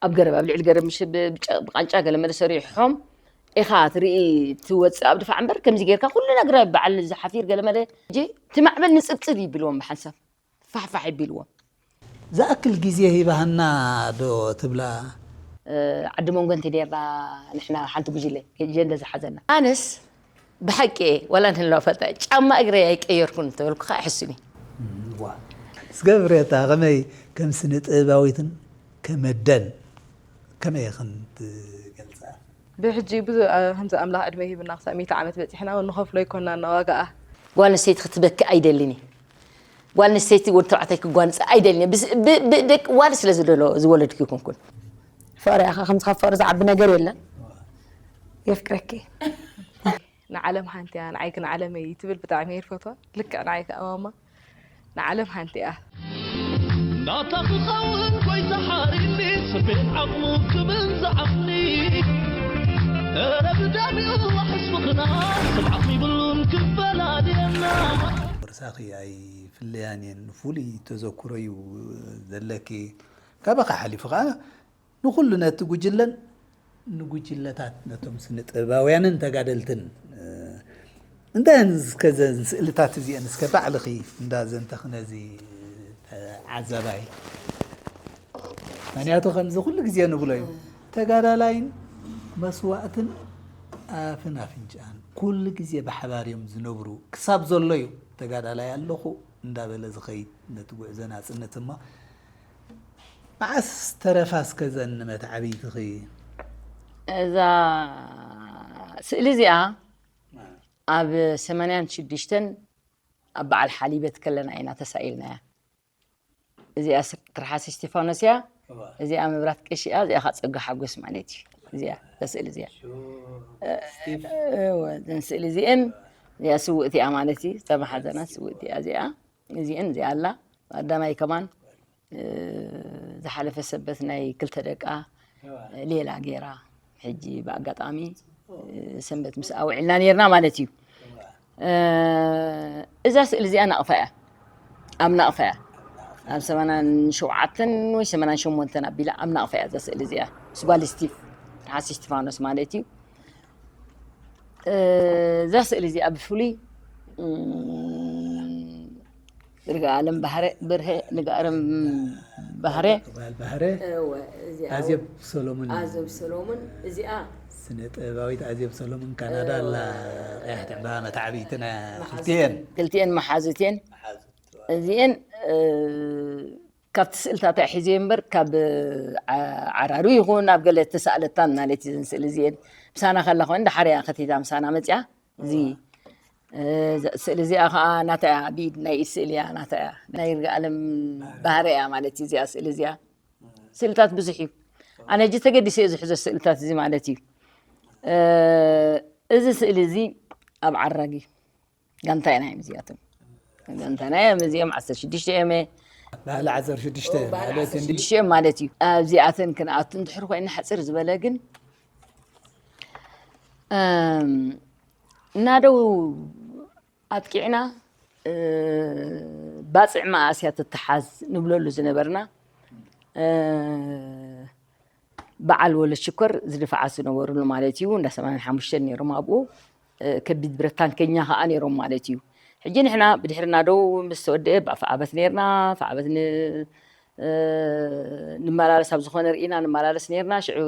ኣብ ገረብ ኣብ ልዕሊ ገረብ ምሽ ብቃንጫ ገለመለ ሰሪሖም ኢኻ ትርኢ። ትወፅእ ኣብ ድፋዕ እምበር ከምዚ ጌርካ ኩሉ ነገር በዓል ዝሓፊር ገለመለ ጂ ትማዕበል ንፅብፅብ ይብልዎም ብሓንሳብ ፋሕፋሕ ይቢልዎም። ዝኣክል ግዜ ሂባህና ዶ ትብላ? ዓዲ መንጎ እንተ ኔርና ንሕና ሓንቲ ጉጅለ ጀንደ ዝሓዘና ኣነስ ብሓቂ ዋላ እንተለዋ ፈልጣ ጫማ እግረይ ኣይቀየርኩን እንተበልኩ ከዓ ይሕስኒ። ስገብሬታ ከመይ ከም ስነ ጥበባዊትን ከመደን ከመይ ኢኽን ትገልፃ? ብሕጂ ብዙ ከምዚ ኣምላኽ ዕድመ ሂብና ክሳብ ሚእቲ ዓመት በፂሕና እውን ንኸፍሎ ይኮና እና ዋጋኣ። ጓል ኣንስተይቲ ክትበኪ ኣይደልን እየ። ጓል ኣንስተይቲ ወዲ ተባዕታይ ክጓንፀ ኣይደልን እየ። ብስ- ብ- ብ- ደቂ ጓል ስለ ዝደሎ ዝወለድኩ ይኮንኩን። ፍቕሪ ኢኻ ከም ዝኸፈሩ ዝዓቢ ነገር የለን። የፍቅረኪ። ንዓለም ሓንቲ እያ ንዓይ ግን ዓለመይ ትብል ብጣዕሚ እየ ዝፈትዋ። ልክዕ ንዓይ ከኣ ማማ ንዓለም ሓንቲ እያ። ናታ ክኸውን ጎይታ ሓሪኒ ሰበይት ዓቕሙ ክብል ዝዓቕኒ እረ ብዳሚኡ ሕስብኽና ሰብ ዓቕሚ ይብሉን ክፈላልየና ርሳኺ ኣይፍለያን እየን። ፍሉይ ተዘክሮ እዩ ዘለኪ። ካባኻ ሓሊፉ ከዓ ንኹሉ ነቲ ጉጅለን ንጉጅለታት ነቶም ስነ ጥበባውያንን ተጋደልትን እንታይ እስከ ዘን ስእልታት እዚአን እስከ ባዕልኺ እንዳ ዘንተኽ ነዚ ተዓዛባይ ምክንያቱ ከምዚ ኩሉ ግዜ ንብሎ እዩ ተጋዳላይን መስዋእትን ኣፍን ኣፍንጫን ኩሉ ግዜ ብሓባር እዮም ዝነብሩ ክሳብ ዘሎ እዩ ተጋዳላይ ኣለኹ እንዳበለ ዝኸይድ ነቲ ጉዕዞ ናፅነት እሞ መዓስ ተረፋ እስከ ዘን መትዓብይትኺ እዛ ስእሊ እዚኣ ኣብ ሰማንያን ሽዱሽተን ኣብ በዓል ሓሊበት ከለና ኢና ተሳኢልናያ። እዚኣ ስ- ትርሓስ እስቲፋኖስ እያ። እዚኣ መብራት ቀሺ እያ። እዚኣ ከዓ ፀጋ ሓጎስ ማለት እዩ። እዚኣ እዛ ስእሊ እዚኣ እወ፣ እዘን ስእሊ እዚአን እዚኣ ስውእቲ እያ ማለት እዩ። እዛ መሓዘና ስውእቲ እያ እዚኣ። እዚአን እዚኣ ኣላ ኣዳማይ ከማን ዝሓለፈ ሰበት ናይ ክልተ ደቃ ሌላ ገይራ ሕጂ ብኣጋጣሚ ሰንበት ምስ ኣውዒልና ነርና ማለት እዩ። እዛ ስእሊ እዚኣ ናቕፋ እያ ኣብ ናቕፋ እያ ኣብ ሰማንያን ሸውዓተን ወይ ሰማንያን ሸሞንተን ኣቢላ ኣብ ናቕፋ እያ እዛ ስእሊ እዚኣ ምስ ጓል ስቲፍ ትርሓስ እስቲፋኖስ ማለት እዩ። እዛ ስእሊ እዚኣ ብፍሉይ ይርጋኣለም ባህረ ብርሀ ንጋእረም ባህረ ባህረ ኣዜብ ሰሎሙን ኣዜብ ሰሎሙን እዚኣ ስነ ጥበባዊት ኣዜብ ሰሎሙን ካናዳ ኣላ ቀያሕቲ ዕምባባ መታዕብይትና ክልቲኤን ክልቲኤን መሓዙቴን እዚኤን ካብቲ ስእልታታ ሒዘ እምበር ካብ ዓራሩ ይኹን ኣብ ገለ ተሳእለታን ማለት እዩ ስእሊ እዚኤን ምሳና ከላ ኮይን ዳሓር እያ ከቲታ ምሳና መፅያ እዚ ስእሊ እዚኣ ከዓ ናታ እያ ብኢድ ናይ ኢድ ስእሊ እያ ናታ እያ ናይ ይርጋኣለም ባህረ እያ ማለት እዩ እዚኣ ስእሊ እዚኣ ስእልታት ብዙሕ እዩ ኣነ እጂ ተገዲሰ እየ ዝሕዞ ስእልታት እዚ ማለት እዩ እዚ ስእሊ እዚ ኣብ ዓራጊ ጋንታ ኢና እዮም እዚኣቶም ጋንታ ናይ እዮም እዚኦም ዓሰርተ ሽዱሽተ እዮም ባህሊ ዓሰርተ ሽዱሽተ ማለት እንዲ ሽዱሽተ እዮም ማለት እዩ ኣብዚኣተን ክንኣቱ እንድሕር ኮይኑ ሓፅር ዝበለ ግን እናደው ኣጥቂዕና ባፅዕ መኣስያ ትተሓዝ ንብለሉ ዝነበርና በዓል ወለድ ሽኮር ዝድፋዓ ዝነበሩሉ ማለት እዩ እንዳ ሰማንያን ሓሙሽተን ነይሮም ኣብኡ ከቢድ ብረት ታንከኛ ከዓ ነይሮም ማለት እዩ ሕጂ ንሕና ብድሕርና ደው ምስ ተወደአ ብኣፍ ዓበት ነይርና ኣፍ ዓበት ንመላለስ ኣብ ዝኾነ ርኢና ንመላለስ ነይርና ሽዑ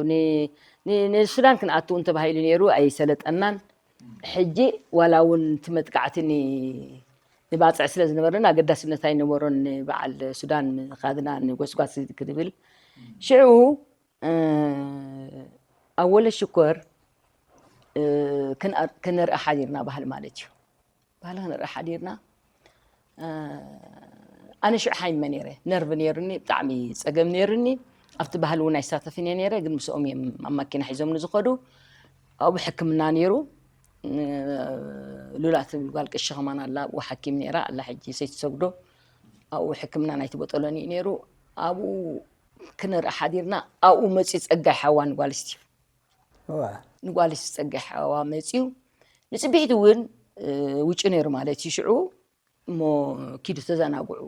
ንሱዳን ክንኣትው እንተባሂሉ ነይሩ ኣይሰለጠናን ሕጂ ዋላ እውን እቲ መጥቃዕቲ ንባፅዕ ስለ ዝነበረና ኣገዳስነት ኣይነበሮን ንበዓል ሱዳን ንኻድና ንጎስጓስ ክንብል ሽዑ ኣብ ወለ ሽኮር ክንርኢ ሓዲርና ባህል ማለት እዩ ባህል ክንርኢ ሓዲርና ኣነ ሽዑ ሓይመ ነይረ ነርቭ ነይሩኒ ብጣዕሚ ፀገም ነይሩኒ ኣብቲ ባህል እውን ኣይሳተፍን እየ ነይረ ግን ምስኦም እዮም ኣብ ማኪና ሒዞም ንዝኸዱ ኣብኡ ሕክምና ነይሩ ሉላ ትብል ጓል ቅሺ ከማን ኣላ ኣብኡ ሓኪም ነይራ ኣላ ሕጂ ሰይትሰግዶ ኣብኡ ሕክምና ናይቲ ቦጠሎኒ እዩ ነይሩ ኣብኡ ክንርኢ ሓዲርና ኣብኡ መፅዩ ፀጋይ ሓዋ ንጓል ስቲቭ ንጓል ስቲቭ ፀጋይ ሓዋ መፅዩ ንፅቢሒት እውን ውጩ ነይሩ ማለት እዩ ሽዑ እሞ ኪዱ ተዘናግዑ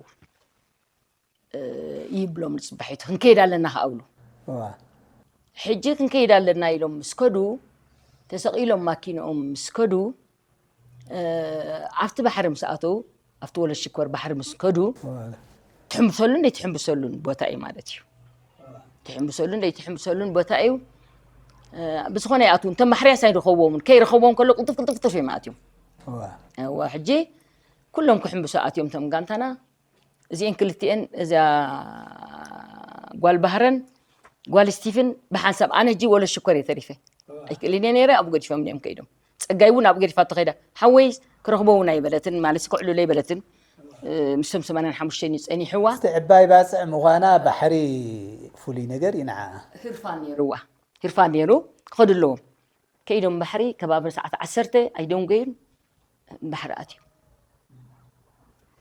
ይብሎም ንፅባሒቱ ክንከይድ ኣለና ከኣብሉ ሕጂ ክንከይድ ኣለና ኢሎም ምስ ከዱ፣ ተሰቒሎም ማኪንኦም ምስ ከዱ፣ ኣብቲ ባሕሪ ምስ ኣተዉ፣ ኣብቲ ወለድ ሽኮር ባሕሪ ምስ ከዱ፣ ትሕምብሰሉን ዘይትሕምብሰሉን ቦታ እዩ ማለት እዩ። ትሕምብሰሉን ዘይትሕምብሰሉን ቦታ እዩ። ብዝኾነ ይኣትዉ፣ እንተም ማሕርያስ ኣይረኸብዎምን፣ ከይረኸብዎም ከሎ ቅልጥፍ ቅልጥፍ ቅልጥፍ እዮም ኣትዮም። ሕጂ ኩሎም ክሕምብሱ ኣትዮም እቶም ጋንታና። እዚኤን ክልቲኤን፣ እዛ ጓል ባህረን ጓል ስቲፍን ብሓንሳብ፣ ኣነ ሕጂ ወለ ሽኮር እየ ተሪፈ። ኣይክእልን እየ ነይረ፣ ኣብኡ ገዲፎም እዮም ከይዶም። ጸጋይ እውን ኣብኡ ገዲፋቶ ከይዳ። ሓወይ ክረኽቦ እውን ኣይበለትን፣ ማለት ክዕልሎ ኣይበለትን። ምስቶም ሰማንያን ሓሙሽተን እዩ ጸኒሕዋ። እቲ ዕባይ ባጽዕ ምዃና ባሕሪ ፍሉይ ነገር እዩ ንዓኣ። ህርፋን ነይርዋ፣ ህርፋን ነይሩ፣ ክኸዱ ኣለዎም። ከይዶም ባሕሪ ከባቢ ሰዓት ዓሰርተ ኣይደንጎዩን፣ ባሕሪ ኣትዮም።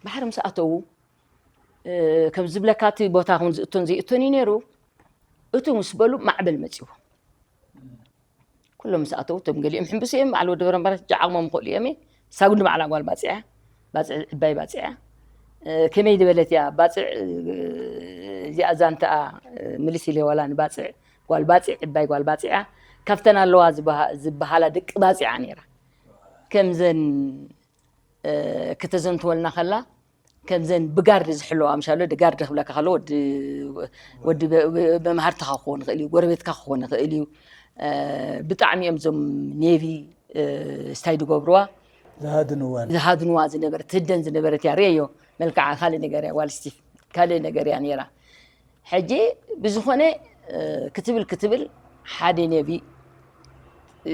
ባሕሪ ምስ ኣተዉ፣ ከም ዝብለካ እቲ ቦታ ኹን ዝእቶን ዘይእቶን እዩ ነይሩ። እቱ ምስ በሉ ማዕበል መጺዎ። ኩሎም ምስ ኣተዉ፣ እቶም ገሊኦም ሕምብሱ እዮም፣ በዓል ወዲ በረምበራት ጃዓቕሞም ይኽእሉ እዮም። ሳጉ ንባዕላ ጓል ባጽዕ እያ፣ ባጽዕ፣ ዕባይ ባጽዕ እያ። ከመይ ዝበለት እያ ባጽዕ፣ እዚኣ ዛንታኣ ምልስ ኢለ ዋላ ንባጽዕ፣ ጓል ባጽዕ፣ ዕባይ ጓል ባጽዕ እያ። ካብተን ኣለዋ ዝበሃ-፣ ዝበሃላ ደቂ ባጽዕ እያ ነይራ። ከምዘን፣ እ፣ ክተዘንትወልና ከላ፣ ከምዘን ብጋርድ ዝሕለዋ ምሻሎ፣ ጋርድ ክብለካ ከሎ፣ ወዲ፣ ወዲ በ-፣ በ-፣ መምሃርትኻ ክኸውን ይኽእል እዩ፣ ጎረቤትካ ክኸውን ይኽእል እዩ። እ፣ ብጣዕሚ እዮም እዞም ኔቪ፣ እ፣ ስታይ ዝገብርዋ። ዝሃድንዋ። ዝሃድንዋ ዝነበረ፣ ትህደን ዝነበረት እያ። ርእዮ፣ መልክዓ ካልእ ነገር እያ፣ ጓል ስቲፍ ካልእ ነገር እያ ነይራ። ሕጂ ብዝኾነ፣ እ፣ ክትብል ክትብል ሓደ ኔቪ፣ እ፣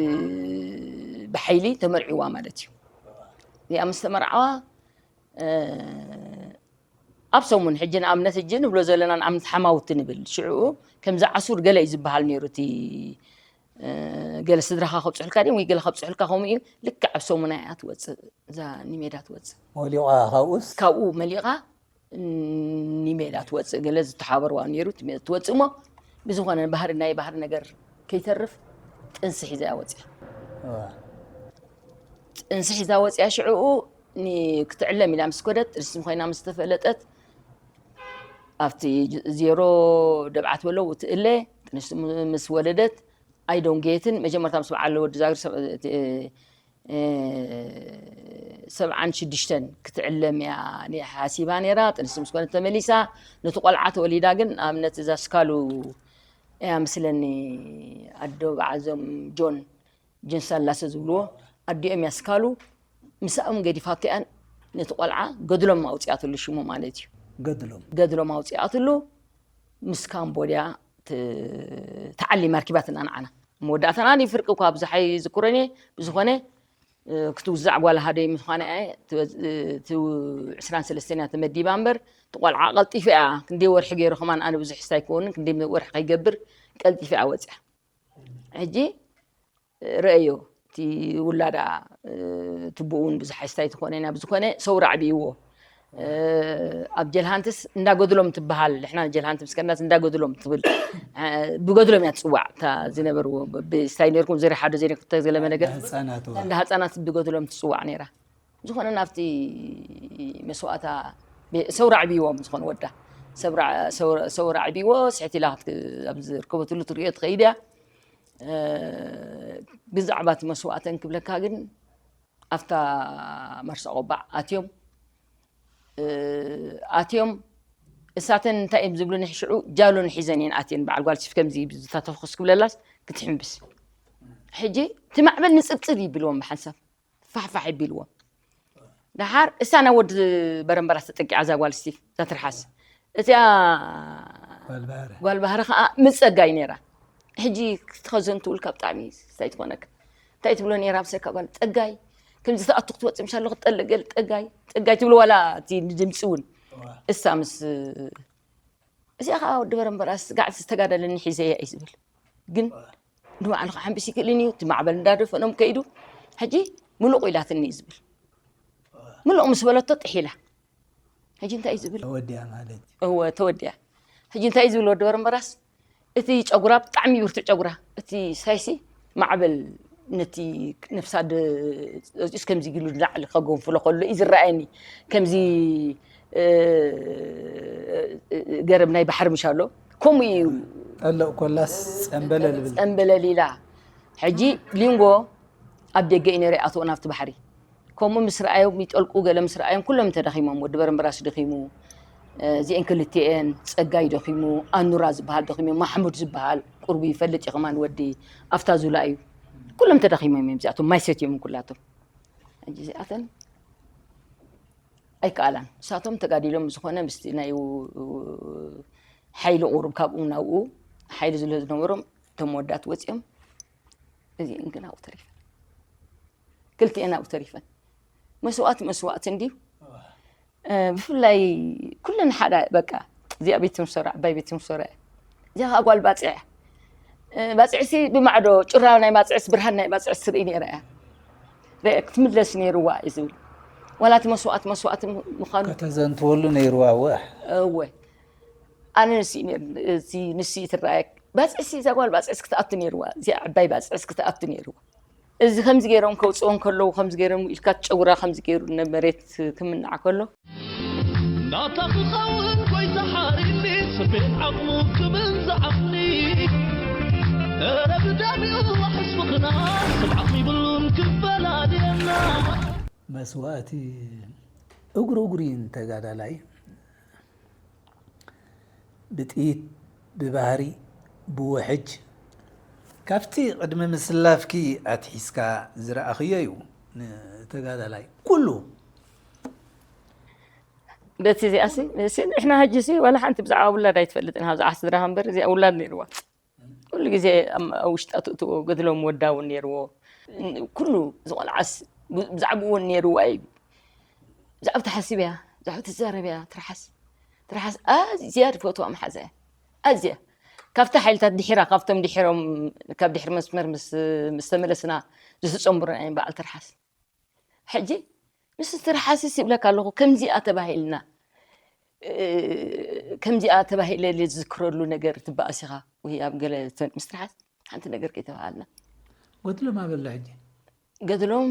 ብሓይሊ ተመርዕዋ ማለት እዩ። እዚኣ ምስ ተመርዓዋ፣ እ፣ ኣብ ሰሙን ሕጂ ንኣብነት ሕጂ ንብሎ ዘለና ንኣብነት ሓማውቲ ንብል። ሽዑ ከምዚ ዓሱር ገለ እዩ ዝበሃል ነይሩ እቲ፣ እ፣ ገለ ስድራኻ ከብጽሑልካ ድዮም ወይ ገለ ከብጽሑልካ ከምኡ እዩ። ልክዕ ኣብ ሰሙና እያ ትወጽእ፣ እዛ ኒሜዳ ትወጽእ። መሊቓ ካብኡስ? ካብኡ መሊቓ ኒሜዳ ትወጽእ፣ ገለ ዝተሓበርዋ ነይሩ፣ ትወጽእ እሞ ብዝኾነ ባህሪ፣ ናይ ባህሪ ነገር ከይተርፍ ጥንሲ ሒዛ እያ ወጽያ። እዋ። ጥንሲ ሒዛ ወጽያ ሽዕኡ ኒ-፣ ክትዕለም ኢላ ምስ ኮደት፣ ጥንሲ ኮይና ምስ ተፈለጠት፣ ኣብቲ ዜሮ ደብዓ ትበሎ ትእለ፣ ጥንሲ ም-፣ ምስ ወለደት፣ ኣይደንጎየትን። መጀመርታ ምስ በዓል ወዲ ዛግር ሰብ-፣ እቲ፣ እ፣ ሰብዓን ሽዱሽተን ክትዕለም እያ ኒ-፣ ሓሲባ ነይራ። ጥንሲ ምስ ኮነት ተመሊሳ፣ ነቲ ቆልዓ ተወሊዳ ግን፣ ንኣብነት እዛ ስካሉ እያ ምስለኒ፣ ኣዶ በዓዞም ጆን፣ ጆን ሳላሰ ዝብልዎ፣ ኣዲኦም እያ ስካሉ፣ ምስኣኦም ገዲፋቶ እያ ነቲ ቆልዓ ገድሎም ኣውፂኣትሉ ሽሙ ማለት እዩ። ገድሎም። ገድሎም ኣውፂኣትሉ፣ ምስ ካምቦድያ ት-፣ ተዓሊማ ኣርኪባትና ንዓና። መወዳእታና ድዩ ፍርቂ እኳ ብዙሕ ኣይዝክሮን እየ። ብዝኾነ፣ እ፣ ክትውዛዕ ጓል ሃደይ ምዃና እየ። እቲ፣ እቲ ዕስራን ሰለስተን እያ ተመዲባ እምበር፣ እቲ ቆልዓ ቀልጢፈ እያ። ክንደይ ወርሒ ገይሩ ከማን ኣነ ብዙሕ ስታይ ኣይከውንን፣ ክንደይ ወርሒ ከይገብር ቀልጢፈ እያ ወፅያ። ሕጂ፣ እ፣ ረአዮ፣ እቲ ውላዳ፣ እ፣ ትቡኡ እውን ብዙሕ ስታይ ኣይትኾነን እያ። ብዝኾነ ሰውራ ኣዕብይዎ። እ፣ ኣብ ጀልሃንትስ እንዳ ገድሎም ትበሃል፣ ንሕና ጀልሃንት ምስ ከድናስ እንዳ ገድሎም ትብል፣ እ፣ ብገድሎም እያ ትጽዋዕ። እታ ዝነበርዎ ብ-፣ ብስታይ ነርኩም፣ ዘሪ ሓደ፣ ዘሪ ክልተ፣ ዘለመ ነገር፣ ህጻናት፣ እዋ። እንዳ ህጻናት ብገድሎም ትጽዋዕ ነይራ። ዝኾነ ናብቲ መስዋእታ፣ ብ-፣ ሰውራ ኣዕብይዎም ዝኾነ ወዳ። ሰብራ-፣ ሰውራ፣ ሰውራ ኣዕብይዎ፣ ስሕት ኢላ ክትክ-፣ ኣብ ዝርከበትሉ ትርእዮ ትኸይድ እያ። እ፣ ብዛዕባ እቲ መስዋእተን ክብለካ ግን፣ ኣብታ መርሳ ቆባዕ ኣትዮም፣ እ፣ ኣትዮም፣ እሳተን እንታይ እዮም ዝብሉኒ ሽዑ፣ ጃሎን ሒዘን እየን ኣትየን፣ በዓል ጓል ሲፍ ከምዚ ዝተተኹስ ክብለላስ ክትሕምብስ። ሕጂ እቲ ማዕበል ንጽብጽብ ይብልዎም ብሓንሳብ፣ ፋሕፋሕ ይቢልዎም። ደሓር እሳ ናብ ወዲ በረምበራስ ተጠቂዓ፣ እዛ ጓል ስቲፍ፣ እዛ ትርሓስ። እቲኣ ጓል ባህሪ። ጓል ባህሪ ኸኣ ምስ ጸጋይ ነይራ። ሕጂ ክትኸዘን ትብል ካብ ብጣዕሚ እንታይ ትኾነካ? እንታይ ትብሎ ነይራ ብሰካ ጓል? "ጸጋይ፣ ከምዚ ትኣቱ ክትወጽእ ምሻሎ ክትጠልእ ገል፣ ጸጋይ፣ ጸጋይ" ትብል ዋላ እቲ ንድምጺ እውን። እዋ። እሳ ምስ እዚኣ ኸዓ ወዲ በረምበራስ ጋዕ ዝተጋደለኒ ሒዘያ እዩ ዝብል። ግን ንባዕሉ ክሓምብስ ይክእልን እዩ። እቲ ማዕበል እንዳደፈኖም ከይዱ፣ ሕጂ ምሉቕ ኢላትኒ እዩ ዝብል። ምሉቕ ምስ በለቶ ጥሒላ። ሕጂ እንታይ እዩ ዝብል? ተወዲኣ ማለት እዩ። እወ፣ ተወዲኣ። ሕጂ እንታይ እዩ ዝብል ወዲ በረምበራስ? እቲ ጨጉራ ብጣዕሚ ብርቱዕ ጨጉራ። እቲ ሳይሲ ማዕበል ነቲ ነፍሳ ደ-፣ እዚስ ከምዚ ኢሉ ንላዕሊ ከገንፍሎ ከሎ እዩ ዝረኣየኒ። ከምዚ፣ እ፣ ገረብ ናይ ባሕሪ ምሽ ኣሎ። ከምኡ እዩ። ጠልቕ ኮላስ ጸንበለል ብል። ጸንበለል ኢላ። ሕጂ ሊንጎ ኣብ ደገ እዩ ነይረ ኣትዎ ናብቲ ባሕሪ። ከምኡ ምስ ረኣዮም ይጠልቁ፣ ገለ ምስ ረኣዮም ኩሎም ተደኺሞም። ወዲ በረምብራስ ደኺሙ፣ እዚአን ክልቲኤን፣ ጸጋይ ደኺሙ፣ ኣኑራ ዝበሃል ደኺሙ፣ ማሕሙድ ዝበሃል ቁርቡ ይፈልጥ እዩ ከማን ወዲ ኣፍታ ዙላ እዩ። ኩሎም ተደኺሞም እዮም እዚኣቶም፣ ማይ ሰትዮም ኩላቶም። ሕጂ እዚኣተን ኣይከኣላን። ንሳቶም ተጋዲሎም ዝኾነ ምስቲ ናይ ው- ሓይሊ ቁሩብ ካብኡ ናብኡ ሓይሊ ዝለ ዝነበሮም እቶም ወዳት ወፂኦም እዚአን ግን ኣብኡ ተሪፈን። ክልቲኤን ኣብኡ ተሪፈን። መስዋእቲ መስዋእቲ እንድዩ። ብፍላይ ኩለን ሓደ በቃ እዚኣ ቤት ትምሶራ ዓባይ ቤት ትምሶራ እያ። እዚኣ ከዓ ጓል ባፅዕ እያ። ባፅዕሲ ብማዕዶ ጭራ ናይ ባፅዕስ ብርሃን ናይ ባፅዕስ ትርኢ ነይራ እያ። ርአ ክትምለስ ነይርዋ እዩ ዝብል። ዋላ እቲ መስዋእቲ መስዋእቲ ምዃኑ ከተዘንትወሉ ነይርዋ። ወሕ እወ ኣነ ንስ ንስ ትረኣየ ባፅዕሲ እዛ ጓል ባፅዕስ ክትኣቱ ነይርዋ። እዚኣ ዓባይ ባፅዕስ ክትኣቱ ነይርዋ። እዚ ከምዚ ገይሮም ከውፅኦ ከለዉ ከምዚ ገይሮም ኢልካ ትጨውራ ከምዚ ገይሩ መሬት ክምናዕ ከሎ ናታ ክኸውን ጎይታ ሓሪኒ ስቤን ዓቕሙ ክብል ዝዓቕሊ ረ ብዳሚኡ ሕስብኽና ስብዓኽ ይብሉን ክፈላልየና መስዋእቲ እግሩ እግሩ እዩ ተጋዳላይ። ብጥይት ብባህሪ ብውሕጅ ካብቲ ቅድሚ ምስላፍኪ ኣትሒዝካ ዝረኣኽዮ እዩ ንተጋዳላይ ኩሉ። በቲ እዚኣሲ ንሕና ሕጂሲ ዋላ ሓንቲ ብዛዕባ ውላድ ኣይትፈልጥን። ካብዚ ዓስድራኻ እምበር እዚኣ ውላድ ነይርዋ። ኩሉ ግዜ ኣብ ውሽጣ ትእትዎ ገድሎም ወዳ እውን ነይርዎ። ኩሉ ዝቆልዓስ ብዛዕባኡ እውን ነይርዋ እዩ። ብዛዕባ ትሓስብ እያ፣ ብዛዕባ ትዛረብ እያ። ትርሓስ ትርሓስ ኣዝያ ዝፈትዋ መሓዛ እያ። ኣዝያ ካብቲ ሓይልታት ድሒራ ካብቶም ድሒሮም ካብ ድሕሪ መስመር ምስ ምስ ተመለስና ዝተጸንብሩና እዮም በዓል ትርሓስ። ሕጂ ምስ ትርሓስስ ይብለካ ኣለኹ ከምዚኣ ተባሂልና ከምዚኣ ተባሂለ ዝዝክረሉ ነገር ትበኣስ ኢኻ ወይ ኣብ ገለ ምስ ትርሓስ ሓንቲ ነገር ከይተባሃልና ጎድሎም ኣበላ ሕጂ ገድሎም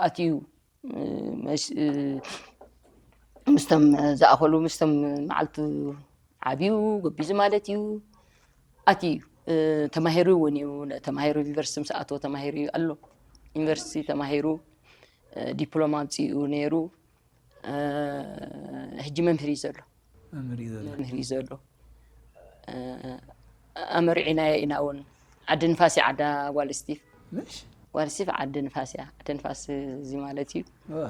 ኣትዩ ምስቶም ዝኣኸሉ ምስቶም መዓልቱ ዓብዩ ገቢዙ ማለት እዩ። ኣትዩ ተማሂሩ እውን እዩ። ተማሂሩ ዩኒቨርሲቲ ምስ ኣተወ ተማሂሩ እዩ ኣሎ። ዩኒቨርሲቲ ተማሂሩ ዲፕሎማ ኣምፂኡ ነይሩ። ሕጂ መምህር እዩ ዘሎ። መምህር እዩ ዘሎ። መምህር እዩ ዘሎ። ኣመሪዕናዮ ኢና እውን ዓዲ ንፋስ እያ ዓዳ ጓል ስቲፍ ምሽ ጓል ስቲፍ ዓዲ ንፋስ እያ። ዓዲ ንፋስ እዚ ማለት እዩ። ዋ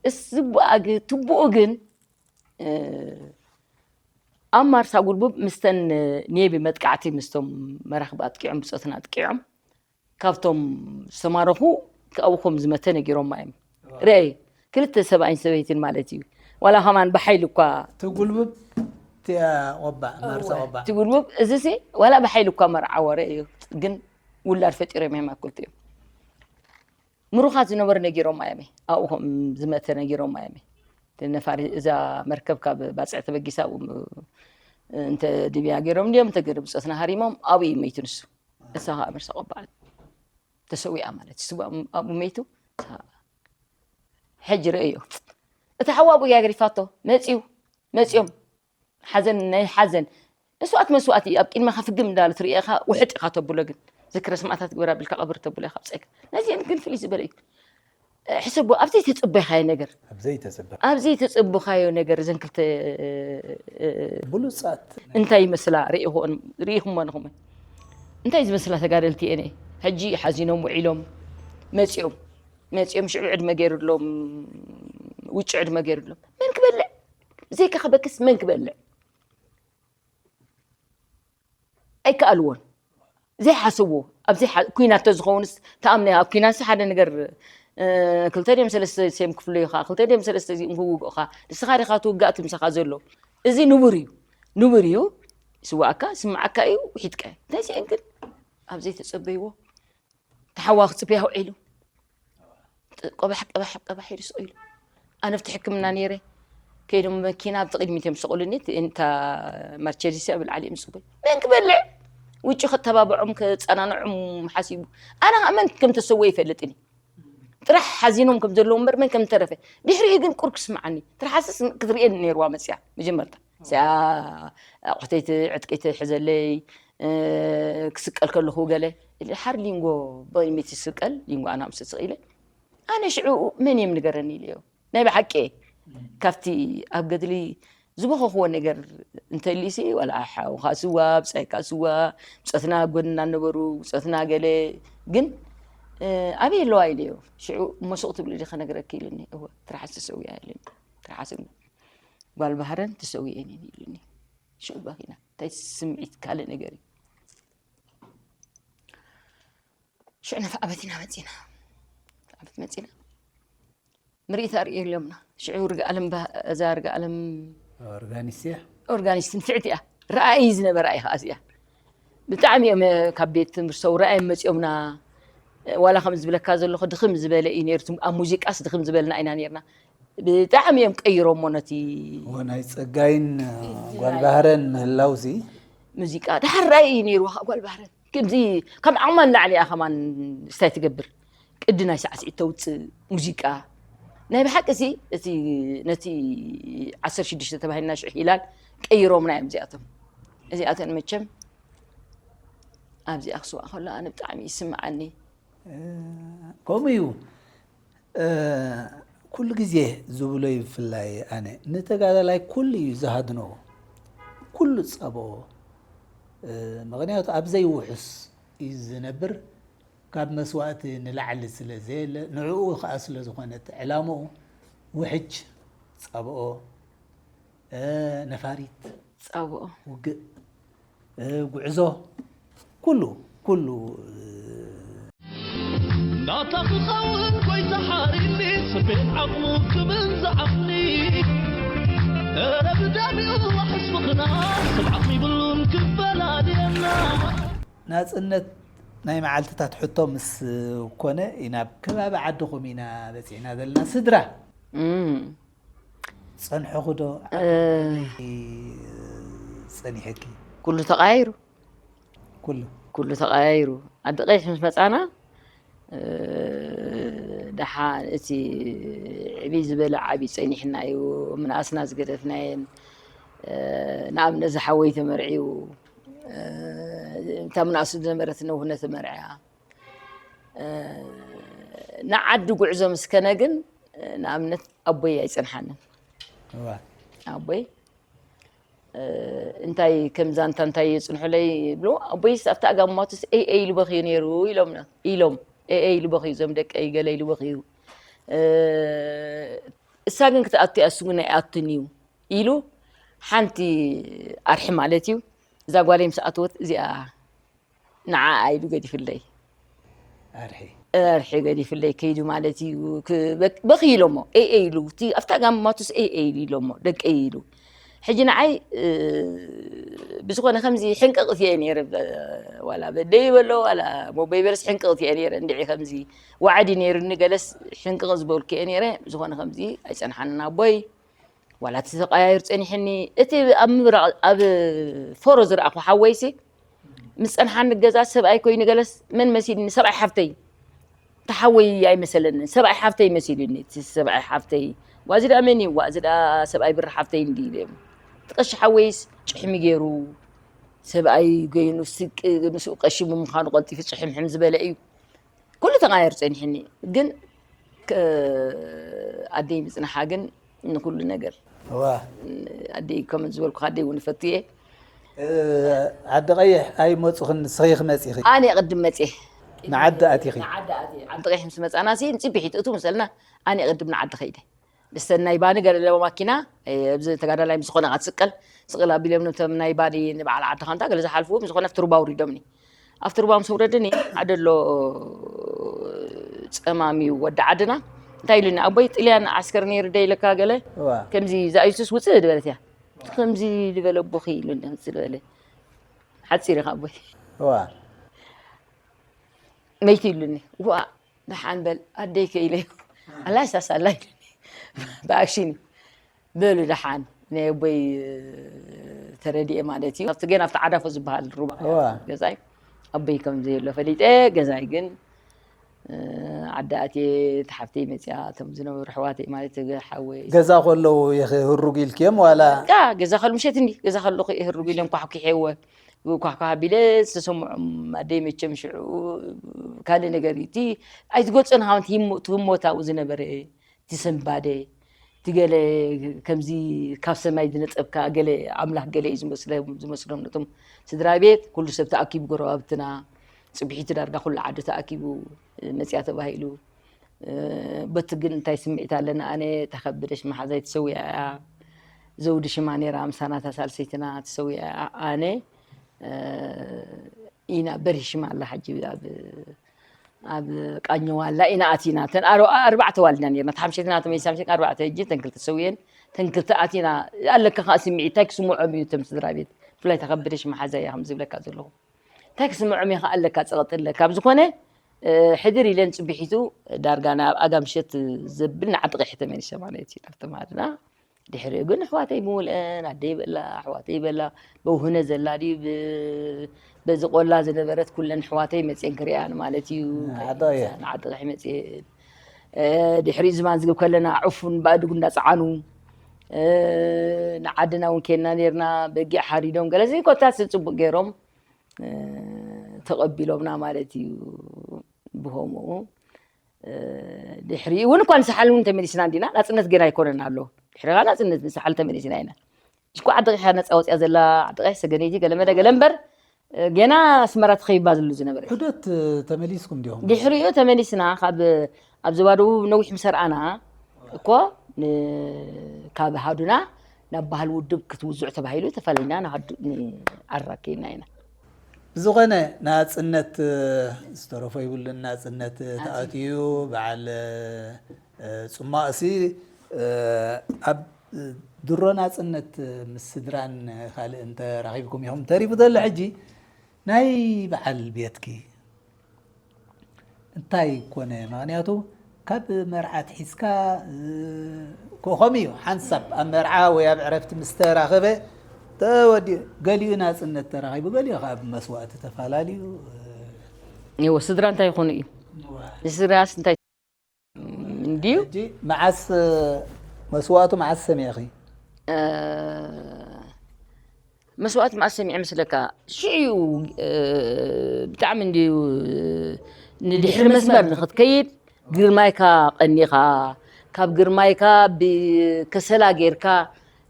እስ ዝቡኣ ግ- ትቡኡ ግን ኣብ ማርሳ ጉልቡብ ምስተን ኔቢ መጥቃዕቲ ምስቶም መራኽቢ ኣጥቂዖም ብፆትና ኣጥቂዖም ካብቶም ዝተማረኹ ካብኡ ከም ዝመተ ነጊሮማ እዮም። ርአይ ክልተ ሰብኣይን ሰበይትን ማለት እዩ። ዋላ ከማን ብሓይሊ እኳ ትጉልብብ እቲኣ ቆባዕ ማርሳ ቆባዕ ትጉልብብ እዚሲ ዋላ ብሓይሊ እኳ መርዓዎ ርአዮ ግን ውላድ ፈጢሮም እዮም ኣክልቲኦም ምሩኻት ዝነበሩ ነጊሮማ እዮም ኣብኡ ከም ዝመተ ነጊሮማ እዮም ነፋሪ እዛ መርከብ ካብ ባፅዕ ተበጊሳ ኣብኡ እንተ ድብያ ገይሮም እንዲዮም እንተ ገይሩ ብፆትና ሃሪሞም ኣብኡ እዩ መይቱ ንሱ እሳ ከዓ መርሳ ቆባዕ ተሰዊኣ ማለት እዩ ስዋ ኣብኡ መይቱ ሕጂ ርእዮ እቲ ሓዋ ኣብኡ እያ ገሪፋቶ መፅዩ መፅዮም ሓዘን ናይ ሓዘን መስዋእቲ መስዋእቲ ኣብ ቅድመኻ ፍግም እንዳለ ትርእኻ ውሕጥ ኢኻ ተብሎ ግን ዝክረ ስማእታት ግበራ ቢልካ ቀብር ተብሎ ኢኻ ብፀይካ ነዚአን ግን ፍልይ ዝበለ እዩ ሕሰቦ ኣብ ዘይተፀበኻዮ ነገር ኣብ ዘይተፅበ ኣብ ዘይተፀበኻዮ ነገር እዘን ክልተ ብሉፃት እንታይ ይመስላ ርኢኹም ርኢኹም ንኹም እንታይ ዝመስላ ተጋደልቲ እየን ሕጂ ሓዚኖም ውዒሎም መፂኦም መፂኦም ሽዑ ዕድመ ገይሩሎም ውጭ ዕድመ ገይሩሎም መን ክበልዕ ብዘይካ ከበክስ መን ክበልዕ ኣይከኣልዎን ዘይሓስብዎ ኣብዚ ኩናት ተዝኸውንስ ተኣምነ ኣብ ኩናትሲ ሓደ ነገር ክልተ ድም ሰለስተ ሴም ክፍለዩኻ ክልተ ድም ሰለስተ እዚኦም ክውግእኻ ንስኻ ዲኻ ትውጋእ ትምሳኻ ዘሎ እዚ ንቡር እዩ ንቡር እዩ ስዋእካ ስምዓካ እዩ ውሒጥካ እዩ ነዚአን ግን ኣብ ዘይተፀበይዎ ተሓዋ ክፅበያ ውዒሉ ቆባሕ ቀባሕ ቀባሕ ኢሉ ስቕ ኢሉ ኣነፍቲ ሕክምና ነይረ ከይዶም መኪና ኣብቲ ቅድሚት እዮም ዝሰቕሉኒ እታ መርቸዲሲ ኣብ ልዓሊ እዮም ዝፅበዩ መን ክበልዕ ውጭ ከተባብዖም ከፀናንዖም ሓሲቡ ኣነ ከዓ መን ከም ተሰወ ይፈልጥኒ እቲ ጥራሕ ሓዚኖም ከም ዘለዉ እምበር መን ከም ተረፈ። ድሕሪኡ ግን ቁር ክስምዓኒ። ትርሓስስ ክትርእየኒ ነይርዋ መጽያ መጀመርታ። እዚኣ ኣቑሕተይ ት-፣ ዕጥቀይ ትሕዘለይ፣ እ፣ ክስቀል ከለኹ ገለ። ድሓር ሊንጎ በይመይቲ ትስቀል፣ ሊንጎ ኣነ ምስ ስቕ ኢለ። ኣነ ሽዑ መን እዮም ንገረኒ ኢለዮ። ናይ ብሓቂ እየ። ካብቲ ኣብ ገድሊ ዝበኸኽዎ ነገር እንተልዩሲ፣ ዋላ ሓውኻ ስዋ፣ ብጻይካ ስዋ፣ ብጾትና ጎንና ነበሩ፣ ብጾትና ገለ፣ ግን፣ እ፣ ኣበይ ኣለዋ ኢለዮ። ሽዑ እሞ ስቕ ትብሊ ዲኺ ከነግረኪ ኢሉኒ። እወ፣ ትርሓስ ተሰዊኣ ኢሉኒ። ትርሓስ እሞ ጓል ባህረን ተሰዊኤን እየን ኢሉኒ። ሽዑ ባኺና። እንታይ ስምዒት ካልእ ነገር እዩ። ሽዑ ነፋ ኣበት ኢና መጺና። ኣበት መጺና። ምርኢት ኣርእየሎምና። ሽዑ ርግኣለም ባ-፣ እዛ ርግኣለም ኦርጋኒስት እያ። ኦርጋኒስት ንፍዕቲ እያ። ረኣይ ዝነበራ እያ ከኣ እዚኣ። ብጣዕሚ እዮም ካብ ቤት ትምህርቲ ሰው ረኣይ መጺኦምና። ዋላ ከም ዝብለካ ዘለኹ ድኽም ዝበለ እዩ ነይሩ። ኣብ ሙዚቃስ ድኽም ዝበልና ኢና ነይርና። ብጣዕሚ እዮም ቀይሮሞ ነቲ እዎ፣ ናይ ጸጋይን ጓል ባህረን ምህላውሲ። ሙዚቃ። ደሓር ረኣይ እዩ ነይርዋ ከኣ ጓል ባህረን። ከምዚ ካብ ዓቕማ ንላዕሊ እያ ከማን ስታይ ትገብር። ቅዲ ናይ ሳዕስዒት ተውጽእ ሙዚቃ። ናይ ብሓቂ እዚ፣ እቲ፣ ነቲ ዓሰርተ ሽዱሽተ ተባሂልና ሽዑ ሂላል ቀይሮምና እዮም እዚኣቶም። እዚኣተን መቸም ኣብዚኣ ክስዋእ ከሎ ኣነ ብጣዕሚ ይስምዓኒ። እ፣ ከምኡ እዩ። እ፣ ኩሉ ግዜ ዝብሎ እዩ፣ ብፍላይ ኣነ፣ ንተጋዳላይ ኩሉ እዩ ዝሃድኖ። ኩሉ ዝጸብኦ። እ፣ ምኽንያቱ ኣብ ዘይውሑስ እዩ ዝነብር። ካብ መስዋእቲ ንላዕሊ ስለ ዘየለ፣ ንዕኡ ከኣ ስለ ዝኾነ እቲ ዕላምኡ፣ ውሕጅ፣ ጸብኦ፣ እ፣ ነፋሪት፣ ጸብኦ። ውግእ፣ እ፣ ጉዕዞ፣ ኩሉ፣ ኩሉ፣ እ፣ ናታ ክኸውን ጎይታ ሓሪኒ፣ ስምዒት ዓቕሙ ክብል ዝዓቕኒ። እረ ብደሚኡ ዋሕስ ምኽና፣ ሰብ ዓቕሚ ይብሉን ክፈላልየና። ናጽነት ናይ መዓልትታት ሕቶ ምስ ኮነ፣ ኢና ኣብ ከባቢ ዓድኹም ኢና በጺሕና ዘለና። ስድራ እም። ጸንሐኹ ዶ? እ። ጸኒሐኪ? ኩሉ ተቐያይሩ። ኩሉ? ኩሉ ተቐያይሩ። ዓዲ ቀይሕ ምስ መጻና፣ እ፣ ደሓን እቲ ዕብይ ዝበለ ዓቢ ጸኒሕና እዩ። ምንኣስና ዝገደፍናየን፣ እ፣ ንኣብነት ዝሓወይ ተመርዕዩ፣ እ፣ እታ ምንኣሱ ዝነበረት ነውህነ ተመርዕያ። እ፣ ንዓዲ ጉዕዞ ምስ ከነ ግን፣ እ፣ ንኣብነት ኣቦይ ኣይጸንሓንን። እዋ። ኣቦይ፣ እ፣ እንታይ ከም ዛንታ እንታይ የጽንሑለይ ይብሉ። ኣቦይስ ኣብቲ ኣጋማቱስ ኤይ ኤይ ኢሉ በኽዩ ነይሩ ኢሎምና፣ ኢሎም። ኤይ ኤይ ኢሉ በኽዩ፣ እዞም ደቀይ ገለ ኢሉ በኽዩ። እ፣ እሳ ግን ክትኣቱ እያ፣ እሱ ግን ኣይኣቱን እዩ ኢሉ፣ ሓንቲ ኣርሒ ማለት እዩ። እዛ ጓለይ ምስ ኣተወት እዚኣ ንዓኣ ኢሉ ገዲፍለይ። ኣርሒ። ኣርሒ ገዲፍለይ ከይዱ ማለት እዩ። ክ-፣ በክ-፣ በኺ ኢሎሞ፣ ኤይ ኤይ ኢሉ፣ እቲ ኣብታ ጋማቱስ ኤይ ኤይ ኢሉ ኢሎሞ፣ ደቀይ ኢሉ። ሕጂ ንዓይ፣ እ፣ ብዝኾነ ከምዚ ሕንቅቕ እየ ነይረ፣ በ-፣ ዋላ በደይ በሎ፣ ዋላ ሞበይ በለስ ሕንቅቕ እየ ነይረ። እንድዒ ከምዚ ዋዕዲ ነይሩኒ፣ ገለስ ሕንቅቕ ዝበልኩ እየ ነይረ። ብዝኾነ ከምዚ ኣይጸንሓንን ኣቦይ። ዋላ እቲ ተቐያይሩ ጸኒሕኒ፣ እቲ ኣብ ምብራቕ፣ ኣብ ፎሮ ዝረኣኹ ሓወይሲ፣ ምስ ጸንሓኒ ገዛ ሰብኣይ ኮይኑ ገለስ መን መሲልኒ? ሰብኣይ ሓፍተይ። እቲ ሓወይ ኣይመሰለንን። ሰብኣይ ሓፍተይ መሲሉኒ። እቲ ሰብኣይ ሓፍተይ። ዋ፣ እዚ ደኣ መን እዩ? ዋ፣ እዚ ደኣ ሰብኣይ ብሪ ሓፍተይ እንዲ ኢለ። እቲ ቀሺ ሓወይስ ጭሕሚ ገይሩ፣ ሰብኣይ ገይኑ ስቅ-፣ ምስኡ ቀሺ ብምዃኑ ቀልጢፉ ጭሕምሕም ዝበለ እዩ። ኩሉ ተቐያይሩ ጸኒሕኒ። ግን ከ-፣ ኣደይ ምጽንሓ ግን ንኩሉ ነገር። እዋ። ኣደይ ከም ዝበልኩ ኣደይ እውን እፈቱ እየ። እ፣ ዓዲ ቀይሕ ኣይመጹኽን፣ ንስኺ ኢኺ መጺኺ? ኣነ ቅድም መጽየ። ንዓዲ ኣቲኺ? ንዓዲ ኣትየ። ዓዲ ቀይሕ ምስ መጻና ሲ ንጽቢሒት እቱ መሰልና ኣነ ቅድም ንዓዲ ከይደ። ብሰናይ ባኒ ገለ ኣለዎ ማኪና፣ እ፣ ኣብዚ ተጋዳላይ ምስ ዝኾነ ክትስቀል፣ ስቕል ኣቢሎም ነቶም ናይ ባኒ ንበዓል ዓዲ ኻንታ ገለ ዝሓልፉ ምስ ዝኾነ ኣብቲ ሩባ ኣውሪዶምኒ። ኣብቲ ሩባ ምስ ኣውረድኒ፣ ሓደ ኣሎ ጸማም እዩ ወዲ ዓድና። እንታይ ኢሉኒ፣ "ኣቦይ ጥልያን ዓስከር ነይሩ ዶ ኢለካ ገለ?" እዋ። ከምዚ፣ "እዛ እዩስስ ውጽእ" ዝበለት እያ። ከምዚ ዝበለ ኣቦኺ ኢሉኒ፣ ከምዚ ዝበለ። ሓጺር ኢኻ ኣቦይ። እዋ። መይቲ ኢሉኒ። ዋ፣ ደሓን በል፣ ኣደይ ከ ኢለ። ኣላይ ሳሳላ ኢሉኒ። ብኣክሽን እዩ። በሉ ደሓን፣ ናይ ኣቦይ ተረዲኤ ማለት እዩ። ኣብቲ ገና ኣብቲ ዓዳፎ ዝበሃል ሩባ እዋ። ገዛይ፣ ኣቦይ ከም ዘየሎ ፈሊጠ፣ ገዛይ ግን፣ እ፣ ዓዲ ኣትየ፣ እቲ ሓፍተይ መፅያ፣ እቶም ዝነበሩ ኣሕዋተይ ማለት ሓወይ ገዛ ከለዉ ይህሩግ ኢልክዮም ዋላ? ቃ ገዛ ከሉ ምሸት እንዲ ገዛ ከለኹ ይህርጉ ኢሎም ኳሕኩሐወ። ኳሕኳሕ ኣቢለ ዝተሰምዖም ኣደይ መቸም ሽዑ ካልእ ነገር እዩ። እቲ ኣይትገልጾን ሃውን ትህሞት ኣብኡ ዝነበረ እቲ ሰንባደ እቲ ገለ ከምዚ ካብ ሰማይ ዝነጸብካ ገለ ኣምላኽ ገለ እዩ ዝመስሎም ነቶም ስድራ ቤት ኩሉ ሰብ ተኣኪቡ ጎረባብትና ጽብሒቱ ዳርጋ ኩሉ ዓዲ ተኣኪቡ መጽያ ተባሂሉ። በቲ ግን እንታይ ስምዒት ኣለና ኣነ ተኸብደሽ መሓዛይ ተሰዊኣ እያ። ዘውዲ ሽማ ነይራ ምሳና እታ ሳልሰይትና ተሰዊኣ እያ። ኣነ ኢና በሪ ሽማ ኣላ ሕጂ ኣብ ኣብ ቃኘዋ ኣላ ኢና ኣቲና ተን ኣርባዕተ ዋልድና ነርና ተሓምሸትና ተመይሳምሸን ኣርባዕተ ሕጂ ተንክልተ ሰውየን ተንክልተ ኣቲና ኣለካ ከዓ ስምዒት እንታይ ክስምዖም እዩ እቶም ስድራ ቤት ብፍላይ ተኸብደሽ መሓዛ እያ ከም ዝብለካ ዘለኹ እንታይ ክስምዖም እዩ ከዓ ኣለካ ፀቐጥ ኣለካ ኣብ ዝኾነ ሕድር ኢለን ፅብሒቱ ዳርጋ ናብ ኣጋ ምሸት ዘብል ንዓጥቕሒ ተመሊሰ ማለት እዩ ናብቲ ማድና ድሕሪኡ ግን ኣሕዋተይ ምውልአን ኣደይ በላ ኣሕዋተይ በላ በውህነ ዘላ ድዩ በዚ ቆላ ዝነበረት ኩለን ኣሕዋተይ መፅየን ክሪኣን ማለት እዩ ንዓጥቕሒ መፅየን ድሕሪኡ ዝማን ዝግብ ከለና ዕፉን ባእድጉ እንዳፀዓኑ ንዓድና እውን ኬንና ነርና በጊዕ ሓሪዶም ገለዚ ኮታስ ፅቡቅ ገይሮም ተቐቢሎምና ማለት እዩ ብኸምኡ ድሕሪ እውን እኳ ንሰሓል እውን ተመሊስና እንዲና ናፅነት ገና ኣይኮነን ኣሎ ድሕሪ ናፅነት ንሰሓል ተመሊስና ኢና እኮ ዓዲ ቂኻ ነፃ ወፅያ ዘላ ዓዲ ቂሕ ሰገነይቲ ገለመለ ገለ እምበር ገና ኣስመራ ተኸቢባ ዝሉ ዝነበረ ዑደት ተመሊስኩም ዲኹም ድሕሪኡ ተመሊስና ካብ ኣብ ዞባ ደቡብ ነዊሕ ምስ ኣርኣና እኮ ካብ ሃዱና ናብ ባህል ውድብ ክትውዝዑ ተባሂሉ ተፈሊና ንዓራ ከይና ኢና ብዝኾነ ናፅነት ዝተረፎ ይብሉን ናፅነት ተኣትዩ በዓል ፅማቕሲ ኣብ ድሮ ናፅነት ምስ ስድራን ካልእ እንተራኺብኩም ኢኹም ተሪፉ ዘሎ ሕጂ ናይ በዓል ቤትኪ እንታይ ኮነ ምክንያቱ ካብ መርዓ ትሒዝካ ኮኸም እዩ ሓንሳብ ኣብ መርዓ ወይ ኣብ ዕረፍቲ ምስ ተራኸበ ተወዲኡ ገሊኡ ናፅነት ተራኺቡ ገሊኡ ካብ መስዋእቲ ተፈላለዩ እዎ ስድራ እንታይ ይኾኑ እዩ ንስድራስ እንታይ እንድዩ ሕጂ መዓስ መስዋእቱ መዓስ ሰሚዕኺ መስዋእቲ መዓስ ሰሚዐ ምስለካ ሽዑ ብጣዕሚ እንድዩ ንድሕሪ መስመር ንክትከይድ ግርማይካ ቀኒኻ ካብ ግርማይካ ብከሰላ ጌርካ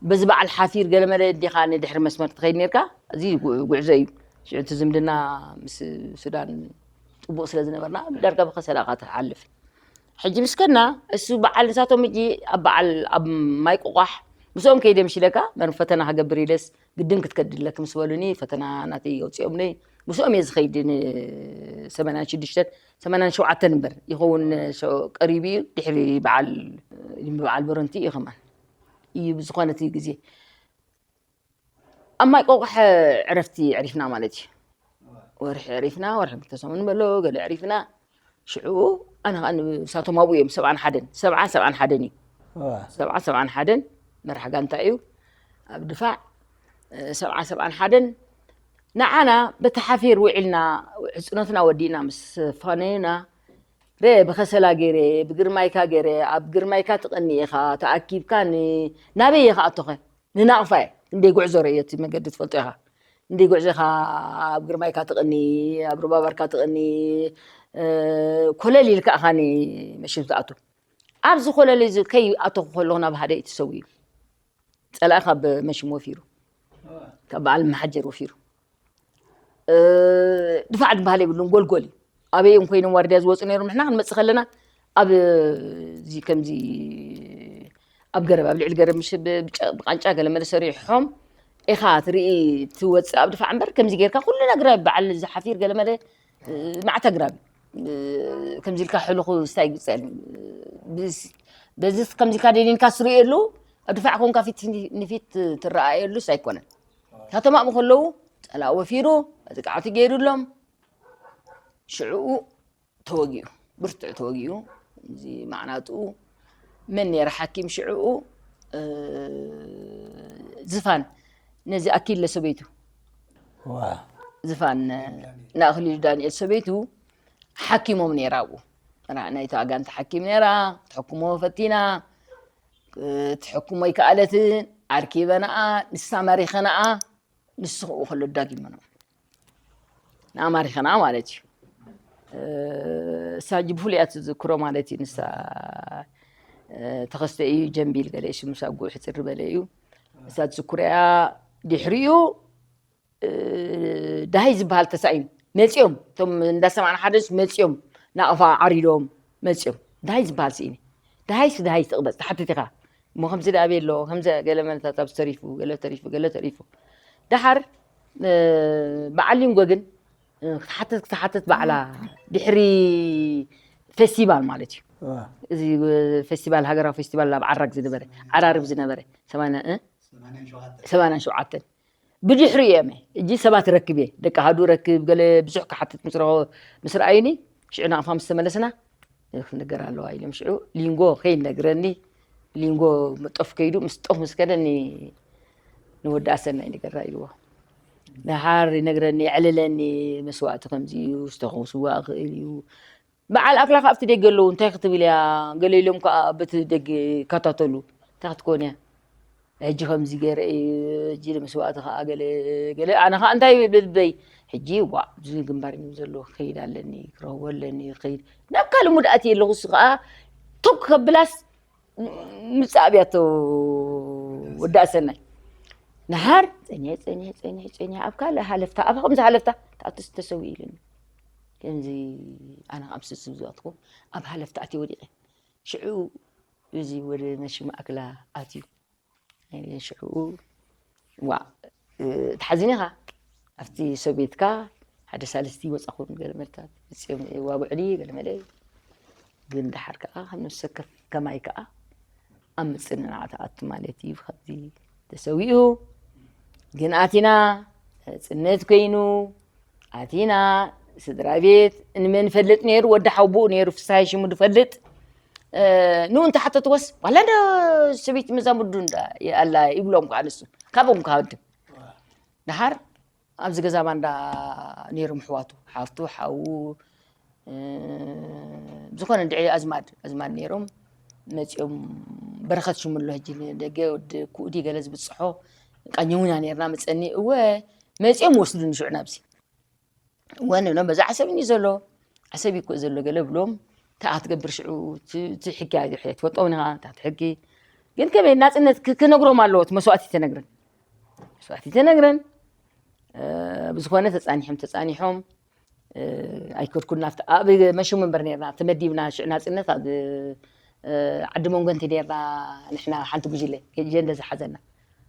በዚ በዓል ሓፊር ገለመለ እንዲኻ ንድሕሪ መስመር ትኸይድ ነርካ እዚ ጉዕዞ እዩ ሽዑ እቲ ዝምድና ምስ ሱዳን ጥቡቕ ስለ ዝነበርና ዳርጋ ብከሰላ ካ ትሓልፍ ሕጂ ምስ ከድና እሱ በዓል ንሳቶም ሕጂ ኣብ በዓል ኣብ ማይ ቆቋሕ ምስኦም ከይደ ምሽ ኢለካ መን ፈተና ክገብር ኢለስ ግድን ክትከድ ኣለኪ ምስ በሉኒ ፈተና ናተይ ኣውፅኦምለይ ምስኦም እየ ዝኸይድ ን ሰማንያን ሽዱሽተን ሰማንያን ሸውዓተን እምበር ይኸውን ቀሪቡ እዩ ድሕሪ በዓል በዓል በረንቲ እዩ ከማን እዩ ብዝኾነ እቲ ግዜ ኣብ ማይ ቆቋሕ ዕረፍቲ ዕሪፍና ማለት እዩ ወርሒ ዕሪፍና ወርሒ ክልተ ሰሙን በሎ ገለ ዕሪፍና ሽዑ ኣነ ከዓ ንሳቶም ኣብኡ እዮም ሰብዓን ሓደን ሰብዓ ሰብዓን ሓደን እዩ ሰብዓ ሰብዓን ሓደን መራሕ ጋንታ እዩ ኣብ ድፋዕ ሰብዓ ሰብዓን ሓደን ንዓና በቲ ሓፊር ውዒልና ሕፅኖትና ወዲእና ምስ ፈነና ረ ብኸሰላ ገይረ ብግርማይካ ገይረ ኣብ ግርማይካ ትቐኒ ኢኻ ተኣኪብካ ናበይ ኢኻ ኣቶኸ ንናቕፋ እየ እንደ ጉዕዞ ርእዮ እቲ መገዲ ትፈልጦ ኢኻ እንደ ጉዕዞኻ ኣብ ግርማይካ ትቕኒ ኣብ ሩባባርካ ትቕኒ ኮለል ኢልካ ኢኻ መሽም ትኣቱ ኣብዚ ኮለል እዚ ከይ ኣተኹ ከለኹ ናብ ሓደ እዩ ትሰው እዩ ፀላኢ ካብ መሽም ወፊሩ ካብ በዓል መሓጀር ወፊሩ ድፋዕ ዝበሃል የብሉን ጎልጎል እዩ ኣበይ እዮም ኮይኖም ዋርድያ ዝወፁ ነይሮም ንሕና ክንመፅእ ከለና ኣብ እዚ ከምዚ ኣብ ገረብ ኣብ ልዕሊ ገረብ ምሽ ብቃንጫ ገለመለ ሰሪሖም ኢኻ ትርኢ ትወፅእ ኣብ ድፋዕ እምበር ከምዚ ጌርካ ኩሉ ነግራ በዓል ዝሓፊር ገለመለ ማዕተ ግራብ ከምዚ ኢልካ ሕልኹ ስታይ ግፀል በዚ ከምዚ ኢልካ ደሊንካ ስርየሉ ኣብ ድፋዕ ኮንካ ፊት ንፊት ትረኣየሉስ ኣይኮነን ካቶም ኣብኡ ከለዉ ፀላእ ወፊሩ መጥቃዕቲ ገይሩሎም ሽዕኡ ተወጊኡ ብርትዕ ተወጊኡ እዚ ማዕናጥኡ መን ነይረ ሓኪም ሽዕኡ ዝፋን ነዚ ኣኪለ ሰበይቱ ዝፋን ንኣክሊሉ ዳንኤል ሰበይቱ ሓኪሞም ነይራ ኣብኡ ራ-፣ ናይታ ጋንታ ሓኪም ነይራ፣ ክትሕክሞ ፈቲና፣ ክትሕክሞ ኣይከኣለትን፣ ኣርኪበናኣ፣ ንሳ ማሪኸናኣ፣ ንሱ ክኡ ከሎ ዳጊመና። ንኣ ማሪኸናኣ ማለት እዩ። እ፣ እሳ ሕጂ ብፍሉይ እያ ትዝክሮ ማለት እዩ። ንሳ፣ እ፣ ተኸስተ እዩ፣ ጀምቢል ገለ ሽሙ ሳጉኡ ሕጽር ዝበለ እዩ። እሳ ትዝክሮ እያ። ድሕሪኡ፣ እ፣ ደሃይ ዝበሃል ተሳኢኑ መጺኦም፣ እቶም እንዳሰማዕና ሓደስ መጺኦም፣ ናቕፋ ዓሪዶም መጺኦም። ደሃይ ዝበሃል ስኢነ። ደሃይስ ደሃይ ትቕበጽ፣ ትሓትት ኢኻ። እሞ ከምዚ ደኣ ቤሎ፣ ከምዚ ገለ መለታት ኣብዚ ተሪፉ፣ ገለ ተሪፉ፣ ገለ ተሪፉ። ደሓር፣ እ፣ በዓል ሊንጎ ግን፣ እ፣ ክትሓትት፣ ክትሓትት ባዕላ ድሕሪ ፌስቲቫል ማለት እዩ። ዋ። እዚ፣ እ፣ ፌስቲቫል፣ ሃገራዊ ፌስቲቫል ኣብ ዓራግ ዝነበረ፣ ዓራርብ ዝነበረ፣ ሰማንያ፣ እ? ሰማንያን ሸውዓተን። ሰማንያን ሸውዓተን። ብድሕሪ እየ መ-፣ እጂ ሰባት ረክብ እየ። ደቂ ኣሃዱ ረክብ፣ ገለ ብዙሕ ክሓትት ምስ ረኸ-፣ ምስ ረኣዩኒ፣ ሽዑ ናቕፋ ምስ ተመለስና፣ "ክንገር ኣለዋ" ኢሎም። ሽዑ ሊንጎ ከይነግረኒ፣ ሊንጎ ጦፍ ከይዱ፣ ምስ ጦፍ ምስ ከደ፣ ኒ-፣ ንወዲ ኣሰናይ ንገራ ኢልዎ። ደሓር ይነግረኒ፣ የዕልለኒ፣ መስዋእቲ ከምዚ እዩ፣ ዝተኾ ስዋእ ክእል እዩ። በዓል ኣክላ ከኣ ኣብቲ ደገ ኣለዉ፣ እንታይ ክትብል እያ? ገለ ኢሎም ከኣ በቲ ደገ ይከታተሉ። እንታይ ክትኮን እያ? ሕጂ ከምዚ ገይረ እዩ፣ ሕጂ ንመስዋእቲ ከኣ ገለ፣ ገለ፣ ኣነ ከኣ እንታይ ይብል ብልበይ? ሕጂ ዋእ፣ እዚ ግንባር እዩ ዘሎ፣ ክኸይድ ኣለኒ፣ ክረኽቦ ኣለኒ፣ ክኸይድ። ናብ ካልእ ሙድ ኣትየ ኣለኹ፣ እሱ ከኣ ቶክ ከብላስ ምጻእ ኣብያቶ ወዲ ኣሰናይ። ነሃር ጸኒሐ፣ ጸኒሐ፣ ጸኒሐ፣ ጸኒሐ፣ ኣብ ካልእ ሃለፍታ፣ ኣብ ከምዚ ሃለፍታ፣ ትኣቱስ ተሰዊኡ ኢሉኒ። ከምዚ ኣነ ከኣ ምስ ዝብዝኣትኩ ኣብ ሃለፍታ ኣትየ ወዲቐ። ሽዑ እዚ ወደ መሽም ኣክላ ኣትዩ። ሽዑ፣ ዋእ፣ ትሓዝን ኢኻ። ኣብቲ ሶቤትካ ሓደ ሳልስቲ ይወጻኹም ገለ መልታት። መጺኦም የዋግዑኒ ገለ መለ። ግን ደሓር ከኣ ካብ ነፍሲ ወከፍ ከማይ ከኣ ኣብ ምጽንናዕ ትኣቱ ማለት እዩ። ካብዚ ተሰዊኡ ግን ኣቲና፣ ጽነት ኮይኑ ኣቲና፣ ስድራ ቤት፣ ንመን ይፈልጥ ነይሩ? ወዲ ሓውቦኡ ነይሩ፣ ፍስሃይ ሽሙ ዝፈልጥ። እ፣ ንኡ እንተሓተትዎስ፣ ዋላ እንዶ ሰበይቲ መዛሙዱ እንዳ ኣላ ይብሎም ከኣ ንሱ። ካብኦም ከሃድም። ደሓር ኣብዚ ገዛ ባንዳ ነይሮም ኣሕዋቱ፣ ሓፍቱ፣ ሓዉ፣ እ፣ ብዝኾነ እንድዒ ኣዝማድ፣ ኣዝማድ ነይሮም። መጺኦም በረኸት ሽሙ ኣሎ፣ ሕጂ ንደገ ወዲ ክኡ ድዩ ገለ ዝብጽሖ፣ ቃኘውና ነይርና፣ መጸኒ፣ እወ፣ መጺኦም ወስዱኒ ሽዑ ናብዚ። እወ ንብሎም፣ በዚ ዓሰብ እዩ ዘሎ፣ ዓሰብ እዩ እኮ ዘሎ ገለ ብሎም፣ እንታይ ክትገብር ሽዑ፣ እቲ፣ እቲ ሕጊ ኣይ-፣ ትፈልጦም ኢኻ፣ እንታይ ሕጊ። ግን ከመይ ናጽነት ክ-፣ ክነግሮም ኣለዎ፣ እቲ መስዋእቲ ተነግረን። መስዋእቲ ተነግረን። እ፣ ብዝኾነ ተጻኒሖም፣ ተጻኒሖም፣ እ፣ ኣይከድኩን ናብቲ፣ ኣብ መሽሙ እምበር ነርና፣ ተመዲብና ሽዕ ናጽነት ኣብ፣ እ፣ ዓዲ መንጎንቲ ነርና፣ ንሕና ሓንቲ ጉጅለ፣ ጀንደ ዝሓዘና።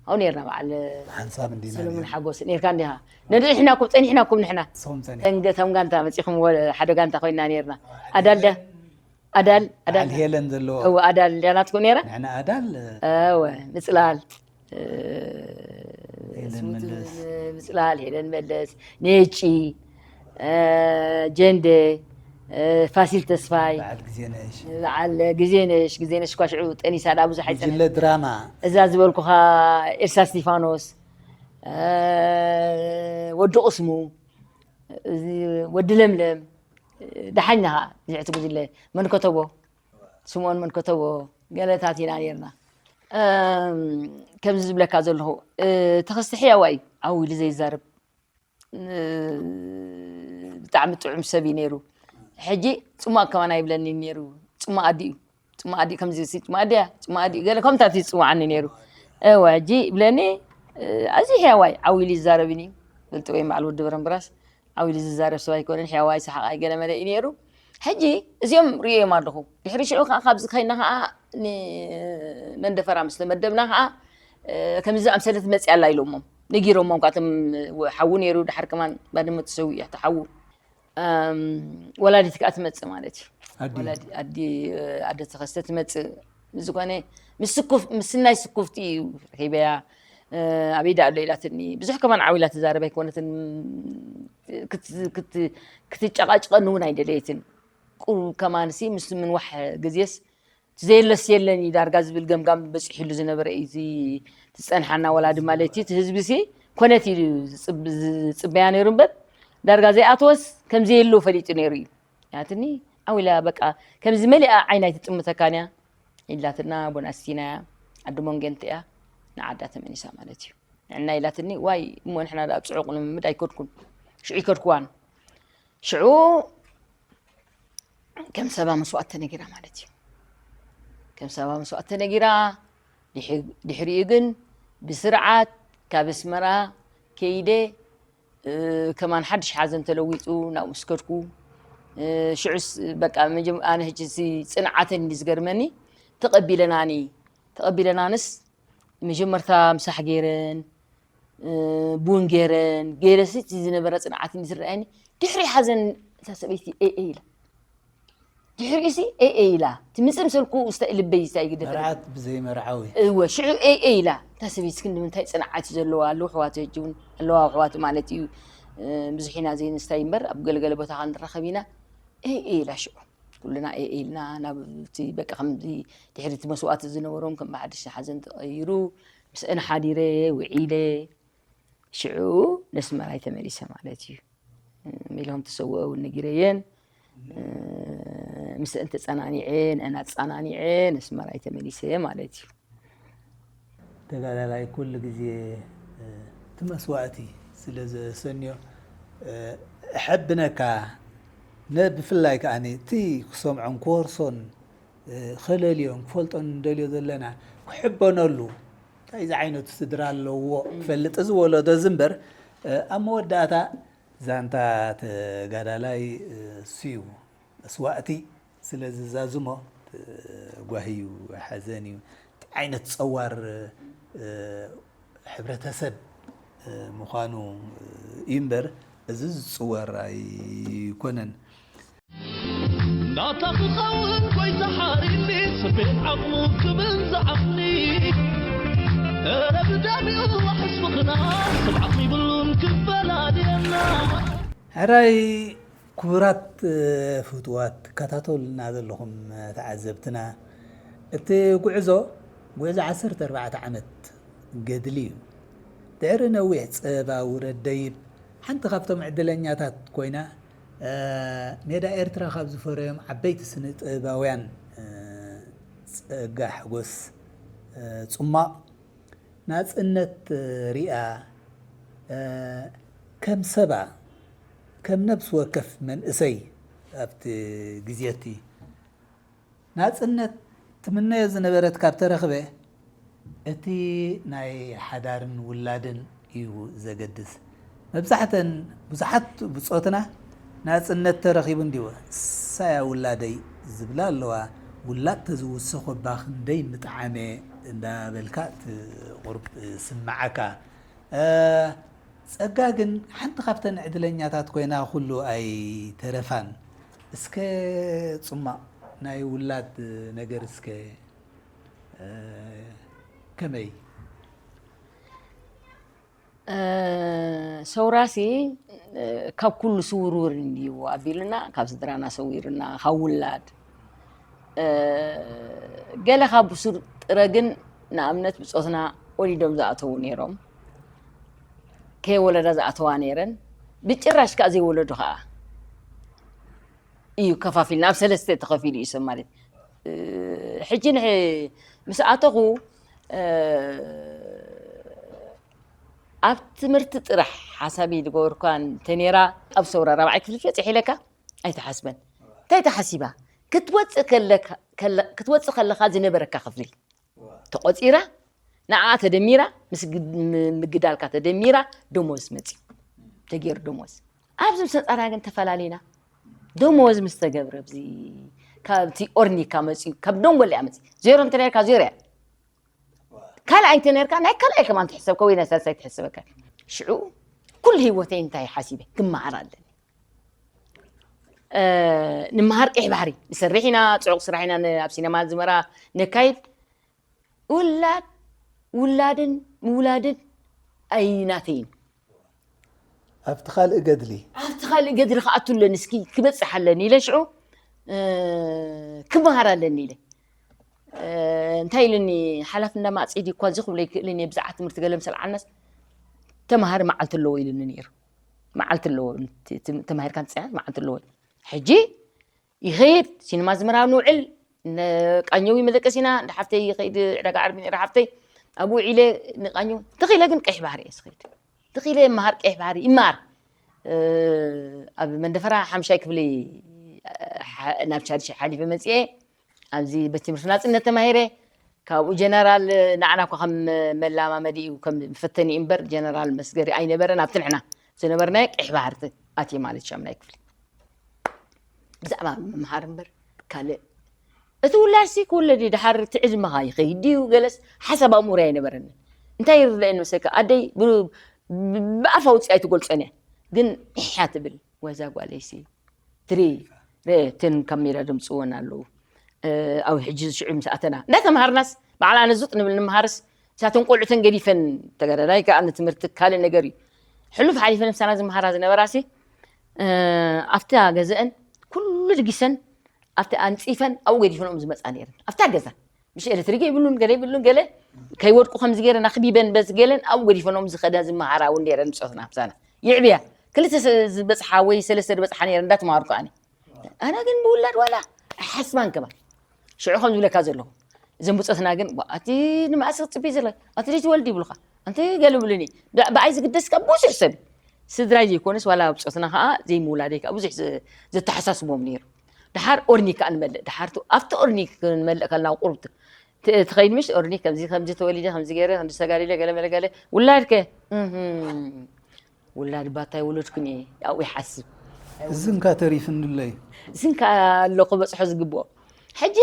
ኣብኡ ነርና በዓል ሓንሳብ እንዲና ሰለሙን ነርና። ሓጎስ ነርካ እንዲኻ? ነንሕና እኮ ጸኒሕና እኮ ንሕና። ሶም ጸኒሕ። ተንገ-፣ ተም ጋንታ መጺኹም ወ-፣ ሓደ ጋንታ ኮይና ነርና። ኣዳል ደ-፣ ኣዳል፣ ኣዳል። በዓል ሄለን ዘለዎ። እወ፣ ኣዳል እንዲያ ናትኩም ነራ? ንሕና ኣዳል። እወ፣ ምጽላል። እ፣ ሄለን ስሙቲ መለስ። ምጽላል፣ ሄለን መለስ፣ ነጪ፣ እ፣ ጀንደ፣ እ፣ ፋሲል ተስፋይ፣ በዓል ግዜነሽ። በዓል ግዜነሽ፣ ግዜነሽ እኳ ሽዑ ጠኒሳ ደኣ ብዙሕ ኣይጸንሐን። ጉጅለ ድራማ። እዛ ዝበልኩኻ ኤልሳ እስቲፋኖስ፣ እ፣ ወዲ ቁስሙ፣ እዚ ወዲ ለምለም፣ ደሓኛ ኸዓ፣ እዚ ሕቲ ጉጅለ መንከተቦ፣ ስምኦን መንከተቦ፣ ገለታት ኢና ኔርና። እም፣ ከምዚ ዝብለካ ዘለኹ፣ እ፣ ተኸስተ ሕያዋይ እዩ፣ ዓው ኢሉ ዘይዛረብ። እ፣ ብጣዕሚ ጥዑም ሰብ እዩ ነይሩ። ሕጂ ጽሟቕ ከማን ኣይብለኒ ነይሩ። ጽሟቕ ኣዲኡ፣ ጽሟቕ ኣዲኡ ከምዚ ሲ፣ ጽሟቕ ኣዲያ፣ ጽሟቕ ኣዲኡ ገለ ከምታት እዩ ዝጽውዓኒ ነይሩ። እወ፣ ሕጂ ይብለኒ፣ እ፣ ኣዝዩ ሕያዋይ ዓው ኢሉ ይዛረብኒ። ፈልጥወይ በዓል ወዲ በረምብራስ ዓው ኢሉ ዝዛረብ ሰብ ኣይኮነን። ሕያዋይ ሰሓቓይ ገለ መለ እዩ ነይሩ። ሕጂ እዚኦም ርእዮም ኣለኹ። ድሕሪ ሽዑ ከኣ ካብዚ ከይና ከኣ ንመንደፈራ ምስ ተመደብና ከኣ፣ እ፣ ከምዚ ዝኣምሰለት መጽያ ኣላ ኢሎሞም። ነጊሮሞም ከኣ እቶም ሓዉ ነይሩ፣ ድሓር ከማን ባድመ ተሰዊኡ እቲ ሓዉ። እም፣ ወላዲት ከኣ ትመጽእ ማለት እዩ። ኣዲ። ወላዲ-፣ ኣዲ፣ ኣደ ተኸስተ ትመጽእ። ዝኾነ ምስ ስኩፍ-፣ ምስ ናይ ስኩፍቲ እዩ ረኺበያ። እ፣ ኣበይ ደኣ ኣሎ ኢላትኒ። ብዙሕ ከማን ዓው ኢላ ትዛረብ ኣይኮነትን። ክት-፣ ክት-፣ ክትጨቃጨቀኒ እውን ኣይደለየትን። ቁሩብ ከማንሲ ምስ ምንዋሕ ግዜስ፣ እቲ ዘየለስ የለን እዩ ዳርጋ ዝብል ገምጋም በጺሑሉ ዝነበረ እዩ። እዚ ትጸንሓና ወላዲ ማለት እዩ። እቲ ህዝቢሲ ኮነት ኢሉ ዝጽብ-፣ ዝጽበያ ነይሩ እምበር፣ ዳርጋ ዘይኣተወስ ከም ዘየሎ ፈሊጡ ነይሩ እዩ። ያትኒ ኣው ኢላ በቃ ከምዚ መሊኣ ዓይና ኣይትጥምተካን እያ ኢላትና። ቦናስቲና እያ፣ ዓዲ ሞንጌንቲ እያ፣ ንዓዳ ተመሊሳ ማለት እዩ። ንዕና ኢላትኒ፣ ዋይ እሞ ንሕና ደኣ ኣብ ጽዑቕ ልምምድ ኣይከድኩን፣ ሽዑ ኣይከድኩዋን። ሽዑ ከም ሰባ መስዋእቲ ተነጊራ ማለት እዩ። ከም ሰባ መስዋእቲ ተነጊራ፣ ድሕ-፣ ድሕሪኡ ግን ብስርዓት ካብ ኣስመራ ከይደ፣ እ፣ ከማን ሓድሽ ሓዘን ተለዊጡ ናብኡ ምስ ከድኩ፣ እ፣ ሽዑስ በቃ መጀም-፣ ኣነ ሕጂ እዚ ጽንዓተን እንዲ ዝገርመኒ፣ ተቐቢለናኒ፣ ተቐቢለናንስ መጀመርታ ምሳሕ ገይረን፣ እ፣ ቡን ገይረን፣ ገይረሲ እቲ ዝነበረ ጽንዓት እንዲ ዝረኣየኒ፣ ድሕሪ ሓዘን እታ ሰበይቲ ኤ ኤ ኢላ። ድሕሪኡሲ ኤ ኤ ኢላ። እቲ ምጽእ ምሰልኩ እስተ-፣ ልበይ ስታይ ይግደፈ። መርዓት ብዘይ መርዓዊ። እወ፣ ሽዑ ኤ ኤ ኢላ። እታ ሰበይቲ ክንዲ ምንታይ ጽንዓት እዩ ዘለዋ? ኣለዉ ኣሕዋቱ፣ ሕጂ እውን ኣለዋ ኣሕዋቱ ማለት እዩ። እ፣ ብዙሕ ኢና ዘይንስታይ እምበር፣ ኣብ ገለገለ ቦታ ከኣ ንራኸብ ኢና። ኤ ኤ ኢላ ሽዑ። ኩልና ኤ ኤ ኢልና፣ ናብ እቲ በቃ ከምዚ ድሕሪ እቲ መስዋእቲ ዝነበሮም ከም ብሓድሽ ሓዘን ተቐይሩ፣ ምስአን ሓዲረ፣ ውዒለ፣ ሽዑ ነስመራይ ተመሊሰ ማለት እዩ። ሚሎም ተሰውኦ እውን ነጊረየን። ምስአን ተጸናኒዐ፣ ንአን ኣጸናኒዐ፣ ነስመራይ ተመሊሰ ማለት እዩ። ተጋዳላይ ኩሉ ግዜ፣ እ፣ እቲ መስዋእቲ ስለ ዘሰንዮ፣ እ፣ እሐብነካ። ነ-፣ ብፍላይ ከኣ እቲ ክሰምዖን ክወርሶን፣ እ፣ ከለልዮን ክፈልጦን እንደልዮ ዘለና ክሕበነሉ፣ እንታይ ዝዓይነቱ ስድራ ኣለዎ ክፈልጥ እዚ ወለዶ እዚ እምበር፣ እ፣ ኣብ መወዳእታ ዛንታ ተጋዳላይ፣ እ፣ እሱ እዩ። መስዋእቲ ስለ ዝዛዝሞ፣ እ፣ ጓሂ እዩ፣ ሓዘን እዩ። እንታይ ዓይነት ጸዋር፣ እ፣ ሕብረተሰብ፣ እ፣ ምዃኑ፣ እ፣ እዩ እምበር፣ እዚ ዝጽወር ኣይኮነን። ናታ ክኸውን ጎይታ ሓሪኒ፣ ስፌት ዓቕሙ ክብል ዝዓቕኒ። እረ ብደሚኡ ዋሕስ ምኽና፣ ስብዓት ይብሉን ክፈላልየና። ሕራይ ክቡራት፣ እ፣ ፍቱዋት ትከታተሉና ዘለኹም፣ እ፣ ተዓዘብትና፣ እቲ ጉዕዞ፣ ጉዕዞ ዓሰርተ ኣርባዕተ ዓመት ገድሊ እዩ። ድሕሪ ነዊሕ ጸባ ውረድ ደይብ፣ ሓንቲ ካብቶም ዕድለኛታት ኮይና፣ እ፣ ሜዳ ኤርትራ ካብ ዝፈረዮም ዓበይቲ ስነ ጥበባውያን፣ እ፣ ጸጋ ሓጎስ፣ እ፣ ጽሟቕ፣ ናጽነት ሪኣ፣ እ፣ ከም ሰባ፣ ከም ነብሲ ወከፍ መንእሰይ ኣብቲ ግዜ እቲ ናጽነት ትምነዮ ዝነበረት ካብ ተረኽበ፣ እቲ ናይ ሓዳርን ውላድን እዩ ዘገድስ። መብዛሕተን፣ ብዙሓት ብጾትና ናጽነት ተረኺቡ እንድዩ፣ እሳያ ውላደይ ዝብላ ኣለዋ። ውላድ ተዝውስኽ እባ ክንደይ ምጠዓመ እንዳበልካ እቲ ቁሩብ ስምዓካ። እ፣ ጸጋ ግን ሓንቲ ካብተን ዕድለኛታት ኮይና ኩሉ ኣይተረፋን። እስከ ጽማቕ ናይ ውላድ ነገር እስከ፣ እ፣ ከመይ? እ፣ ሰውራሲ፣ እ፣ ካብ ኩሉ ስውርውር እንድዩ ኣቢሉና፣ ካብ ስድራና ሰዊሩና፣ ካብ ውላድ። እ፣ ገለ ካብ ብሱር ጥረ ግን፣ ንኣብነት ብጾትና ወሊዶም ዝኣተዉ ነይሮም። ከየወለዳ ዝኣተዋ ነይረን። ብጭራሽ ከኣ ዘይወለዱ ከኣ እዩ ከፋፊልና። ኣብ ሰለስተ ተኸፊሉ እዩ ሰብ ማለት። እ፣ ሕጂ ንሕ-፣ ምስ ኣተኹ፣ እ፣ ኣብ ትምህርቲ ጥራሕ ሓሳብ ዝገበርኳ እንተ ነይራ፣ ኣብ ሰውራ ራብዓይ ክፍሊ በጺሐ ኢለካ ኣይትሓስበን። እንታይ ተሓሲባ? ክትወጽእ ከለካ፣ ከለ-፣ ክትወጽእ ከለኻ ዝነበረካ ክፍሊ ተቖጺራ፣ ንዓኣ ተደሚራ፣ ምስ ግ-፣ ም-፣ ምግዳልካ ተደሚራ፣ ደሞዝ መጺኡ። ተገይሩ ደሞዝ። ኣብዚ ምስ መጻና ግን ተፈላለና። ደሞዝ ምስ ተገብረ፣ ኣብዚ ካብቲ ኦርኒካ መጺኡ፣ ካብ ደንጎል እያ መጺኡ። ዜሮ እንተ ነርካ፣ ዜሮ እያ። ካልኣይ እንተ ነርካ፣ ናይ ካልኣይ ከማን ትሕሰብካ ወይ ናይ ሳልሳይ ትሕሰበካ። ሽዑ፣ ኩሉ ህይወተይ እንታይ ሓሲበ? ክመሃር ኣለኒ። እ፣ ንመሃር ቀይሕ ባሕሪ። ንሰርሕ ኢና፣ ጽዑቕ ስራሕ ኢና፣ ን-፣ ኣብ ሲነማ ዝመራ ነካይድ። ውላድ፣ ውላድን ምውላድን ኣይናተይን። ኣብቲ ካልእ ገድሊ። ኣብቲ ካልእ ገድሊ ክኣቱ ኣለኒ፣ እስኪ ክበጽሕ ኣለኒ ኢለ ሽዑ፣ እ፣ ክመሃር ኣለኒ ኢለ። እ፣ እንታይ ኢሉኒ፣ ሓላፍ እንዳ ማዕጺድ እኳ እዚ ክብሎ ይክእልን እየ፣ ብዛዕባ ትምህርቲ ገለ ምስ ኣልዓልናስ፣ ተማሃሪ መዓልቲ ኣለዎ ኢሉኒ ነይሩ። መዓልቲ ኣለዎ፣ ት-፣ ት-፣ ተማሂርካ እንትጽዕር መዓልቲ ኣለዎ። ሕጂ ይኸይድ፣ ሲኒማ ኣዝመራ ንውዕል፣ ንቃኘው መደቀሲና፣ እንዳ ሓፍተይ ይኸይድ፣ ዕዳጋ ዓርቢ ነይራ ሓፍተይ፣ ኣብኡ ውዒለ ንቃኘው። ተኺለ ግን ቀይሕ ባሕሪ እየ ዝኸይድ። ተኺለ ይመሃር ቀይሕ ባሕሪ፣ ይመሃር። እ፣ ኣብ መንደፈራ ሓምሻይ ክፍሊ፣ እ፣ ሓ-፣ ናብ ቻድሽ ሓሊፈ መጽኤ፣ ኣብዚ ቤት ትምህርቲ ናጽነት ተማሂረ። ካብኡ ጀነራል ንዓና እኳ ከም መላማመዲ እዩ፣ ከም መፈተኒ እዩ እምበር፣ ጀነራል መስገሪ ኣይነበረን። ኣብቲ ንሕና ዝነበርናዮ ቀይሕ ባሕሪ ኣትየ ማለት ሻምናይ ክፍሊ። ብዛዕባ ምምሃር እምበር ካልእ፣ እቲ ውላድሲ ክውለድ እዩ፣ ድሓር እቲ ዕድመኻ ይኸይድ ድዩ ገለስ ሓሳብ ኣእምሮ ኣይነበረንን። እንታይ ይርድኣኒ መሰለካ፣ ኣደይ ብ-፣ ብ-፣ ብኣፋ ውፅእ ኣይትገልጾን እያ፣ ግን ኢሕያ ትብል። ወዛ ጓለይሲ ትሪ ርእ፣ እተን ካብ ሜዳ ድምፅወን ኣለዉ። እ፣ ኣብ ሕጂ ሽዑ ምስ ኣተና እንዳተምሃርናስ ባዕላ ነዙጥ ንብል ንምሃርስ፣ እሳተን ቆልዑተን ገዲፈን፣ ተጋዳላይ ከዓ ንትምህርቲ ካልእ ነገር እዩ። ሕሉፍ ሓሊፈን ምሳና ዝምሃራ ዝነበራሲ፣ እ፣ ኣብታ ገዘአን ኩሉ ድጊሰን ኣብቲ ኣንጺፈን ኣብኡ ገዲፈንኦም ዝመጻ ነይረን። ኣብታ ገዛ ምሽ ኤሌክትሪክ ይብሉን ገለ ይብሉን ገለ ከይወድቁ ከምዚ ገይረን ኣኽቢበን በዚ ገለን ኣብኡ ገዲፈንኦም ዝኸዳ ዝመሃራ እውን ነይረን ብጾትና ምሳና ይዕብያ። ክልተ ስ-፣ ዝበጽሓ ወይ ሰለስተ ዝበጽሓ ነይረን እንዳተማሃርኩ ኣነ። ኣነ ግን ብውላድ ዋላ ኣይሓስባን ከማን። ሽዑ ከም ዝብለካ ዘለኹ እዘን ብጾትና ግን፣ "ዋ፣ ኣቲ ንመኣስ ክትጽቢ ዘለኺ? ኣቲ ደይ ትወልዲ?" ይብሉኻ። ኣንቲ ገለ ይብሉኒ። ብ-፣ ብኣይ ዝግደስ ካብ ብዙሕ ሰብ እዩ። ስድራይ ዘይኮነስ ዋላ ብጾትና ከኣ ዘይምውላደይ ከኣ ብዙሕ ዘ-፣ ዘተሓሳስቦም ነይሩ። ደሓር ኦርኒክ ከኣ ንመልእ። ደሓር ቱ-፣ ኣብቲ ኦርኒክ ክንመልእ ከለና ቁሩብ ት-፣ ት-፣ ትኸይድ ምሽ ኦርኒክ ከምዚ፣ ከምዚ ተወሊደ፣ ከምዚ ገይረ፣ ከምዚ ተጋዲለ፣ ገለ መለ ገለ። ውላድከ? እህም። ውላድ ባታ ይወለድኩን እየ፣ ኣብኡ ይሓስብ። እዝንካ ተሪፍንለይ። እዝንካ ኣሎ ክበጽሖ ዝግብኦ። ሕጂ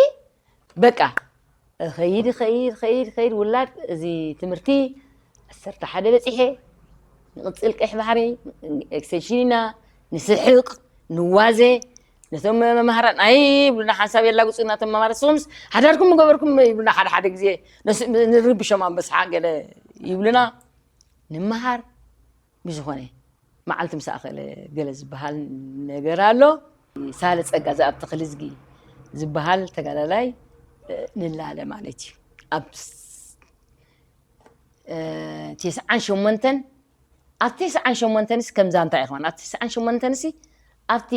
በቃ፣ እኸይድ፣ እኸይድ፣ እኸይድ፣ እኸይድ፣ ውላድ፣ እዚ ትምህርቲ ዓሰርተ ሓደ በጺሐ፣ ንቕጽል ቀይሕ ባሕሪ፣ ኤክስቴንሽን ኢና፣ ንስሕቕ፣ ንዋዘ፣ ነቶም መምሃራን ኣይብሉና፣ ሓንሳብ የላግጹና፣ እቶም መምሃራን፣ ንስኹምስ ሓዳርኩም ምገበርኩም ይብሉና፣ ሓደ ሓደ ግዜ ነስ-፣ ንርብሾም ኣንበስሓ ገለ ይብሉና፣ ንምሃር፣ ብዝኾነ፣ መዓልቲ ምስ ኣኸለ ገለ ዝበሃል ነገር ኣሎ። ሳህለ ጸጋ ዘኣብ ተኽልዝጊ ዝበሃል ተጋዳላይ፣ እ፣ ንላለ ማለት እዩ። ኣብ ስ-፣ እ፣ ተስዓን ሸሞንተን፣ ኣብ ተስዓን ሸሞንተንስ ከምዛ እንታይ ይኸውን? ኣብ ተስዓን ሸሞንተንሲ ኣብቲ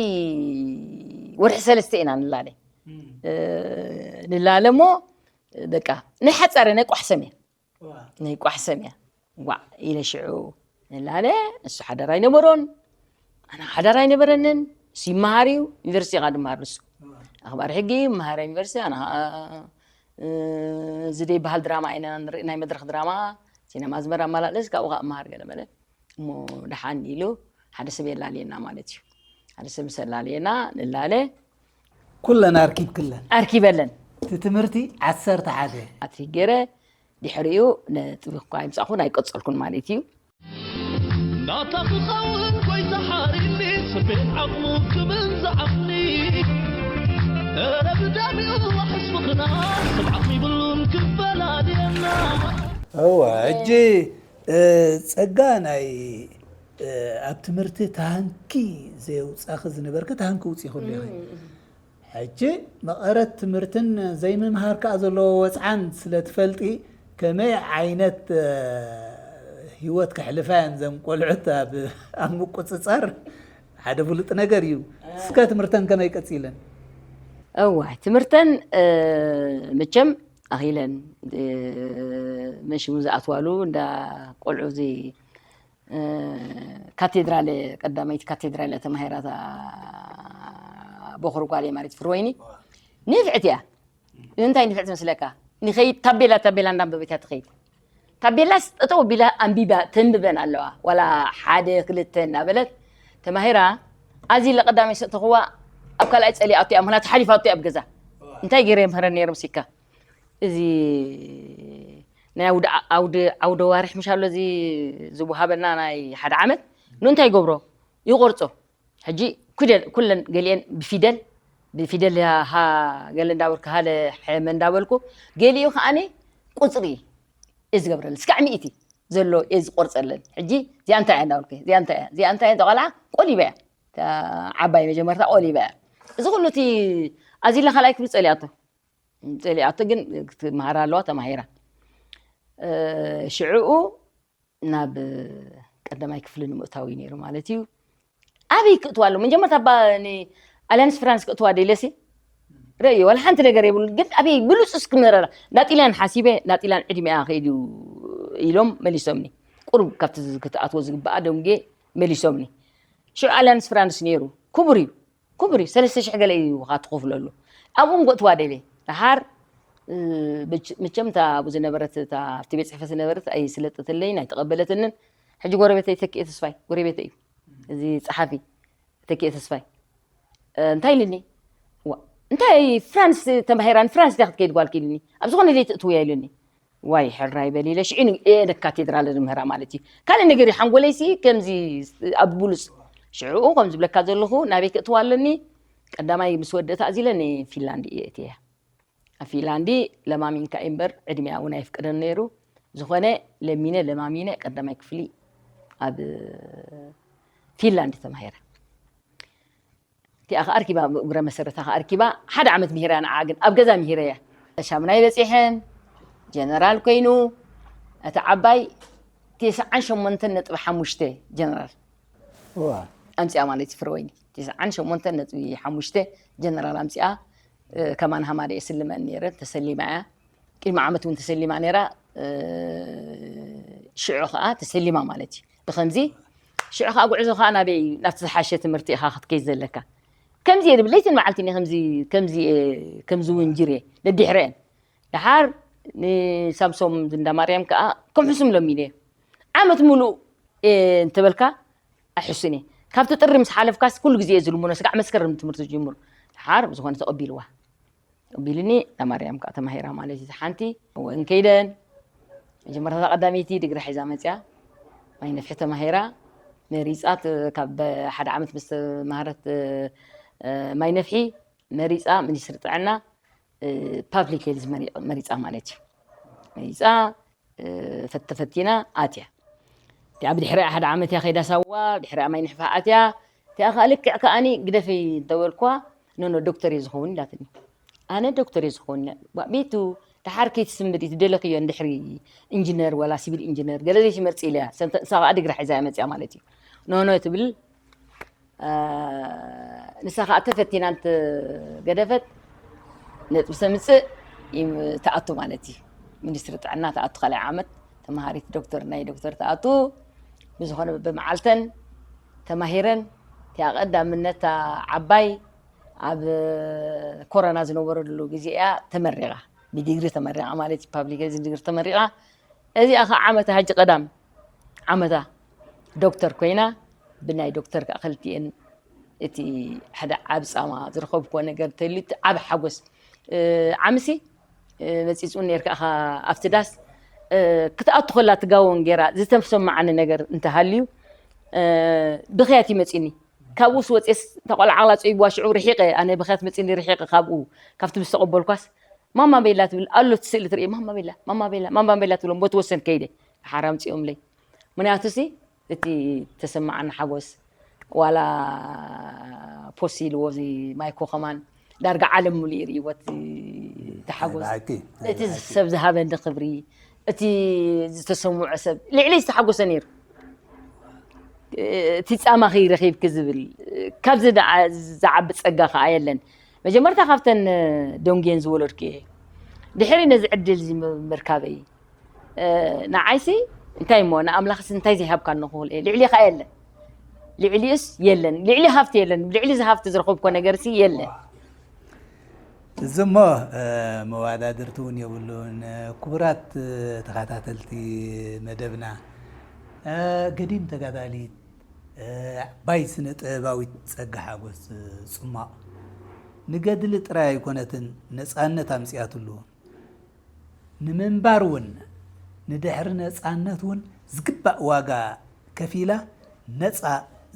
ወርሒ ሰለስተ ኢና ንላለ። እም። እ፣ ንላለ እሞ በቃ ናይ ሓጻረ ናይ ቋሕሰም እያ። ዋ። ናይ ቋሕሰም እያ። ዋዕ ኢለ ሽዑ ንላለ፣ ንሱ ሓዳር ኣይነበሮን፣ ኣነ ሓዳር ኣይነበረንን። ንሱ ይመሃር እዩ፣ ዩኒቨርሲቲ ኢኻ ድመሃር ንሱ። ዋ። ኣኽባሪ ሕጊ እዩ፣ ይመሃር ዩኒቨርሲቲ፣ ኣነ ኸዓ፣ እ፣ እዚ ደይ በሃል ድራማ ኢና ንርኢ፣ ናይ መድረኽ ድራማ፣ ሲነማ ኣዝመራ ኣመላለስ፣ ካብኡ ኸዓ እመሃር ገለ መለ። እሞ ደሓን ኢሉ ሓደ ሰብ የላልየና ማለት እዩ። ሓደ ሰብ ምስ ኣላልየና ንላለ። ኩለን ኣርኪብክለን? ኣርኪበለን። እቲ ትምህርቲ ዓሰርተ ሓደ። ኣትሪክ ገይረ ድሕሪኡ ነጥቢ እኳ ኣይምጻእኩን ኣይቀጸልኩን ማለት እዩ። ናታ ክኸውን ጎይታ ሓሪኒ፣ ስቤት ዓቕሙ ክብል ዝዓቕኒ። እረ ብዳሚኡ ዋሕስ ምኽና፣ ሰብ ዓቕሚ ይብሉን ክፈላልየና። እዋ፣ ሕጂ፣ እ፣ ጸጋ ናይ፣ እ፣ ኣብ ትምህርቲ ታንኪ ዘየውጻኺ ዝነበርኪ ታንኪ ውጺኹ ኣለኺ። እም፣ እም። ሕጂ መቐረት ትምህርትን ዘይምምሃር ከኣ ዘለዎ ወጽዓን ስለ ትፈልጢ፣ ከመይ ዓይነት፣ እ፣ ህይወት ከሕልፋ እየን ዘን ቆልዑት ኣብ፣ ኣብ ምቁጽጻር ሓደ ፍሉጥ ነገር እዩ። እስከ ትምህርተን ከመይ ቀጺለን? እዋይ፣ ትምህርተን፣ እ፣ መቸም ኣኺለን፣ እ፣ መን ሽሙ ዝኣትዋሉ እንዳ ቆልዑ እዚ እ፣ ካቴድራል፣ ቀዳመይቲ ካቴድራል እያ ተማሂራ፣ እታ ቦኽሪ ጓል እያ ማለት ፍርወይኒ። ንፍዕቲ እያ። እንታይ ንፍዕቲ መስለካ? ንኸይድ ታቤላ፣ ታቤላ እንዳንበበት እያ ትኸይድ። ታቤላስ ጠጠው ኣቢላ ኣንቢባ ተንብበን ኣለዋ። ዋላ ሓደ ክልተ እናበለት ተማሂራ። ኣዚ ለቀዳማይ ሰእተኽዋ ኣብ ካልኣይ ጸሊኣቶ እያ፣ ምኽንያቱ ሓሊፋቶ እያ ኣብ ገዛ። እንታይ ገይረ የምህረን ነይረ ምሲካ? እዚ ናይ ኣውደ፣ ኣውደ፣ ኣውደ ዋርሕ ምሽ ኣሎ፣ እዚ ዝወሃበና ናይ ሓደ ዓመት፣ ንእንታይ ይገብሮ? ይቆርጾ። ሕጂ ኩደ-፣ ኩለን ገሊኤን ብፊደል፣ ብፊደል ሃ ገለ እንዳበልኩ፣ ሃለ ሐመ እንዳበልኩ፣ ገሊኡ ከዓኒ ቁጽሪ እየ ዝገብረለን። እስካዕ ሚእቲ ዘሎ እየ ዝቆርጸለን። ሕጂ እዚኣ እንታይ እያ እንዳበልኩ፣ እዚኣ እንታይ እያ፣ እዚኣ እንታይ እያ፣ እዛ ቆልዓ ቆሊባ እያ። እታ ዓባይ መጀመርታ ቆሊባ እያ። እዚ ኩሉ እቲ ኣዚላ ካልኣይ ክፍሊ ጸሊኣቶ። ጸሊኣቶ ግን ክትመሃር ኣለዋ፣ ተማሂራ። እ፣ ሽዕኡ ናብ ቀዳማይ ክፍሊ ንምእታው እዩ ነይሩ ማለት እዩ። ኣበይ ክእትዋ ኣለዎ? መጀመርታ እባ ን-፣ ኣልያንስ ፍራንስ ክእትዋ ደለሲ ረእዮ፣ ዋላ ሓንቲ ነገር የብሉ። ግን ኣበይ ብሉጽ እስኪ መረራ። ናጢላን ሓሲበ፣ ናጢላን ዕድሜኣ ከይዱ ኢሎም መሊሶምኒ። ቁሩብ ካብቲ ዝ-፣ ክትኣትዎ ዝግባኣ ደንጉየ መሊሶምኒ። ሽዑ ኣልያንስ ፍራንስ ነይሩ። ክቡር እዩ፣ ክቡር እዩ። ሰለስተ ሽሕ ገለ እዩ ኻ ትኸፍለሉ። ኣብኡ እንጎ እትዋ ደልየ። ደሓር፣ እ፣ መቸ-፣ መቸም እታ ኣብኡ ዝነበረት፣ እታ ኣብቲ ቤት ጽሕፈት ዝነበረት ኣይስለጠትለይን፣ ኣይተቐበለትንን። ሕጂ ጎረቤተይ ተኪኤ ተስፋይ፣ ጎረቤተይ እዩ። እዚ ጸሓፊ ተኪኤ ተስፋይ። እ፣ እንታይ ኢሉኒ? ዋ፣ እንታይ ፍራንስ ተማሂራ ንፍራንስ ድያ ክትከይድ ጓልኪ ኢሉኒ። ኣብ ዝኾነ ዘይትእትውያ ኢሉኒ። ዋይ ሕራይ በል ኢለ ሽዑ ን-፣ እየ ንካቴድራል ዝምህራ ማለት እዩ። ካልእ ነገር እዩ ሓንጎለይሲ ከምዚ ኣብ ብሉጽ። ሽዑ ከም ዝብለካ ዘለኹ ናበይ ክእትዋ ኣለኒ? ቀዳማይ ምስ ወደእታ ኣዚለ ንፊንላንድ እየ እትያ። ኣብ ፊንላንዲ ለማሚንካ እምበር ዕድሚኣ እውን ኣይፍቅደን ነይሩ። ዝኾነ ለሚነ ለማሚነ ቀዳማይ ክፍሊ ኣብ ፊንላንድ ተማሂረ። እቲኣ ከኣ ኣርኪባ፣ ብእግረ መሰረታ ከኣ ኣርኪባ፣ ሓደ ዓመት ምሂረያ ንዓ ግን ኣብ ገዛ ምሂረያ። ሻሙናይ በጺሐን፣ ጀነራል ኮይኑ፣ እቲ ዓባይ ተስዓን ሸሞንተን ነጥቢ ሓሙሽተ ጀነራል። እዋ። ኣምጺኣ ማለት እዩ ፍረወይኒ። ተስዓን ሸሞንተን ነጥቢ ሓሙሽተ ጀነራል ኣምጺኣ፣ እ፣ ከማን ሃማደ እየ ስልመን ነይረ፣ ተሰሊማ እያ። ቅድሚ ዓመት እውን ተሰሊማ ነይራ፣ እ፣ ሽዑ ከኣ ተሰሊማ ማለት እዩ። ብኸምዚ ሽዑ ከኣ ጉዕዞ ከኣ ናበይ እዩ? ናብቲ ዝሓሸ ትምህርቲ ኢኻ ክትከይድ ዘለካ። ከምዚ እየ ድብል፣ ለይትን መዓልትን እየ ከምዚ፣ ከምዚ እየ፣ ከምዚ እውን ጅርየ፣ ደድሕረአን። ደሓር ንሳምሶም ዝንዳማርያም ከኣ ከም ሕሱም ለሚነ እየ። ዓመት ሙሉእ እየ እንተበልካ፣ ኣይሕሱን እየ። ካብቲ ጥሪ ምስ ሓለፍካስ ኩሉ ግዜ እየ ዝልምኖ፣ ስጋዕ መስከረም ትምህርቲ ዝጅምሩ። ደሓር ብዝኾነ ተቐቢልዋ። ተቐቢሉኒ፣ እታ ማርያም ከኣ ተማሂራ ማለት እዩ። እታ ሓንቲ እውን ከይደን፣ መጀመርታ እታ ቀዳመይቲ ድግሪ ሒዛ መጽያ፣ ማይ ነፍሒ ተማሂራ፣ መሪጻ፣ ት-፣ ካብ ሓደ ዓመት ምስ ተማሃረት፣ እ፣ ማይ ነፍሒ፣ መሪጻ፣ ሚኒስትሪ ጥዕና፣ እ፣ ፓብሊክ ሄልዝ መሪ-፣ መሪጻ ማለት እዩ። መሪጻ፣ እ፣ ፈት-፣ ተፈቲና ኣትያ። እቲኣ ብድሕሪኣ ሓደ ዓመት እያ ከይዳ ሳዋ፣ ብድሕሪኣ ማይ ንሕፋ ኣትያ። እቲኣ ከኣ ልክዕ ከኣኒ ግደፈይ እንተበልኳ፣ ኖ፣ ኖ፣ ዶክተር እየ ዝኸውን ኢላትኒ። ኣነ ዶክተር እየ ዝኸውን። ዋ፣ ቤቱ፣ ደሓር ከይትስምዲ፣ ትደለኽዮ እንድሕሪ ኢንጂነር ዋላ ሲቪል ኢንጂነር፣ ገለ ዘይትመርጺ ኢለያ። ሰንተ-፣ ንሳ ከኣ ድግሪ ሒዛ እያ መጽያ ማለት እዩ። ኖ፣ ኖ ትብል። እ፣ ንሳ ኸኣ ተፈቲና እንተ ገደፈት ነጥቢ ሰምጽእ ይም-፣ ትኣቱ ማለት እዩ። ሚኒስትሪ ጥዕና ትኣቱ፣ ካልኣይ ዓመት ተመሃሪት ዶክተር፣ ናይ ዶክተር ትኣቱ። ብዝኾነ በብመዓልተን ተማሂረን፣ እቲኣ ቀዳምነት እታ ዓባይ ኣብ ኮሮና ዝነበረሉ ግዜ እያ ተመሪቓ። ብዲግሪ ተመሪቓ ማለት እዩ፣ ፓብሊክ ሄልዝ ዲግሪ ተመሪቓ። እዚኣ ኸዓ ዓመታ፣ ሕጂ ቀዳም ዓመታ ዶክተር ኮይና፣ ብናይ ዶክተር ከኣ ክልቲኤን እቲ ሓደ ዓብ ጻማ ዝረኸብክዎ ነገር እንተልዩ፣ እቲ ዓብ ሓጎስ፣ እ፣ ዓምሲ፣ እ፣ መጺጽ እውን ነይርካ ኢኻ ኣብቲ ዳስ፣ እ፣ ክትኣቱ ከላ ትጋወን ገይራ ዝተሰማዓኒ ነገር እንተሃልዩ፣ እ፣ ብኽያት እዩ መጺኒ። ካብኡስ ወጺኤስ፣ እታ ቆልዓ ዓቕላ ጸቢብዋ ሽዑ ርሒቐ፣ ኣነ ብኽያት መጺኒ ርሒቐ ካብኡ፣ ካብቲ ምስ ተቐበልኳስ፣ ማማ ቤላ ትብል ኣሎ፣ እቲ ስእሊ ትርኢ፣ ማማ ቤላ፣ ማማ ቤላ፣ ማማ ቤላ ትብሎም፣ ቦቲ ወሰን ከይደ፣ ደሓር ኣምጺኦምለይ። ምኽንያቱሲ፣ እቲ ተሰማዓኒ ሓጎስ፣ ዋላ ፖስት ኢልዎ፣ እዚ ማይኮ ከማን፣ ዳርጋ ዓለም ሙሉእ ይርእይዎ፣ እቲ፣ እቲ ሓጎስ። ናይ ብሓቂ፣ ናይ እቲ ብሓቂ። ሰብ ዝሃበኒ ክብሪ፣ እቲ ዝተሰምዖ ሰብ፣ ልዕሊ ዝተሓጎሰ ነይሩ። እቲ ጻማኺ ረኺብኪ ዝብል፣ ካብዚ ደኣ ዝዓቢ ጸጋ ከኣ የለን። መጀመርታ ካብተን ደንጉየን ዝወለድኩ እየ። ድሕሪ ነዚ ዕድል እዚ ምርካበይ፣ እ፣ ንዓይሲ እንታይ እሞ፣ ንኣምላኽስ እንታይ ዘይሃብካኒ ክብል እየ። ልዕሊ ከኣ የለን። ልዕሊኡስ የለን። ልዕሊ ሃብቲ የለን። ልዕሊ እዚ ሃብቲ ዝረኸብኮ ነገርሲ የለን። እዚ እሞ፣ እ፣ መወዳድርቲ እውን የብሉን። ክቡራት፣ እ፣ ተኸታተልቲ መደብና፣ እ፣ ገዲም ተጋዳሊት፣ እ፣ ዓባይ ስነ ጥበባዊት ጸጋ ሓጎስ፣ እ፣ ጽማቕ ንገድሊ ጥራይ ኣይኮነትን፣ ነጻነት ኣምጺኣትሉ። ንምንባር እውን፣ ንድሕሪ ነጻነት እውን ዝግባእ ዋጋ ከፊላ ነጻ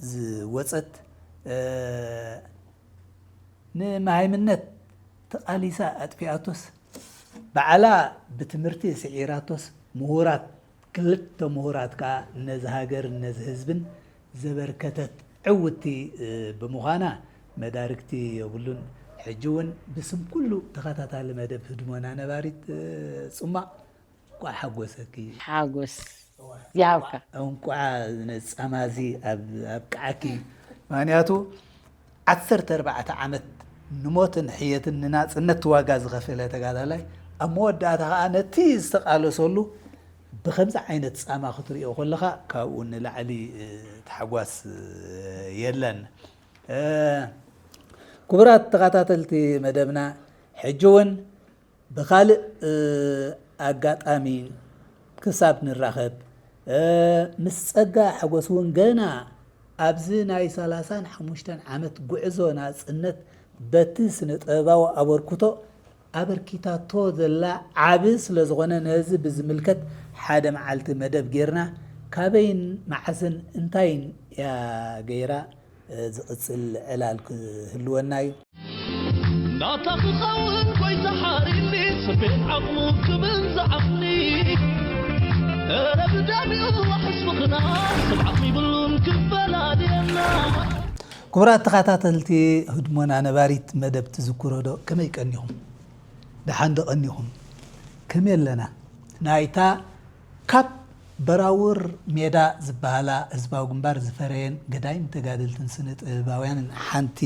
ዝወጸት፣ እ፣ ንመሃይምነት ተቓሊሳ ኣጥፊኣቶስ፣ ባዕላ ብትምህርቲ ስዒራቶስ፣ ምሁራት፣ ክልተ ምሁራት ከኣ ነዚ ሃገርን ነዚ ህዝብን ዘበርከተት ዕውቲ፣ እ፣ ብምዃና መዳርግቲ የብሉን። ሕጂ እውን ብስም ኩሉ ተኸታታሊ መደብ ህድሞና ነባሪት፣ እ፣ ጽማቕ፣ እንቋዕ ሓጎሰኪ። ሓጎስ ይሃብካ። እንቋዕ ነጻማዚ ኣብ-፣ ኣብቅዓኪ። ምኽንያቱ ዓሰርተ ኣርባዕተ ዓመት ንሞትን ሕየትን ንናጽነት ዋጋ ዝኸፈለ ተጋዳላይ፣ ኣብ መወዳእታ ከኣ ነቲ ዝተቓለሰሉ ብኸምዚ ዓይነት ጻማ ክትሪኦ ከለኻ፣ ካብኡ ንላዕሊ፣ እ፣ ታሕጓስ፣ እ፣ የለን። እ፣ ክቡራት ተኸታተልቲ መደብና፣ ሕጂ እውን ብኻልእ፣ እ፣ ኣጋጣሚ ክሳብ ንራኸብ፣ እ፣ ምስ ጸጋ ሓጎስ እውን ገና ኣብዚ ናይ ሰላሳን ሓሙሽተን ዓመት ጉዕዞ ናጽነት በቲ ስነ ጥበባዊ ኣበርክቶ ኣበርኪታቶ ዘላ ዓቢ ስለ ዝኾነ፣ ነዚ ብዝምልከት ሓደ መዓልቲ መደብ ጌርና፣ ካበይን መዓስን እንታይን እያ ገይራ፣ እ፣ ዝቕጽል ዕላል ክህልወና እዩ። ናታ ክኸውን ጎይታ ሓሪኒ፣ ስቤት ዓቕሙ ክብል ዝዓቕኒ። እረ ብደሚኡ ዋሕስ ምኽና፣ ሰብ ዓቕሚ ይብሉን ክፈላልየና። ክቡራት ተኸታተልቲ ህድሞና ነባሪት መደብ ትዝክሮ ዶ? ከመይ ቀኒኹም? ደሓን ዶ ቀኒኹም? ከመይ ኣለና? ናይታ ካብ በራውር ሜዳ ዝበሃላ ህዝባዊ ግንባር ዝፈረየን ገዳይም ተጋደልትን ስነ ጥበባውያንን ሓንቲ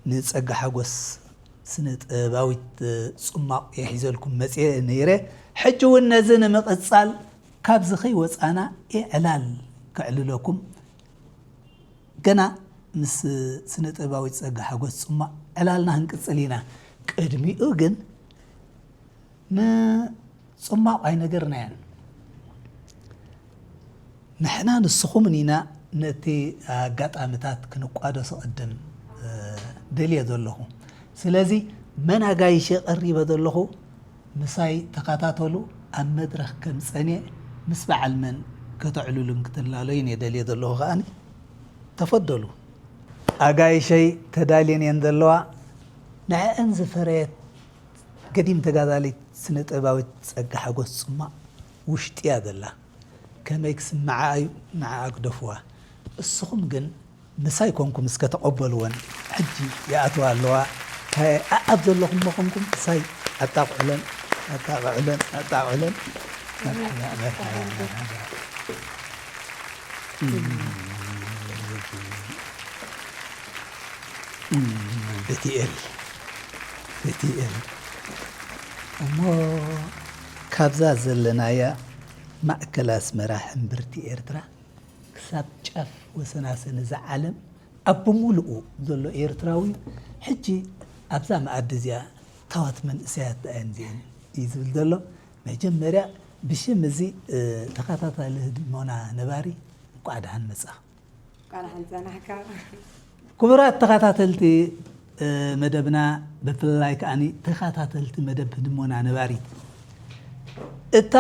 ንጸጋ ሓጎስ ስነ ጥበባዊት ጽማቕ እየ ሒዘልኩም መጽየ ነይረ። ሕጂ እውን ነዚ ንምቕጻል ካብዚ ከይወጻና እየ ዕላል ከዕልለኩም። ገና ምስ ስነ ጥበባዊት ጸጋ ሓጎስ ጽማቕ ዕላልና ክንቅጽል ኢና። ቅድሚኡ ግን ንጽማቕ ኣይነገርናያን። ንሕና ንስኹምን ኢና ነቲ ኣጋጣሚታት ክንቋደሶ ቅድም፣ እ፣ ደልየ ዘለኹ። ስለዚ መን ኣጋይሸ ቀሪበ ዘለኹ ምሳይ ተኸታተሉ። ኣብ መድረኽ ከም ጸንየ ምስ በዓል መን ከተዕልሉን ክትላለዩን እየ ደልየ ዘለኹ። ከኣኒ ተፈደሉ። ኣጋይሸይ ተዳልየን እየን ዘለዋ። ንዕአን ዝፈረየት ገዲም ተጋዳሊት ስነ ጥበባዊት ጸጋ ሓጎስ ጽማቕ ውሽጢ እያ ዘላ። ከመይ ክስምዓ እዩ ንዓኣ ግደፍዋ። እስኹም ግን ምሳይ ኮንኩም እስከ ተቐበልወን። ሕጂ ይኣትዋ ኣለዋ። እንታይ ኣኣብ ዘለኹም ኮንኩም ምሳይ ኣጣቕዕለን፣ ኣጣቕዕለን፣ ኣጣቕዕለን። መርሓባ፣ መርሓባ፣ መርሓባ። ቤትኤል፣ ቤትኤል። እሞ ካብዛ ዘለናያ ማእከል ኣስመራ ሕምብርቲ ኤርትራ ክሳብ ጫፍ ወሰናስን እዛ ዓለም ኣብ ብምሉኡ ዘሎ ኤርትራዊ ሕጂ ኣብዛ መኣዲ እዚኣ ታዋት መንእሰያት እየን እዚአን እዩ ዝብል ዘሎ። መጀመርያ ብሽም እዚ፣ እ፣ ተኸታታሊ ህድሞና ነባሪ እንቋዕ ደሓን መጻ። እንቋዕ ደሓን ጸናሕካ። ክቡራት ተኸታተልቲ፣ እ፣ መደብና፣ ብፍላይ ከኣኒ ተኸታተልቲ መደብ ህድሞና ነባሪት፣ እታ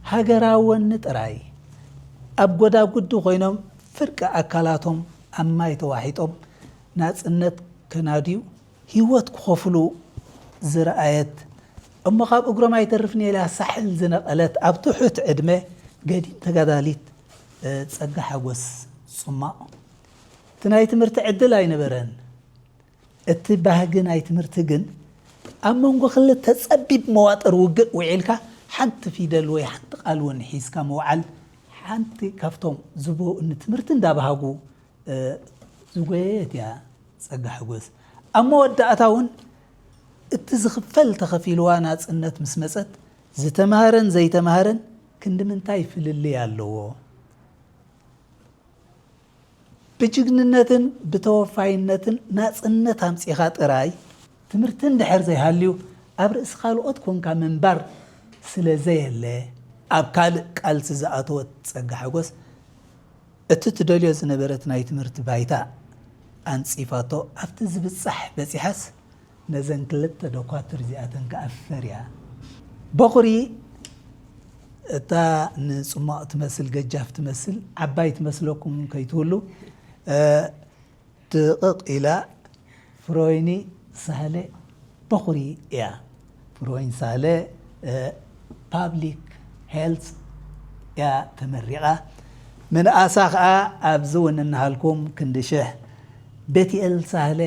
ሃገራዊ ወኒ ጥራይ ኣብ ጎዳጉዲ ኮይኖም ፍርቂ ኣካላቶም ኣብ ማይ ተዋሒጦም ናጽነት ከናድዩ ህይወት ክኸፍሉ ዝረኣየት፣ እሞ ካብ እግሮም ኣይተርፍን ኢላ ሳሕል ዝነቐለት ኣብ ትሑት ዕድመ ገዲም ተጋዳሊት፣ እ፣ ጸጋ ሓጎስ ጽማቕ፣ እቲ ናይ ትምህርቲ ዕድል ኣይነበረን። እቲ ባህጊ ናይ ትምህርቲ ግን ኣብ መንጎ ክልተ ጸቢብ መዋጥር ውግእ ውዒልካ ሓንቲ ፊደል ወይ ሓንቲ ቃል እውን ሒዝካ ምውዓል ሓንቲ ካብቶም ዝብኡ ንትምህርቲ እንዳባሃጉ እ፣ ዝጎየየት እያ ጸጋ ሓጎስ። ኣብ መወዳእታ እውን እቲ ዝኽፈል ተኸፊልዋ ናጽነት ምስ መጸት፣ ዝተማህረን ዘይተማህረን ክንዲ ምንታይ ፍልልይ ኣለዎ? ብጅግንነትን ብተወፋይነትን ናጽነት ኣምጺኻ ጥራይ፣ ትምህርቲ እንድሕር ዘይሃልዩ፣ ኣብ ርእሲ ካልኦት ኮንካ ምንባር ስለ ዘየለ፣ ኣብ ካልእ ቃልሲ ዝኣተወት ጸጋ ሓጎስ፣ እቲ ትደልዮ ዝነበረት ናይ ትምህርቲ ባይታ ኣንጺፋቶ ኣብቲ ዝብጻሕ በጺሓስ፣ ነዘን ክልተ ደኳትር እዚኣተን ከኣ ፈርያ። በኹሪ እታ ንጽማቕ ትመስል፣ ገጃፍ ትመስል፣ ዓባይ ትመስለኩም ከይትህሉ፣ እ፣ ድቕቕ ኢላ ፍሮይኒ ሳህለ በኹሪ እያ። ፍሮይን ሳህለ፣ እ፣ ፓብሊክ ሄልዝ እያ ተመሪቓ። ምንኣሳ ኸኣ ኣብዚ እውን እናሃልኩም ክንዲ ሽሕ። ቤትኤል ሳህለ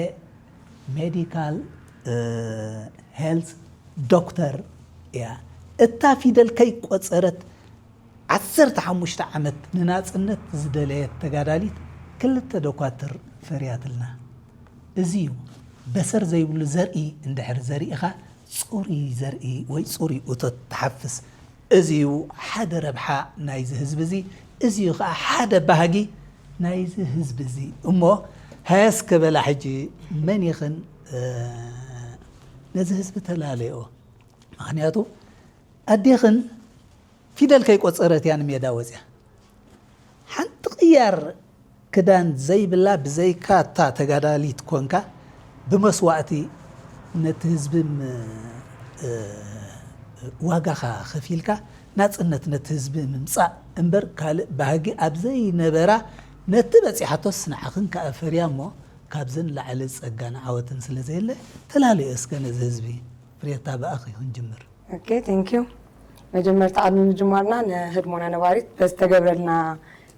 ሜዲካል፣ እ፣ ሄልዝ ዶክተር እያ። እታ ፊደል ከይቆጸረት ዓሰርተ ሓሙሽተ ዓመት ንናጽነት ዝደለየት ተጋዳሊት ክልተ ደኳትር ፈርያትልና። እዚ እዩ። በሰር ዘይብሉ ዘርኢ እንድሕር ዘሪእኻ፣ ጽሩይ ዘርኢ ወይ ጽሩይ እቶት ትሓፍስ። እዚ እዩ ሓደ ረብሓ ናይዚ ህዝቢ እዚ። እዚ እዩ ኸዓ ሓደ ባህጊ ናይዚ ህዝቢ እዚ። እሞ ሃያ እስከ በላ ሕጂ፣ መን ኢኽን፣ እ፣ ነዚ ህዝቢ ተላለዮ? ምኽንያቱ ኣዴኽን ፊደል ከይቆጸረት እያ ንሜዳ ወጽያ። ሓንቲ ቅያር ክዳን ዘይብላ፣ ብዘይካ እታ ተጋዳሊት ኮንካ ብመስዋእቲ ነቲ ህዝቢ ም-፣ እ፣ ዋጋኻ ከፊልካ ናጽነት ነቲ ህዝቢ ምምጻእ እምበር ካልእ ባህጊ ኣብ ዘይነበራ፣ ነቲ በጺሓቶስ ንዓኽን ከኣ ፈርያ እሞ ካብዘን ላዕሊ ጸጋን ዓወትን ስለ ዘየለ፣ ተላለዮ እስከ ነዚ ህዝቢ። ፍሬታ፣ ብኣኺ ክንጅምር። ኦኬ፣ ቴንክ ዩ። መጀመርታ ቅድሚ ምጅማርና ንህድሞና ነባሪት በዝተገብረልና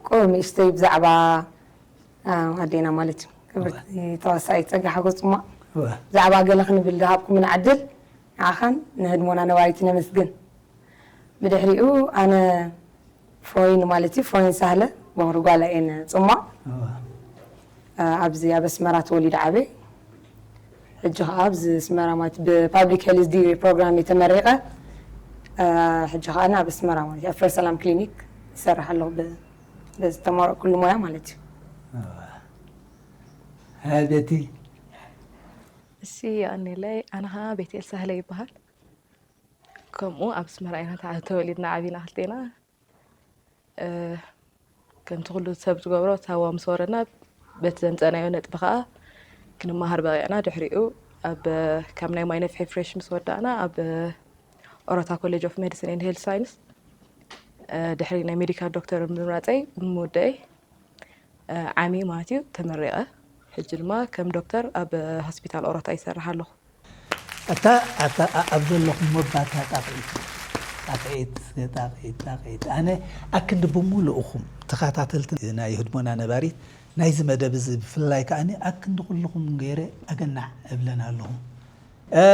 ቁሩብ ንእሽተይ ብዛዕባ፣ አ፣ ኣዴና ማለት እዩ። ክብርቲ ተዋሳኢት ጸጋ ሓጎስ ጽማቕ፣ እወ። ብዛዕባ ገለ ክንብል ዝሃብኩምና ዕድል ንዓኻን ንህድሞና ነባሪት ነመስግን። ብድሕሪኡ ኣነ ፍሮይን ማለት እዩ፣ ፍሮይን ሳህለ በኹሪ ጓላ እየን ጽማቕ። እወ። አ፣ ኣብዚ ኣብ ኣስመራ ተወሊደ ዓብየ። ሕጂ ኸዓ ኣብዚ ኣስመራ ማለት ብፓብሊክ ሄልዝ ዲግሪ ፕሮግራም እየ ተመሪቐ። አ፣ ሕጂ ኸዓ ኣብ ኣስመራ ማለት እዩ ኣብ ፍረ ሰላም ክሊኒክ ይሰርሕ ኣለኹ ብ-፣ በዚ ዝተመረቕኩሉ ሞያ ማለት እዩ። እወ። ሃይ ቤቲ። እሺ፣ የቐንየለይ። ኣነ ኸዓ ቤትኤል ሳህለ ይበሃል። ከምኡ ኣብ ኣስመራ ኢና ተዓ-፣ ተወሊድና ዓቢና ክልቴና። እ፣ ከምቲ ኩሉ ሰብ ዝገብሮ ሳዋ ምስ ወረድና፣ በቲ ዘምጸእናዮ ነጥቢ ከኣ ክንመሃር በቒዕና። ድሕሪኡ ኣብ፣ ካብ ናይ ማይ ነፍሒ ፍሬሽ ምስ ወዳእና፣ ኣብ ኦሮታ ኮሌጅ ኦፍ ሜዲሲን ኤንድ ሄልት ሳይንስ፣ እ፣ ድሕሪ ናይ ሜዲካል ዶክተር ምምራጸይ፣ ምውደይ፣ እ፣ ዓሚ ማለት እዩ፣ ተመሪቐ። ሕጂ ድማ ከም ዶክተር ኣብ ሆስፒታል ኦሮታ ይሰርሕ ኣለኹ። ኣታ፣ ኣታ፣ ኣ-፣ ኣብ ዘለኹም መባታ ጣቕዒት፣ ጣቕዒት፣ ጣቕዒት፣ ጣቕዒት። ኣነ ኣክንዲ ብምሉእኹም ተኸታተልቲ ናይ ህድሞና ነባሪት ናይዚ መደብ እዚ ብፍላይ ከኣ ኣክንዲ ኩልኹም ገይረ ኣገናዕ እብለን ኣለኹ። እ፣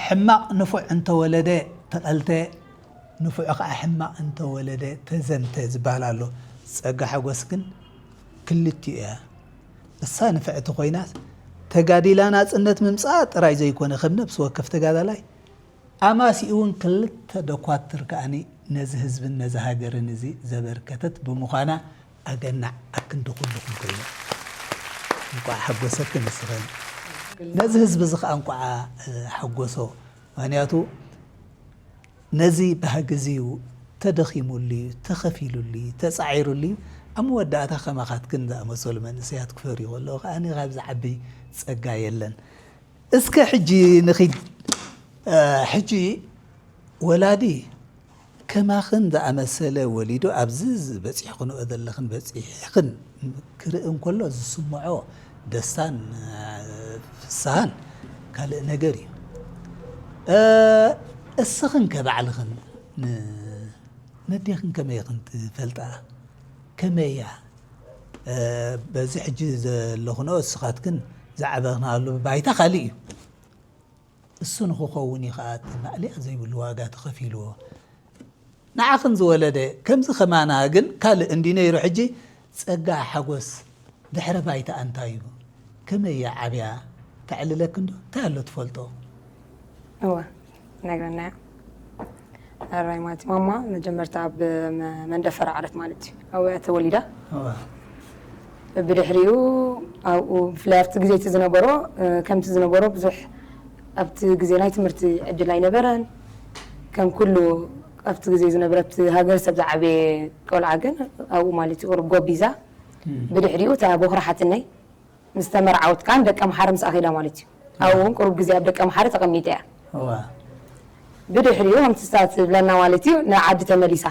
ሕማቕ ንፉዕ እንተወለደ ተቐልተ፣ ንፉዕ ከኣ ሕማቕ እንተወለደ ተዘምተ ዝበሃል ኣሎ። ጸጋ ሓጎስ ግን ክልቲኡ እያ። እሳ ንፍዕቲ ኮይናስ፣ ተጋዲላ ናጽነት ምምጻኣ ጥራይ ዘይኮነ፣ ከም ነፍሲ ወከፍ ተጋዳላይ፣ ኣማሲኡ እውን ክልተ ደኳትር ከኣኒ ነዚ ህዝብን ነዚ ሃገርን እዚ ዘበርከተት ብምዃና፣ ኣገናዕ ኣክንዲ ኩልኹም ኮይኑ። እንቋዕ ሓጎሰክን ንስኽን። ነዚ ህዝቢ እዚ ከኣ እንቋዕ፣ እ፣ ሓጎሶ። ምኽንያቱ፣ ነዚ ባህጊ እዚ እዩ ተደኺሙሉ እዩ፣ ተኸፊሉሉ እዩ፣ ተጻዒሩሉ እዩ። ኣብ መወዳእታ ከማኻትክን ዝኣመሰሉ መንእሰያት ክፈርዩ ከለዉ ከኣ ካብዚ ዓቢ ጸጋ የለን። እስከ ሕጂ ንኺድ። እ፣ ሕጂ ወላዲ ከማኽን ዝኣመሰለ ወሊዱ ኣብዚ በጺሕክንኦ ዘለኽን በጺሕኽን ክርኢ እንከሎ ዝስምዖ ደስታን፣ እ፣ ፍስሃን ካልእ ነገር እዩ። እ፣ እስኽን ከ ባዕልኽን ን-፣ ነዴኽን ከመይ ኢኽን ትፈልጣ? ከመይ እያ? እ፣ በዚ ሕጂ ዘለኽንኦ እስኻትክን ዝዓበኽናሉ ባይታ ካልእ እዩ። እሱ ንኽኸውን እዩ ኸኣ እቲ ማእለያ ዘይብሉ ዋጋ ተኸፊልዎ። ንዓኽን ዝወለደ ከምዚ ከማና ግን ካልእ እንዲ ነይሩ። ሕጂ ጸጋ ሓጎስ ድሕረ ባይታ እንታይ እዩ? ከመይ እያ ዓብያ? ተዕልለኪ እንዶ? እንታይ ኣሎ ትፈልጦ? እወ፣ ነግረና እያ። ኣራይ ማለት እዩ። ማማ መጀመርታ ኣብ መ-፣ መንደፈራ ዓረት ማለት እዩ። ኣብኡ እያ ተወሊዳ። እወ። ብድሕሪኡ ኣብኡ ብፍላይ ኣብቲ ግዜ እቲ ዝነበሮ፣ እ፣ ከምቲ ዝነበሮ ብዙሕ ኣብቲ ግዜ ናይ ትምህርቲ ዕድል ኣይነበረን። ከም ኩሉ ኣብቲ ግዜ ዝነበረ ኣብቲ ሃገረሰብ ዝዓበየ ቆልዓ ግን ኣብኡ ማለት እዩ ቁሩብ ጎቢዛ። እም። ብድሕሪኡ እታ ቦኽሪ ሓትነይ ምስ ተመርዓወት ከኣ ደቀ ምሓረ ምስኣ ከይዳ ማለት እዩ። ኣብኡ እውን ቁሩብ ግዜ ኣብ ደቀ ምሓረ ተቐሚጠ እያ። እዋ። ብድሕሪኡ ከምቲ ስታት ዝብለና ማለት እዩ ንዓዲ ተመሊሳ።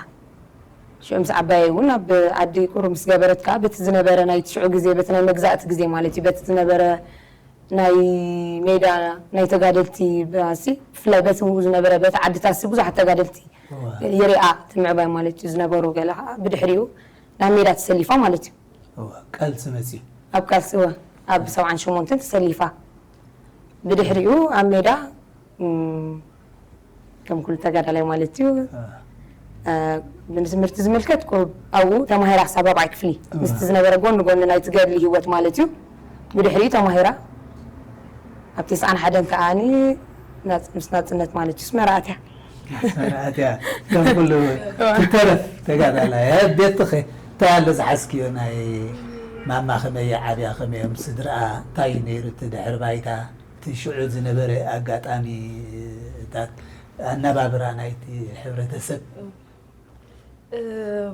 ሽዑ ምስ ዓባየይ እውን ኣብ ዓዲ ቁሩብ ምስ ገበረት ከኣ በቲ ዝነበረ ናይ ሽዑ ግዜ በቲ ናይ መግዛእቲ ግዜ ማለት እዩ በቲ ዝነበረ ናይ ሜዳ ናይ ተጋደልቲ ባሲ ብፍላይ በቲ ዝነበረ በቲ ዓድታት ብዙሓት ተጋደልቲ እዋ። ይሪኣ ትምዕባይ ማለት እዩ ዝነበሩ ገለ ከኣ ብድሕሪኡ ናብ ሜዳ ተሰሊፋ ማለት እዩ። እዋ፣ ቃልሲ መጺኡ። ኣብ ቃልሲ፣ እዋ፣ ኣብ ሰብዓን ሸሞንተን ተሰሊፋ። ብድሕሪኡ ኣብ ሜዳ፣ እም፣ ከም ኩሉ ተጋዳላይ ማለት እዩ። እዋ። እ፣ ንትምህርቲ ዝምልከት ቁሩብ ኣብኡ ተማሂራ ክሳብ ራብዓይ ክፍሊ። እዋ። ምስቲ ዝነበረ ጎኒ ጎኒ ናይቲ ገድሊ ህይወት ማለት እዩ። ብድሕሪኡ ተማሂራ ኣብ ተስዓን ሓደን ከኣኒ ናጽ-፣ ምስ ናጽነት ማለት እዩ፣ ኣስመራ ኣትያ። ኣስመራ ኣትያ። ከም ኩሉ ትተረፍ ተጋዳላይ። እ፣ ቤትኺ እንታይ ኣሎ ዝሓዝክዮ ናይ ማማ ከመይ ዓብያ፣ ከመይ እዮም ስድራኣ፣ እንታይ እዩ ነይሩ እቲ ድሕሪ ባይታ፣ እቲ ሽዑ ዝነበረ ኣጋጣሚታት፣ ኣነባብራ ናይቲ ሕብረተሰብ? እ፣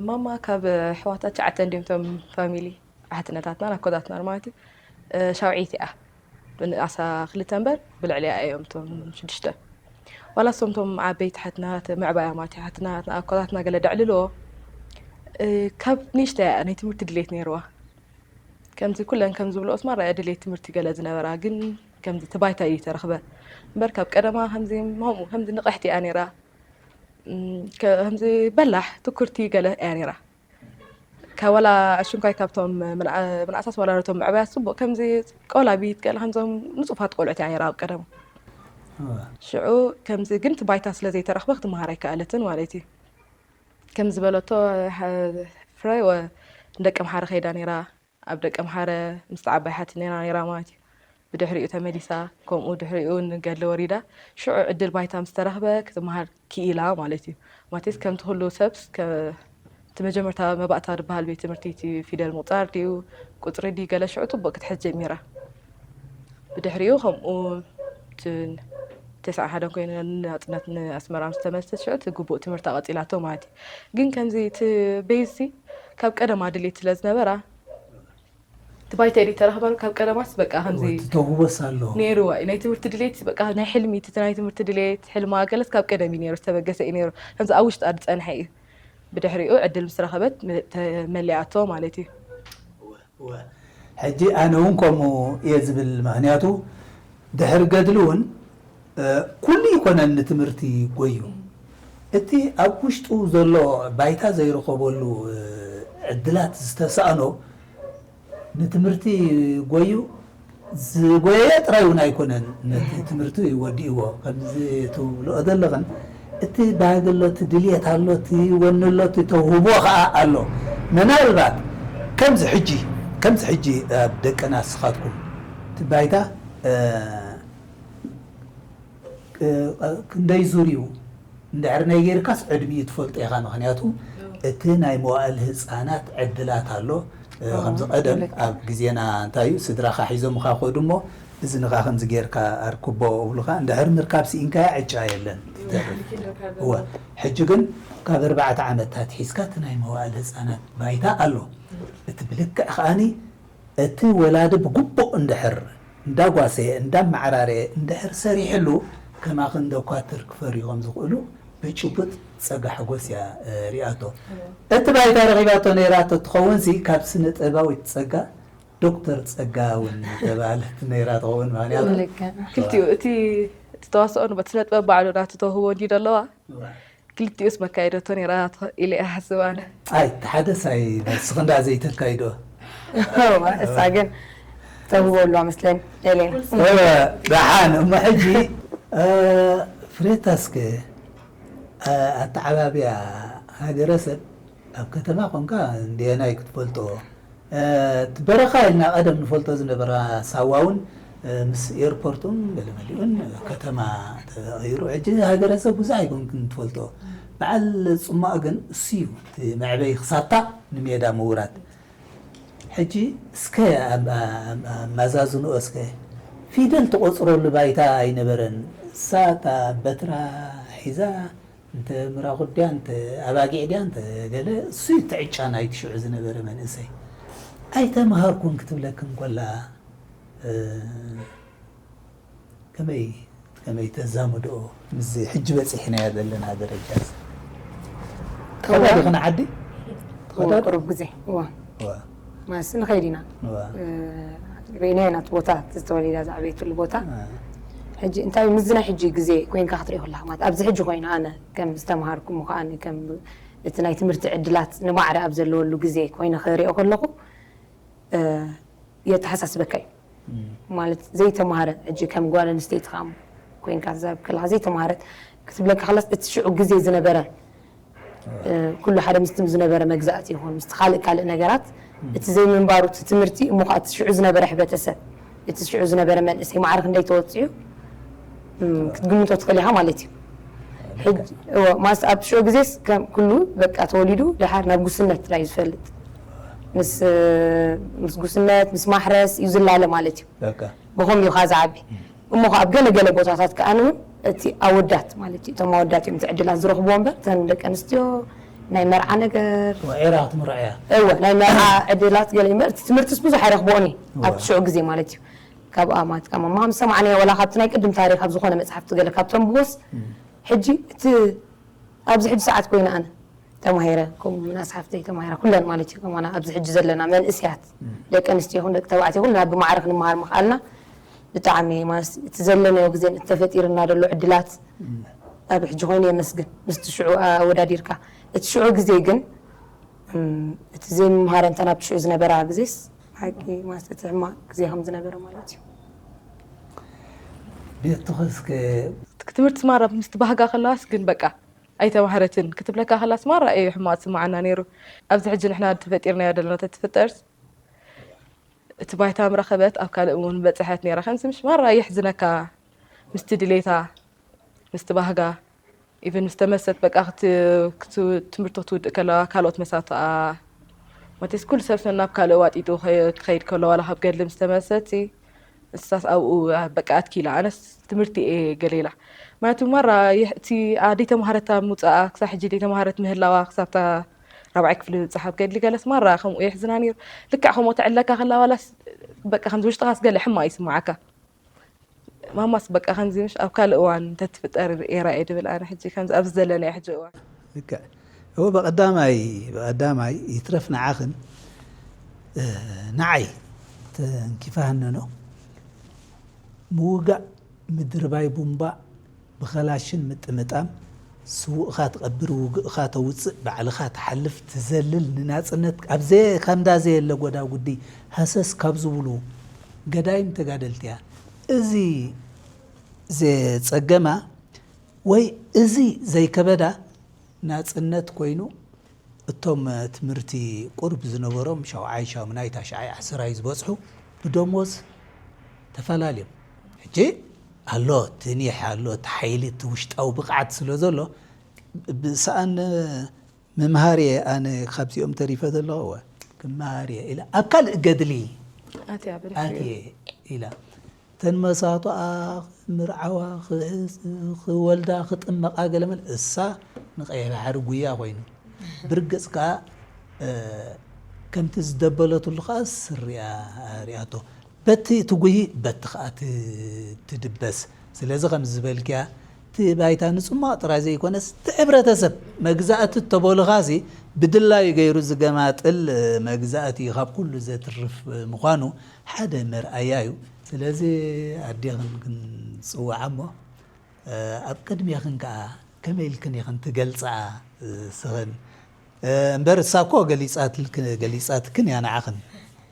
ማማ ካብ ኣሕዋታ ትሽዓተ እንድዮም እቶም ፋሚሊ ኣሕትነታትናን ኣኮታትናን ማለት እዩ። እ፣ ሻውዒት እያ። ብንኣሳ ክልተ እምበር ብልዕሊኣ እዮም እቶም ሽዱሽተ። ዋላ እሶም እቶም ዓበይቲ ሓትናት፣ ምዕባያ ማለት እዩ፣ ሓትናት፣ ኣኮታትና ገለ ደዕልልዎ፣ እ፣ ካብ ንእሽተይ እያ ናይ ትምህርቲ ድሌት ነይርዋ። ከምዚ ኩለን ከም ዝብልኦስ ማራ እያ ድሌት ትምህርቲ ገለ ዝነበራ፣ ግን ከምዚ እቲ ባይታ እዩ ተረኽበ እምበር ካብ ቀደማ ከምዚ ከምኡ ከምዚ ንቕሕቲ እያ ነይራ። እም፣ ከ-፣ ከምዚ በላሕ ትኩርቲ ገለ እያ ነይራ። ካብ ዋላ ኣሽንኳይ ካብቶም ምንኣ-፣ ምንኣሳት ዋላ ነቶም ምዕባያት ጽቡቕ ከምዚ ቆላቢት ገለ ከምዞም ንጹፋት ቆልዑት እያ ነይራ ኣብ ቀደም። እወ። ሽዑ ከምዚ ግን እቲ ባይታ ስለ ዘይተረኽበ ክትመሃር ኣይከኣለትን ማለት እዩ። ከም ዝበለቶ፣ ሓ-፣ ፍረ ወ-፣ ንደቀምሓረ ከይዳ ነይራ። ኣብ ደቀምሓረ ምስ ተዓባይ ሓትነና ነይራ ማለት እዩ። ብድሕሪኡ ተመሊሳ፣ ከምኡ ድሕሪኡ ንገድሊ ወሪዳ። ሽዑ ዕድል ባይታ ምስ ተረኽበ ክትመሃር ክኢላ ማለት እዩ። ማለትስ ከምቲ ኩሉ ሰብስ ከ-፣ እቲ መጀመርታ መባእታ ዝበሃል ቤት ትምህርቲ እቲ ፊደል ምቑጻር ድዩ፣ ቁጽሪ ድዩ፣ ገለ ሽዑ ጽቡቕ ክትሕዝ ጀሚራ። ብድሕሪኡ ከምኡ እቲ ተስዓን ሓደን ኮይኑ ናጽነት ንኣስመራ ምስ ተመልሰት ሽዑ እቲ ግቡእ ትምህርታ ቀጺላቶ ማለት እዩ። ግን ከምዚ እቲ ቤዝሲ ካብ ቀደማ ድሌት ስለ ዝነበራ እቲ ባይታ ኢሉ ተረኽበ ካብ ቀደማስ በቃ ከምዚ እቲ ተውህቦስ ኣሎ። ነይርዋ እዩ። ናይ ትምህርቲ ድሌት በቃ ናይ ሕልሚ፣ እቲ ናይ ትምህርቲ ድሌት፣ ሕልማ ገለስ ካብ ቀደም እዩ ነይሩ፣ ዝተበገሰ እዩ ነይሩ። ከምዚ ኣብ ውሽጣ ዝጸንሐ እዩ። ብድሕሪኡ ዕድል ምስ ረኸበት ም-፣ ተመሊኣቶ ማለት እዩ። እወ። ሕጂ ኣነ እውን ከምኡ እየ ዝብል፣ ምኽንያቱ ድሕሪ ገድሊ እውን፣ እ፣ ኩሉ ይኮነን ንትምህርቲ ጎዩ። እቲ ኣብ ውሽጡ ዘሎ ባይታ ዘይረኸበሉ፣ እ፣ ዕድላት ዝተሳእኖ ንትምህርቲ ጎዩ ዝጎየ ጥራይ እውን ኣይኮነን፣ ነቲ ትምህርቱ ወዲእዎ። ከምዚ ትብልኦ ዘለኽን፣ እቲ ባህጊ ኣሎ፣ እቲ ድልየት ኣሎ፣ እቲ ወኒ ኣሎ፣ እቲ ተውህቦ ኸዓ ኣሎ። ምናልባት ከምዚ ሕጂ፣ ከምዚ ሕጂ ኣብ ደቅና ንስኻትኩም እቲ ባይታ፣ እ፣ እ፣ ክንደይ ዙር እዩ እንድሕር ናይ ጌርካስ ዕድሚኡ ትፈልጦ ኢኻ። ምኽንያቱ እቲ ናይ መዋእል ህፃናት ዕድላት ኣሎ። እ፣ ከምዚ ቀደም ኣብ ግዜና እንታይ እዩ፣ ስድራኻ ሒዞምኻ ከዱ እሞ እዝንኻ ከምዚ ጌርካ ኣርክቦ እብሉኻ። እንድሕር ምርካብ ስኢንካያ ዕጫ የለን፣ ትተርፍ። እወ፣ ሕጂ ግን ካብ ኣርባዕተ ዓመት ኣትሒዝካ እቲ ናይ መዋእል ህፃናት ባይታ ኣሎ። እቲ ብልክዕ ከኣኒ እቲ ወላዲ ብግቡእ እንድሕር እንዳጓሰየ እንዳመዓራረየ እንድሕር ሰሪሕሉ፣ ከማኽን ደኳትር ክፈርዩ ከም ዝኽእሉ ብጭቡጥ ጸጋ ሓጎስ እያ፣ እ፣ ሪኣቶ። እቲ ባይታ ረኺባቶ ነይራቶ ትኸውን ሲ ካብ ስነ ጥበባዊት ጸጋ ዶክተር ጸጋ እውን ተባህለት ነይራ ትኸውን። ምኽንያቱ ልክዕ። ክልቲኡ እቲ እቲ ተዋስኦ ንበት ስነ ጥበብ ባዕሉ ናቱ ተውህቦ እንዲ ዘለዋ ክልቲኡስ መካየደቶ ነይራ ኢለ እየ ሓስብ ኣነ። ኣይ፣ እቲ ሓደስ ኣይ፣ ንስኺ እንዳ ዘይተካይዶ። እዋ፣ እሳ ግን ተውህቦ ኣለዋ መስለኒ ኤሌና። እወ፣ ደሓን እሞ ሕጂ፣ እ፣ ፍሬታ እስከ፣ እ፣ ኣተዓባብያ ሃገረሰብ ኣብ ከተማ ኮንካ እንዲየናይ ክትፈልጦ፣ እ፣ እቲ በረኻ ኢልና ቀደም ንፈልጦ ዝነበራ ሳዋ እውን፣ እ፣ ምስ ኤርፖርቱን ገለመሊኡን ከተማ ተቐይሩ። ሕጂ ሃገረሰብ ብዙሕ ኣይኮንክን ትፈልጦ። በዓል ጽማቕ ግን እሱ እዩ እቲ መዕበዪ ክሳብታ ንሜዳ ምውራድ። ሕጂ እስከ ኣብ-፣ ኣብ-፣ ኣብ-፣ ኣመዛዝንኦ እስከ ፊደል ትቖጽረሉ ባይታ ኣይነበረን። እሳ እታ በትራ ሒዛ እንተ ምራኹት ድያ፣ እንተ ኣባጊዕ ድያ፣ እንተ ገለ፣ እሱ እዩ እቲ ዕጫ ናይቲ ሽዑ ዝነበረ መንእሰይ። ኣይተምሃርኩን ክትብለክን ኮላ፣ እ፣ ከመይ፣ ከመይ ተዛምድኦ ምስዚ ሕጂ በጺሕናዮ ዘለና ደረጃ እዚ? ትኸዳ ዲኺ ንዓዲ? ትኸዳ ዶ? ቁሩብ ግዜ። እዋ። እዋ፣ ማለትስ ንኸይድ ኢና። እዋ። እ፣ ርኢናዮ ኢና እቲ ቦታ፣ እቲ ዝተወሊዳ ዝዓበየትሉ ቦታ። እ። ሕጂ እንታይ ምስዚ ናይ ሕጂ ግዜ ኮይንካ ክትሪኦ ከለኻ፣ ማለት ኣብዚ ሕጂ ኮይነ ኣነ ከም ዝተምሃርኩ እሞ ከኣ ከም እቲ ናይ ትምህርቲ ዕድላት ንማዕረ ኣብ ዘለወሉ ግዜ ኮይነ ክሪኦ ከለኹ፣ እ፣ የተሓሳስበካ እዩ። እም። ማለት ዘይተማሃረ፣ ሕጂ ከም ጓል ኣንስተይቲ ከኣ ኮይንካ ትዛረብ ከለኻ ዘይተማሃረት ክትብለካ ከላስ እቲ ሽዑ ግዜ ዝነበረ፣ እ፣ ኩሉ ሓደ ምስቲ ዝነበረ መግዛእቲ ይኹን ምስቲ ካልእ ካልእ ነገራት እቲ ዘይምንባሩ እቲ ትምህርቲ እሞ ከኣ እቲ ሽዑ ዝነበረ ሕብረተሰብ እቲ ሽዑ ዝነበረ መንእሰይ ማዕረ ክንደይ ተወፂኡ ክትግምቶ ትኽእል ኢኻ ማለት እዩ። ማስ ኣብ ሽዑ ግዜስ ከም ኩሉ በቃ ተወሊዱ ድሓር ናብ ጉስነት ጥራይ እዩ ዝፈልጥ። ምስ ጉስነት ምስ ማሕረስ እዩ ዝላለ ማለት እዩ። ብኸም እዩ ካ ዝዓቢ እሞ ኣብ ገለገለ ቦታታት ከኣ እውን እቲ ኣወዳት ማለት እዩ እቶም ኣወዳት እዮም ዕድላት ዝረኽብዎ እምበር እተን ደቂ ኣንስትዮ ናይ መርዓ ነገር ኤራ ክትምርዐያ እወ ናይ መርዓ ዕድላት ገለ እምበር እቲ ትምህርትስ ብዙሕ ኣይረኽብኦን እዩ ኣብቲ ሽዑ ግዜ ማለት እዩ። ካብ ኣማት ካብ ማም ሰማዕናዮ ወላ ካብቲ ናይ ቅድም ታሪኽ ኣብ ዝኾነ መጽሓፍቲ ገለ ካብ ተንብቦስ ሕጂ እቲ ኣብዚ ሕጂ ሰዓት ኮይነ ኣነ ተማሂረ ከምኡ ምን ኣስሓፍተይ ተማሂራ ኩለን ማለት እዩ ከማና ኣብዚ ሕጂ ዘለና መንእስያት ደቂ ኣንስትዮ ይኹን ደቂ ተባዕትዮ ኩልና ብማዕረ ክንመሃር ምኽኣልና ብጣዕሚ ማለት እቲ ዘለናዮ ግዜን እቲ ተፈጢርና ዘሎ ዕድላት ኣብ ሕጂ ኮይኑ የመስግን ምስቲ ሽዑ ኣወዳዲርካ እቲ ሽዑ ግዜ ግን እቲ ዘይምምሃረ እንተ ናብቲ ሽዑ ዝነበራ ግዜስ ሓቂ ማለት እቲ ሕማቕ ግዜ ከም ዝነበረ ማለት እዩ። ቤትኸስከ ትምህርቲ ማራ ምስቲ ባህጋ ከለዋስ ግን በቃ ኣይተማህረትን ክትብለካ ከላስ ማራ እዩ ሕማቕ ዝስማዓና ነይሩ። ኣብዚ ሕጂ ንሕና ተፈጢርናዮ ዘለና ተትፍጠርስ እቲ ባይታ ምረኸበት ኣብ ካልእ እውን በፅሐት ነይራ። ከምዚ ምሽ ማራ የሕዝነካ ምስቲ ድሌታ ምስቲ ባህጋ ኢቨን ምስ ተመሰት በቃ ትምህርቶ ክትውድእ ከለዋ ካልኦት መሳትኣ ማለትስ ኩሉ ሰብ ናብ ካልእ ዋጢጡ ክኸይድ ከሎ ዋላ ካብ ገድሊ ምስ ተመሰት ንሳስ ኣብኡ በቃ ኣትኪላ ኣነስ ትምህርቲ እየ ገለ ኢላ ማለቱ ማራ እቲ ኣደይ ተማሃረታ ምውፃኣ ክሳብ ሕጂ ደይ ተማሃረት ምህላዋ ክሳብታ ራብዓይ ክፍሊ ብፅሓፍ ገድሊ ገለስ ማራ ከምኡ የሕዝና ነይሩ። ልክዕ ከምኡ ተዕለካ ከላ ዋላስ በቃ ከምዚ ውሽጥኻስ ገለ ሕማቕ ይስማዓካ። ማማስ በቃ ከምዚ ምሽ ኣብ ካልእ እዋን እንተትፍጠር ኤራ እየ ድብል ኣነ ሕጂ ከምዚ ኣብዚ ዘለና ሕጂ እዋን። ልክዕ እወ ብቐዳማይ ብቐዳማይ ይትረፍ ንዓኽን ንዓይ ተንኪፋህንኖ ምውጋእ ምድርባይ ቡምባ ብኸላሽን ምጥምጣም ስውእኻ ትቐብር ውግእኻ ተውፅእ ባዕልኻ ትሓልፍ ትዘልል ንናፅነት ኣብዘ ከምዳ ዘየለ ጎዳጉዲ ሃሰስ ካብ ዝብሉ ገዳይም ተጋደልቲ እያ። እዚ ዘፀገማ ወይ እዚ ዘይከበዳ ናፅነት ኮይኑ እቶም ትምህርቲ ቁርብ ዝነበሮም ሻውዓይ ሻሙናይ ታሽዓይ ዓሰራይ ዝበፅሑ ብደሞዝ ተፈላልዮም ሕጂ ኣሎ እቲ ኒሕ ኣሎ እቲ ሓይሊ እቲ ውሽጣዊ ብቕዓት ስለ ዘሎ ብሰኣን ምምሃር እየ ኣነ ካብዚኦም ተሪፈ ዘለኹ እወ ክመሃር እየ ኢላ ኣብ ካልእ ገድሊ ኣትየ ኢላ ተን መሳቱኣ ክምርዓዋ ክወልዳ ክጥመቓ ገለመለ እሳ ንቐይሕ ባሕሪ ጉያ ኮይኑ ብርግፅ ከዓ ከምቲ ዝደበለትሉ ከዓ ስሪያ ሪኣቶ በቲ ትጉሂ በቲ ከዓ ትድበስ ስለዚ ከም ዝበልክያ እቲ ባይታ ንፅማቕ ጥራይ ዘይኮነስ እቲ ሕብረተሰብ መግዛእቲ እተበሉኻሲ ብድላዩ ገይሩ ዝገማጥል መግዛእቲ ካብ ኩሉ ዘትርፍ ምዃኑ ሓደ መርኣያ እዩ። ስለዚ ኣዴኽን ክንፅውዓ እሞ ኣብ ቅድሜኽን ከዓ ከመይ ኢልክን ኢኽን ትገልፅኣ ስኽን እምበር እሳ እኮ ገሊፃትክን እያ ንዓኽን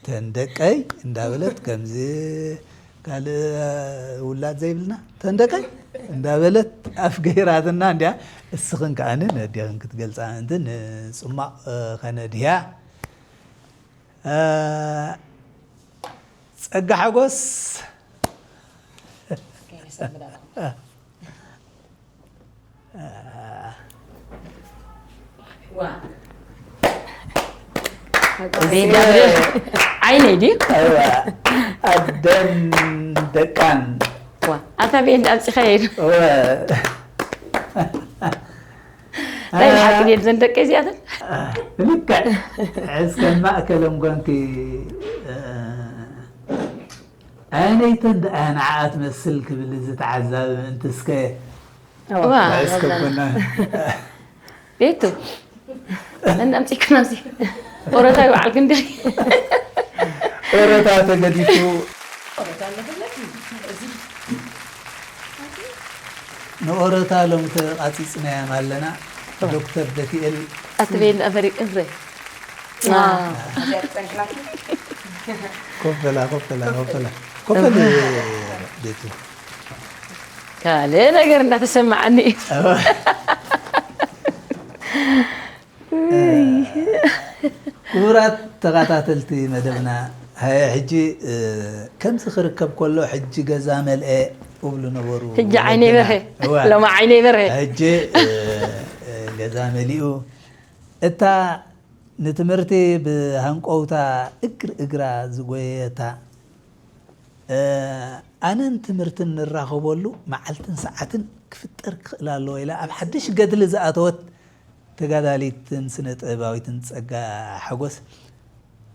ተን ደቀይ እንዳበለት ከምዚ ካልእ ውላድ ዘይብልና ተን ደቀይ እንዳበለት ኣፍ ገይራትና እንዲያ እስኽን ከዓኒ ነዴኽን ክትገልፃ ምእንቲ ንፅማቕ ከነድህያ ጸጋ ሓጎስ ዓይነይ ድዩ ኣደን ደቃን ኣታ ቤት ኣምፂኻዮ ኢሉ እንታይ ሓቂ ድየ ዘን ደቂ እዚኣተን ልክዕ እስከ ማእከሎም ጓንኪ ኣነይተን ደኣ ንዓኣ ትመስል ክብል እዚ ተዓዛቢ ምእንቲ እስከ ኣስከብና ቤቱ መን ኣምፂእክና እዚ ኦረታ ይበዓል ክንዲ ኦረታ ተገዲፉ ንኦረታ ሎም ተቃፂፅናዮም ኣለና ዶክተር ደቲኤል ኣትበይና ፈሪቅ እፍረ ኮፈላ ኮፈላ ኮፈላ ኮፈል ቤቱ ካልእ ነገር እንዳተሰማዓኒ እዩ ክቡራት ተኸታተልቲ መደብና ኣየ ሕጂ፣ እ፣ ከምዚ ክርከብ ከሎ፣ ሕጂ ገዛ መልአ እብሉ ነበሩ ሕጂ ዓይነይ ወለድና። በርሀ። እወ። ሎማ ዓይነይ በርሀ። ሕጂ፣ እ፣ እ፣ ገዛ መሊኡ። እታ ንትምህርቲ ብሃንቀውታ እግር እግራ ዝጎየየታ፣ እ፣ ኣነን ትምህርትን ንራኸበሉ መዓልትን ሰዓትን ክፍጠር ክኽእል ኣለዎ ኢላ ኣብ ሓድሽ ገድሊ ዝኣተወት ተጋዳሊትን ስነ ጥበባዊትን ጸጋ ሓጎስ፣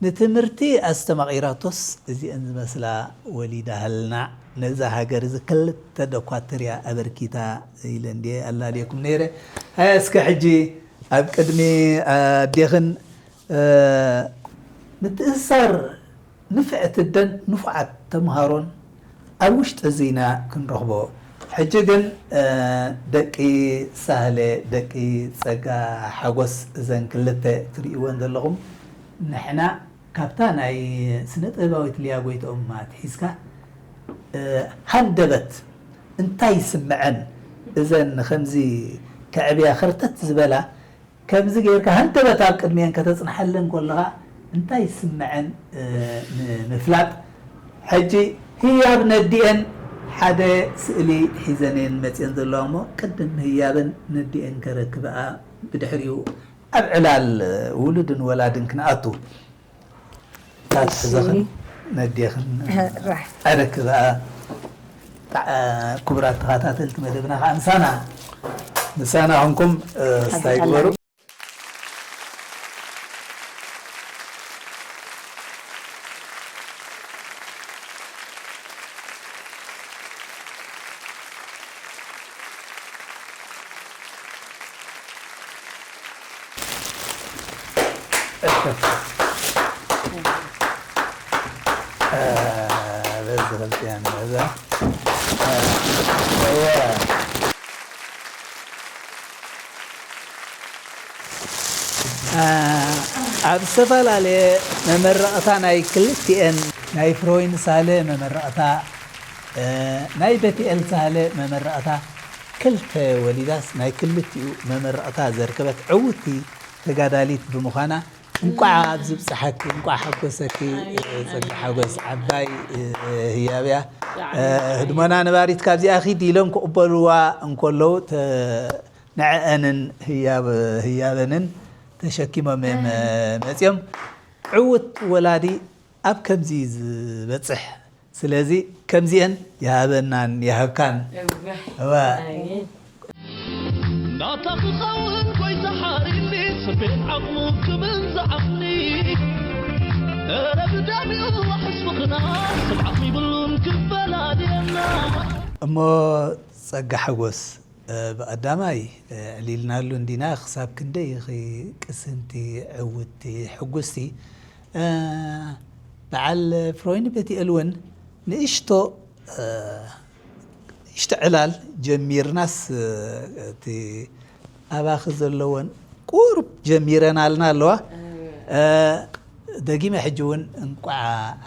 ንትምህርቲ ኣስተማቒራቶስ እዚአን ዝመስላ ወሊዳ ሃልና፣ ነዛ ሃገር እዚ ክልተ ዶኳትርያ ኣበርኪታ ኢለ እንድየ ኣላልየኩም ነይረ። ሃያ እስከ ሕጂ ኣብ ቅድሚ ኣዴኽን፣ እ፣ ምትእስሳር ንፍዕቲ ኣደን ንፉዓት ተምሃሮን ኣብ ውሽጢ እዚ ኢና ክንረኽቦ። ሕጂ ግን፣ እ፣ ደቂ ሳህለ፣ ደቂ ጸጋ ሓጎስ፣ እዘን ክልተ ትርእይወን ዘለኹም፣ ንሕና ካብታ ናይ ስነ ጥበባዊት ሊያ ጎይትኦም ኣትሒዝካ፣ እ፣ ሃንደበት እንታይ ይስምዐን፣ እዘን ከምዚ ከዕብያ ከርተት ዝበላ፣ ከምዚ ጌርካ ሃንደበት ኣብ ቅድሚኤን ከተጽንሓለን ከለኻ እንታይ ይስምዐን፣ እ፣ ንምፍላጥ። ሕጂ ህያብ ነዲኤን ሓደ ስእሊ ሒዘን እየን መጺኤን ዘለዋ እሞ፣ ቅድም ህያበን ነዲኤን ከረክብኣ፣ ብድሕሪኡ ኣብ ዕላል ውሉድን ወላድን ክንኣቱ። እታ ትሕዘኽን ነዴኽን ራሕ። ኣረክብኣ። ክቡራት ተኸታተልቲ መደብና ከዓ ምሳና ምሳና ኹንኩም፣ እ፣ ስታይ ግበሩ። በዚ ክልቲኣን እዛ። እወ። ኣብ ዝተፈላለየ መመረቕታ ናይ ክልቲኤን ናይ ፍሮይን ሳለ መመረቕታ፣ እ፣ ናይ በቲኤል ሳለ መመረቕታ፣ ክልተ ወሊዳስ ናይ ክልቲኡ መመረቕታ ዘርከበት ዕውቲ ተጋዳሊት ብምዃና፣ እንቋዕ ኣብዚ ብጽሓኪ፣ እንቋዕ ሓጎሰኪ፣ እ፣ ጸጋ ሓጎስ ዓባይ፣ እ፣ ህያብያ። እ፣ ህድሞና ነባሪት ካብዚኣ ኺድ ኢሎም ክቕበልዋ እንከለዉ፣ ተ-፣ ንዐአንን ህያብ-፣ ህያበንን ተሸኪሞም እዮም፣ እ፣ መጺኦም። ዕውት ወላዲ ኣብ ከምዚ እዩ ዝበጽሕ። ስለዚ ከምዚኤን ይሃበናን ይሃብካን። እወ። እወ። ኣሜን። ናታ ክኸውን ጎይታ ሓሪኒ ስቤን ዓቕሙ ክብል ዝዓኒ። እረ ብዳሚኡ ዋሕስ ምኽና ስም ዓቕሚ ይብሉን ክፈላልየና። እሞ ጸጋ ሓጎስ፣ እ፣ ብቐዳማይ፣ እ፣ ዕሊልናሉ እንዲና፣ ክሳብ ክንደይ ኢኺ ቅስንቲ፣ ዕውትቲ፣ ሕጉስቲ? እ፣ በዓል ፍሮይን በቲኤል እውን ንእሽቶ፣ እ፣ ንእሽቶ ዕላል ጀሚርናስ፣ እ፣ እቲ ኣባኺ ዘለወን ቁሩብ ጀሚረናልና ኣለዋ። እ፣ ደጊመ ሕጂ እውን እንቋዕ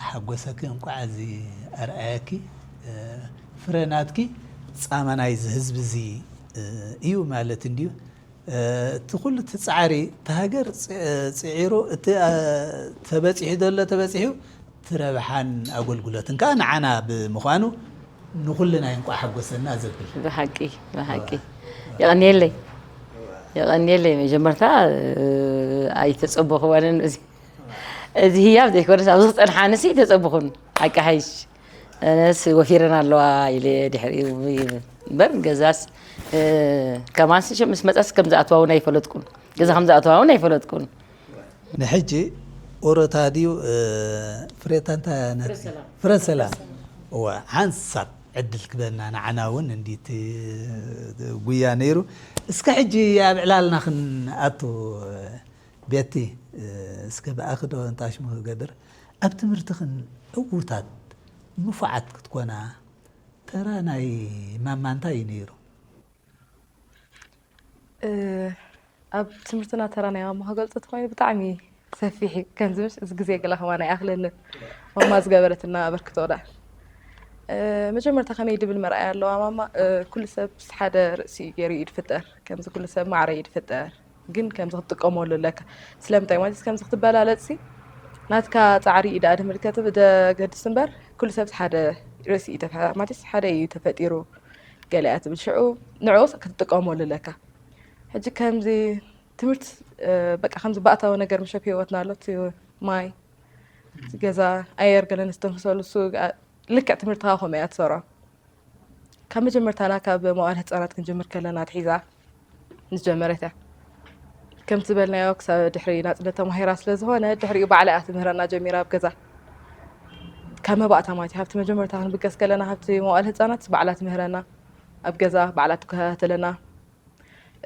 ሓጎሰኪ፣ እንቋዕ እዚ ኣርኣየኪ። እ፣ ፍረ ናትኪ ጻማ ናይዚ ህዝቢ እዚ፣ እ፣ እዩ ማለት እንድዩ። እ፣ እቲ ኩሉ እቲ ጻዕሪ፣ እቲ ሃገር ጽ-፣ ጽዒሩ፣ እቲ፣ እ፣ ተበጺሑ ዘሎ ተበጺሑ፣ እቲ ረብሓን ኣገልግሎትን ከኣ ንዓና ብምዃኑ ንኹልና እዩ እንቋዕ ሓጎሰና ዘብል። ብሓቂ፣ ብሓቂ። የቐንየለይ። የቐንየለይ። መጀመርታ፣ እ፣ ኣይተጸበኹዋንን እዚ፣ እዚ ህያብ ዘይኮነስ ኣብዚ ክጸንሓንሲ ኣይተጸበኹን። ሓቂ ሓይሽ። ኣነስ ወፊረን ኣለዋ ኢለ ድሕሪኡ እምበር ገዛስ፣ እ፣ ከማንስ ሸ-፣ ምስ መጻስ ከም ዝኣትዋ እውን ኣይፈለጥኩን። ገዛ ከም ዝኣትዋ እውን ኣይፈለጥኩን። ንሕጂ ኦሮታ ድዩ፣ እ፣ ፍሬታ እንታይ ናት? ፍረ ሰላም። ፍረ ሰላም። እወ፣ ሓንሳብ ዕድል ክበና ንዓና እውን እንዲቲ ጉያ ነይሩ። እስከ ሕጂ ኣብ ዕላልና ክንኣቱ፣ ቤቲ፣ እ፣ እስከ ብኣኺ ዶ እንታሽሙ ክገብር፣ ኣብ ትምህርትኽን ዕዉታት ንፉዓት ክትኮና ተራ ናይ ማማ እንታይ እዩ ነይሩ? እ፣ ኣብ ትምህርትና ተራ ናይ ማማ ክገልጾ ተኾይኑ ብጣዕሚ ሰፊሕ እዩ። ከምዚ ምሽ እዚ ግዜ ገለ ከማን ኣይኣኽለንን። ማማ ዝገበረትና ኣበርክቶ ደኣ። እ፣ መጀመርታ ከመይ ድብል መርኣያ ኣለዋ ማማ፣ እ፣ ኩሉ ሰብ ምስ ሓደ ርእሲ እዩ ገይሩ እዩ ድፍጠር። ከምዚ ኩሉ ሰብ ማዕረ እዩ ድፍጠር። ግን ከምዚ ክትጥቀመሉ ኣለካ። ስለምንታይ ማለት ከምዚ ክትበላለጽሲ ናትካ ጻዕሪ እዩ ደኣ ድምልከት ደገድስ እምበር፣ ኩሉ ሰብስ ሓደ ርእሲ እዩ ተፈ-፣ ማለትስ ሓደ እዩ ተፈጢሩ። ገለ እያ ትብል፣ ሽዑ ንዕኡስ ክትጥቀመሉ ኣለካ። ሕጂ ከምዚ ትምህርቲ፣ እ፣ በቃ ከምዚ ባእታዊ ነገር ምሸት ህይወትና ኣሎ፣ እቲ ማይ፣ እቲ ገዛ፣ ኣየር ገለ ንስተንፍሰሉ፣ እሱ፣ ኣ-፣ ልክዕ ትምህርትኻ ከምኡ እያ ትሰርዖ። ካብ መጀመርታና ካብ መዋእለ ህጻናት ክንጅምር ከለና ኣትሒዛ ዝጀመረት እያ። ከምቲ ዝበልናዮ ክሳብ ድሕሪ ናጽነት ተማሂራ ስለ ዝኾነ ድሕሪኡ ባዕላ እያ ትምህረና ጀሚራ ኣብ ገዛ። ካብ መባእታ ማለት እዩ። ካብቲ መጀመርታ ክንብገስ ከለና ካብቲ መዋእለ ህጻናት ባዕላ ትምህረና፣ ኣብ ገዛ ባዕላ ትከታተለና።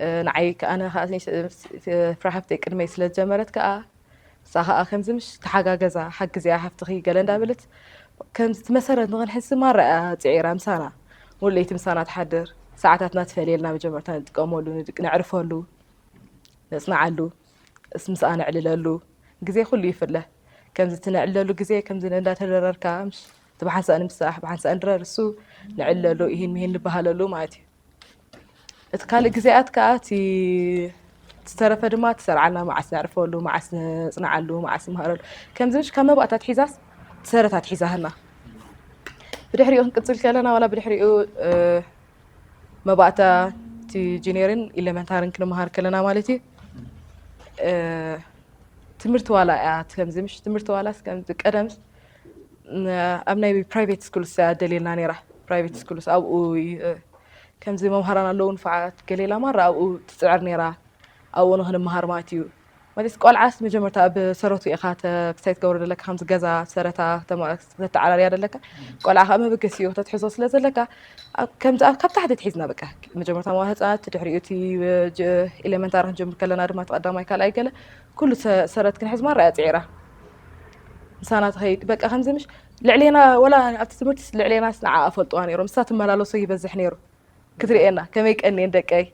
እ፣ ንዓይ ከኣ ኣነ ከኣ ስ-፣ ስ-፣ ፍረ ሃብተይ ቅድመይ ስለ ዝጀመረት ከኣ ንሳ ከኣ ከምዚ ምሽ ተሓጋገዛ፣ ሓግዝያ ሓፍትኺ ገለ እንዳበለት ከምዚ እቲ መሰረት ንኽንሕዝ ማራ እያ ጽዒራ ምሳና። ሙሉ ለይቲ ምሳና ትሓድር። ሰዓታትና ትፈልየልና፣ መጀመርታ ንጥቀመሉ፣ ንድቅ-፣ ነዕርፈሉ፣ ነጽንዓሉ፣ እስ-፣ ምስኣ ነዕልለሉ። ግዜ ኩሉ ይፍለ። ከምዚ እቲ ነዕልለሉ ግዜ ከምዚ እንዳተደረርካ፣ ምሽ፣ እቲ ብሓንሳእ ንምሳሕ፣ ብሓንሳእ ንድረር፣ እሱ ነዕልለሉ፣ ይሂን ምሂን ንበሃለሉ ማለት እዩ። እቲ ካልእ ግዜያት ከኣ እቲ ዝተረፈ ድማ ትሰርዓልና፣ መዓስ ነዕርፈሉ፣ መዓስ ነጽንዓሉ፣ መዓስ ንምሃረሉ። ከምዚ ምሽ ካብ መባእታ ኣትሒዛስ ትሰረት ኣትሒዛህና። ብድሕሪኡ ክንቅጽል ከለና፣ ዋላ ብድሕሪኡ፣ እ፣ መባእታ እቲ ጁኒየርን ኢለመንታርን ክንመሃር ከለና ማለት እዩ። እ፣ ትምህርቲ ዋላ እያ፣ ከምዚ ምሽ ትምህርቲ ዋላስ ከምዚ ቀደምስ ን-፣ ኣብ ናይ ፕራይቬት ስኩልስ እያ ደልየልና ነይራ። ፕራይቬት ስኩልስ ኣብኡ ይ-፣ ከምዚ መምሃራን ኣለዉ ንፉዓት፣ ገለ ኢላ ማራ ኣብኡ ትጽዕር ነይራ። ኣብኡ ንኽንመሃር ማለት እዩ። ማለት ቆልዓስ መጀመርታ ኣብ ሰረቱ ኢኻ ተ-፣ ክሳይ ትገብሮ ዘለካ፣ ከምዚ ገዛ ሰረታ ተማ-፣ ተተዓራርያ ዘለካ። ቆልዓ ከኣ መበገሲኡ ከተትሕዞ ስለ ዘለካ፣ ኣብ፣ ከምዚ ኣብ፣ ካብ ታሕቲ ትሒዝና በቃ። መጀመርታ መዋእለ ህጻናት፣ ድሕሪኡ እቲ ጀ-፣ ኤሌመንታሪ ክንጀምር ከለና ድማ እቲ ቀዳማይ፣ ካልኣይ ገለ ኩሉ ሰ-፣ ሰረት ክንሕዝ ማራ እያ ጽዒራ። ምሳና ትኸይድ በቃ። ከምዚ ምሽ ልዕሌና፣ ወላ ኣብቲ ትምህርቲስ ልዕሌናስ ንዓኣ ፈልጥዋ ነይሮም። ንሳ ትመላለሶ ይበዝሕ ነይሩ። ክትርእየና፣ ከመይ ቀንየን ደቀይ፣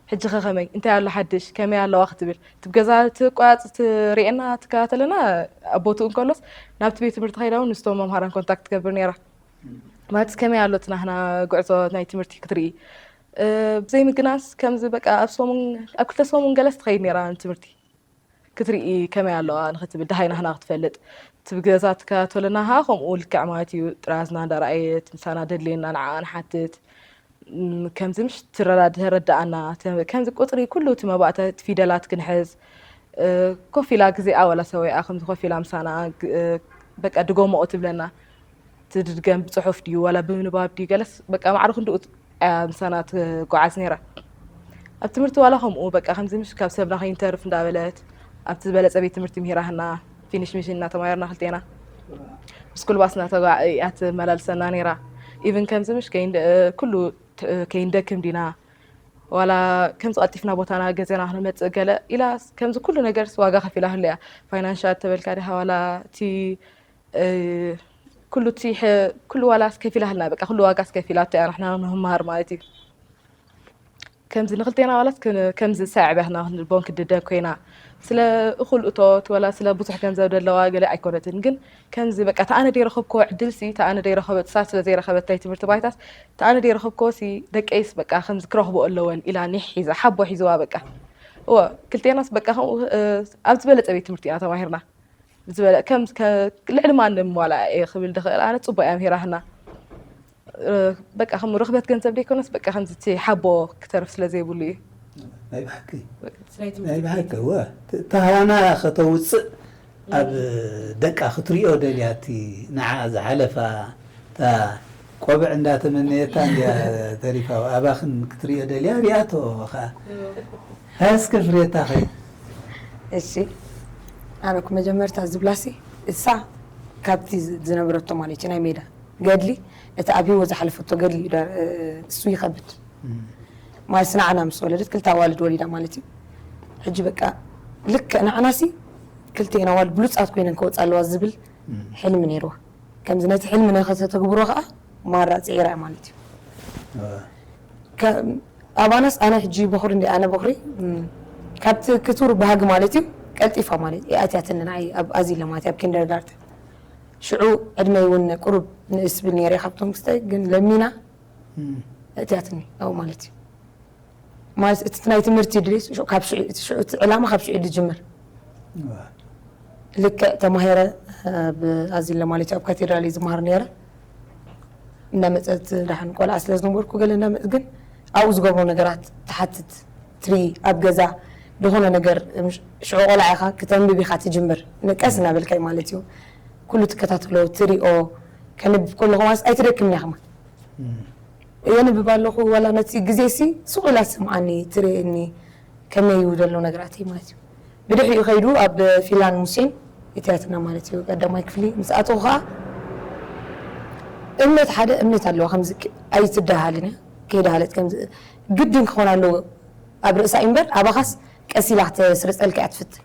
ሕጂ ኸ ከመይ፣ እንታይ ኣሎ ሓድሽ፣ ከመይ ኣለዋ ክትብል፣ እቲ ብገዛ ትቋጽ ትርእየና ትከታተለና። ኣብ ቦትኡ እንከሎስ ናብቲ ቤት ትምህርቲ ከይዳ እውን ምስቶም መምሃራን ኮንታክት ትገብር ነይራ። ማለት ከመይ ኣሎ እቲ ናህና ጉዕዞ ናይ ትምህርቲ ክትርኢ። እ፣ ብዘይ ምግናስ ከምዚ በቃ ኣብ ሰሙን፣ ኣብ ክልተ ሰሙን ገለስ ትኸይድ ነይራ ንትምህርቲ። ክትርኢ ከመይ ኣለዋ ንኽትብል፣ ደሃይ ናህና ክትፈልጥ። እቲ ብገዛ ትከታተለና ኸዓ ከምኡ ልክዕ ማለት እዩ። ጥራዝና እንዳረኣየት ምሳና ደድልየና ንዓኣ ንሓትት። እም፣ ከምዚ ምሽ ትረዳ-፣ ተረድኣና። ተ-፣ ከምዚ ቁጽሪ ኩሉ እቲ መባእታ፣ እቲ ፊደላት ክንሕዝ፣ እ፣ ኮፍ ኢላ ግዜኣ ዋላ ሰዊኣ ከምዚ ኮፍ ኢላ ምሳና ግ-፣ እ፣ በቃ ድገምኦ ትብለና። ትድገም ብጽሑፍ ድዩ ዋላ ብምንባብ ድዩ ገለስ በቃ ማዕረ ክንድኡ እያ ምሳና ትጓዓዝ ነይራ። ኣብ ትምህርቲ ዋላ ከምኡ በቃ ከምዚ ምሽ ካብ ሰብና ከይንተርፍ እንዳበለት ኣብቲ ዝበለጸ ቤት ትምህርቲ ምሂራህና፣ ፊኒሽ ሚሽን እናተማየርና ክልቴና። ብስኩል ባስ እናተጓ-፣ እያ ትመላልሰና ነይራ። ኢቭን ከምዚ ምሽ ከይንደ-፣ ኩሉ ት-፣ ከይንደክም ዲና፣ ዋላ ከምዚ ቀልጢፍና ቦታና ገዜና ክንመጽእ ገለ ኢላ፣ ከምዚ ኩሉ ነገርስ ዋጋ ከፊላህሉ እያ። ፋይናንሻል ተበልካ ዲኻ ዋላ እቲ፣ እ፣ ኩሉ እቲ ሐ-፣ ኩሉ ዋላስ ከፊላህልና፣ በቃ ኩሉ ዋጋስ ከፊላቶ እያ ንሕና ንመሃር ማለት እዩ። ከምዚ ንክልቴና ዋላስ ከ-፣ ከምዚ ሰዕበ ህና ክንልቦን ክድደ ኮይና። ስለ እኹል እቶት ወላ ስለ ብዙሕ ገንዘብ ደለዋ ገለ ኣይኮነትን፣ ግን ከምዚ በቃ ተኣነ ደይረኸብክዎ ዕድልሲ፣ ተኣነ ደይረኸበት፣ እሳ ስለ ዘይረኸበት ናይ ትምህርቲ ባይታስ፣ ተኣነ ደይረኸብክዎሲ ደቀይስ በቃ ከምዚ ክረኽብኦ ኣለወን ኢላ ኒሕ ሒዛ፣ ሓቦ ሒዝዋ በቃ። እወ፣ ክልቴናስ በቃ ከምኡ፣ እ፣ ኣብ ዝበለጸ ቤት ትምህርቲ ኢና ተማሂርና። ዝበለ-፣ ከም፣ ከ-፣ ልዕሊ ማንም ዋላ እየ ክብል ድኽእል፣ ኣነ ጽቡቕ እያ ምሂራህና። እ፣ በቃ ከም ርኽበት ገንዘብ ደይኮነስ፣ በቃ ከምዚ እቲ ሓቦ ክተርፍ ስለ ዘይብሉ እዩ። ናይ ብሓቂ፣ ናይ ብሓቂ፣ እወ፣ ት-፣ ተሃዋና ከተውጽእ ኣብ ደቃ ክትሪኦ ደልያ፣ እቲ ንዓ ዝሓለፋ፣ እታ ቆብዕ እንዳተመነየታ እንድያ ተሪፋ፣ ኣባኽን ክትሪኦ ደልያ ሪኣቶ ኸኣ። ሃስከ ፍሬታ ኸይ። እሺ፣ ኣነ እኮ መጀመርታ ዝብላሲ እሳ ካብቲ ዝ-፣ ዝነበረቶ ማለት እዩ ናይ ሜዳ ገድሊ፣ እቲ ኣብ ህይወት ዝሓለፈቶ ገድሊ እዩ ዳ-፣ እ፣ እሱ ይኸብድ። እም። ማለት ንዓና ምስ ወለደት ክልተ ኣዋልድ ወሊዳ ማለት እዩ። ሕጂ በቃ ልክዕ ንዓናሲ ክልተ ኣዋልድ ብሉጻት ኮይነን ክወጻ ኣለዋ ዝብል እም። ሕልሚ ነይርዋ። ከምዚ ነቲ ሕልሚ ንኸተተግብሮ ኸኣ ማራ ጽዒራ እያ ማለት እዩ። እ። ከ-፣ ኣባናስ ኣነ ሕጂ በኹሪ እንደ ኣነ በኹሪ፣ እም፣ ካብቲ ክቱር ባህጊ ማለት እዩ ቀልጢፋ ማለት እዩ ኣትያትኒ ንዓይ ኣብ ኣዚለ ማለት እዩ ኣብ ኪንደርጋርተን። ሽዑ ዕድመይ እውን ቁሩብ ንእስ ብል ነይረ ካብቶም ክስታይ ግን ለሚና እም። እትያትኒ ኣብኡ ማለት እዩ። ማለት እቲ ናይ ትምህርቲ ድሌት ሽዑ ካብ ሽዑ፣ እቲ ሽዑ እቲ ዕላማ ካብ ሽዑ እዩ ዝጅምር። እዋ። ልክዕ ተማሂረ ኣብ ኣዚለ ማለት እዩ ኣብ ካቴድራል እየ ዝመሃር ነይረ። እንዳመፀት ደሓን ቆልዓ ስለ ዝነበርኩ ገለ እንዳመ ግን ኣብኡ ዝገብሮ ነገራት ትሓትት ትርኢ ኣብ ገዛ ዝኾነ ነገር ሽዑ ቆልዓ ኢኻ ክተንብብ ኢኻ ትጅምር ቀስ እናበልካይ ማለት እዩ። ኩሉ ትከታተሎ ትሪኦ ከንብብ ከለኹ ማለት ኣይትደክምን ኢኻ ማለት የንብብ ኣለኹ ዋላ ነቲ ግዜ ሲ ስቕ ኢላ ትሰምዓኒ ትርእየኒ ከመይ እዩ ዘሎ ነገራተይ ማለት እዩ። ብድሕሪኡ ከይዱ ኣብ ፊላን ሙሴን እትያትና ማለት እዩ ቀዳማይ ክፍሊ ምስ ኣተኹ ከዓ እምነት ሓደ እምነት ኣለዋ ከምዚ ኣይትደሃልን እያ ከይደሃለት ከምዚ ግድን ክኾን ኣለዎ ኣብ ርእሳ እዩ እምበር ኣባኻስ ቀስ ኢላ ክተስርፀልካ እያ ትፍትን።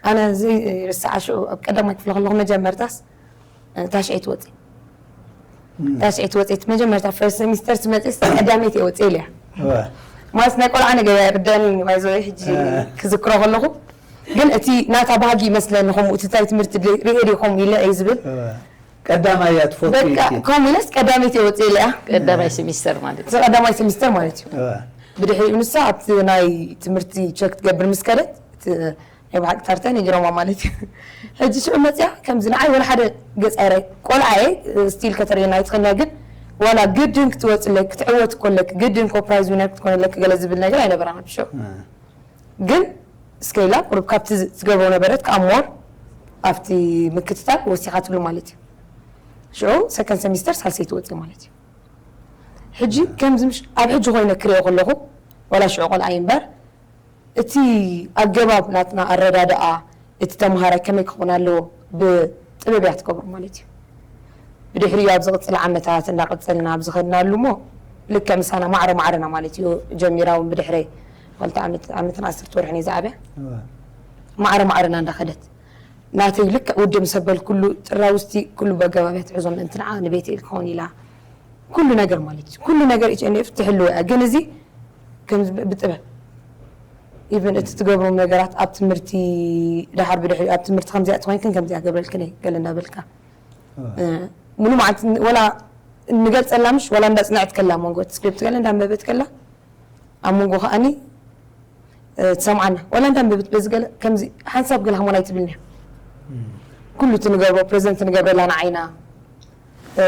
ኣነ ዘይርስዓ ሽዑ ኣብ ቀዳማይ ክፍሊ ከለኹ መጀመርታስ ታሽዐይ ትወፅእ ታሽዐይ ትወፅእ መጀመርታ ፈርስት ሰሚስተር ትመፅእ ቀዳመይቲ እየ ወፅእ ኢለያ ማለት ናይ ቆልዓ ነገር ኣይርዳን እዩ ባይዘ ሕጂ ክዝክሮ ከለኹ ግን እቲ ናታ ባህጊ ይመስለኒ ከምኡ እቲ ታይ ትምህርቲ ሪኤ ዲ ከምኡ ኢለ እዩ ዝብል ቀዳማይ እያ ትፈቱ በቃ ኢልኪ። ከምኡ ኢለስ ቀዳመይቲ እየ ወፅእ ኢለያ ቀዳማይ ሴሚስተር ማለት እዩ። ቀዳማይ ሴሚስተር ማለት እዩ እዋ። ብድሕሪኡ ንሳ ኣብቲ ናይ ትምህርቲ ቸክ ትገብር ምስ ከደት እቲ ናይ ብሓቂ ታርታ ነጊሮማ ማለት እዩ ሕጂ ሽዑ መፅያ ከምዚ ንዓይ ወላ ሓደ ገፅ ኣይራይ ቆልዓ እየ ስቲል ከተርእየና ኣይትኽእልና ግን ዋላ ግድን ክትወፅለክ ክትዕወት ኮለክ ግድን ኮፕራይዝ ዊነር ክትኮነለክ ገለ ዝብል ነገር ኣይነበራን ኣብ ሽዑ ግን እስከ ኢላ ቁሩብ ካብቲ ትገብሮ ነበረት ከዓ ሞር ኣብቲ ምክትታል ወሲኻትሉ ማለት እዩ ሽዑ ሰከንድ ሰሚስተር ሳልሰይቲ ወፅእ ማለት እዩ ሕጂ ከምዚ ምሽ ኣብ ሕጂ ኮይነ ክሪኦ ከለኹ ዋላ ሽዑ ቆልዓ እምበር እቲ ኣገባብ ናትና ኣረዳድኣ እቲ ተምሃራይ ከመይ ክኾን ኣለዎ ብጥበብ እያ ትገብሮ ማለት እዩ ብድሕሪኡ ኣብ ዝቕፅል ዓመታት እንዳቐፀልና ኣብ ዝኸድናሉ እሞ ልክዕ ምሳና ማዕረ ማዕረና ማለት እዩ ጀሚራ እውን ብድሕረይ ክልተ ዓመት ዓመትን ዓሰርተ ወርሕን እዩ ዝዓብያ ማዕረ ማዕረና እንዳኸደት ናተይ ልክዕ ውድም ሰበል ኩሉ ጥራውስቲ ኩሉ በገባብያ ትሕዞ ምእንቲ ንዓ ንቤተይ ክኸውን ኢላ ኩሉ ነገር ማለት እዩ ኩሉ ነገር ኤች ኤን ኤፍ ትሕልዎ እያ ግን እዚ ከም ብጥበብ ኢቨን እቲ ትገብሮም ነገራት ኣብ ትምህርቲ ድሓር ብድሕሪ ኣብ ትምህርቲ ከምዚኣ ትኾይንክን ከምዚኣ ገብረልክን እየ ገለ እንዳበልካ ሙሉ መዓልቲ ወላ ንገልፀላ ምሽ ወላ እንዳፅንዐት ከላ መንጎ እቲ ስክሪፕት ገለ እንዳንበበት ከላ ኣብ መንጎ ከዓኒ ትሰምዓና ወላ እንዳንበበት በዚ ገለ ከምዚ ሓንሳብ ገለ ከሞን ኣይትብልንያ ኩሉ እቲ ንገብሮ ፕሬዘንት ንገብረላ ንዓይና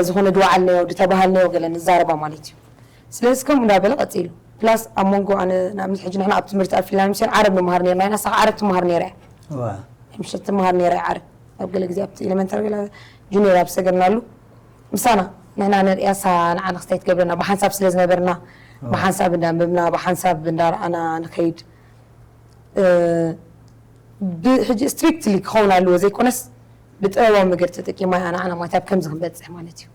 ዝኾነ ድዋዓልናዮ ድተባሃልናዮ ገለ ንዛረባ ማለት እዩ ስለዚ ከምኡ እንዳበለ ቀፂሉ ፕላስ ኣብ መንጎ ኣነ ንኣብነት ሕጂ ንሕና ኣብ ትምህርቲ ኣብ ፊንላንድ ምሽን ዓረብ ንመሃር ነርና ኢና ሳኻ ዓረብ ትመሃር ነይራ እያ ምሸት ትመሃር ነይራ እያ ዓረብ ኣብ ገለ ግዜ ኣብቲ ኤሌመንታሪ ገለ ጁኒየር ኣብ ዝሰገድናሉ ምሳና ንሕና ንርእያ እሳ ንዓና ክስታይ ትገብረና ብሓንሳብ ስለ ዝነበርና ብሓንሳብ እንዳንበብና ብሓንሳብ እንዳረኣና ንኸይድ ሕጂ ስትሪክትሊ ክኸውን ኣለዎ ዘይኮነስ ብጥበባዊ መገዲ ተጠቂማ እያ ንዓና ማለት ኣብ ከምዚ ክንበፅሕ ማለት እዩ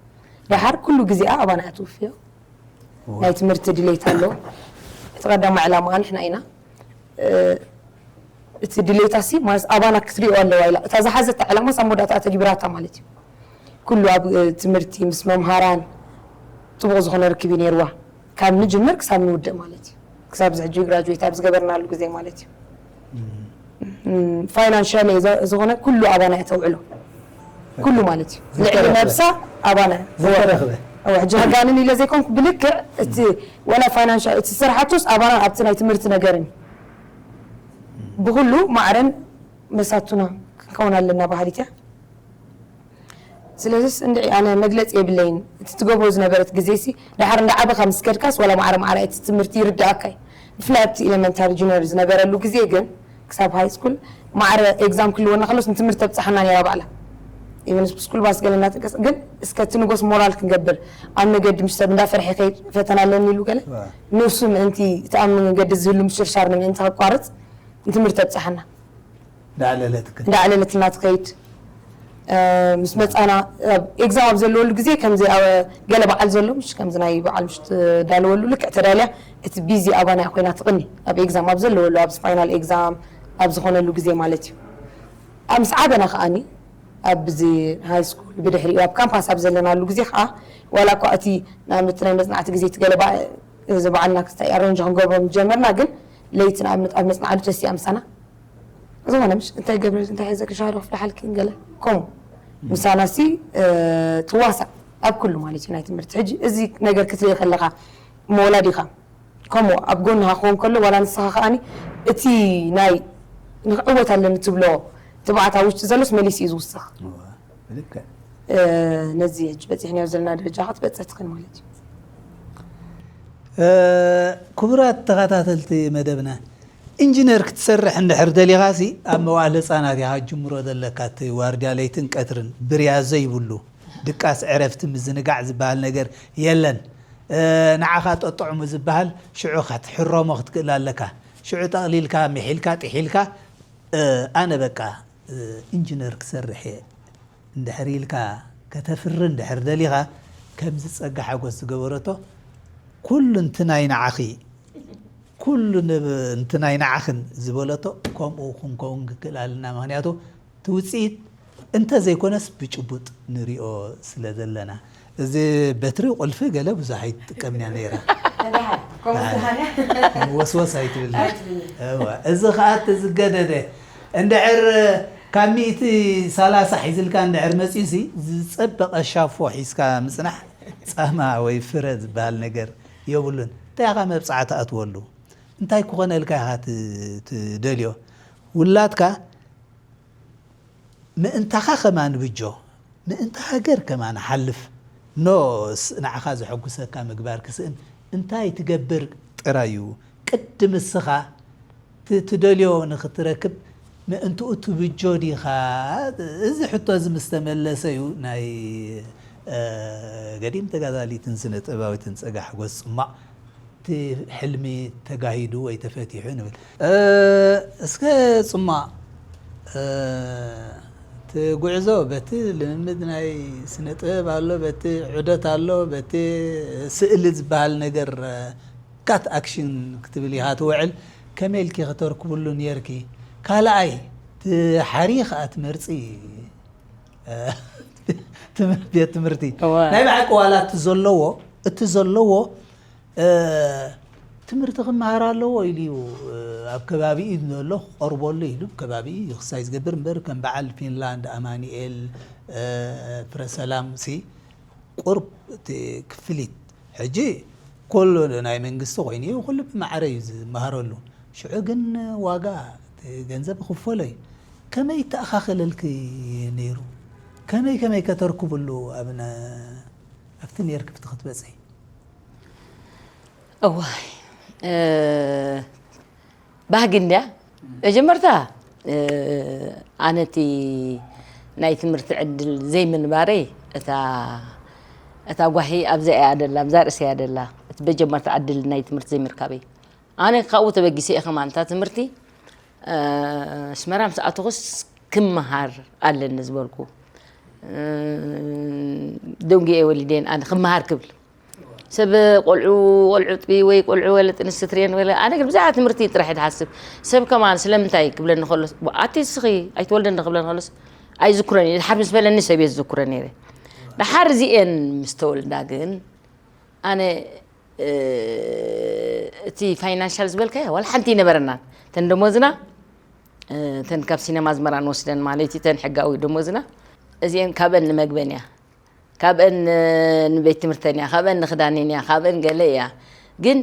ደሓር ኩሉ ግዜኣ ኣባና እያ ትውፍዮ ናይ ትምህርቲ ድሌት ኣሎ እቲ ቀዳማ ዕላማ ንሕና ኢና እቲ ድሌታ ሲ ማለት ኣባና ክትሪኦ ኣለዋ ኢላ እታ ዝሓዘታ ዕላማ ሳብ መወዳእታ ተግቢራታ ማለት እዩ ኩሉ ኣብ ትምህርቲ ምስ መምሃራን ፅቡቕ ዝኾነ ርክብ እዩ ነይርዋ ካብ ንጅምር ክሳብ ንውድእ ማለት እዩ ክሳብ ዝሕጂ ግራጁዌት ኣብ ዝገበርናሉ ግዜ ማለት እዩ ፋይናንሻል ዝኾነ ኩሉ ኣባና እያ ተውዕሎ ኩሉ ማለት እዩ ልዕሊ ነብሳ ኣባና ዝተረኽበ ሕጂ ከጋንን ኢለ ዘይኮንኩ ብልክዕ እቲ ወላ ፋይናንሻል እቲ ዝሰርሓቶስ ኣባና ኣብቲ ናይ ትምህርቲ ነገርን ብኩሉ ማዕረን መሳቱና ክንከውን ኣለና ባህሊት እያ ስለዚስ እንድዒ ኣነ መግለፂ የብለይን እቲ ትገብሮ ዝነበረት ግዜ ሲ ድሓር እንዳዓበኻ ምስ ከድካስ ዋላ ማዕረ ማዕረ እቲ ትምህርቲ ይርዳእካ እዩ ብፍላይ ኣብቲ ኤሌመንታሪ ጁኒየር ዝነበረሉ ግዜ ግን ክሳብ ሃይ ስኩል ማዕረ ኤግዛም ክልወና ከሎስ ንትምህርቲ ተብፅሓና ነይራ ባዕላ ኢቨን ስኩል ባስ ገለ እናጠቀስ ግን እስከ እቲ ንጎስ ሞራል ክንገብር ኣብ መገዲ ምሽ ሰብ እንዳፈርሐ ከይድ ፈተና ኣለኒ ኢሉ ገለ ነብሱ ምእንቲ እቲ ኣብ መገዲ ዝህሉ ምሽርሻር ንምእንቲ ከቋርፅ ንትምህርቲ ተብፅሓና ዳዕለለትክ እንዳዕለለትና ትኸይድ ምስ መፃና ኤግዛም ኣብ ዘለወሉ ግዜ ከምዚ ገለ በዓል ዘሎ ምሽ ከምዚ ናይ በዓል ምሽ ትዳለወሉ ልክዕ ተዳልያ እቲ ቢዚ ኣባና ኮይና ትቕኒ ኣብ ኤግዛም ኣብ ዘለወሉ ኣብዚ ፋይናል ኤግዛም ኣብ ዝኾነሉ ግዜ ማለት እዩ ኣብ ምስ ዓበና ከዓኒ ኣብዚ ሃይ ስኩል ብድሕሪኡ ኣብ ካምፓስ ኣብ ዘለናሉ ግዜ ከዓ ዋላ እኳ እቲ ንኣብነት ናይ መፅናዕቲ ግዜ ትገለ እዚ በዓልና ክስታይ ኣረንጅ ክንገብሮ ጀመርና ግን ለይቲ ንኣብነት ኣብ መፅናዕቲ ተሲኣ ምሳና ዝኾነ ምሽ እንታይ ገብረ እንታይ ሒዘ ክሻዶ ክፍልሓልኪ ገለ ከምኡ ምሳና ሲ ትዋሳእ ኣብ ኩሉ ማለት እዩ ናይ ትምህርቲ ሕጂ እዚ ነገር ክትርኢ ከለኻ መወላዲኻ ከምኡ ኣብ ጎንኻ ክኸውን ከሎ ዋላ ንስኻ ከዓኒ እቲ ናይ ንክዕወት ኣለኒ ትብሎ ትብዓት ኣብ ውሽጢ ዘሎስ መሊሱ እዩ ዝውስኽ። እወ፣ ብልክዕ። ነዚ ሕጂ በፂሕናዮ ዘለና ደረጃ ክትበፅሕ ትኽእል ማለት እዩ። ክቡራት ተኸታተልቲ መደብና፣ ኢንጂነር ክትሰርሕ እንድሕር ደሊኻሲ ኣብ መዋእለ ህፃናት ኢኻ ጅምሮ ዘለካ። እቲ ዋርድያ ለይትን ቀትርን ብርያ ዘይብሉ ድቃስ፣ ዕረፍቲ፣ ምዝንጋዕ ዝበሃል ነገር የለን። ንዓኻ ጠጥዕሙ ዝበሃል ሽዑ ክትሕረሞ ክትክእል ኣለካ። ሽዑ ጠቕሊልካ ምሒልካ ጥሒልካ ኣነ በቃ ኢንጂነር ክሰርሕ እየ እንድሕር ኢልካ ከተፍሪ እንድሕር ደሊኻ፣ ከምዚ ጸጋ ሓጎስ ዝገበረቶ፣ ኩሉ እንት ናይ ንዓኺ፣ ኩሉ እንት ናይ ንዓኽን ዝበለቶ፣ ከምኡ ክንከውን ክክእል ኣለና። ምኽንያቱ እቲ ውጽኢት እንተ ዘይኮነስ ብጭቡጥ ንሪኦ ስለ ዘለና። እዚ በትሪ ቁልፊ ገለ ብዙሕ ኣይትጥቀምንያ ነይራ። ወስወስ ኣይትብል። እዚ ከዓ እቲ ዝገደደ እንድሕር ካብ ሚእቲ ሰላሳ ሒዝልካ እንድሕር መፅዩሲ ዝፀበቐ ሻፎ ሒዝካ ምፅናሕ ፃማ ወይ ፍረ ዝበሃል ነገር የብሉን። እንታይ ኢኻ መብፃዓ ትኣትወሉ? እንታይ ክኾነልካ ኢኻ ትደልዮ? ውላድካ ምእንታኻ ከማን ብጆ፣ ምእንታ ሃገር ከማን ሓልፍ። ኖ ንዓኻ ዘሐጉሰካ ምግባር ክስእን እንታይ ትገብር ጥራይ እዩ። ቅድም እስኻ ትደልዮ ንኽትረክብ ምእንትኡ ትብጆ ዲኻ? እዚ ሕቶ እዚ ምስ ተመለሰ እዩ ናይ ገዲም ተጋዳሊትን ስነ ጥበባዊትን ጸጋ ሓጎስ ጽማቕ እቲ ሕልሚ ተጋሂዱ ወይ ተፈቲሑ ንብል። እስከ ጽማቕ እቲ ጉዕዞ በቲ ልምምድ ናይ ስነ ጥበብ ኣሎ፣ በቲ ዑደት ኣሎ፣ በቲ ስእሊ ዝበሃል ነገር ካት ኣክሽን ክትብል ኢኻ ትውዕል። ከመይ ኢልኪ ከተርክብሉ ነርኪ? ካልኣይ እቲ ሓሪ ከዓ ትመርፂ ቤት ትምህርቲ ናይ ብሓቂ ዋላ እቲ ዘለዎ እቲ ዘለዎ ትምህርቲ ክመሃር ኣለዎ ኢሉ እዩ ኣብ ከባቢኡ ዘሎ ክቐርበሉ ኢሉ ከባቢኡ ክሳይ ዝገብር እምበር ከም በዓል ፊንላንድ ኣማኒኤል ፍረሰላም ሲ ቁርብ እቲ ክፍሊት ሕጂ ኩሉ ናይ መንግስቲ ኮይኑ እዩ ኩሉ ብማዕረ እዩ ዝመሃረሉ ሽዑ ግን ዋጋ ገንዘብ ክፈሎ እዩ ከመይ ተኣኻኸለልኪ ነይሩ ከመይ ከመይ ከተርክብሉ ኣብቲ ነርክብቲ ክትበፅሒ እዋይ ባህጊ እንድያ መጀመርታ ኣነቲ ናይ ትምህርቲ ዕድል ዘይምንባረይ እታ እታ ጓሂ ኣብዛ እያ ደላ ኣብዛ ርእሲ እያ ደላ እቲ መጀመርታ ዕድል ናይ ትምህርቲ ዘይምርካበይ ኣነ ካብኡ ተበጊሰ እየ ከማን እታ ትምህርቲ ኣስመራ ምስ ኣተኹስ ክመሃር ኣለኒ ዝበልኩ ደንጉየ ወሊደን ኣነ ክመሃር ክብል ሰብ ቆልዑ ቆልዑ ጥቢ ወይ ቆልዑ ወለ ጥንስቲ ትሬን ወለ ኣነ ግን ብዛዕባ ትምህርቲ ጥራሕ ድሓስብ ሰብ ከማን ስለምንታይ ክብለኒ ከሎስ ኣቲ ስኺ ኣይትወልደን ክብለኒ ከሎስ ኣይዝክሮን እዩ ድሓር ምስ በለኒ ሰብ እየ ዝዝክሮ ነይረ ድሓር እዚኤን ምስ ተወልዳ ግን ኣነ እቲ ፋይናንሻል ዝበልካዮ ዋላ ሓንቲ ይነበረናን ተን ደሞዝና ተን ካብ ሲነማ ኣዝመራ ንወስደን ማለት እዩ ተን ሕጋዊ ደሞዝና እዚኤን ካብአን ንመግበን እያ ካብአን ንቤት ትምህርተን እያ ካብአን ንክዳንን እያ ካብአን ገለ እያ ግን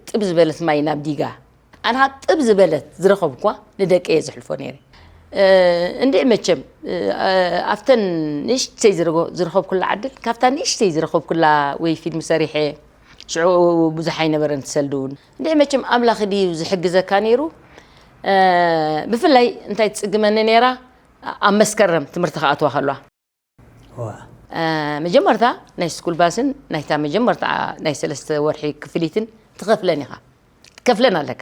ጥብ ዝበለት ማይ ናብ ዲጋ ኣንሃ ጥብ ዝበለት ዝረኸብኳ ንደቂ እየ ዝሕልፎ ነይረ እንዴ መቸም ኣብተን ንእሽተይ ዝረኸብኩላ ዓድል ካብታ ንእሽተይ ዝረኸብኩላ ወይ ፊልም ሰሪሐ ሽዑ ብዙሕ ኣይነበረን ትሰልዲ እውን እንዴ መቸም ኣምላኽ ድዩ ዝሕግዘካ ነይሩ ብፍላይ እንታይ ትፅግመኒ ነይራ ኣብ መስከረም ትምህርቲ ክኣትዋ ከለዋ መጀመርታ ናይ ስኩል ባስን ናይታ መጀመርታ ናይ ሰለስተ ወርሒ ክፍሊትን ትኸፍለን ኢኻ ትከፍለን ኣለካ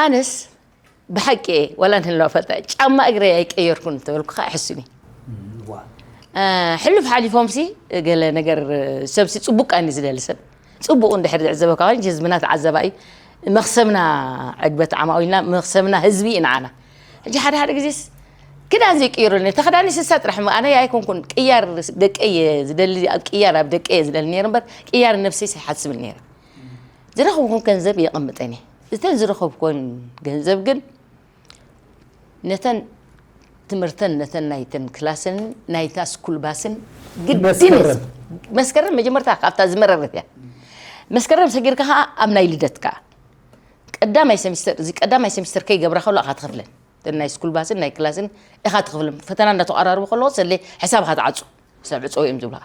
ኣነስ ብሓቂ እየ ዋላ እንህለዋ ፈልጣ ጫማ እግረይ ኣይቀየርኩን እንተበልኩ ከዓ ሕሱን እዩ ሕሉፍ ሓሊፎምሲ ገለ ነገር ሰብሲ ፅቡቅ ኣኒ ዝደሊ ሰብ ፅቡቅ እንድሕር ዝዕዘበካ ኮይኑ ህዝብና ተዓዘባ እዩ መክሰብና ዕግበት ዓማዊልና መክሰብና ህዝቢ እዩ ንዓና ሕጂ ሓደ ሓደ ግዜስ ክዳን ዘይቅይሩኒ ተኸዳኒ ስሳ ጥራሕ እሞ ኣነ ኣይኮንኩን ቅያር ደቀየ ዝደሊ ኣብ ቅያር ኣብ ደቀየ ዝደሊ ነይረ እምበር ቅያር ነብሰይ ይሓስብል ነይረ ዝረኸብኩን ገንዘብ የቐምጠን እየ እተን ዝረኸብኩን ገንዘብ ግን ነተን ትምህርተን ነተን ናይተን ክላሰን ናይታ ስኩል ባስን ግድን መስከረም መጀመርታ ካብታ ዝመረረት እያ መስከረም ሰጊርካ ከዓ ኣብ ናይ ልደት ከዓ ቀዳማይ ሴሚስተር፣ እዚ ቀዳማይ ሴሚስተር ከይገብራ ከሎ ኢኻ ትኸፍለን። እተን ናይ ስኩል ባስን ናይ ክላስን ኢኻ ትኸፍለን። ፈተና እንዳተቐራረቡ ከለዉ ሰለ ሕሳብ ኢኻ ትዓጹ። ሰብ ዕጸው እዮም ዝብሉኻ።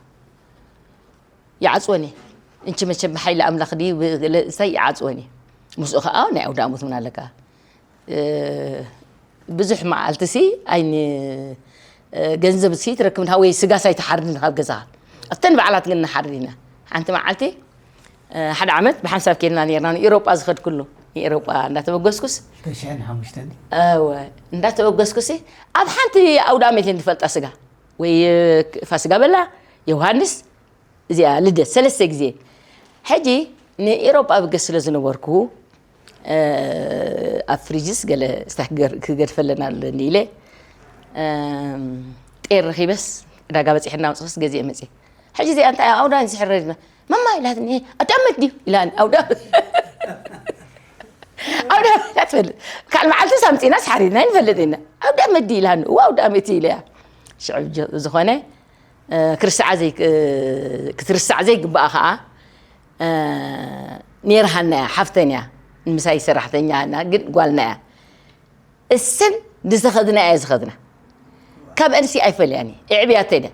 ይዓጽወኒ። እንቺ መቸም ብሓይሊ ኣምላኽ ድዩ ብገለ እንታይ ይዓጽወኒ። ምስኡ ኸኣ ናይ ኣውደ ኣመት እውን ኣለካ። እ፣ ብዙሕ መዓልቲ ሲ ኣይን-፣ እ፣ ገንዘብ ሲ ትረክብ እንድኻ ወይ ስጋ ሲ ኣይትሓርድን ካብ ገዛኻ። ኣብተን በዓላት ግን ንሓርድ ኢና። ሓንቲ መዓልቲ፣ እ፣ ሓደ ዓመት ብሓንሳብ ኬድና ነርና ንኤውሮጳ ዝኸድኩሉ። ንኤውሮጳ እንዳተበገስኩስ፣ ክልተ ሽሕን ሓሙሽተን። እወ፣ እንዳተበገስኩሲ ኣብ ሓንቲ ኣውደ ኣመት እየን ዝፈልጣ ስጋ። ወይ ፋሲጋ በላ፣ ዮሃንስ፣ እዚኣ ልደት ሰለስተ ግዜ። ሕጂ ንኤውሮጳ ብገስ ስለ ዝነበርኩ፣ እ፣ ኣብ ፍሪጅስ ገለ ስታ ክገር-፣ ክገድፈለና ኣለኒ ኢለ፣ እም፣ ጤር ረኺበስ ዕዳጋ በጺሐና መጽኸስ ገዚኤ መጽየ። ሕጂ እዚኣ እንታይ ኣውዳ ንስሕር ረድና? "ማማ" ኢላትኒ፣ "ኣዳመት ድዩ?" ኢላኒ፣ ኣውዳ ኣውደ ዓመት እያ ትፈልጥ። ካልእ መዓልቲ ሳምፂና ስሓሪና ይንፈልጥ ኢና። ኣውደ ዓመት ድዩ ኢላኒ፣ እዋ ኣውደ ዓመት እዩ ኢለያ። ሽዑ ጀ-፣ ዝኾነ፣ እ፣ ክርስዓ ዘይ-፣ እ፣ ክትርስዕ ዘይግባኣ ከዓ፣ እ፣ ነይርሃና እያ፣ ሓፍተን እያ። ንምሳይ ሰራሕተኛ እና፣ ግን ጓልና እያ። እሰን ንዝኸድና እያ ዝኸድና። ካብ ኣንሲ ኣይፈልያን እየ። እዕብያተን እያ።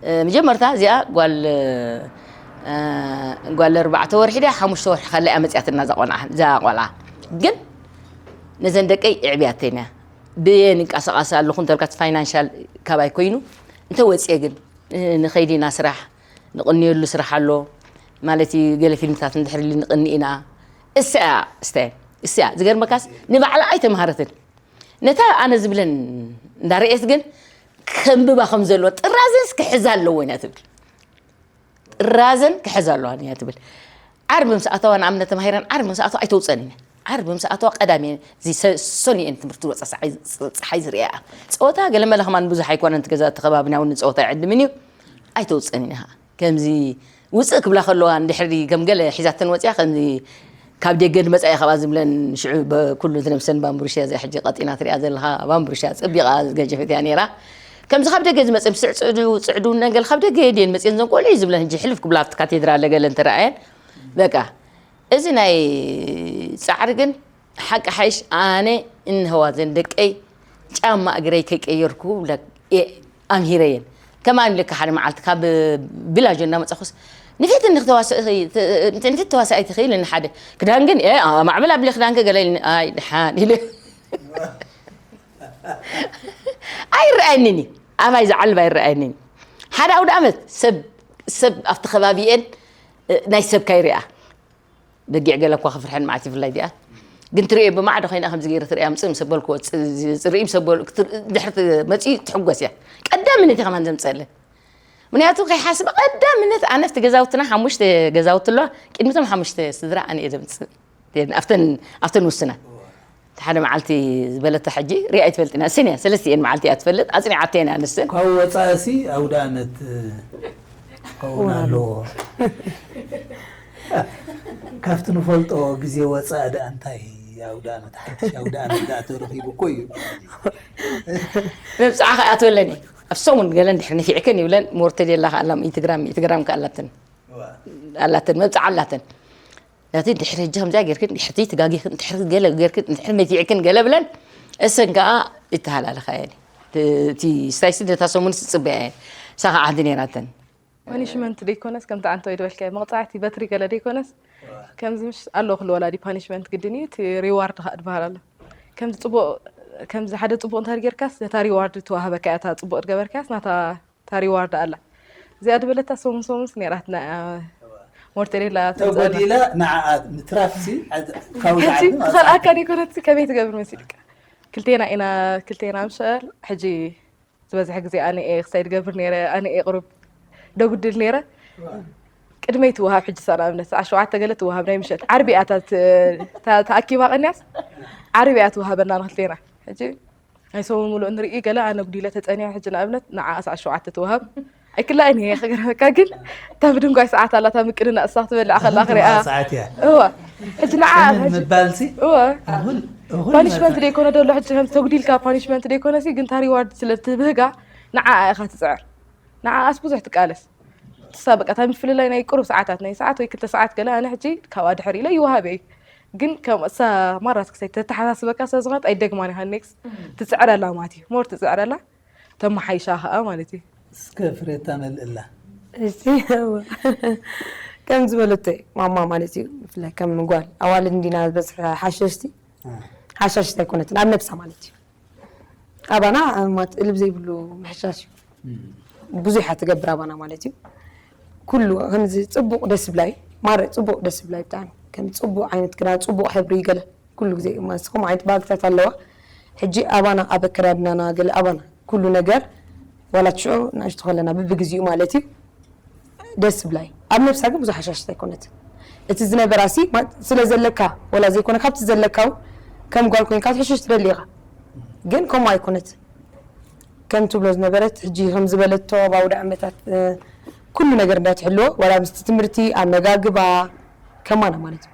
እ፣ መጀመርታ እዚኣ ጓል፣ እ፣ ጓል ኣርባዕተ ወርሒ ድያ፣ ሓሙሽተ ወርሒ ከላ እያ መፅያትና እዛ ቆልዓ፣ እዛ ቆልዓ። ግን ነዘን ደቀይ እዕብያተን እያ። ብየን እንቀሳቐስ ኣለኹ እንተልካ እቲ ፋይናንሻል ካባይ ኮይኑ፣ እንተ ወፅየ ግን፣ እ፣ ንኸይድ ኢና ስራሕ፣ ንቕንየሉ ስራሕ ኣሎ። ማለት እዩ፣ ገለ ፊልምታት እንድሕር ኢሉ ንቕኒ ኢና። እሳ እያ፣ እስተ፣ እሳ እያ። ዝገርመካስ ንባዕላ ኣይተምሃረትን። ነታ ኣነ ዝብለን እንዳረኤት ግን ከንብባ ከም ዘለዎ ጥራዘንስ ክሕዛ ኣለዎ ኢና ትብል። ጥራዘን ክሕዛ ኣለዋ እያ ትብል። ዓርቢ ምስ ኣተዋ ንኣብነት ተማሂረን ዓርቢ ምስ ኣተዋ ኣይተውፀን እያ። ዓርቢ ምስ ኣተዋ ቀዳም እየን እዚ ሰ-፣ ሰኑየን ትምህርቲ ወፃ ፀሓይ፣ ፀሓይ ዝርእያ። ፀወታ ገለ መለ ከማን ብዙሕ ኣይኮነን፣ እቲ ገዛ እቲ ከባቢና እውን ንፀወታ ይዕድምን እዩ። ኣይተውፀን ኢና። ከምዚ ውፅእ ክብላ ከለዋ እንድሕሪ ከም ገለ ሒዛተን ወፅያ ከምዚ ካብ ደገ ንመፃኢ ካብኣ ዝብለን ሽዑ በ-፣ ኩሉ እቲ ነብሰን ባምቡርሽያ እዚኣ ሕጂ ቀጢና ትሪኣ ዘለኻ ባምቡርሽያ ፀቢቓ ዝገጀፈት እያ ነይራ። ከምዚ ካብ ደገ ዝመፅእ ምስዕ ፅዕዱ፣ ፅዕዱ ነገር ካብ ደገ ድየን መፅየን ዘን ቆልዑ እዩ ዝብለን ሕጂ ሕልፍ ክብላ ኣብቲ ካቴድራል ገለ እንተረኣየን በቃ እዚ ናይ ጻዕሪ ግን ሓቂ ሓይሽ ኣነ እንህዋ ዘን ደቀይ ጫማ እግረይ ከይቀየርኩ ብለ-፣ የ-፣ ኣምሂረየን። ከማን ኢለካ ሓደ መዓልቲ ካብ ቢላጆ እናመጻኹስ፣ "ንፊት እንክ ተዋስእ ኸይ-፣ ት-፣ ንፊት ተዋስኣይ ትኽእል?" እኒ ሓደ ክዳን ግን፣ "እ፣ ኣ-፣ ማዕበል ኣብሊ ክዳንከ?" ገለ ኢልኒ፣ "ኣይ፣ ድሓን" ኢለ። ኣይረኣየንን እዩ። ኣባይ ዝዓልብ ኣይረኣየንን እዩ። ሓደ ኣውደ ዓመት ሰብ፣ ሰብ ኣብቲ ከባቢኤን፣ እ፣ ናይ ሰብካ ይርኣ። በጊዕ ገለ እኳ ክፍርሐን መዓት ይፍላይ ዲኣ። ግን ትርእዮ ብማዕዶ ኮይና ከምዚ ገይረ ትርእያ ምጽእ ምስ በልክዎ፣ ጽ-፣ ጽ-፣ ጽርኢ ምስ በሉ-፣ ክትር-፣ ድሕሪ ት-፣ መጺኡ ትሕጎስ እያ። ቀዳምነት እየ ከማን ዘምጸለን። ምክንያቱ ከይሓስበ ቀዳምነት ኣነ ኣብቲ ገዛውትና ሓሙሽተ ገዛውቲ ኣለዋ። ቅድሚቶም ሓሙሽተ ስድራ ኣነ እየ ዘምጽእ። ኣብተን፣ ኣብተን ውስና። እቲ ሓደ መዓልቲ ዝበለታ ሕጂ ሪኣ ኣይትፈልጥን እያ። ሰንያ ሰለስቲኤን መዓልቲ እያ ትፈልጥ። ኣጽኒዓተን እያ ንስን። ካብ ወጻእሲ ኣውደ ዓመት ክኸውን ኣለዎ። ካብቲ ንፈልጦ ግዜ ወጻኢ ደኣ እንታይ ኣውደ ዓመት፣ ሓድሽ ኣውደ ዓመት ደኣ ተረኺቡ እኮ እዩ። መብጽዓ ከኣ ትብለኒ። ኣብ ሰሙን ገለ እንድሕር ነፊዕክን ይብለን፣ ሞርተዴላ ከኣ ኣላ፣ ሚእቲ ግራም፣ ሚእቲ ግራም ከኣ ኣላተን። ኣላተን፣ መብጽዓ ኣላተን። ነቲ ድሕሪ ሕጂ ከምዚኣ ጌርክን፣ ድሕርቲ ትጋጊኽን፣ ድሕሪ ገለ ጌርክን፣ ድሕሪ ነፊዕክን ገለ ብለን፣ እሰን ከኣ ይተሃላለኻ እየን። እቲ፣ እቲ ስታይሲ ነታ ሰሙን ትጽበያ እየን። እሳ ከኣ ሓንቲ ነይራተን። ፓኒሽመንት ደይኮነስ፣ ከምቲ ኣንተ ወይ ዝበልካዮ መቕጻዕቲ በትሪ ገለ ደይኮነስ፣ ከምዚ ምሽ ኣሎ ኩሉ ወላዲ ፓኒሽመንት ግድን እዩ፣ እቲ ሪዋርድ ከኣ ዝበሃል ኣሎ። ከምዚ ጽቡቕ፣ ከምዚ ሓደ ጽቡቕ እንተ ጌርካስ፣ ነታ ሪዋርድ ትወሃበካ እያ፣ እታ ጽቡቕ ዝገበርካስ፣ ናታ እታ ሪዋርድ ኣላ። እዚኣ ዝበለታ ሰሙን ሰሙንስ ነይራትና እያ። ሞርቴሌላ ተጎዲላ ንዓኣ ምትራፍሲ፣ ካብ ሕጂ ዝዓዲ ትኸልኣካ ደይኮነትሲ፣ ከመይ ትገብር መሲልካ? ክልቴና ኢና፣ ክልቴና ምሸል፣ ሕጂ ዝበዝሐ ግዜ ኣነ እየ ክሳይ ዝገብር ነይረ፣ ኣነ እየ ቁሩብ ደጉድል ነይረ። ቅድመይ ትወሃብ ሕጂ እሳ ንኣብነት ሰዓት ሸውዓተ ገለ ትወሃብ ናይ ምሸት። ዓርቢ እያ እታ ት-፣ እታ ተኣኪባ ቀንያስ ዓርቢ እያ ትወሃበና ንክልቴና። ሕጂ ናይ ሰሙን ምሉእ ንርኢ፣ ገለ ኣነ ጉዲለ ተጸንያ ሕጂ ንኣብነት ንዓኣ ሰዓት ሸውዓተ ትወሃብ። ኣይክላእን እየ ክገርመካ፣ ግን እታ ብድንጓይ ሰዓት ኣላ፣ እታ ምቅንና እሳ ክትበልዕ ከላ ክሪኣ። ሰዓት እያ። እዋ። ሕጂ ንዓ ከመን ሕጂ ምባልሲ? እዋ። እኹል፣ እኹል ፓኒሽመንት መታ- ደይኮነ ደሎ፣ ሕጂ ከም ተጉዲልካ ፓኒሽመንት ደይኮነሲ፣ ግን እታ ሪዋርድ ስለ ትብህጋ ንዓኣ ኢኻ ትጽዕር። ንዓኣስ ብዙሕ ትቃለስ። እሳ በቃ እታ ምፍልላይ ናይ ቁሩብ ሰዓታት፣ ናይ ሰዓት ወይ ክልተ ሰዓት ገለ ኣነ ሕጂ ካብኣ ድሕር ኢለ ይወሃብ እየ። ግን ከም እሳ ማራት ክሳይ ተተሓሳስበካ ስለ ዝኾነት ኣይደግማን ኢኻ። ኔክስት ትፅዕረላ ማለት እዩ። ሞር ትፅዕረላ ተመሓይሻ ኸኣ ማለት እዩ። እስከ ፍሬታ መልእላ። እዚ እወ። ከም ዝበለቶ እዩ ማማ ማለት እዩ። ብፍላይ ከም ጓል ኣዋልድ እንዲና ዝበዝሕ ሓሸሽቲ ሓሻሽቲ ኣይኮነትን ኣብ ነብሳ ማለት እዩ። ኣባና ማት እልብ ዘይብሉ ምሕሻሽ እዩ። ብዙሕ እያ ትገብር ኣባና ማለት እዩ። ኩሉ ከምዚ ጽቡቕ ደስ ብላይ ማረ ጽቡቕ ደስ ብላይ ብጣዕሚ ከም ጽቡቕ ዓይነት ክዳን ጽቡቕ ሕብሪ ገለ ኩሉ ግዜ ማስ ከምኡ ዓይነት ባህግታት ኣለዋ። ሕጂ ኣባና ኣብ ኣከዳድናና ገለ ኣባና ኩሉ ነገር ዋላ ሽዑ ንእሽቶ ከለና ብብግዚኡ ማለት እዩ ደስ ብላይ ኣብ ነብሳ ግን ብዙሕ ሓሻሽት ኣይኮነትን። እቲ ዝነበራ ሲ ማ- ስለ ዘለካ ወላ ዘይኮነ ካብቲ ዘለካ እውን ከም ጓል ኮይንካ ትሕሽሽ ትደሊ ኢኻ። ግን ከምኡ ኣይኮነትን። ከም ትብሎ ዝነበረት ሕጂ ከም ዝበለቶ ኣብ ኣውደ ዓመታት እ፣ ኩሉ ነገር እንዳትሕልዎ ዋላ ምስቲ ትምህርቲ ኣመጋግባ ከማና ማለት እዩ።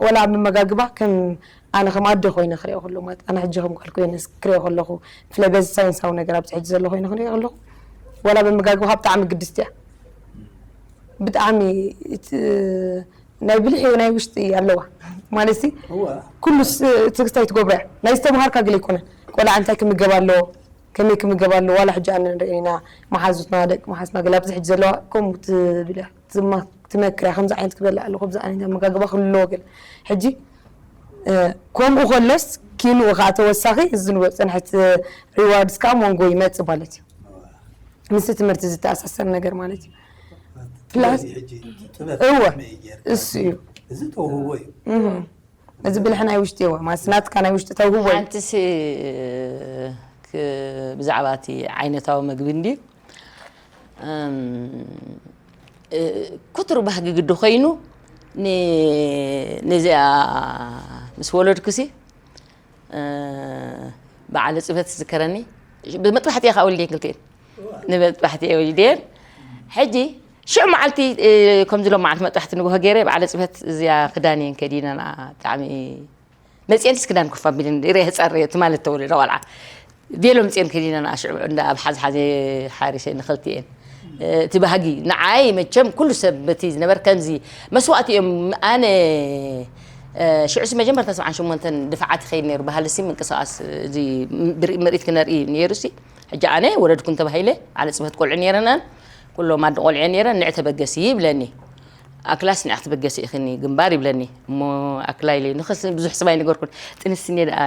ወላ ኣብ መመጋግባ ከም ኣነ ከም ኣደ ኮይነ ክሪኦ ከለኹ ማለት ኣነ ሕጂ ከም ጓል ኮይነ ክሪኦ ከለኹ ብፍላይ በዚ ሳይንሳዊ ነገር ኣብዚ ሕጂ ዘሎ ኮይነ ክሪኦ ከለኹ ዋላ መመጋግባ ካብ ብጣዕሚ ግድስቲ እያ። ብጣዕሚ እቲ ናይ ብልሒ ናይ ውሽጢ ኣለዋ ማለት ሲ እወ ኩሉ ትግስታይ ትገብሮ እያ ናይ ዝተምሃርካ ግለ ይኮነ ቆልዓ እንታይ ክምገብ ኣለዎ ከመይ ክምገብ ኣለዎ ዋላ ሕጂ ኣነ ንርኢ ኢና መሓዙትና ደቂ መሓዝና ገለ ኣብዚ ሕጂ ዘለዋ ከምኡ ትብል እያ ትማ- ትመክር እያ ከምዚ ዓይነት ክበልዕ ኣለዎ ከምዚ ዓይነት ኣመጋግባ ክህልዎ ገለ ሕጂ እ፣ ከምኡ ከሎስ ኪንኡ ከዓ ተወሳኺ እዚ ንብሎ ፀንሐት ሪዋርድስ ከዓ መንጎ ይመፅእ ማለት እዩ ምስቲ ትምህርቲ ዝተኣሳሰር ነገር ማለት እዩ ፕላስ ሕጂ ጥበብ እወ መይ ጌርካ እሱ እዩ እዚ ተውህቦ እዩ እዚ ብልሒ ናይ ውሽጢ እወ ማለት ናትካ ናይ ውሽጢ ተውህቦ እዩ ሓንቲ ሲ ክ- ብዛዕባ እቲ ዓይነታዊ መግቢ እንድዩ እም፣ እ፣ ኩትሩ ባህጊ ግዲ ኮይኑ ን- ነዚኣ ምስ ወለድኩሲ እ፣ በዓለ ፅበት ዝከረኒ ብመጥባሕቲ እየ ከዓ ወልደን ክልቲኤን ንመጥባሕቲ እየ ወልደን ሕጂ ሽዑ መዓልቲ እ፣ ከምዚ ሎም መዓልቲ መጥባሕቲ ንግሆ ገይረ በዓለ ፅበት እዚኣ ክዳን እየን ከዲነና ብጣዕሚ መፅኤን ክዳን ኮፍ ኣቢለን ርአ ህፃን ርአ ማለት ተወለደ ቆልዓ ቬሎ ምፅኤን ከዲነና ሽዑ እንዳ ኣብ ሓዝሓዘ ሓሪሰ ንክልቲኤን እቲ ባህጊ ንዓይ መቸም ኩሉ ሰብ በቲ ዝነበር ከምዚ መስዋእቲ እዮም ኣነ ሽዑሲ መጀመርታ ሰብዓን ሸሞንተን ድፍዓት ይኸይድ ነይሩ ባህልሲ ምንቅስቃስ እዚ ምርኢት ክነርኢ ነይሩሲ ሕጂ ኣነ ወለድኩን ተባሂለ ዓለ ፅበት ቆልዑ ነይረናን ኩሎም ኣደ ቆልዑ ነይረን ንዕ ተበገሲ ይብለኒ ኣክላስ ንዕ ክትበገሲ ኢኽኒ ግንባር ይብለኒ እሞ ኣክላ ኢለ ንኸስ ብዙሕ ስብ ኣይነገርኩን ጥንስኔ ደኣ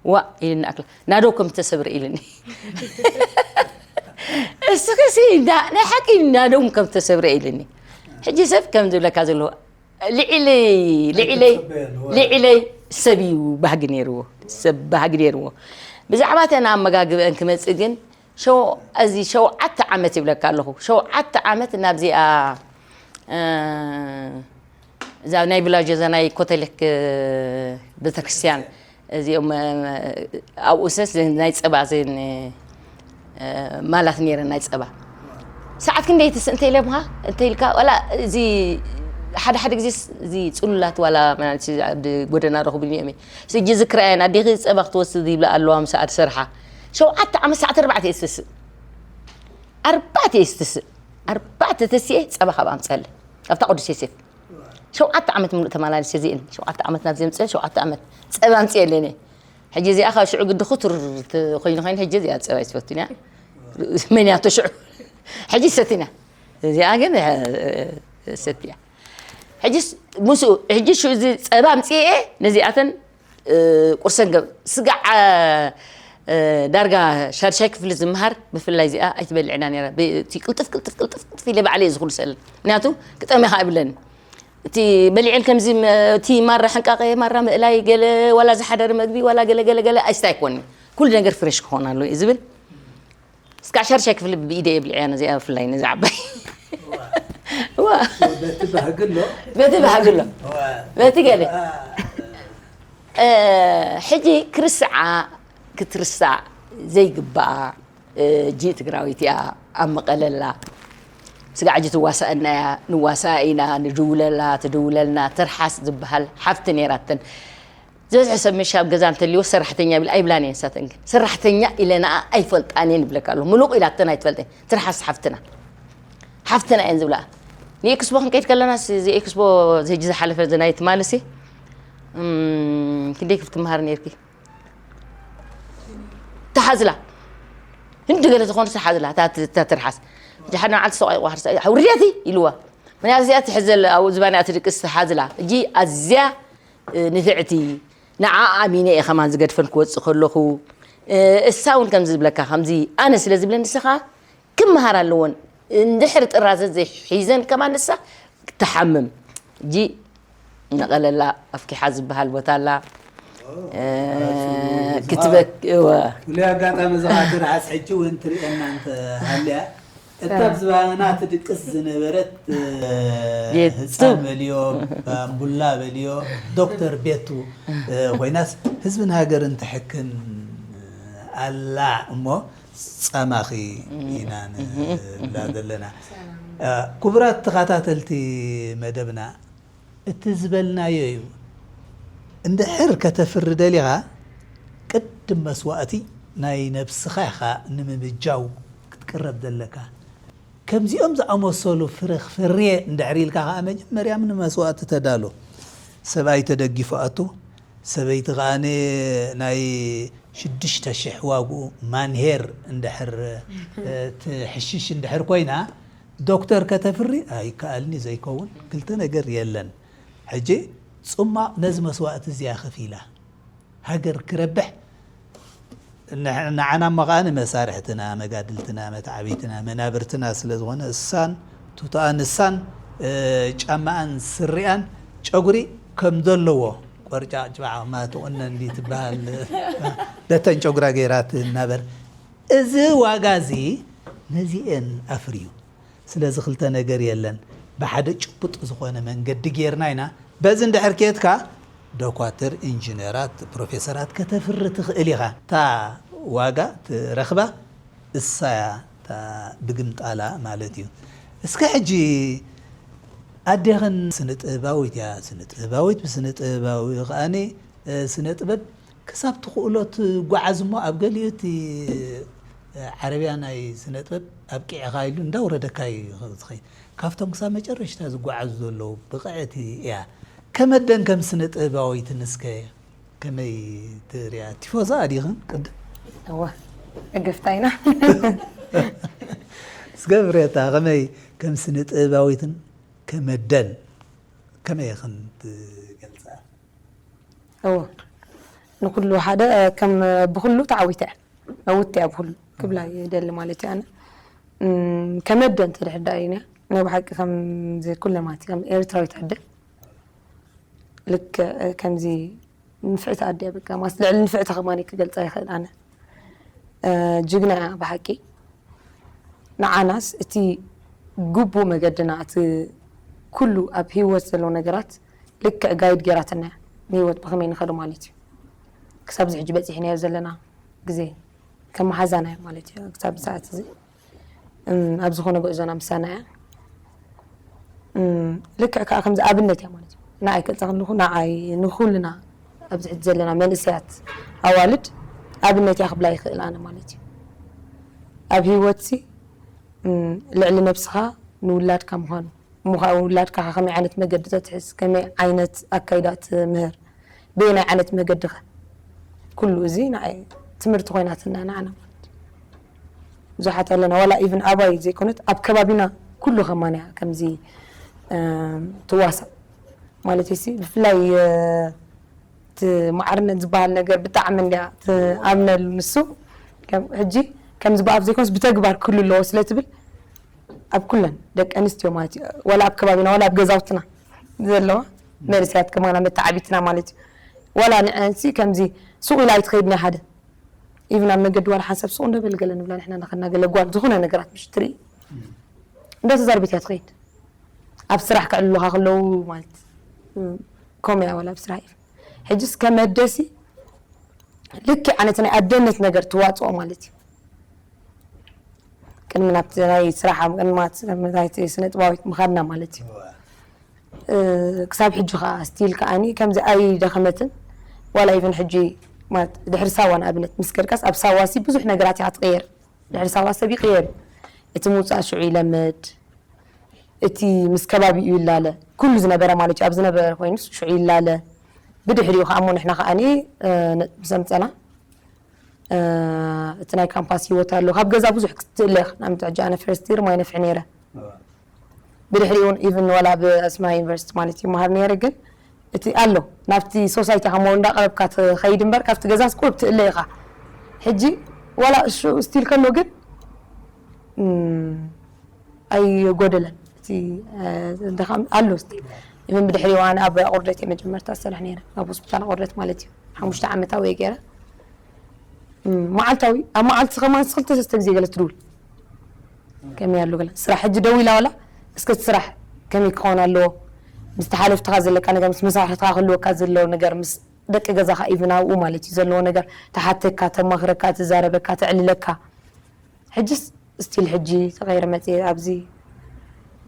ዋ ኢልኒ ኣክላ ናደው ከም ተሰብረ ኢልኒ እስኺ ሲ ናይ ሓቂ ናደው ከም ተሰብረ ኢልኒ ሕጂ ሰብ ከም ዝብለካ ዘለዎ ልዕለይ ልዕለይ ልዕለይ ሰብ እዩ ባህጊ ነይርዎ ሰብ ባህጊ ነይርዎ ብዛዕባ ተን ኣመጋግበአን ክመፅእ ግን እዚ ሸውዓተ ዓመት ይብለካ ኣለኹ ሸውዓተ ዓመት ናብዚኣ እዛ ናይ ብላጆ እዛ ናይ ኮተሊክ ቤተክርስትያን እዚኦም ኣብኡ ሰስ ናይ ፀባ ዘን ማላት ነይረ ናይ ፀባ ሰዓት ክንደይ ትስእ እንተ ኢለምካ እንተ ኢልካ ዋላ እዚ ሓደ ሓደ ግዜ እዚ ፅሉላት ዋላ ጎደና ረኽቡኒ እዮም ሕጂ ዝክራየን ኣዴኺ ፀባ ክትወስድ ይብላ ኣለዋ ምሳኣ ትሰርሓ ሸውዓተ ዓመት ሰዓት ኣርባዕተ እየ ዝትስእ ኣርባዕተ እየ ዝትስእ ኣርባዕተ ተስየ ፀባ ካብ ኣምፀለ ኣብታ ቅዱስ ዮሴፍ ሸውዓተ ዓመት ምሉእ ተመላልሰ እዚእን ሸውዓተ ዓመት ናብ ዘምፅአ ሸውዓተ ዓመት ፀባ ኣምፅየ ኣለኒ ሕጂ እዚኣ ካብ ሽዑ ግዲ ክቱር ኮይኑ ኮይኑ ሕጂ እዚኣ ፀባ ይትፈቱን እያ መንያቶ ሽዑ ሕጂ ሰቲና እዚኣ ግን ሰትያ ሕጂ ምስ ሕጂ ሽዑ እዚ ፀባ ኣምፅአ ነዚኣተን ቁርሰን ገብ ስጋዕ ዳርጋ ሻድሻይ ክፍሊ ዝምሃር ብፍላይ እዚኣ ኣይትበልዕና ነራ እቲ ቅልጥፍ ቅልጥፍ ቅልጥፍ ቅልጥፍ ኢለ ባዕለ እየ ዝኹሉ ሰለ ምክንያቱ ክጠሚ ካ ይብለኒ እቲ በሊዐን ከምዚ እቲ ማራ ሕንቃቀ ማራ ምእላይ ገለ ዋላ ዝሓደር መግቢ ዋላ ገለ ገለ ገለ ኣይስታ ኣይኮኒ ኩሉ ነገር ፍሬሽ ክኾን ኣሎ እዩ ዝብል እስካ ሻድሻይ ክፍሊ ብኢደ እየ ብልዕያ ነዚኣ ብፍላይ ነዚ ዓባይ ዋ በቲ ባህጊ ኣሎ በቲ ባህጊ ኣሎ ዋ፣ በቲ ገለ ሕጂ ክርስዓ ክትርሳዕ ዘይግባኣ ጂ ትግራዊት እያ ኣብ መቐለላ ስጋዕ ጂ ትዋሳእና እያ ንዋሳእ ኢና ንድውለላ ትድውለልና ትርሓስ ዝበሃል ሓፍቲ ነይራተን ዝበዝሐ ሰብ ምሽ ኣብ ገዛ እንተልዎ ሰራሕተኛ ብል ኣይብላን እየን ንሳተን ግን ሰራሕተኛ ኢለናኣ ኣይፈልጣን እየን ይብለካ ኣለኹ ምሉቕ ኢላተን ኣይትፈልጠን ትርሓስ ሓፍትና ሓፍትና እየን ዝብላ ንኤክስፖ ክንከይድ ከለና እዚ ኤክስፖ ዝሕጂ ዝሓለፈ ናይ ትማልሲ ክንደይ ክፍት መሃር ነርኪ? ተሓዝላ። ህንዲ ገለ ዝኾነ ተሓዝላ፣ እታ ትርሓስ። ጃሓና ዓል ሰቆይ ቋርሳ ውርደቲ ኢልዋ። ምክንያቱ እዚኣ ትሕዘል ኣብኡ ዝባና ትድቅስ ተሓዝላ። እጂ ኣዝያ ንፍዕቲ፣ ንዓ ኣሚነ እየ ከማን ዝገድፈን ክወጽእ ከለኹ፣ እሳ እውን ከምዚ ዝብለካ ከምዚ ኣነ ስለ ዝብለ ንስኻ ክምሃር ኣለዎን። እንድሕር ጥራዘ ዘይሒዘን ከማን ንሳ ክትሓምም። እጂ ነቐለላ ኣፍኪሓ ዝበሃል ቦታ ኣላ ክትበክ እወ። ፍሉይ ኣጋጣሚ ዝኻትር ዓስ ሕጂ እውን ትርእየና እንተ ሃልያ እታ ብዝባና ትድቅስ ዝነበረት ቤቱ። ህፃን በልዮ፣ ባምቡላ በልዮ፣ ዶክተር ቤቱ ኮይናስ ህዝብን ሃገርን ትሕክን ኣላ እሞ ፃማኺ ኢና ንብላ ዘለና። ክቡራት ተኸታተልቲ መደብና፣ እቲ ዝበልናዮ እዩ። እንድሕር ከተፍሪ ደሊኻ ቅድም መስዋእቲ ናይ ነብስኻ ኢኻ ንምብጃው ክትቅረብ ዘለካ። ከምዚኦም ዝኣመሰሉ ፍረ ክፈርየ እንድሕር ኢልካ ከኣ መጀመርያ ንመስዋእቲ ተዳሎ። ሰብኣይ ተደጊፉ ኣቱ፣ ሰበይቲ ከኣ ናይ ሽዱሽተ ሽሕ ዋግኡ ማንሄር እንድሕር ትሕሽሽ እንድሕር ኮይና ዶክተር ከተፍሪ ኣይከኣልኒ ዘይከውን ክልተ ነገር የለን። ሕጂ ጽማቕ ነዚ መስዋእቲ እዚኣ ከፊላ ሃገር ክረብሕ ንዓና እሞ ከኣ ንመሳርሕትና መጋድልትና መተዓብይትና መናብርትና ስለ ዝኾነ እሳን ቱታኣን እሳን ጫማኣን ስሪኣን ጨጉሪ ከም ዘለዎ ቆርጫጭባዕ ማትቑነ እንዲ ትበሃል ደተን ጨጉራ ገይራ ትናበር። እዚ ዋጋ እዚ ነዚኤን ኣፍርዩ። ስለዚ ክልተ ነገር የለን። ብሓደ ጭቡጥ ዝኾነ መንገዲ ጌርና ኢና። በዚ እንድሕር ኬድካ ዶኳትር፣ ኢንጂነራት፣ ፕሮፌሰራት ከተፍሪ ትኽእል ኢኻ። እታ ዋጋ ትረኽባ እሳያ እታ ብግምጣላ ማለት እዩ። እስከ ሕጂ ኣዴኽን ስነ ጥበባዊት እያ። ስነ ጥበባዊት ብስነ ጥበባዊ ከኣኒ ስነ ጥበብ ክሳብ ትኽእሎ ትጓዓዝ እሞ ኣብ ገሊኡ እቲ ዓረብያ ናይ ስነ ጥበብ ኣብቂዕኻ ኢሉ እንዳውረደካ እዩ ዝኸይድ። ካብቶም ክሳብ መጨረሽታ ዝጓዓዙ ዘለዉ ብቕዕቲ እያ። ከመደን ከም ስነ ጥበባዊትን እስከ ከመይ ትሪያ? ቲፎዛ ኣዲኽን ቅድም? እወ፣ እግፍታ ኢና። ስገብሬታ ከመይ ከም ስነ ጥበባዊትን ከመደን ከመይ ኢኽን ትገልጻ? እወ፣ ንኹሉ ሓደ ከም ብኹሉ ተዓዊተ እያ። ዕውቲ እያ ብኹሉ ክብላ ይደሊ ማለት እዩ። ኣነ ከመደን ተድሕር ዳኣ እዩ ናይ ብሓቂ ከምዚ ኩለማት ከም ኤርትራዊት ኣደ ልክዕ ከምዚ ንፍዕቲ ኣደ እያ። በቃ ማስ ልዕሊ ንፍዕቲ ከማን ክገልጻ ይኽእል። ኣነ ጅግና እያ ብሓቂ። ንዓናስ እቲ ግቡእ መገድና፣ እቲ ኩሉ ኣብ ህይወት ዘሎ ነገራት ልክዕ ጋይድ ጌራትና እያ። ንህይወት ብኸመይ ንኸዶ ማለት እዩ። ክሳብ እዚ ሕጂ በጺሕናዮ ዘለና ግዜ ከም መሓዛና እያ ማለት እዩ። ክሳብ ሰዓት እዚ ኣብ ዝኾነ ጉዕዞና ምሳና እያ። ልክዕ ከዓ ከምዚ ኣብነት እያ ማለት እዩ። ንዓይ ክገልጻ ከለኹ ንዓይ ንኹልና ኣብዚ ሕጂ ዘለና መንእሰያት ኣዋልድ ኣብነት እያ ክብላ ይኽእል ኣነ ማለት እዩ። ኣብ ህይወትሲ ልዕሊ ነብስኻ ንውላድካ ምዃኑ እሞ ከዓ ውላድካ ከመይ ዓይነት መገዲ ተትሕዝ፣ ከመይ ዓይነት ኣካይዳ ትምህር፣ በየናይ ዓይነት መገዲ ከ? ኩሉ እዚ ንዓይ ትምህርቲ ኮይናትና ንዓና ማለት እዩ። ብዙሓት ኣለና፣ ዋላ ኢቭን ኣባይ ዘይኮነት ኣብ ከባቢና ኩሉ ከማን እያ ከምዚ ትዋሳእ ማለት እዩ። ብፍላይ እቲ ማዕርነት ዝበሃል ነገር ብጣዕሚ እንድያ ትኣምነሉ። ንሱ ሕጂ ከምዚ ብኣፍ ዘይኮነስ ብተግባር ክህሉ ኣለዎ ስለ ትብል ኣብ ኩለን ደቂ ኣንስትዮ ማለት እዩ፣ ዋላ ኣብ ከባቢና ዋላ ኣብ ገዛውትና ዘለዋ መንእሰያት ከማና መተዓቢትና ማለት እዩ። ዋላ ንዐንሲ ከምዚ ሱቕ ኢላ ኣይትኸይድ ናይ ሓደ ኢቭን ኣብ መገዲ ዋላ ሓንሳብ ሱቕ እንደበል ገለ ንብላ ንሕና ናኸና ገለ ጓል ዝኾነ ነገራት ምሽ ትርኢ እንዳተዛርቤት እያ ትኸይድ። ኣብ ስራሕ ክዕልሉኻ ከለዉ ማለት ከምኡ እያ ዋላ ኣብ ስራሕ እዩ። ሕጅስ ከመደሲ ልክዕ ኣነ እቲ ናይ ኣደነት ነገር ትዋፅኦ ማለት እዩ። ቅድሚ ናብቲ ናይ ስራሕ ቅድሚ ናብቲ ስነ ጥባዊት ምኻድና ማለት እዩ። ክሳብ ሕጂ ከዓ ስቲል ከዓኒ ከምዚ ኣይደኸመትን ዋላ ኢቨን ሕጂ ማለት ድሕሪ ሳዋ ንኣብነት ምስ ከድካስ ኣብ ሳዋሲ ብዙሕ ነገራት እያ ትቕየር። ድሕሪ ሳዋ ሰብ ይቕየር እዩ። እቲ ምውፃእ ሽዑ ይለምድ፣ እቲ ምስ ከባቢኡ ይላለ፣ ኩሉ ዝነበረ ማለት እዩ። ኣብ ዝነበረ ኮይኑስ ሽዑ ይላለ። ብድሕሪኡ ከዓ እሞ ንሕና ከዓኒ፣ እ፣ ነ-፣ ምስ ኣምፀና፣ እ፣ እቲ ናይ ካምፓስ ህይወት ኣሎ። ካብ ገዛ ብዙሕ ክትእለ ኢኻ። ንኣብነት ሕጂ ኣነ ፈርስት ይር ማይ ነፍሒ ነይረ። ብድሕሪኡ እውን ኢቭን ዋላ ኣብ ኣስመራ ዩኒቨርሲቲ ማለት ይመሃር ነይረ፣ ግን እቲ ኣሎ ናብቲ ሶሳይቲ ካብ እንዳቐረብካ ትኸይድ እምበር ካብቲ ገዛስ ቁሩብ ትእለ ኢኻ። ሕጂ ዋላ እሱ ስቲል ከሎ ግን፣ እም፣ ኣይጎደለን። እቲ፣ እ፣ ድኻም ኣሎ ስቲል። ኢቭን ብድሕሪኡ ኣነ ኣብ ኣቑርደት እየ መጀመርታ ዝሰርሕ ነይረ፣ ኣብ ሆስፒታል ኣቑርደት ማለት እዩ። ሓሙሽተ ዓመታዊ እየ ገይረ። እም፣ መዓልታዊ፣ ኣብ መዓልቲ ከማን ክልተ ሰለስተ ግዜ ገለ ትድውል። ከመይ ኣሎ ገለ ስራሕ ሕጂ ደው ኢላ ዋላ እስከ እቲ ስራሕ ከመይ ክኸውን ኣለዎ? ምስ ተሓለፍትኻ ዘለካ ነገር፣ ምስ መሳርሕትኻ ክህልወካ ዘለዎ ነገር፣ ምስ ደቂ ገዛኻ ኢቭን ኣብኡ ማለት እዩ ዘለዎ ነገር፣ ተሓተካ፣ ተማኽረካ፣ ትዛረበካ፣ ተዕልለካ። ሕጅስ ስቲል ሕጂ ተቐይረ መጽየ ኣብዚ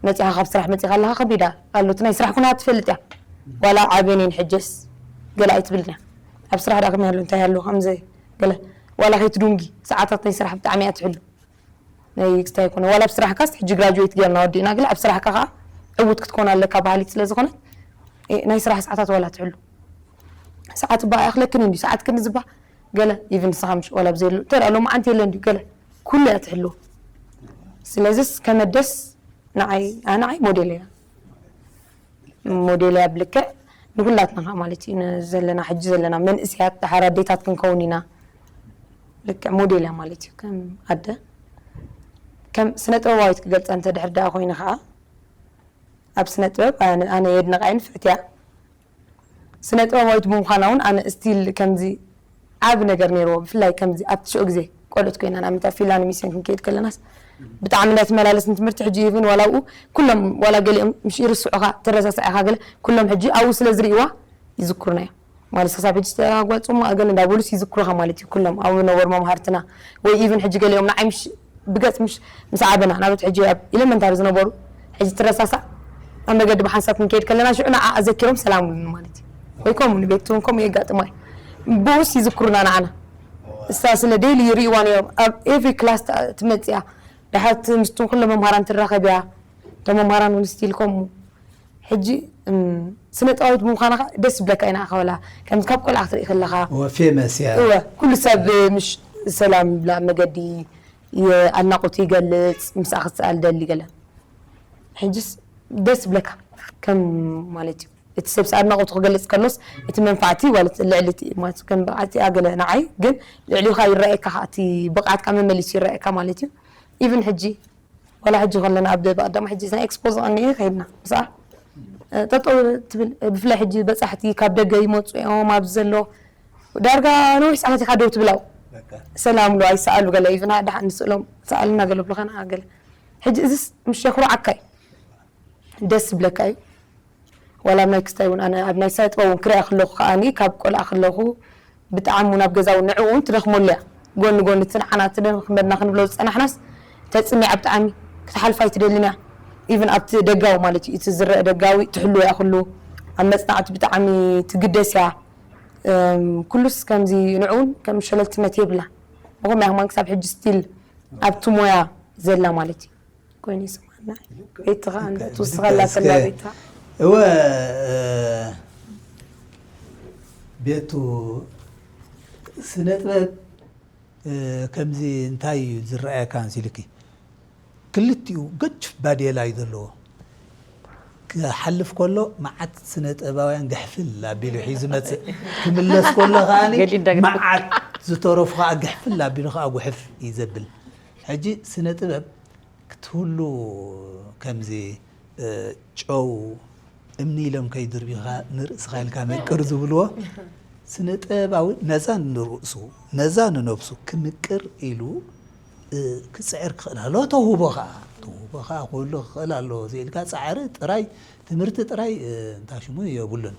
መጺኻ ካብ ስራሕ መጺኻ ኣለኻ ከቢዳ ኣሎ። እቲ ናይ ስራሕ ኩነታት ትፈልጥ እያ። ዋላ ዓብየን እየን ሕጅስ ገለ ኣይትብልን እያ። ኣብ ስራሕ ደኣ ከመይ ኣሎ እንታይ ኣሎ ከምዚ ገለ ዋላ ከይትዱንጊ ሰዓታት ናይ ስራሕ ብጣዕሚ እያ ትሕሉ። ናይ ክስታይ ይኮነ ዋላ ኣብ ስራሕካስ ሕጂ ግራጁዌት ጌርና ወዲእና ገለ ኣብ ስራሕካ ከዓ ዕዉት ክትኮን ኣለካ ባህሊት ስለ ዝኾነት፣ እ፣ ናይ ስራሕ ሰዓታት ዋላ ትሕሉ። ሰዓት እባ ኣይኣኽለክን እንዲ ሰዓት ክንዝባ ገለ ኢቭን ንስኻ ምሽ ዋላ ብዘየሉ እንተ ደኣ ሎማዓንቲ የለ እንዲ ገለ ኩሉ እያ ትሕሉ። ስለዚስ ከመደስ ንዓይ፣ ኣ፣ ንዓይ ሞዴል እያ። ሞዴል እያ ብልክዕ ንኩላትና ከዓ ማለት እዩ፣ ንዘለና ሕጂ ዘለና መንእስያት ደሓር ኣዴታት ክንከውን ኢና። ልክዕ ሞዴል እያ ማለት እዩ። ከም ኣደ፣ ከም ስነ ጥበባዊት ክገልፃ እንተ ድሕር ደኣ ኮይኑ ከዓ ኣብ ስነ ጥበብ ኣነ፣ ኣነ የድንቓ እየ፣ ንፍዕቲ እያ። ስነ ጥበባዊት ብምዃና እውን ኣነ ስቲል ከምዚ ዓቢ ነገር ነይርዎ። ብፍላይ ከምዚ ኣብቲ ሽዑ ግዜ ቆልዑት ኮይና ንኣብነት ኣብ ፊንላንድ ሚስዮን ክንከይድ ከለናስ ብጣዕሚ እንዳተመላለስ ንትምህርቲ ሕጂ ኢቭን ዋላ ኣብኡ ኩሎም ዋላ ገሊኦም ምሽ ይርስዑኻ ትረሳሳዕ ኢኻ ገለ ኩሎም ሕጂ ኣብኡ ስለ ዝርእይዋ ይዝክሩና እዮም። ማለት ክሳብ ሕጂ ዝተጓጽሙ ኣገል እንዳበሉስ ይዝክሩኻ ማለት እዩ። ኩሎም ኣብኡ ነበሩ መምሃርትና ወይ ኢቭን ሕጂ ገሊኦም ንዓይ ምሽ ብገጽ ምሽ ምስ ዓበና ናበት ሕጂ ኣብ ኤሌመንታሪ ዝነበሩ ሕጂ ትረሳሳዕ ኣብ መገዲ ብሓንሳብ ክንከይድ ከለና ሽዑ ንዓ ኣዘኪሮም ሰላም ውሉኒ ማለት እዩ። ወይ ከምኡ ንቤቱ እውን ከምኡ የጋጥማ እዩ። ብኡስ ይዝክሩና ንዓና። እሳ ስለ ዴይሊ ይርእይዋ ነይሮም። ኣብ ኤቭሪ ክላስ ትመጽእ እያ። ድሓር እቲ ምስቶም ኩሎም መምሃራን ትራኸብ እያ። እቶም መምሃራን እውን ስቲል ከምኡ። ሕጂ፣ እም፣ ስነ ጥበባዊት ብምዃና ኸዓ ደስ ይብለካ ኢና፣ ኣኻ ወላ ከምዚ ካብ ቆልዓ ክትርኢ ከለኻ። እወ፣ ፌመስ እያ። እወ፣ ኩሉ ሰብ ምሽ ሰላም ይብላ፣ መገዲ የ-፣ ኣድናቖቱ ይገልጽ፣ ምስኣ ክትስኣል ደሊ ገለ። ሕጅስ ደስ ይብለካ፣ ከም ማለት እዩ። እቲ ሰብስ ኣድናቖቱ ክገልጽ ከሎስ፣ እቲ መንፋዕቲ ማለት ልዕሊ እቲ፣ ማለት ከም ብቕዓት እያ ገለ ንዓይ፣ ግን ልዕሊኻ ይረኣየካ ኸዓ እቲ ብቕዓትካ መመሊሱ ይረኣየካ ማለት እዩ። ኢቭን ሕጂ ዋላ ሕጂ ከለና ኣብ በቐዳማይ ሕጂ ናይ ኤክስፖ ዝቐንየ ከይድና ምስኣ፣ እ፣ ጠጠው ትብል። ብፍላይ ሕጂ በጻሕቲ ካብ ደገ ይመጹ እዮም ኣብዚ ዘሎ። ዳርጋ ነዊሕ ሰዓት ኢኻ ደው ትብል ኣብኡ። በቃ። ሰላም ኢሉ ኣይሰኣሉ ገለ ኢቭን ደሓን ንስእሎም ሰኣልና ገለ ብሉኻ ንዓ ገለ። ሕጂ እዚስ ምሽ የኹርዓካ እዩ። ደስ ይብለካ እዩ። ዋላ ኣብ ናይ ክስታይ እውን ኣነ ኣብ ናይ ስነ ጥበብ እውን ክሪኣ ከለኹ ከዓኒ ካብ ቆልዓ ከለኹ ብጣዕሚ እውን ኣብ ገዛ እውን ንዕኡ እውን ትደኽመሉ እያ። ጎኒ ጎኒ እቲ ንዓና እቲ ንኽመድና ክንብሎ ዝጸናሕናስ ተጽሚዓ ብጣዕሚ ክትሓልፋ ኣይትደልን እያ። ኢቭን ኣብቲ ደጋዊ ማለት እዩ፣ እቲ ዝረአ ደጋዊ ትሕሉ እያ ኩሉ። ኣብ መጽናዕቲ ብጣዕሚ ትግደስ እያ። እም፣ ኩሉስ ከምዚ ንዕኡ እውን ከም ሸለልትነት የብላ። ብኸምኡ እያ ከማን ክሳብ ሕጂ ስቲል ኣብቲ ሞያ ዘላ ማለት እዩ። ኮይኑ ይስማዕና። ቤትኻ እንተ ትውስኸላ እስከ ከላ ቤታ። እወ፣ እ፣ ቤቱ ስነ ጥበብ፣ እ፣ ከምዚ እንታይ እዩ ዝረኣየካ እንሲልኪ? ክልቲኡ ገጅፍ ባዴላ እዩ ዘለዎ። ክሓልፍ ከሎ መዓት ስነ ጥበባውያን ግሕፍል ኣቢሉ ሒዙ መጽእ። ክምለስ ከሎ ከኣኒ ገሊኡ እንዳገጽ። መዓት ዝተረፉ ከኣ ግሕፍል ኣቢሉ ከኣ ጉሕፍ እዩ ዘብል። ሕጂ ስነ ጥበብ ክትህሉ ከምዚ፣ እ፣ ጨው እምኒ ኢሎም ከይድርቢኻ ንርእስኻ ኢልካ ምቅር ዝብልዎ፣ ስነ ጥበባዊ ነዛ ንርእሱ፣ ነዛ ንነብሱ ክምቅር ኢሉ፣ እ፣ ክጽዕር ክኽእል ኣለዎ። ተውህቦ ኸኣ፣ ተውህቦ ኸኣ ክህሉ ክኽእል ኣለዎ። እዚ ኢልካ ጻዕሪ ጥራይ፣ ትምህርቲ ጥራይ፣ እ፣ እንታይ ሽሙ የብሉን።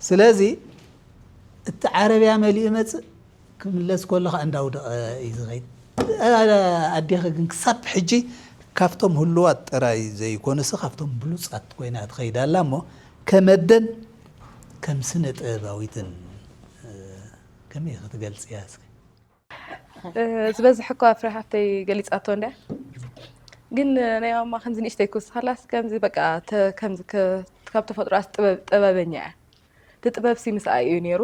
ስለዚ እቲ ዓረብያ መሊኡ መጽእ፣ ክምለስ ከሎ ኸኣ እንዳውደቐ እዩ ዝኸይድ። ኣዴኺ ግን ክሳብ ሕጂ ካብቶም ህሉዋት ጥራይ ዘይኮነስ ካብቶም ብሉጻት ኮይና ትኸይድ ኣላ እሞ፣ ከም ኣደን ከም ስነ ጥበባዊትን፣ እ፣ ከመይ ክትገልጽያ እስኪ? እ፣ ዝበዝሕ እኳ ፍረ ሃፍተይ ገሊጻቶ እንድያ። ግን ናይ ማማ ከምዚ ንእሽተይ ክውስኸላስ ከምዚ በቃ ተ-፣ ከምዚ ከ-፣ ካብ ተፈጥሮኣስ ጥበብ-፣ ጥበበኛ እያ። እቲ ንጥበብ ሲ ምስኣይ እዩ ነይሩ።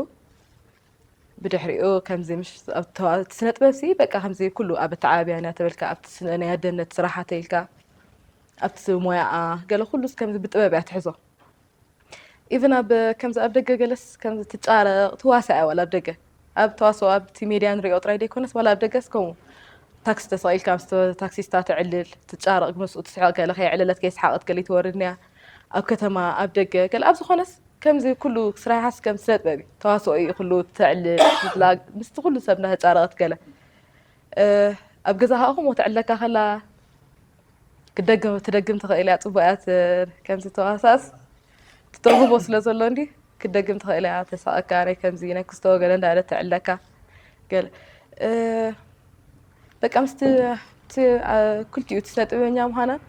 ብድሕሪኡ ከምዚ ምሽ ኣብ ተዋ- እቲ ስነ ጥበብ ሲ በቃ ከምዚ ኩሉ ኣብ ኣተዓባብያ እናተበልካ ኣብቲ ስነ ናይ ኣደነት ስራሓት ኢልካ ኣብቲ ሞያኣ ገለ ኩሉስ ከምዚ ብጥበብ እያ ትሕዞ። ኢቭን ኣብ ከምዚ ኣብ ደገ ገለስ ከምዚ ትጫረቕ ትዋሳእ እያ ዋላ ኣብ ደገ ኣብ ተዋስኦ ኣብቲ ሜድያ ንሪኦ ጥራይ ዘይኮነስ ዋላ ኣብ ደገስ ከምኡ ታክሲ ተሰቒልካ ምስ ታክሲስታ ተዕልል ትጫረቕ ምስኡ ትስሕቕ ገለ ከየዕለለት ከየስሓቐት ገለ ትወርድ እኒያ ኣብ ከተማ ኣብ ደገ ገለ ኣብ ዝኾነስ ከምዚ ኩሉ ስራሓስ ከም ስነ ጥበብ እዩ ተዋስኦ እዩ ኩሉ ተዕልል ትላግ ምስቲ ኩሉ ሰብ እናተጫረቐት ገለ ኣብ ገዛ ከዓ ከምኡ ተዕለካ ከላ ክደግም ትደግም ትኽእል እያ ጽቡቅ እያ ት- ከምዚ ተዋሳስ ትተውህቦ ስለ ዘሎ እንዲ ክደግም ትኽእል እያ ተሳቀካ ናይ ከምዚ ናይ ክስቶ ገለ እንዳለ ተዕለካ ገለ እ፣ በቃ ምስቲ እቲ አ፣ ክልቲኡ እቲ ስነ ጥበበኛ ምዃናን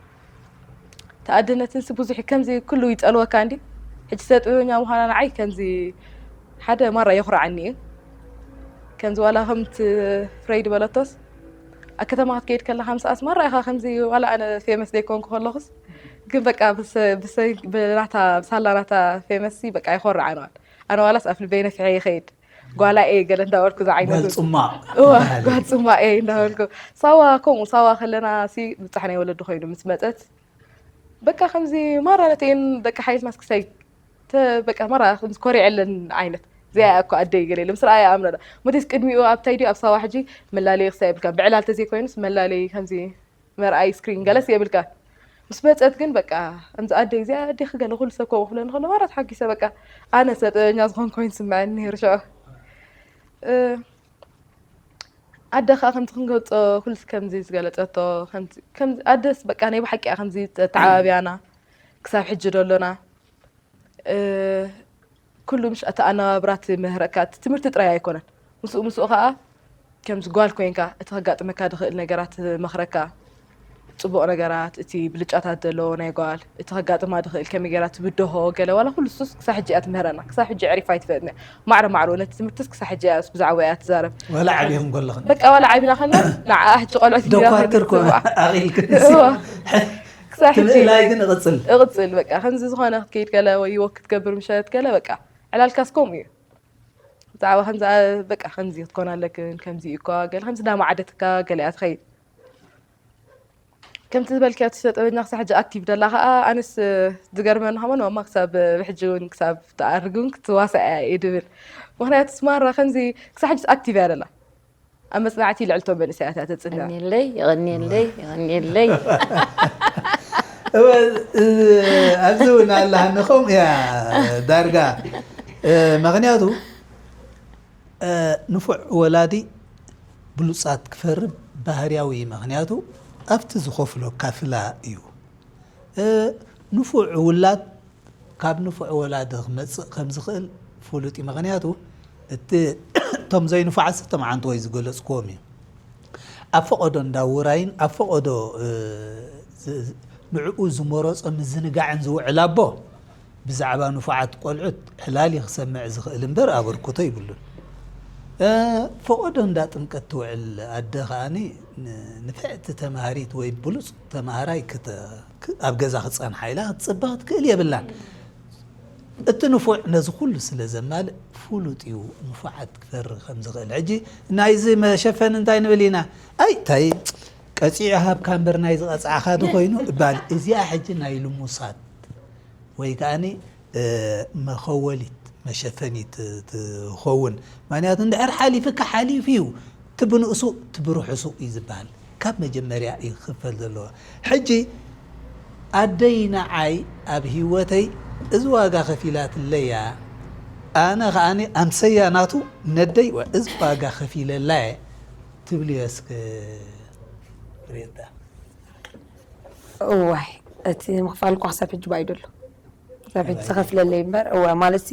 ተኣደነትን ሲ ብዙሕ ከምዚ ኩሉ ይጸልወካ እንዲ ሕጂ ስነ ጥበበኛ ምዃና ንዓይ ከምዚ ሓደ ማራ የኹርዓኒ እዩ ከምዚ ዋላ ከምቲ ፍረይድ በለቶስ ኣብ ከተማ ክትከይድ ከለኻ ምስኣስ ማራ ኢኻ ከምዚ ዋላ ኣነ ፌመስ ዘይኮንኩ ከለኹስ ግን በቃ ብሰ- ብሰይ- ብናታ ብሳላ ናታ ፌመስ ሲ በቃ ይኾርዓ ነዋል ኣነ ዋላስ ኣፍ ልበይ ነፊሐ ይኸይድ ጓላ እየ ገለ እንዳበልኩ ዝዓይነቱ ጓል ጽማቕ እዋ ትበሃል። ጓል ጽማቕ እየ እንዳበልኩ ሳዋ ከምኡ ሳዋ ከለና ሲ ብብጻሕ ናይ ወለዲ ኮይኑ ምስ መጸት በቃ ከምዚ ማራ ነተን ደቂ ሓይልትናስ ክሳይ ተ- በቃ ማራ ከምዚ ኮሪዐለን ዓይነት እዚኣ እያ እኮ ኣደይ ገለ ኢለ ምስ ረኣየ ኣምነላ መቴስ ቅድሚኡ ኣብታይ ድዩ ኣብ ሳዋ ሕጂ መላለይ ክሳይ የብልካ ብዕላል ተዘይኮይኑስ መላለይ ከምዚ መርኣይ ስክሪን ገለስ የብልካ ምስ መፀት ግን በቃ ከምዚ ኣደይ እዚኣ ኣዴኺ ገለ ኩሉ ሰብ ከምኡ ክብለኒ ከሎ ማራ ተሓጊሰ በቃ ኣነ ሰብ ጥበበኛ ዝኾንኩ ኮይኑ ስምዐኒ ነይሩ ሽዑ እ፣ ኣደ ከዓ ከምዚ ክንገልፆ ኩልስ ከምዚ ዝገለፀቶ ከምዚ- ከምዚ ኣደስ በቃ ናይ ብሓቂ እያ ከምዚ ተዓባቢያና ክሳብ ሕጂ ደሎና እ፣ ኩሉ ምሽ እቲ ኣነባብራ ትምህረካ እቲ ትምህርቲ ጥራይ ኣይኮነን ምስኡ ምስኡ ከዓ ከምዚ ጓል ኮይንካ እቲ ከጋጥመካ ዝኽእል ነገራት ትመኽረካ ጽቡቕ ነገራት እቲ ብልጫታት ዘለዎ ናይ ጓል እቲ ከጋጥማ ዝኽእል ከመይ ገይራ ትብድሆ ገለ ዋላ ኩሉ ሱስ ክሳብ ሕጂ እያ ትምህረና ክሳብ ሕጂ ዕሪፍ ኣይትፈልጥን እያ ማዕረ ማዕርኡ ነቲ ትምህርትስ ክሳብ ሕጂ እያ ብዛዕባ እያ ትዛረብ ወላ ዓብኹም ከለኽን በቃ ዋላ ዓቢና ከለና ንዓኣ ሕጂ ቆልዑት እንዲና ዶኳትር ኮ ክንስምዓ። ኣኺልክን እዋ። ክሳብ ሕጂ ትምእላይ ግን እቕጽል እቕጽል በቃ ከምዚ ዝኾነ ክትከይድ ከለ ወይ ወክ ክትገብር ምሸት ከለ በቃ ዕላልካስ ከምኡ እዩ ብዛዕባ ከምዚ በቃ ከምዚ ክትኮን ኣለክን ከምዚ እዩ እኳ ገለ ከምዚ እንዳማዓደትካ ገለ እያ ትኸይድ ከምቲ ዝበልክያ እቲ ስነ ጥበበኛ ክሳብ ሕጂ ኣክቲቭ ደላ ከዓ ኣነስ ዝገርመኒ ከመን ማማ ክሳብ ብሕጂ እውን ክሳብ ትኣርግ እውን ክትዋሳእ እያ እየ ድብል ምክንያቱ ስማራ ከምዚ ክሳብ ሕጂ ኣክቲቭ እያ ደላ ኣብ መፅናዕቲ ልዕልቶም መንእሰያት እያ ተፅንዕ የቐንየለይ የቐንየለይ የቐንየለይ እወ፣ እ፣ ኣብዚ እውን ኣለሃኒ ከምኡ እያ ዳርጋ እ፣ ምክንያቱ እ፣ ንፉዕ ወላዲ ብሉፃት ክፈሪ ባህርያዊ እዩ ምክንያቱ ኣብቲ ዝኸፍሎ ካፍላ እዩ እ፣ ንፉዕ ውላድ ካብ ንፉዕ ወላዲ ክመፅእ ከም ዝኽእል ፍሉጥ እዩ። ምኽንያቱ እቲ እቶም ዘይንፉዓት ሰተም ዓንተወይ ዝገለፅክዎም እዩ። ኣብ ፈቐዶ እንዳ ውራይን ኣብ ፈቐዶ ንዕኡ ዝመረፆ ምዝንጋዕን ዝውዕል ኣቦ ብዛዕባ ንፉዓት ቆልዑት ዕላል እዩ ክሰምዕ ዝኽእል እምበር ኣበርክቶ ይብሉን። ፈቐዶ እንዳ ጥምቀት ትውዕል ኣደ ከኣ ንፍዕቲ ተምሃሪት ወይ ብሉፅ ተምሃራይ ኣብ ገዛ ክፀንሓ ኢላ ክትፅበ ክትክእል የብላን። እቲ ንፉዕ ነዚ ኩሉ ስለ ዘማልእ ፍሉጥ እዩ ንፉዓት ክፈሪ ከም ዝኽእል። ሕጂ ናይዚ መሸፈኒ እንታይ ንብል ኢና? ኣይ እንታይ ቀፂዑ ሃብካ እምበር ናይ ዝቐፅዓኻ ዶ ኮይኑ እባል። እዚኣ ሕጂ ናይ ልሙሳት ወይ ከዓኒ መኸወሊት መሸፈኒት ትኸውን። ምክንያቱ እንድሕር ሓሊፍካ ሓሊፉ እዩ። እቲ ብንእሱ እቲ ብርሑሱ እዩ ዝበሃል። ካብ መጀመርያ እዩ ክኽፈል ዘለዎ። ሕጂ ኣደይ ንዓይ ኣብ ህይወተይ እዚ ዋጋ ከፊላትለይ እያ፣ ኣነ ከኣ ኣምሰያ ናቱ ነደይ እዚ ዋጋ ከፊለላ እየ ትብልዮ እስከ ሬታ። እዋይ እቲ ምኽፋል እኳ ክሳብ ሕጂ ባይ ደሎ ክሳብ ሕጂ ተኸፍለለይ እምበር እወ ማለት ሲ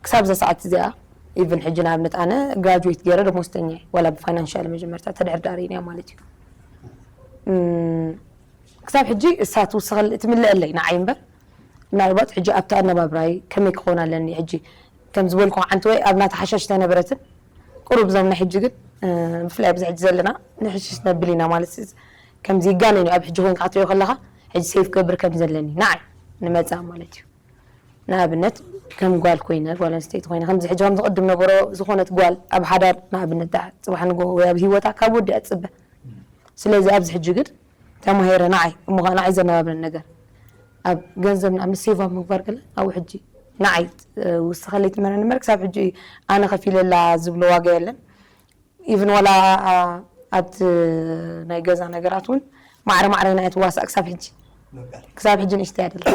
ክሳብ እዛ ሰዓት እዚኣ ኢቭን ሕጂ ንኣብነት ኣነ ግራጁዌት ገይረ ደሞዝተኛ እየ ዋላ ብፋይናንሻል መጀመርታ ተድሕርዳሪ ኢና ማለት እዩ ክሳብ ሕጂ እሳ ትውስኸል ትምልአለይ ንዓይ እምበር ምናልባት ሕጂ ኣብቲ ኣነባብራይ ከመይ ክኾን ኣለኒ ሕጂ ከም ዝበልኩ ዓንቲ ወይ ኣብ ናታ ሓሻሽ ተነበረትን ቁሩብ ዞም ናይ ሕጂ ግን ብፍላይ ኣብዚ ሕጂ ዘለና ንሕሽሽ ነብል ኢና ማለት ከምዚ ይጋነን እዩ ኣብ ሕጂ ኮይንካ ክትሪኦ ከለካ ሕጂ ሴፍ ክገብር ከም ዘለኒ ንዓይ ንመፃ ማለት እዩ ንኣብነት ከም ጓል ኮይነ፣ ጓል ኣንስተይቲ ኮይነ፣ ከምዚ ሕጂ ከምዚ ቅድም ነበሮ ዝኾነት ጓል ኣብ ሓዳር ንኣብነት፣ ደሓር ጽባሕ ንግሆ ወይ ኣብ ህይወታ ካብ ወዲ እያ ትጽበ። ስለዚ ኣብዚ ሕጂ ግን ተማሂረ ንዓይ እሞ ኸዓ ንዓይ ዘነባብረኒ ነገር ኣብ ገንዘብ ንኣብነት ሴቭ ኣብ ምግባር ገለ ኣብኡ ሕጂ ንዓይ ውስኸለይ ትመነኒ እምበር ክሳብ ሕጂ ኣነ ከፊለላ ዝብሎ ዋጋ የለን። ኢቭን ዋላ ኣብቲ ናይ ገዛ ነገራት እውን ማዕረ ማዕረ ኢና እያ ትዋሳእ ክሳብ ሕጂ። ክሳብ ሕጂ ንእሽተይ እያ ደላ።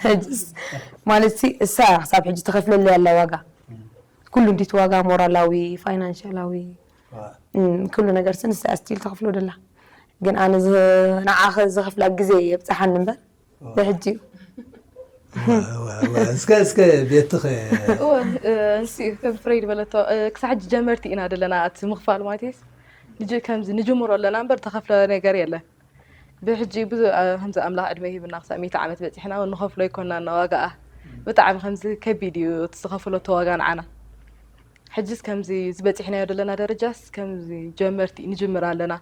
ሕጅስ ማለት ሲ እሳ እያ ክሳብ ሕጂ ተኸፍለለይ ኣላ ዋጋ። ኩሉ እንዲቲ ዋጋ ሞራላዊ፣ ፋይናንሻላዊ፣ እም፣ ኩሉ ነገር ሲ ንሳ እያ ስቲል ተኸፍሎ ደላ። ግን ኣነ ዝ-፣ ንዓኸ ዝኸፍላ ግዜ የብጽሓኒ እምበር ብሕጂ እዩ። እስከ እስከ ቤትኸ እወ፣ እ፣ ንሱ እዩ ከም ፍሬድ በለቶ፣ እ፣ ክሳብ ሕጂ ጀመርቲ ኢና ዘለና እቲ ምኽፋል ማለት እዩ። ንጅ-፣ ከምዚ ንጅምሮ ኣለና እምበር ተኸፍለ ነገር የለን። ብሕጂ ብዙ፣ እ፣ ከምዚ ኣምላኽ ዕድመ ሂብና ክሳብ ሚእቲ ዓመት በጺሕና እውን ንኸፍሎ ኣይኮንና እና ዋጋኣ። ብጣዕሚ ከምዚ ከቢድ እዩ እቲ ዝኸፈለቶ ዋጋ ንዓና። ሕጅስ ከምዚ ዝበጺሕናዮ ዘለና ደረጃስ ከምዚ ጀመርቲ ንጅምር ኣለና።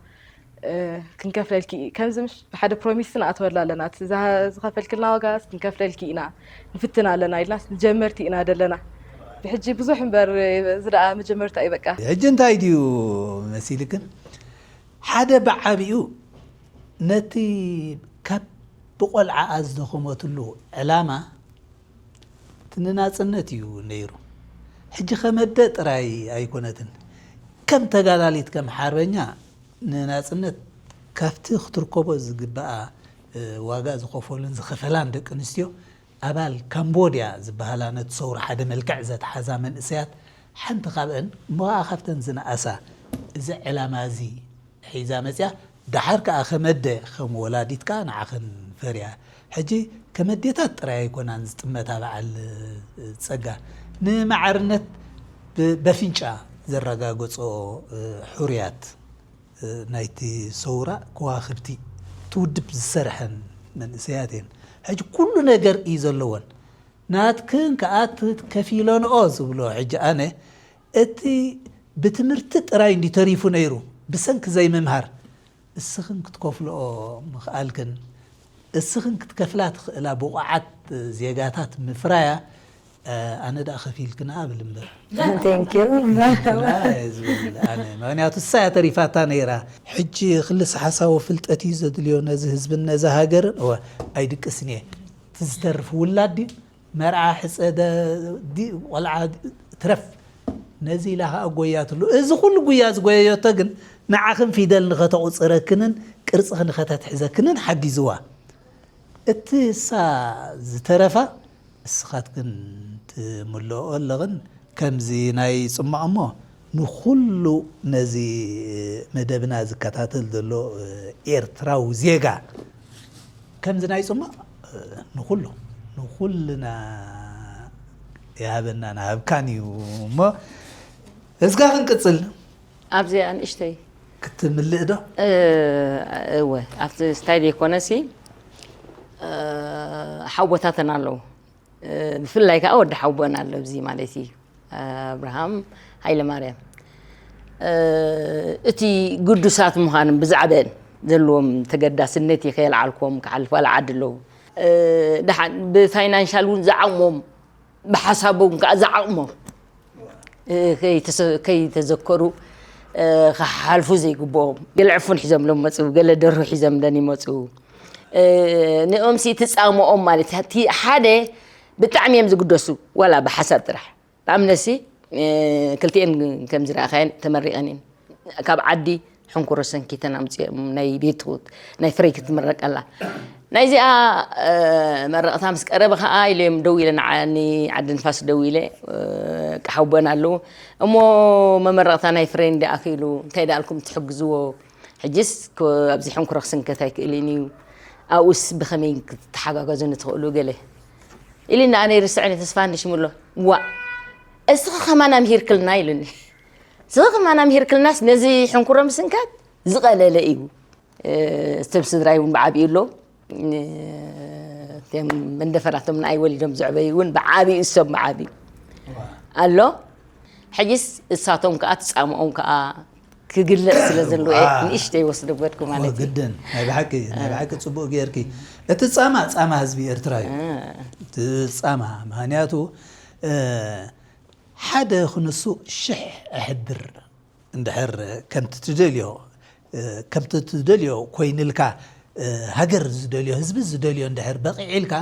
እ፣ ክንከፍለልኪ ከምዚ ምሽ ብሓደ ፕሮሚስ ንኣትወላ ኣለና። እቲ ዝሃ-፣ ዝኸፈልክልና ዋጋስ ክንከፍለልኪ ኢና፣ ንፍትን ኣለና ኢልናስ ንጀመርቲ ኢና ደለና። ብሕጂ ብዙሕ እምበር እዚ ደኣ መጀመርታ እዩ በቃ። ሕጂ እንታይ ድዩ መሲልክን? ሓደ ብዓቢኡ ነቲ ካብ ብቆልዓኣ ዝደኸመትሉ ዕላማ እቲ ንናጽነት እዩ ነይሩ። ሕጂ ከም ኣደ ጥራይ ኣይኮነትን። ከም ተጋዳሊት ከም ሓርበኛ ንናጽነት ካብቲ ክትርከቦ ዝግብኣ ዋጋ ዝኸፈሉን ዝኸፈላን ደቂ ኣንስትዮ ኣባል ካምቦድያ ዝበሃላ ነቲ ሰውራ ሓደ መልክዕ ዘትሓዛ መንእሰያት ሓንቲ ካብአን እሞ ከዓ ካብተን ዝነኣሳ እዚ ዕላማ እዚ ሒዛ መፅያ። ደሓር ከዓ ከም ኣደ ከም ወላዲት ከዓ ንዓኽን ፈርያ። ሕጂ ከም ኣዴታት ጥራይ ኣይኮናን ዝጥመታ በዓል ፀጋ ንማዕርነት በፍንጫ ዘረጋገፆ ሕሩያት ናይቲ ሰውራ ከዋኽብቲ እቲ ውድብ ዝሰርሐን መንእሰያት እየን። ሕጂ ኩሉ ነገር እዩ ዘለወን። ናትክን ከዓ ከፊለንኦ ዝብሎ ሕጂ ኣነ እቲ ብትምህርቲ ጥራይ እንዲ ተሪፉ ነይሩ ብሰንኪ ዘይምምሃር እስኽን ክትከፍልኦ ምኽኣልክን እስኽን ክትከፍላ ትኽእላ ብቑዓት ዜጋታት ምፍራያ ኣነ ደኣ ከፊልክና ብል እምበር Thank you። ዝብል ኣነ ምክንያቱ እሳ እያ ተሪፋታ ነይራ። ሕጂ ክልስ ሓሳዊ ፍልጠት እዩ ዘድልዮ ነዚ ህዝብን ነዚ ሃገርን እወ ኣይድቅስን እየ። እቲ ዝተርፍ ውላድ ድዩ መርዓ ሕፀ ደ- ዲ- ቆልዓ ትረፍ ነዚ ኢላ ከዓ ጎያትሉ። እዚ ኩሉ ጉያ ዝጎየየቶ ግን ንዓኽን ፊደል ንኸተቑፅረክንን ቅርፅኽ ንኸተትሕዘክንን ሓጊዝዋ። እቲ እሳ ዝተረፋ እስኻትክን ትምልኦ ኣለኽን። ከምዚ ናይ ፅማቕ እሞ ንኹሉ ነዚ መደብና ዝከታተል ዘሎ ኤርትራዊ ዜጋ ከምዚ ናይ ፅማቕ ንኹሉ ንኹልና ይሃበና ንሃብካን እዩ እሞ እስጋ ክንቅፅል ኣብዚኣ ንእሽተይ ክትምልእ ዶ እወ ኣብቲ ስታይ ዘይኮነሲ ሓወታተን ኣለዉ ብፍላይ ከዓ ወዲ ሓወን ኣሎ ኣብዚ ማለት እዩ ኣብርሃም ሃይለማርያም እቲ ግዱሳት ምዃንም ብዛዕበን ዘለዎም ተገዳስነት እዩ ከየልዓልክዎም ክሓልፍ ዋላ ዓዲ ኣለዉ ደሓን ብፋይናንሻል እውን ዝዓቕሞም ብሓሳቦም ከዓ ዝዓቕሞም ከይተዘከሩ ክሓልፉ ዘይግብኦም ገለ ዕፉን ሒዞምሎም መፅኡ ገለ ደርሁ ሒዞምለን ይመፅኡ ንኦም ሲ ትፃምኦም ማለት እቲ ሓደ ብጣዕሚ እዮም ዝግደሱ ዋላ ብሓሳብ ጥራሕ ንኣብነሲ ክልቲኤን ከም ዝረኣኻየን ተመሪቐን እየን ካብ ዓዲ ሕንኩሮ ሰንኪተን ኣምፅኦም ናይ ቤት ናይ ፍረይ ክትምረቀላ ናይዚኣ መረቕታ ምስ ቀረበ ከዓ ኢለ እዮም ደው ኢለ ንዓኒ ዓዲ ንፋስ ደው ኢለ ቀሓውበን ኣለዉ እሞ መመረቕታ ናይ ፍረይ እንዲ ኣኽኢሉ እንታይ ዳልኩም ትሕግዝዎ ሕጅስ ኣብዚ ሕንኩረ ክስንከት ኣይክእልን እዩ ኣብኡስ ብኸመይ ክትተሓጋገዙ ንትኽእሉ ገለ ኢሉኒ ኣነ ይርስዕኒ ተስፋ ንሽምሎ ዋ እስኺ ከማን ኣምሂርክልና ኢሉኒ እስኺ ከማን ኣምሂርክልናስ ነዚ ሕንኩረ ምስንካት ዝቐለለ እዩ እቶም ስድራይ እውን ብዓብዩ ኣሎ እቶም መንደፈራቶም ንኣይ ወሊዶም ዘዕበዩ እውን ብዓብዩ እሶም ብዓብዩ ኣሎ ሕጅስ እሳቶም ከዓ ትፃምኦም ከዓ ክግለጽ ስለ ዘለዎ እየ ንእሽተይ ወስደበትኩ ማለት እዩ። ግድን ናይ ብሓቂ ናይ ብሓቂ ጽቡቅ ጌርኪ። እቲ ጻማ ጻማ ህዝቢ ኤርትራ እዩ። እቲ ጻማ ምክንያቱ ሓደ ክንሱ ሽሕ ኣሕድር እንድሕር ከምቲ ትደልዮ ከምቲ ትደልዮ ኮይንልካ ሃገር ዝደልዮ ህዝቢ ዝደልዮ እንድሕር በቂዒልካ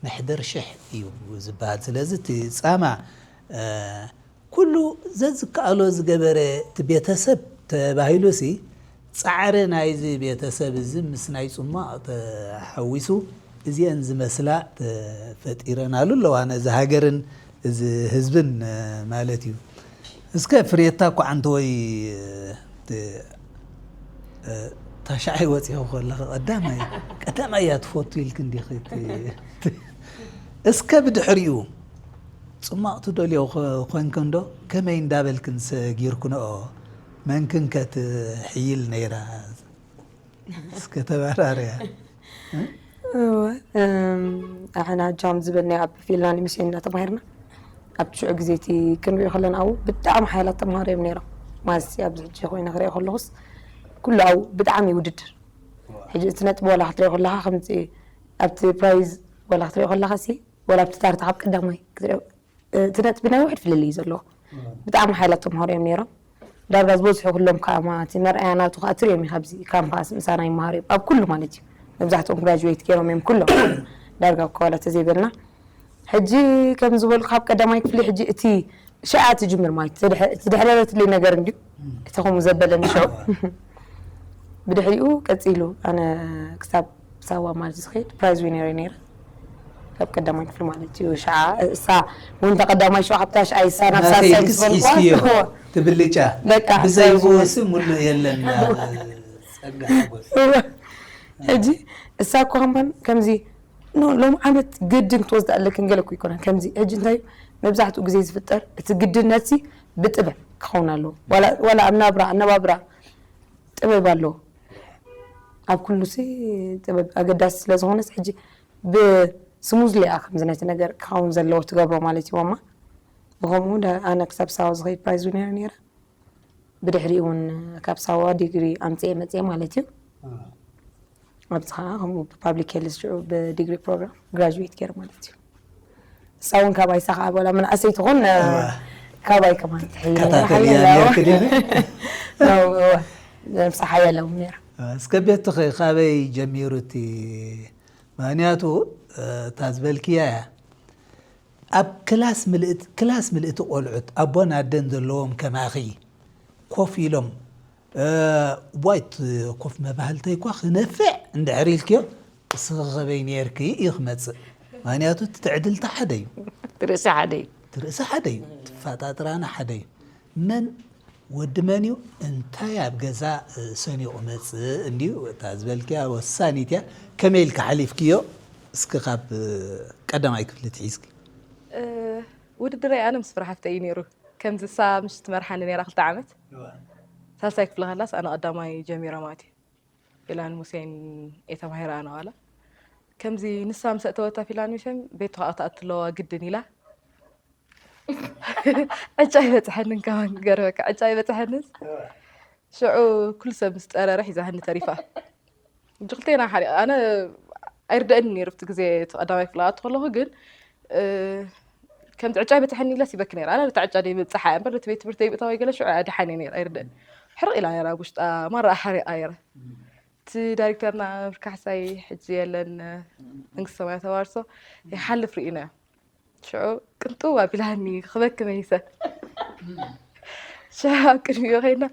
መሕደር ሽሕ እዩ ዝበሃል። ስለዚ እቲ ጻማ ኩሉ ዘዝከኣሎ ዝገበረ እቲ ቤተሰብ ተባሂሉ ሲ ፃዕሪ ናይዚ ቤተሰብ እዚ ምስ ናይ ፅሟቕ ተሓዊሱ እዚአን ዝመስላ ተፈጢረናሉ ኣለዋ ነዚ ሃገርን እዚ ህዝብን ማለት እዩ። እስከ ፍሬታ እኳ ዓንተወይ ታሽዓይ ወፂኹ ከለኺ ቀዳማይ ቀዳማይ እያ ትፈቱ ኢልክ እንዲኺ እስከ ብድሕሪኡ ፅማቕ ትደልዮ ኮንክን ዶ ከመይ እንዳበልክን ሰጊርክንኦ መንክን ከ ትሕይል ነይራ እስከ ተባራርያ ኣሕና ሕጃም ዝበልናዮ ኣብ ፊንላንድ ሚስዮን እናተማሂርና ኣብቲ ሽዑ ግዜ እቲ ክንሪኦ ከለና ኣብኡ ብጣዕሚ ሓያላት ተምሃሮ እዮም ነይሮም ማለት ኣብዚ ሕጂ ኮይነ ክሪኦ ከለኹስ ኩሉ ኣብኡ ብጣዕሚ ውድድር ሕጂ እቲ ነጥቢ ዋላ ክትሪኦ ከለካ ከምዚ ኣብቲ ፕራይዝ ዋላ ክትሪኦ ከለካ ሲ ዋላ ኣብቲ ታርታ ካብ ቀዳማይ ክትሪኦ እቲ ነጥቢ ናይ ውሕድ ፍልልይ እዩ ዘለዎ ብጣዕሚ ሓይላት ተምሃሮ እዮም ነይሮም ዳርጋ ዝበዝሑ ኩሎም ከኣማ እቲ መርኣያ ናቱ ከዓ ትሪኦም ኢኻ ኣብዚ ካምፓስ ምሳና ይመሃሩ እዮም ኣብ ኩሉ ማለት እዩ መብዛሕትኦም ግራጅዌት ገይሮም እዮም ኩሎም ዳርጋ ኮላ ተዘይበልና ሕጂ ከም ዝበልኩ ካብ ቀዳማይ ክፍሊ ሕጂ እቲ ሽዓ ትጅምር ማለት እቲ ድሕረረትለይ ነገር እንድዩ እቲ ከምኡ ዘበለኒ ሽዑ ብድሕሪኡ ቀፂሉ ኣነ ክሳብ ሳዋ ማለት ዝኸይድ ፕራይዝ ዊነር ነይረ ካብ ቀዳማይ ክፍሊ ማለት እዩ ሽዓ እሳ ወንታ ቀዳማይ ሽዋ ካብታ ሽዓ ይሳ ናብ ሳልሳይ ክስበልኳ ትብልጫ በቃ ብዘይብወሲ ሙሉእ የለን ጸጋ ሓጎስ ሕጂ እሳ እኮ ከምባን ከምዚ ኖ ሎም ዓመት ግድን ክትወስድ ኣለክን ገለ እኮ ይኮነ ከምዚ ሕጂ እንታይ መብዛሕትኡ ግዜ ዝፍጠር እቲ ግድነት ሲ ብጥበብ ክኸውን ኣለዎ ዋላ ኣብ ናብራ ኣነባብራ ጥበብ ኣለዎ ኣብ ኩሉ ሲ ጥበብ ኣገዳሲ ስለ ዝኾነስ ሕጂ ብስሙዝሊ እያ ከምዚ ነቲ ነገር ክኸውን ዘለዎ ትገብሮ ማለት እዩ ማ ብከምኡ ኣነ ክሳብ ሳዋ ዝኸይድ ፕራይዝ ዊነር ነይረ ብድሕሪኡ እውን ካብ ሳዋ ዲግሪ ኣምፅኤ መፅኤ ማለት እዩ ኣብዚ ከዓ ከምኡ ብፓብሊክ ሄልዝ ሽዑ ብዲግሪ ፕሮግራም ግራጅዌት ገይረ ማለት እዩ እሳ እውን ካባይ ሳኻ ኣበላ መናእሰይ ትኹን ካባይ ከማን ትሕይነሳ ሓያለው ነይራ እስከ ቤትኺ ካበይ ጀሚሩ እቲ ምክንያቱ እታ ዝበልክያ እያ ኣብ ክላስ ምልእቲ ቆልዑት ኣቦን ኣደን ዘለዎም ከማኺ ኮፍ ኢሎም ዋይ ኮፍ መባህልተይ እኳ ክነፍዕ እንድሕር ኢልክዮ እስኺ ከበይ ነይርኪ እዩ ክመፅእ ምክንያቱ እቲ ትዕድልቲ ሓደ እዩ ትርእሲ ሓደ እዩ ትርእሲ ሓደ እዩ ትፈጣጥራና ሓደ እዩ መን ወዲ መን እዩ እንታይ ኣብ ገዛ ሰኒቑ መፅእ እንድዩ እታ ዝበልክያ ወሳኒት እያ ከመይ ኢልካ ሓሊፍክዮ እስኪ ካብ ቀዳማይ ክፍሊ ትሒዝኪ ውድድረይ ኣነ ምስ ፍርሓፍተ እዩ ነይሩ ከምዚ እሳ ምሽ ትመርሓኒ ነይራ ክልተ ዓመት ሳልሳይ ክፍሊ ከላስ ኣነ ቀዳማይ ጀሚረ ማለት እዩ ፊላን ሙሴን እየ ተማሂረ ኣነ ዋላ ከምዚ ንሳ ምስ ኣእተወታ ፊላን ሙሴን ቤቱ ከዓ ክትኣቱ ኣለዋ ግድን ኢላ ዕጫ ይበፅሐንን ከማን ክገርመካ ዕጫ ይበፅሐንስ ሽዑ ኩሉ ሰብ ምስ ጠረረ ሒዛሃኒ ተሪፋ ሕጂ ክልቴና ሓሪቕ ኣነ ኣይርደእኒ ነይሩ ኣብቲ ግዜ እቲ ቀዳማይ ክፍሊ ኣቱ ከለኹ ግን ከምዚ ዕጫ ይበፅሐኒ ኢለስ ይበኪ ነይረ ኣነ ነቲ ዕጫ ደይብፅሓ እምበር ነቲ ቤት ትምህርቲ ደይብእታወይ ገለ ሽዑ ኣድሓኒ ነይረ ኣይርደእኒ ሕርቕ ኢላ ነይራ ኣብ ውሽጣ ማራ ሓሪቓ ነይረ እቲ ዳይሬክተርና ብርካሕሳይ ሕጂ የለን መንግስቲ ሰማያት ተዋርሶ ይሓልፍ ርኢናዮ ሽዑ ቅንጥው ኣቢላኒ ክበኪ መይሰ ሽዑ ኣብ ቅድሚኡ ከይድና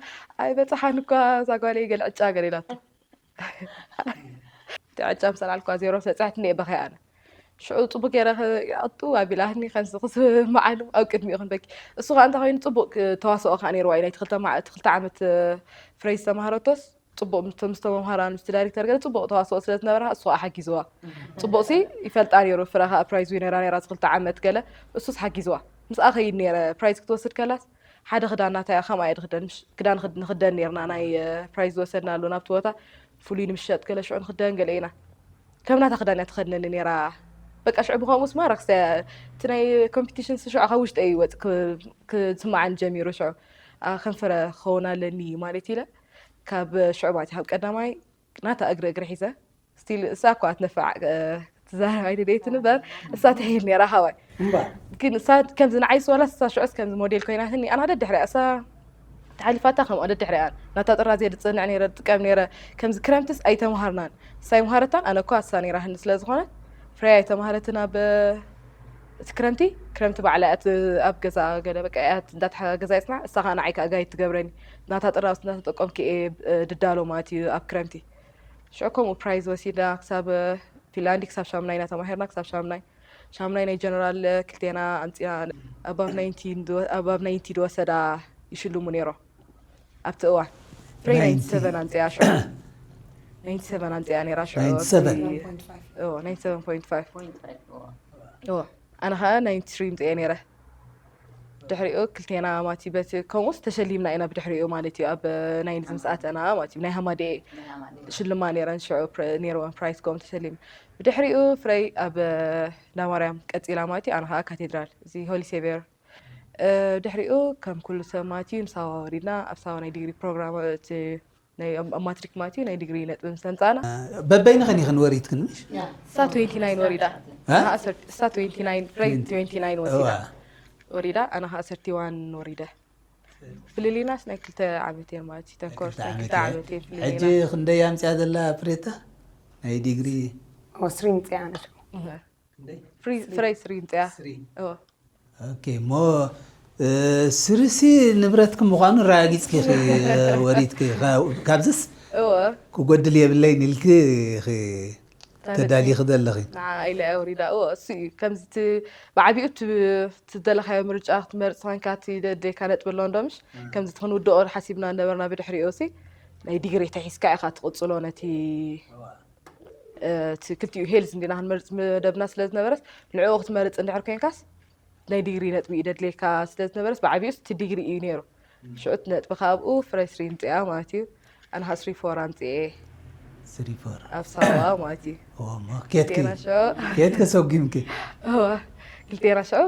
ኣይ በፅሓን እኳ እዛ ጓለይ ገለ ዕጫ ገለ ኢላቶ እቲ ዕጫ ምስ ኣልዓልኳ ዜሮ ስለ ፅሕት እኒአ በኸይ ኣነ ሽዑ ፅቡቅ ገይረ ቅንጥው ኣቢላኒ ከምዚ ክስምዓሉ ኣብ ቅድሚኡ ክንበኪ እሱ ከዓ እንታይ ኮይኑ ፅቡቅ ተዋስኦ ከዓ ነይርዋ እዩ ናይቲ ክልተ ዓመት ፍሬ ዝተማሃረቶስ ፅቡቕ ምስ ተመሃራን ምስቲ ዳይሬክተር ገለ ፅቡቕ ተዋስኦ ስለ ዝነበራ እሱ ከዓ ሓጊዝዋ ፅቡቕ ሲ ይፈልጣ ነይሩ ፍረ ከዓ ፕራይዝ ዊነራ ነይራ ዝክልተ ዓመት ገለ እሱስ ሓጊዝዋ ምስኣ ከይድ ነይረ ፕራይዝ ክትወስድ ከላስ ሓደ ክዳን ናታ እያ ከምኣ እየ ድክደን ምሽ ክዳን ንክደን ነይርና ናይ ፕራይዝ ዝወሰድናሉ ናብቲ ቦታ ፍሉይ ንምሸጥ ገለ ሽዑ ንክደን ገለ ኢና ከም ናታ ክዳን እያ ትኸድነኒ ነይራ በቃ ሽዑ ብከምኡ ስማ ረክሰ እቲ ናይ ኮምፒቲሽን ሽዑ ካብ ውሽጠ እዩ ወፅ ክስማዓኒ ጀሚሩ ሽዑ ከንፈረ ክኸውን ኣለኒ ማለት ኢለ ካብ ሽዑ ማለት ካብ ቀዳማይ ናታ እግሪ እግሪ ሒዘ ስቲል እሳ እኳ ኣትነፋዕ ትዛረብ ኣይደለየትን እምበር እሳ ትሕይል ነራ ሓዋይ እምበር ግን እሳ ከምዚ ንዓይስ ዋላ እሳ ሽዑስ ከምዚ ሞዴል ኮይናትኒ ኣና ደድሕሪያ እሳ ተሓሊፋታ ከምኡ ደድሕሪያ ናታ ጥራዜ ዝፅንዕ ነረ ዝጥቀም ነረ ከምዚ ክረምትስ ኣይተምሃርናን እሳ ይምሃረታን ኣነ እኳ እሳ ነራህኒ ስለ ዝኾነት ፍረያ ኣይተምሃረትን ኣብ እቲ ክረምቲ ክረምቲ ባዕላ እያ ኣብ ገዛ ገለ በቃ እያ እንዳተሓጋገዛ ይፅና እሳ ከዓ ንዓይ ከዓ ጋይድ ትገብረኒ ናታ ጥራውስ እናተጠቀምኩ እየ ድዳሎ ማለት እዩ ኣብ ክረምቲ ሽዑ ከምኡ ፕራይዝ ወሲዳ ክሳብ ፊንላንዲ ክሳብ ሻምናይ እናተማሂርና ክሳብ ሻምናይ ሻምናይ ናይ ጀነራል ክልቴና ኣምፂና ኣባብ ናይንቲ ዝወሰዳ ይሽልሙ ነይሮ ኣብቲ እዋን ፍሬ ናይንቲ ሰቨን ኣምፅያ ሽዑ ናይንቲ ሰቨን ኣምፅያ ነይራ ሽዑ ናይንቲ ሰቨን ፖይንት ፋይቭ ኣነ ከዓ ናይንቲ ስሪ ምፅአ ነይረ ድሕሪኡ ክልቴና ማቲ በቲ ከምኡስ ተሸሊምና ኢና ብድሕሪኡ ማለት እዩ ኣብ ናይን ዝምስኣተና ማለት እዩ ናይ ሃማዴ ሽልማ ነይረን ሽዑ ነይረወን ፕራይስ ከም ተሸሊም ብድሕሪኡ ፍረይ ኣብ ናማርያም ቀፂላ ማለት እዩ ኣነ ከዓ ካቴድራል እዚ ሆሊ ሴቪየር ድሕሪኡ ከም ኩሉ ሰብ ማለት እዩ ንሳዋ ወሪድና ኣብ ሳዋ ናይ ዲግሪ ፕሮግራም እቲ ናይ ኣብ ማትሪክ ማለት እዩ ናይ ዲግሪ ነጥቢ ምስ ኣምፃእና በበይንኽን ኢኽን ወሪድክን ምሽ እሳ ትዌንቲ ናይን ወሪዳ እ? እሳ ትዌንቲ ናይን ፍሬ ትዌንቲ ናይን ወሲዳ ወሪዳ ኣነ ከዓ ሰርቲ ዋን ወሪደ ፍልልይናስ ናይ ክልተ ዓመት እየን ማለት እዩ ተንኮርስ ናይ ክልተ ዓመት እየን ሕጂ ፍልልይና ክንደይ ኣምፅያ ዘላ ፍሬታ ናይ ዲግሪ ስሪ ምፅያ ነሽ ፍሬ ስሪ ምፅያ ኦኬ እሞ ስርሲ ንብረትኪ ምዃኑ ረጋጊፅኪ ወሪድኪ ካብዝስ ክጎድል የብለይን ኢልኪ ተዳሊኺ ዘለኺ ኢለ ወሪዳ እሱ እዩ ከምዚ ብዓቢኡ ትደለካዮ ምርጫ ክትመርፅ ኮንካ ደደካ ነጥቢ ኣሎ እንዶምሽ ከምዚ ክንውድኦ ሓሲብና ነበርና ብድሕሪኡ ሲ ናይ ዲግሪ ተሒዝካ ኢካ ትቅፅሎ ነቲ ክልቲኡ ሄልዝ እንዲና ክንመርፅ መደብና ስለ ዝነበረስ ንዕኡ ክትመርፅ እንድሕር ኮይንካስ ናይ ዲግሪ ነጥቢ እዩ ደድልየካ ስለ ዝነበረስ ብዓብዩስ እቲ ዲግሪ እዩ ነይሩ ሽዑ እቲ ነጥቢ ካብኡ ፍሬ ስሪ ምፅኣ ማለት እዩ ኣነ ከዓ ስሪ ፎር ኣምፅኤ ስሪ ፎር ኣብ ሳዋ ማለት እዩ ኦሞ ኬትኪ ዜና ሽዑ ኬትኪ ሰጉምኪ እዋ ክልቴና ሽዑ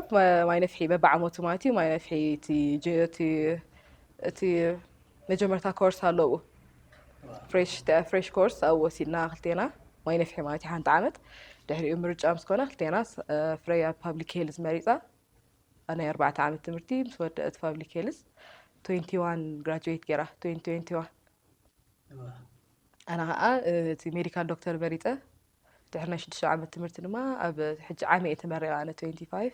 ማይ ነፍሒ በብዓመቱ ማለት እዩ ማይ ነፍሒ እቲ ጀ- እቲ እቲ መጀመርታ ኮርስ ኣለዉ ፍሬሽ ኮርስ ኣብኡ ወሲድና ክልቴና ማይ ነፍሒ ማለት እዩ ሓንቲ ዓመት ድሕሪኡ ምርጫ ምስ ኮነ ክልቴና ፍሬይ ኣብ ፓብሊክ ሄልዝ መሪፃ ናይ ኣርባዕተ ዓመት ትምህርቲ ምስ ወደአት ፓብሊክ ሄልዝ ትዌንቲ ዋን ግራጁዌት ገይራ ትዌንቲ ትዌንቲ ዋን ኣነ ከዓ እቲ ሜዲካል ዶክተር መሪፀ ድሕሪ ናይ ሽዱሽተ ዓመት ትምህርቲ ድማ ኣብ ሕጂ ዓመ እየ ተመሪቐ ኣነ ትዌንቲ ፋይቭ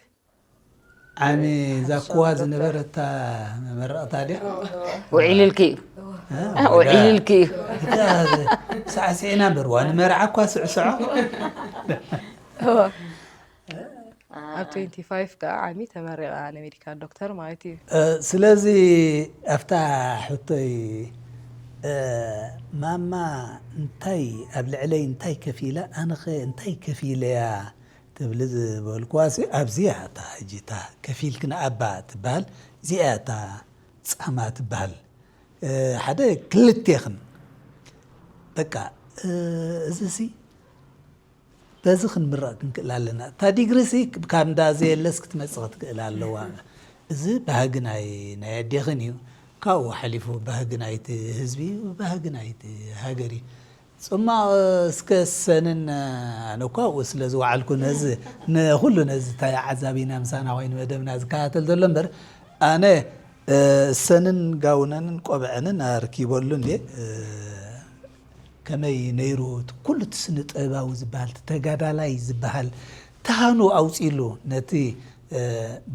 ዓሚ ዛክዋ ዝነበረታ መመረቕታ ድያ ውዒልልኪ እዩ ውዒልልኪ እዩ ሳዕስዒና እምበር ዋ ንመርዓ እኳ ስዕስዖ ኣብ ትዌንቲ ፋይቭ ከዓ ዓሚ ተመሪቐ ኣነ ሜዲካል ዶክተር ማለት እዩ ስለዚ ኣብታ ሕቶይ ማማ እንታይ ኣብ ልዕለይ እንታይ ከፊላ ኣነኸ እንታይ ከፊለያ ትብሊ ዝበልኩዋ ሲ ኣብዚኣ እታ ሕጂ እታ ከፊልኪ ንኣባ ትበሃል እዚኣ እታ ጻማ ትበሃል ሓደ ክልቴኽን በቃ እዚ ሲ በዚ ክንምረቕ ክንክእል ኣለና እታ ዲግሪ ሲ ካብ እንዳ ዘየለስ ክትመፅእ ክትክእል ኣለዋ እዚ ባህጊ ናይ ናይ ኣዴኽን እዩ ካብኡ ሓሊፉ ባህጊ ናይቲ ህዝቢ እዩ ባህጊ ናይቲ ሃገር እዩ ፅማቕ እስከ ሰንን ኣነ እኳ ኣብኡ ስለ ዝወዓልኩ ነዚ ንኩሉ ነዚ ተዓዛቢና ምሳና ኮይኑ መደብና ዝከታተል ዘሎ እምበር ኣነ ሰንን ጋውነንን ቆብዐንን ኣርኪበሉ እንዴ ከመይ ነይሩ እቲ ኩሉ እቲ ስነ ጥበባዊ ዝበሃል እቲ ተጋዳላይ ዝበሃል ተሃኑ ኣውፂሉ ነቲ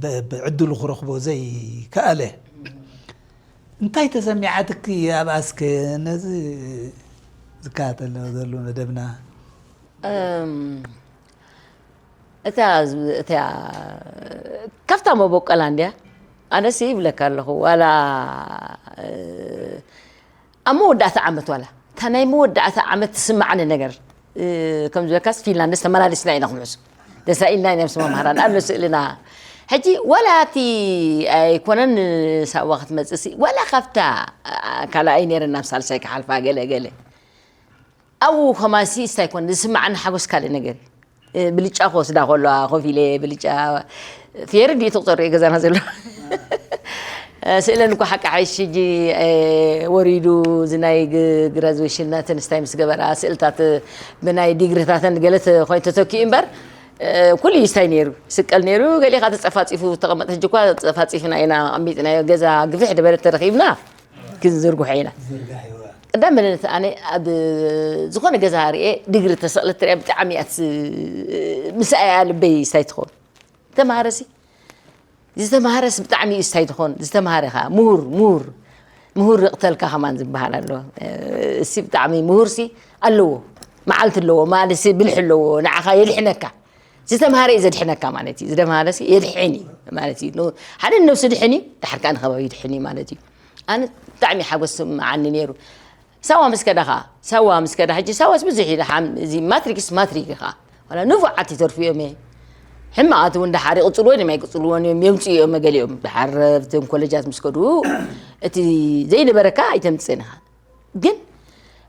ብዕድሉ ክረኽቦ ዘይከኣለ እንታይ ተሰሚዓትኪ ኣብኣስከ ነዚ ዝከታተል ዘሎ መደብና እታ እታ ካብታ መበቆላ እንድያ ኣነስ ይብለካ ኣለኹ ዋላ ኣብ መወዳእታ ዓመት ዋላ እታ ናይ መወዳእታ ዓመት ትስማዓኒ ነገር ከም ዝበልካስ ፊንላንድስ ተመላሊስና ኢና ክንሕሱ ተሳኢልና ኢና ምስ መምሃራን ኣሎ ስእልና ሕጂ ዋላ እቲ ኣይኮነን ሳዋ ክትመፅእ ሲ ዋላ ካብታ ካልኣይ ነይረ ናብ ሳልሳይ ክሓልፋ ገለ ገለ ኣብኡ ከማሲ እንታይ ኮን ዝስማዓኒ ሓጎስ ካልእ ነገር እዩ ብልጫ ክወስዳ ከለዋ ኮፍ ኢለ ብልጫ ፌር ድዩ ትቁፀር እዩ ገዛና ዘሎ ስእለን እኳ ሓቂ ሓይሽ ሕጂ ወሪዱ፣ እዚ ናይ ግራጁዌሽን ናተን ስታይ ምስ ገበራ፣ ስእልታት ብናይ ዲግሪታተን ገለ ኮይኑ ተተኪኡ እምበር፣ ኩሉ እዩ ስታይ ነይሩ፣ ስቀል ነይሩ። ገሊኻ ተፀፋፂፉ ተቐመጥ። ሕጂ እኳ ፀፋፂፍና ኢና ኣሚጥናዮ። ገዛ ግፍሕ ዝበለት ተረኺብና ክንዝርግሖ ኢና። ቀዳም መለነት ኣነ ኣብ ዝኾነ ገዛ ርኤ ድግሪ ተሰቕለት ትሪኣ፣ ብጣዕሚ እያ ትስ-፣ ምስኣያ ልበይ ስታይ ትኸውን። ተማሃረሲ ዝተማሃረስ ብጣዕሚ እዩ ስታይ ትኾን። ዝተማሃረ ኸዓ ምሁር፣ ምሁር፣ ምሁር ይቕተልካ ከማን ዝበሃል ኣሎ። እሲ ብጣዕሚ ምሁርሲ ኣለዎ፣ መዓልቲ ኣለዎ፣ ማለትሲ ብልሒ ኣለዎ፣ ንዓኻ የድሕነካ። ዝተማሃረ እዩ ዘድሕነካ ማለት እዩ። ዝተማሃረሲ የድሕን እዩ ማለት እዩ። ን-፣ ሓደ ንነብሱ ድሕን እዩ፣ ድሓር ከኣ ንኸባቢ ይድሕን እዩ ማለት እዩ። ኣነ ብጣዕሚ ሓጎስ ስምዓኒ ነይሩ። ሳዋ ምስ ከዳ ኸዓ፣ ሳዋ ምስ ከዳ፣ ሕጂ ሳዋስ ብዙሕ እዩ፣ ደሓን እዚ ማትሪክስ ማትሪክ እዩ ኸዓ። ዋላ ንፉዓት ይተርፉ እዮም እየ። ሕማቓት እውን ደሓር ይቕጽልዎ እዮም ኣይቅጽልዎን እዮም፣ የምጽኡ እዮም ገሊኦም። ደሓር ኣብተን ኮለጃት ምስ ከዱ፣ እቲ ዘይነበረካ ኣይተምጽእን ኢኻ። ግን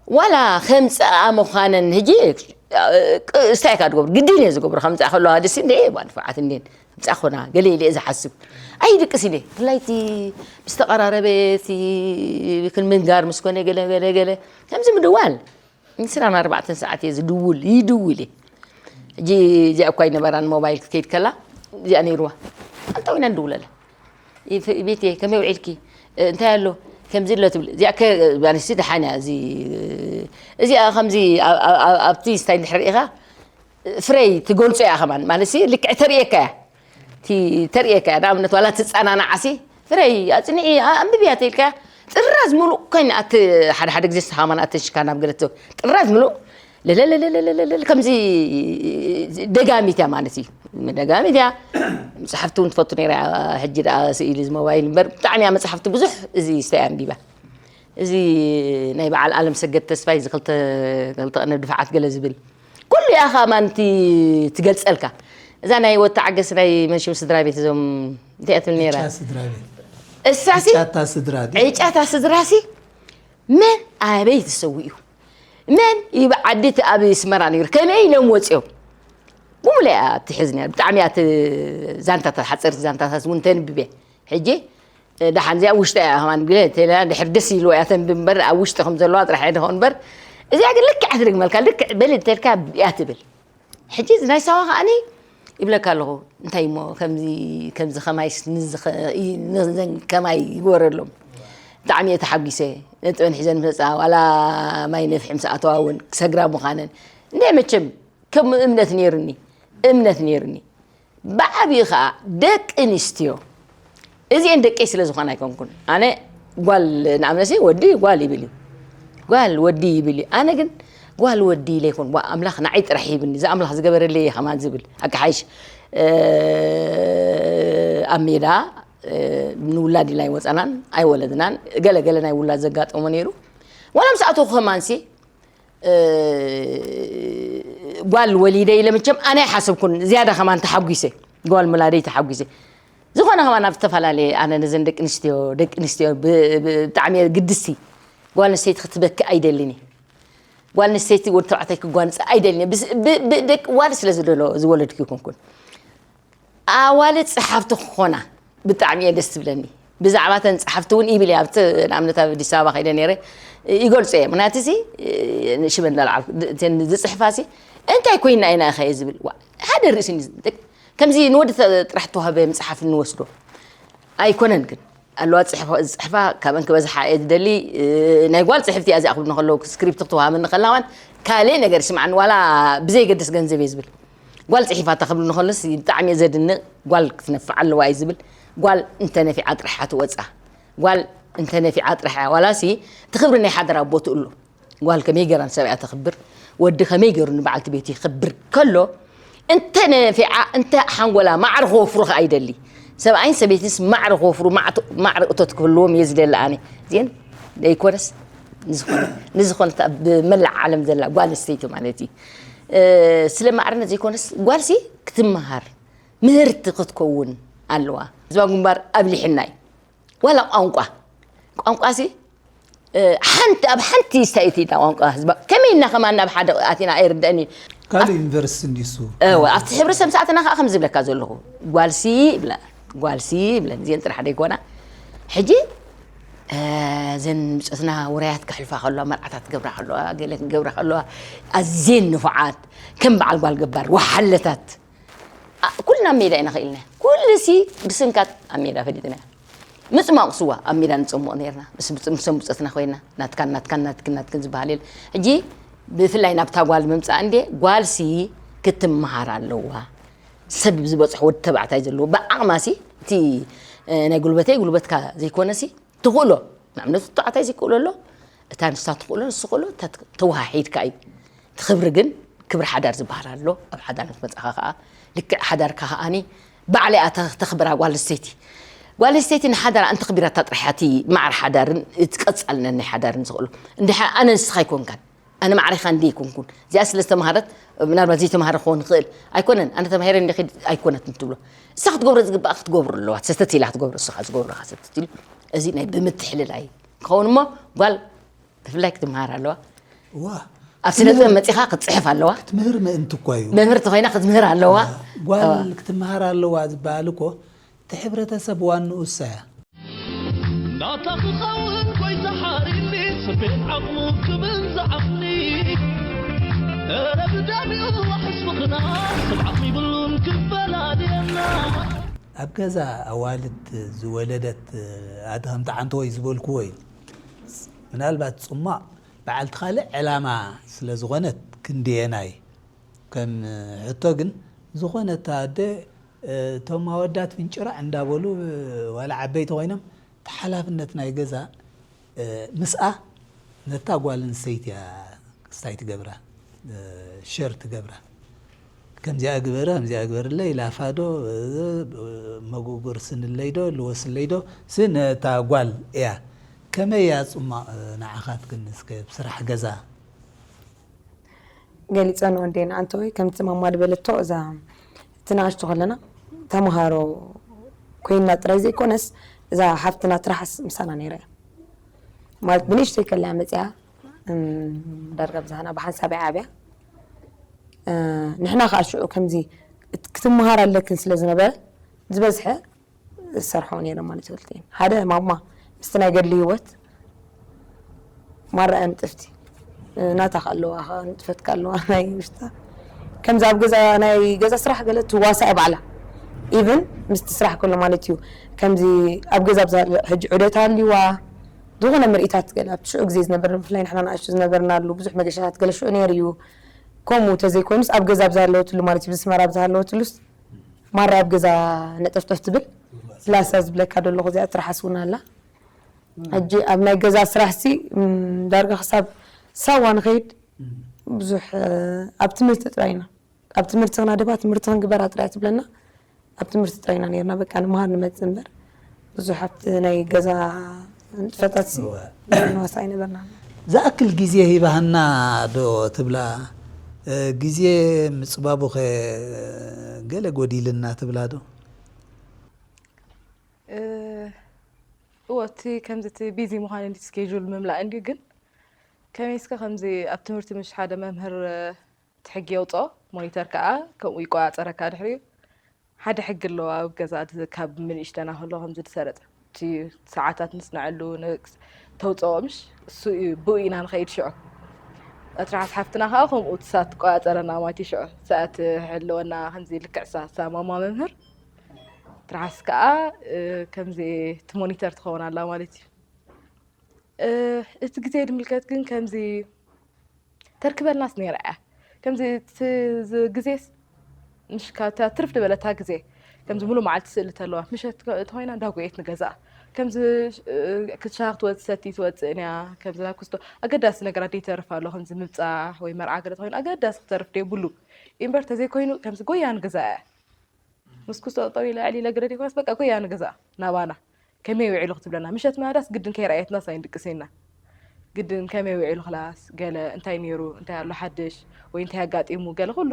ዋላ ከምጽኣ ምዃነን ሕጂ፣ ቅ-፣ ስታይ ኢኻ ትገብሩ? ግድን እየ ዝገብሮ። ከምጽኣ ከለዋ ደስ እንደ፣ እዋ ንፉዓት እንዴን። ከምጽኣ ኮና፣ ገለ ኢለ እየ ዝሓስብ። ኣይድቅስ ኢለ። ብፍላይ እቲ ምስ ተቐራረበ፣ እቲ ክንምንጋር ምስ ኮነ፣ ገለ፣ ገለ፣ ገለ። ከምዚ ምድዋል። ዕስራን ኣርባዕተን ሰዓት እየ ዝድውል፣ ይድውል እየ። ሕጂ እዚኣ እኳ ኣይነበራን ሞባይል ክትከይድ ከላ፣ እዚኣ ነይርዋ። ኣንታ ኮይና ንድውለላ። ይፍ-፣ ቤቴ፣ ከመይ ውዒልኪ? እ፣ እንታይ ኣሎ? ከምዚ ኣሎ ትብል። እዚኣ ከ-፣ ኣነሲ ደሓን እያ። እዚ፣ እዚኣ ከምዚ ኣብ፣ ኣብ፣ ኣብ፣ ኣብቲ ስታይ እንድሕር ርኢኻ፣ ፍረይ ትገልጾ እያ ከማን። ማለትሲ ልክዕ ተርእየካ እያ። እቲ ተርእየካ እያ። ንኣብነት ዋላ ትጸናናዓሲ፣ ፍረይ ኣጽንዒ፣ ኣ-፣ ኣንብብያ ተይልካ፣ ጥራዝ ምሉእ ኮይና ኣት-፣ ሓደ ሓደ ግዜ ንስኻ ከማን ኣተንሽካን ኣብ ገለ እቶ-፣ ጥራዝ ምሉእ ለለለለለለለለ ከምዚ ደጋሚት እያ ማለት እዩ። ደጋሚት እያ። መጽሓፍቲ እውን ትፈቱ ነይራ እያ። ሕጂ ደኣ ስኢሊ እዚ ሞባይል እምበር ብጣዕሚ እያ መጽሓፍቲ ብዙሕ እዚ ስታይ ኣንቢባ። እዚ ናይ በዓል ኣለምሰገድ ተስፋይ እዚ ክልተ፣ ክልተ ቅነ ድፋዓት ገለ ዝብል ኩሉ እያ ከማን እቲ ትገልጸልካ። እዛ ናይ ወዲ ተዓገስ ናይ መንሽም ስድራ ቤት እዞም እንታይ እያ ትብል ነይራ? ዕጫ ስድራ ቤት። እሳሲ ዕጫታ ስድራ ድዩ? ዕጫታ ስድራሲ መን ኣበይ ተሰዊኡ? መን ይብ ዓዲ እቲ ኣብ ኣስመራ ነይሩ? ከመይ ኢሎም ወፂኦም? ብሙሉ እያ ትሕዝ ነይራ። ብጣዕሚ እያ ት-፣ ዛንታታት፣ ሓፀርቲ ዛንታታት እውን ተንብብ እየ። ሕጂ እ፣ ደሓን እዚኣ ውሽጢ እያ ከማን፣ ግን እንተ ኢልና ድሕር ደስ ኢልዋ እያ ተንብብ እምበር፣ ኣብ ውሽጢ ከም ዘለዋ ጥራሕ እያ ትኸውን እምበር፣ እዚኣ ግን ልክዕ ትድግመልካ፣ ልክዕ በሊ እንተልካ እያ ትብል። ሕጂ እዚ ናይ ሳዋ ከኣኒ ይብለካ ኣለኹ፣ እንታይ እሞ ከምዚ፣ ከምዚ ከማይስ ንዚ ኸ-፣ ይ-፣ ነዘን ከማይ ይግበረሎም። ብጣዕሚ እየ ተሓጒሰ። ነጥበን ሒዘን መጻ፣ ዋላ ማይ ነፍሒ ምስ ኣተዋ እውን ክሰግራ ምዃነን። እንደ መቸም ከም እምነት ነይሩኒ፣ እምነት ነይሩኒ። ብዓብዩ ኸኣ ደቂ ኣንስትዮ፣ እዚኤን ደቀይ ስለ ዝኾና ኣይኮንኩን። ኣነ ጓል፣ ንኣብነሲ ወዲ ጓል ይብል እዩ። ጓል ወዲ ይብል እዩ። ኣነ ግን ጓል ወዲ ኢለ ይኹን፣ ዋ፣ ኣምላኽ ንዓይ ጥራሕ ይህብኒ፣ እዚ ኣምላኽ ዝገበረለይ እየ ከማን ዝብል። ኣካሓይሽ፣ እ፣ ኣብ ሜዳ፣ እ፣ ንውላድ ኢልና ኣይወጸናን፣ ኣይወለድናን። ገለ ገለ ናይ ውላድ ዘጋጠሞ ነይሩ። ዋላ ምስ ኣተኹ ከማንሲ፣ እ፣ ጓል ወሊደ ኢለ መቸም ኣነ ኣይሓሰብኩን፣ ዝያዳ ከማን ተሓጒሰ፣ ጓል ምላደይ ተሓጒሰ። ዝኾነ ከማን ኣብ ዝተፈላለየ፣ ኣነ ነዘን ደቂ ኣንስትዮ፣ ደቂ ኣንስትዮ ብ-፣ ብ-፣ ብጣዕሚ እየ ግድስቲ። ጓል ኣንስተይቲ ክትበኪ ኣይደልን እየ። ጓል ኣንስተይቲ ወዲ ተባዕታይ ክጓንጽ ኣይደልን እየ። ብስ-፣ ብ-፣ ብ-፣ ደቂ ጓል ስለ ዝደሎ ዝወለድኩ ይኮንኩን። ኣዋልድ ጸሓፍቲ ክኾና ብጣዕሚ እየ ደስ ትብለኒ። ብዛዕባ እተን ጸሓፍቲ እውን ይብል እየ። ኣብቲ ንኣብነት ኣብ ኣዲስ ኣበባ ከይደ ነይረ ይገልጾ እየ። ምክንያቱ እዚ ሽመን ዳልዓል እተን ዝጽሕፋ ሲ እንታይ ኮይና ኢና ኢኻ እየ ዝብል። ዋ፣ ሓደ ርእሲ ከምዚ ንወዲ ተ-፣ ጥራሕ ተዋህበ መጽሓፍ እንወስዶ ኣይኮነን ግን ኣለዋ ጽሕፋ፣ ጽሕፋ ካብን ክበዝሓ እየ ዝደሊ። እ፣ ናይ ጓል ጽሕፍቲ እያ እዚኣ ክብሉ ከለዉ፣ ስክሪፕት ክትወሃበኒ ከላ እዋን ካልእ ነገር ይስምዓኒ፣ ዋላ ብዘይገድስ ገንዘብ እየ ዝብል። ጓል ጽሒፋታ ክብሉ ከለስ ብጣዕሚ እየ ዘድንቕ። ጓል ክትነፍዕ ኣለዋ እየ ዝብል። ጓል እንተነፊዓ ጥራሕ እያ ትወጻ። ጓል እንተነፊዓ ጥራሕ እያ፣ ዋላሲ እቲ ክብሪ ናይ ሓደራ ኣቦ ትእሉ። ጓል ከመይ ገይራ ንሰብኣያ ተኽብር፣ ወዲ ከመይ ገይሩ ንበዓልቲ ቤቱ የኽብር ከሎ፣ እንተ ነፊዓ፣ እንተ ሓንጎላ ማዕረ ክወፍሩ ከኣ ይደሊ። ሰብኣይን ሰበይትንስ ማዕረ ክወፍሩ፣ ማዕቶ-፣ ማዕረ እቶት ክህልዎም እየ ዝደሊ ኣነ። እዚአን ዘይኮነስ ንዝኾነ-፣ ንዝኾነት ኣብ መላእ ዓለም ዘላ ጓል ኣንስተይቲ ማለት እዩ። እ፣ ስለ ማዕርነት ዘይኮነስ ጓልሲ ክትመሃር፣ ምህርቲ ክትከውን ኣለዋ። ህዝባዊ ግንባር ኣብሊሕና እዩ። ዋላ ቋንቋ፣ ቋንቋሲ፣ እ፣ ሓንቲ፣ ኣብ ሓንቲ ስታይት ኢላ ቋንቋ ህዝባ፣ ከመይ ኢልና ከማን ናብ ሓደ ኣቲና ኣይርደእን እዩ። ካልእ ኣብ ዩኒቨርሲቲ እንዲሱ። እወ፣ ኣብቲ ሕብረተሰብ ምስ ኣተና ከኣ ከም ዝብለካ ዘለኹ፣ ጓልሲ ይብላ፣ ጓልሲ ይብለን፣ እዚአን ጥራሕ ደይኮና። ሕጂ እዘን ብጾትና ውራያት ክሕልፋ ከለዋ፣ መርዓታት ክገብራ ከለዋ፣ ገለ ክገብራ ከለዋ፣ ኣዝየን ንፉዓት፣ ከም በዓል ጓል ገባር ወሓለታት። ኩልና ኣብ ሜዳ ኢና ክኢልና፣ ኩሉሲ ብስንካት ኣብ ሜዳ ፈሊጥና። ምጽማቕ ስዋ ኣብ ሜዳ ንጽምቕ ነርና። ምስ ብጽ- ምሶም ብጾትና ኮይና፣ ናትካን ናትካን ናትክን ናትክን ዝበሃል የለ። ሕጂ ብፍላይ ናብታ ጓል ምምጻእ እንዴ፣ ጓልሲ ክትመሃር ኣለዋ። ሰብ ዝበጽሖ ወዲ ተባዕታይ ዘለዎ ብዓቕማሲ፣ እቲ ናይ ጉልበተይ ጉልበትካ ዘይኮነሲ፣ ትኽእሎ። ንኣብነት ተባዕታይ ዘይክእሎ ኣሎ፣ እታ ንሳ ትኽእሎ ንሱ ክእሎ፣ እታ ተወሃሒድካ እዩ። እቲ ክብሪ ግን፣ ክብሪ ሓዳር ዝበሃል ኣሎ። ኣብ ሓዳር ምስ መጻኻ ከኣ ልክዕ ሓዳርካ ከኣኒ ባዕለይ እያ ተኽብራ ጓል ኣንስተይቲ። ጓል ኣንስተይቲ ንሓዳራ እንተኽቢራታ ጥራሕ እያ እቲ ማዕር ሓዳርን እቲ ቀጻልነት ናይ ሓዳርን ዝኽእሎ። እንድሕር ኣነ ንስኻ ኣይኮንካን፣ ኣነ ማዕሪኻ እንዲ ኣይኮንኩን። እዚኣ ስለ ዝተምሃረት፣ ምናልባት ዘይተምሃረ ክኸውን ይኽእል። ኣይኮነን፣ ኣነ ተማሂረ እንዲ ኺድ ኣይኮነትን ትብሎ። እሳ ክትገብሮ ዝግባኣ ክትገብሮ ኣለዋ። ሰተት ኢላ ክትገብሮ፣ እሱ ኸዓ ዝገብሮ ኸዓ ሰተት ኢሉ። እዚ ናይ ብምትሕልላይ ክኸውን እሞ፣ ጓል ብፍላይ ክትምሃር ኣለዋ። ዋ ኣብ ስነ ጥበብ መጺኻ ክትጽሕፍ ኣለዋ። ትምህር ምእንቲ እኳ እዩ። መምህርቲ ኮይና ክትምህር ኣለዋ። ጓል ክትምሃር ኣለዋ ዝበሃል እኮ እቲ ሕብረተሰብ ዋንኡ እሳ እያ። ናታ ክኸውን ጎይታ ሓሪኒ ስቤት ዓቕሙ ክብል ዝዓቕኒ እረ ብደሚኡ ሕስብኽና ሰብ ዓቕሚ ይብሉን ክፈላልየና ኣብ ገዛ ኣዋልድ ዝወለደት ኣደ ከም ተዓንተወይ ዝበልክዎ እዩ። ምናልባት ጽማቕ በዓልቲ ካልእ ዕላማ ስለ ዝኾነት ክንድየናይ ከም ሕቶ ግን ዝኾነት ኣደ እቶም ኣወዳት ፍንጭራዕ እንዳበሉ ዋላ ዓበይቲ ኮይኖም ተሓላፍነት ናይ ገዛ ምስኣ ነታ ጓል ኣንስተይቲ እያ ክስታይ ትገብራ ሸር ትገብራ ከምዚኣ ግበረ ከምዚኣ ግበርለ ኢላፋዶ መጎጎር ስንለይዶ ልወስለይዶ ስ ነታ ጓል እያ ከመይ እያ ፅማቕ ንዓኻትክን እስከ ብስራሕ ገዛ ገሊፀ ንወደይ ንኣንተ ወይ ከምቲ ማማ ዝበለቶ እዛ እቲ ንኣሽቱ ከለና ተምሃሮ ኮይና ጥራይ ዘይኮነስ እዛ ሓፍትና ትርሓስ ምሳና ነይራ እያ ማለት ብንእሽተይ ከለያ መፅያ ዳርጋ ብዛህና ብሓንሳብ ዓብያ ንሕና ከዓ ሽዑ ከምዚ ክትምሃር ኣለክን ስለ ዝነበረ ዝበዝሐ ዝሰርሖ ነይረ ማለት ይፈልጥ እየ ሓደ ማማ ምስቲ ናይ ገድሊ ህይወት ማራ እያ ንጥፍቲ ናታ ኣለዋ ንጥፈትካ ኣለዋ ናይ ውሽጣ ከምዚ ኣብ ገዛ ናይ ገዛ ስራሕ ገለ ትዋሳእ ባዕላ ኢቭን ምስቲ ስራሕ ከሎ ማለት እዩ ከምዚ ኣብ ገዛ ሕጂ ዑደት ኣልዋ ዝኾነ ምርኢታት ገለ ኣብቲ ሽዑ ግዜ ዝነበር ብፍላይ ንሕና ንኣሽቱ ዝነበርና ኣሉ ብዙሕ መገሻታት ገለ ሽዑ ነይሩ እዩ ከምኡ ተዘይኮይኑስ ኣብ ገዛ ብዝሃለወትሉ ማለት እዩ ብስመራ ብዝሃለወትሉስ ማራ ኣብ ገዛ ነጠፍጠፍ ትብል ላሳ ዝብለካ ደለኹ እዚኣ ትርሓስ እውን ኣላ ሕጂ ኣብ ናይ ገዛ ስራሕ ሲ ዳርጋ ክሳብ ሳዋ ንኸይድ ብዙሕ ኣብ ትምህርቲ ጥራይና ኣብ ትምህርቲ ክናደባ ትምህርቲ ክንግበራ ጥራይ ትብለና ኣብ ትምህርቲ ጥራይና ነርና በቃ ንምሃር ንመፅእ እምበር ብዙሕ ኣብቲ ናይ ገዛ ንጥፈታት ሲ ንዋሳ ኣይነበርና ዝኣክል ግዜ ሂባህና ዶ ትብላ ግዜ ምፅባቡኸ ገለ ጎዲልና ትብላ ዶ እዎ እቲ ከምዚ እቲ ቢዚ ምዃን እንዲ ስኬጁል ምምላእ እንዲ ግን ከመይ እስከ ከምዚ ኣብ ትምህርቲ ምሽ ሓደ መምህር እቲ ሕጊ የውፅኦ ሞኒተር ከዓ ከምኡ ይቆፃፀረካ ድሕሪኡ ሓደ ሕጊ ኣለዎ ኣብ ገዛ ካብ ምንእሽተና ከሎ ከምዚ ዝሰረፀ እቲ ሰዓታት ንፅንዐሉ ተውፅኦ ምሽ እሱ እዩ ብኡ ኢና ንኸይድ ሽዑ ትርሓስ ሓፍትና ከዓ ከምኡ ትሳ ትቆፃፀረና ማለት እዩ ሽዑ ሰኣት ሕለወና ከምዚ ልክዕ ሳ ማማ መምህር ትርሓስ ከዓ ከምዚ ትሞኒተር ትኸውን ኣላ ማለት እዩ እቲ ግዜ ድምልከት ግን ከምዚ ተርክበልናስ ነይራ እያ ከምዚ ግዜስ ምሽ ካብታ ትርፍ ዝበለታ ግዜ ከምዚ ሙሉ መዓልቲ ስእሊ ተለዋ ምሸት ተኮይና እንዳጎየት ንገዛኣ ከምዚ ክትሻ ክትወፅእ ሰቲ ትወፅእን እያ ከምዚ ናብ ክስቶ ኣገዳሲ ነገራት ደይተርፍ ኣሎ ከምዚ ምብፃሕ ወይ መርዓ ገለ ተኮይኑ ኣገዳሲ ክተርፍ ደይብሉ እምበር ተዘይኮይኑ ከምዚ ጎያ ንገዛኣ እያ ምስ ክስቶ ጠጠው ኢለ ዕሊለ ግረ ደይኮነስ በቃ ጎያ ንገዛኣ ናባና ከመይ ውዒሉ ክትብለና ምሸት ምሃዳስ ግድን ከይረኣየትናስ ኣይንድቅስን ኢና ግድን ከመይ ውዒሉ ክላስ ገለ እንታይ ነይሩ እንታይ ኣሎ ሓድሽ ወይ እንታይ ኣጋጢሙ ገለ ኩሉ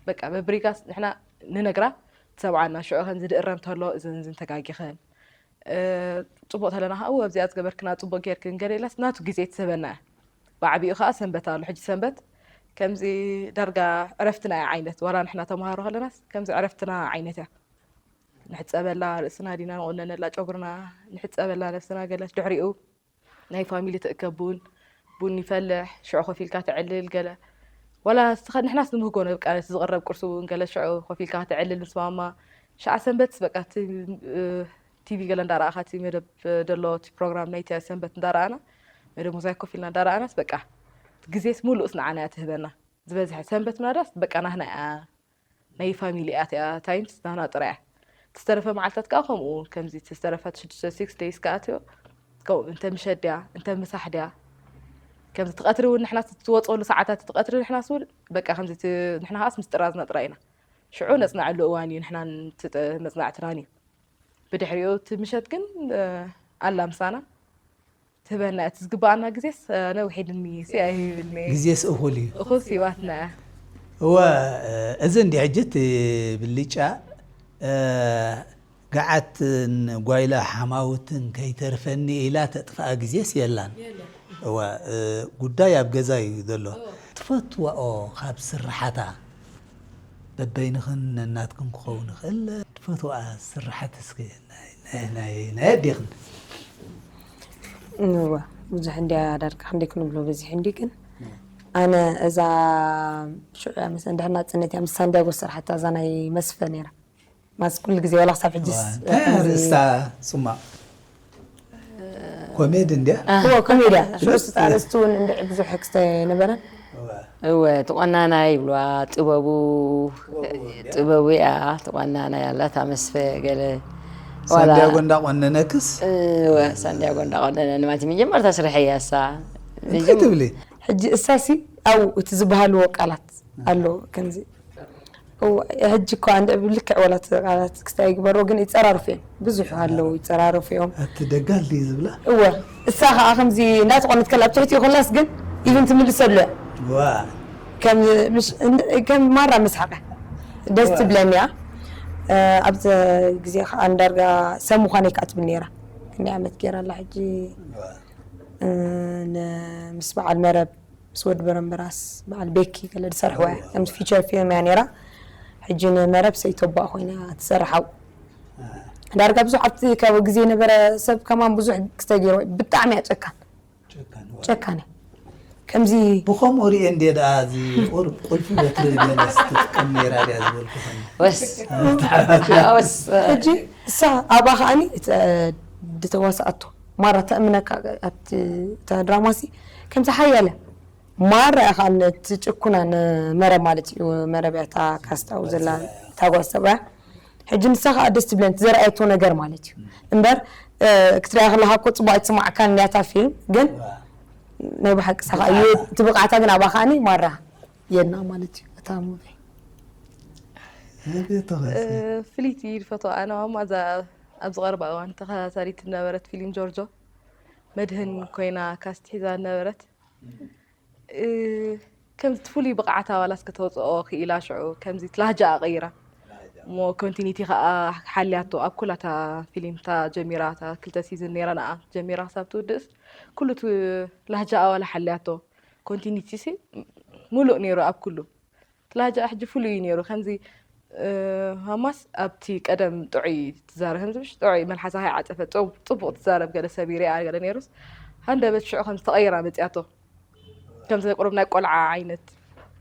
በቃ በብሪጋስ ንሕና ንነግራ ትሰምዓና ሽዑ ከምዚ ድእረም ተሎ እዝን ዝን ተጋጊኽን ፅቡቅ ተለና ከዓ ኣብዚኣ ዝገበርክና ፅቡቅ ጌርክን ገለ ኢላስ ናቱ ግዜ ትህበና እያ ብዓቢኡ ከዓ ሰንበት ኣሎ ሕጂ ሰንበት ከምዚ ዳርጋ ዕረፍትና እያ ዓይነት ዋላ ንሕና ተምሃሮ ከለናስ ከምዚ ዕረፍትና ዓይነት እያ ንሕጸበላ፣ ርእስና ዲና ንቑነነላ፣ ጨጉርና ንሕጸበላ፣ ነብስና ገለ ድሕሪኡ ናይ ፋሚሊ ትእከብ ቡን፣ ቡን ይፈልሕ፣ ሽዑ ኮፍ ኢልካ ተዕልል ገለ። ዋላ ንስኻ ንሕናስ ንምህጎ ነብቃ ነቲ ዝቕረብ ቁርሲ እውን ገለ ሽዑ ኮፍ ኢልካ ተዕልል ምስ ማማ። ሽዓ ሰንበት በቃ እቲ፣ እ፣ ቲቪ ገለ እንዳረኣኻ እቲ መደብ ደሎ እቲ ፕሮግራም ናይቲ ሰንበት እንዳረኣና መደብ ሞዛይክ ኮፍ ኢልና እንዳረኣናስ በቃ ግዜስ ሙሉእስ ንዓና እያ ትህበና። ዝበዝሐ ሰንበት ምናዳስ በቃ ናህና እያ ናይ ፋሚሊ እያ እቲኣ ታይምስ ናህና ጥራይ እያ። እቲ ዝተረፈ መዓልታት ከኣ ከምኡ ከምዚ እቲ ዝተረፈ እቲ ሽዱሽተ ሲክስ ደይስ ከኣ እትዮ ከምኡ እንተ ምሸት ድያ እንተ ምሳሕ ድያ ከምዚ እቲ ቀትሪ እውን ንሕና ትወፅኦሉ ሰዓታት እቲ ቀትሪ ንሕናስ እውን በቃ ከምዚ እቲ ንሕና ከኣስ ምስ ጥራዝና ጥራይ ኢና ሽዑ ነፅናዐሉ እዋን እዩ ንሕናን እቲ መፅናዕትናን እዩ። ብድሕሪኡ እቲ ምሸት ግን ኣላ ምሳና ትህበና እቲ ዝግባኣና ግዜስ ነዊሕ ድኒ ሲ ኣይብልኒ ግዜስ እኹል እዩ። እኹል ሲባትና እወ እዚ እንዲ ሕጂ እቲ ብልጫ ገዓትን ጓይላ ሓማውትን ከይተርፈኒ ኢላ ተጥፍኣ ግዜስ የላን። እወ ጉዳይ ኣብ ገዛ እዩ ዘሎ። ትፈትዋኦ ካብ ስርሓታ በበይንኽን ነናትክን ክኸውን ይኽእል። ትፈትዋ ስርሓት እስኪ ናይ- ናይ- ናይ- ናይ ኣዴኽን እዋ ብዙሕ እንዲያ ዳርጋ ክንደይ ክንብሎ በዚሕ እንዲ ግን ኣነ እዛ ሽዑ እያ መስ እንድሕር ናፅነት እያ ምስ ሳንዲያጎ ዝሰርሓታ እዛ ናይ መስፈ ነይራ ማስ ኩሉ ግዜ ዋላ ክሳብ ሕጅስ እንታይ ርእስታ ፅማቕ ኮሜዲ እንድያ እዎ ኮሜድያ ሽዑ ስጣ ኣርእስቲ እውን እንድዒ ብዙሕ ክስተ ነበረን እወ ትቆናና ይብልዋ ጥበቡ ጥበቡ እያ ትቆናና ያላ ታመስፈ ገለ ዋላ ሳንዲያጎ እንዳቆነነክስ እወ ሳንዲያጎ እንዳቆነነ ማለት መጀመርታ ስርሐ እያ እሳ እንታይ ትብሊ ሕጂ እሳሲ ኣብኡ እቲ ዝበሃልዎ ቃላት ኣሎ ከምዚ እዋ፣ ሕጂ እኳ እንደ ብልክዕ ወላ እቲ ቃላት ክስታይ ይግበሮ ግን ይፀራርፉ እዮም ብዙሕ ኣለዉ ይፀራርፉ እዮም ኣቲ ደጋል ድዩ ዝብላ እወ እሳ ከዓ ከምዚ እንዳተቆነት ከላ ኣብ ትሕቲ ይኮላስ ግን ኢቭን ትምልሰሉ እያ ዋ ከም ምሽ- እንደ- ከም ማራ መስሓቀ ደስ ትብለኒ እያ እ፣ ኣብዚ ግዜ ከዓ እንዳርጋ ሰብ ምኳነይ ከዓ ትብል ነይራ ክንደይ ዓመት ገይራ ኣላ ሕጂ እ፣ ን- ምስ በዓል መረብ ምስ ወዲ በረምበራስ በዓል ቤኪ ገለ ዝሰርሕዋ እያ ከምዚ ፊቸር ፊልም እያ ነይራ ሕጂ ንመረብ ሰይተባእ ኮይና ትሰርሕ ኣብኡ ዳርጋ ብዙሕ ኣብቲ ካብ ግዜ ነበረ ሰብ ከማን ብዙሕ ክስተገይሮ ብጣዕሚ እያ ጨካን ጨካን እያ ከምዚ ብኸምኡ ሪኤ እንዴ ደኣ እዚ ቁር ቁልፊ በትሪ ገለስ ትጥቀም ነይራ ድያ ዝበልኩ ኸኒ ወስ ወስ ሕጂ እሳ ኣብኣ ከዓኒ ድተዋስኣቶ ማራ ተእምነካ ኣብቲ እታ ድራማ ሲ ከምዚ ሓያለ ማራ ኢኻ ነቲ ጭኩና ንመረብ ማለት እዩ መረብ እያ እታ ካስታው ዘላ እታ ጓል ሰብኣያ ሕጂ ንሳ ከዓ ደስ ትብለን እቲ ዘርኣየቶ ነገር ማለት እዩ እምበር ክትሪያ ከለካ እኮ ፅቡቅ ኣይትስማዓካን እያ እታ ፊልም ግን ናይ ብሓቂ ሳኻ እዩ እቲ ብቕዓታ ግን ኣብኣ ከዓኒ ማራ የድና ማለት እዩ እታ ሙቪ ፍሊቲ ዝፈትዋ ኣነ ማማ እዛ ኣብዚ ቀረባ እዋን ተኸታታሊት ዝነበረት ፊልም ጆርጆ መድህን ኮይና ካስት ሒዛ ዝነበረት ከምዚ እቲ ፍሉይ ብቕዓታ ዋላስ ከተውፅኦ ክኢላ ሽዑ ከምዚ እቲ ላህጃኣ ቀይራ እሞ ኮንቲኒቲ ከዓ ሓልያቶ ኣብ ኩላታ ፊሊምታ ጀሚራታ ክልተ ሲዝን ነይራ ንኣ ጀሚራ ክሳብ ትውድእስ ኩሉ እቲ ላህጃኣ ዋላ ሓልያቶ ኮንቲኒቲ ሲ ሙሉእ ነይሩ ኣብ ኩሉ ትላጃ ሕጂ ፍሉይ እዩ ነይሩ ከምዚ ሃማስ ኣብቲ ቀደም ጥዑይ ትዛረብ ከምዚ ምሽ ጥዑይ መልሓሳ ከይዓፀፈ ፅቡቅ ትዛረብ ገለ ሰብ ይሪኣ ገለ ነይሩስ ሃንደበት ሽዑ ከም ዝተቀየራ መፅያቶ ከምዚ ቁሩብ ናይ ቆልዓ ዓይነት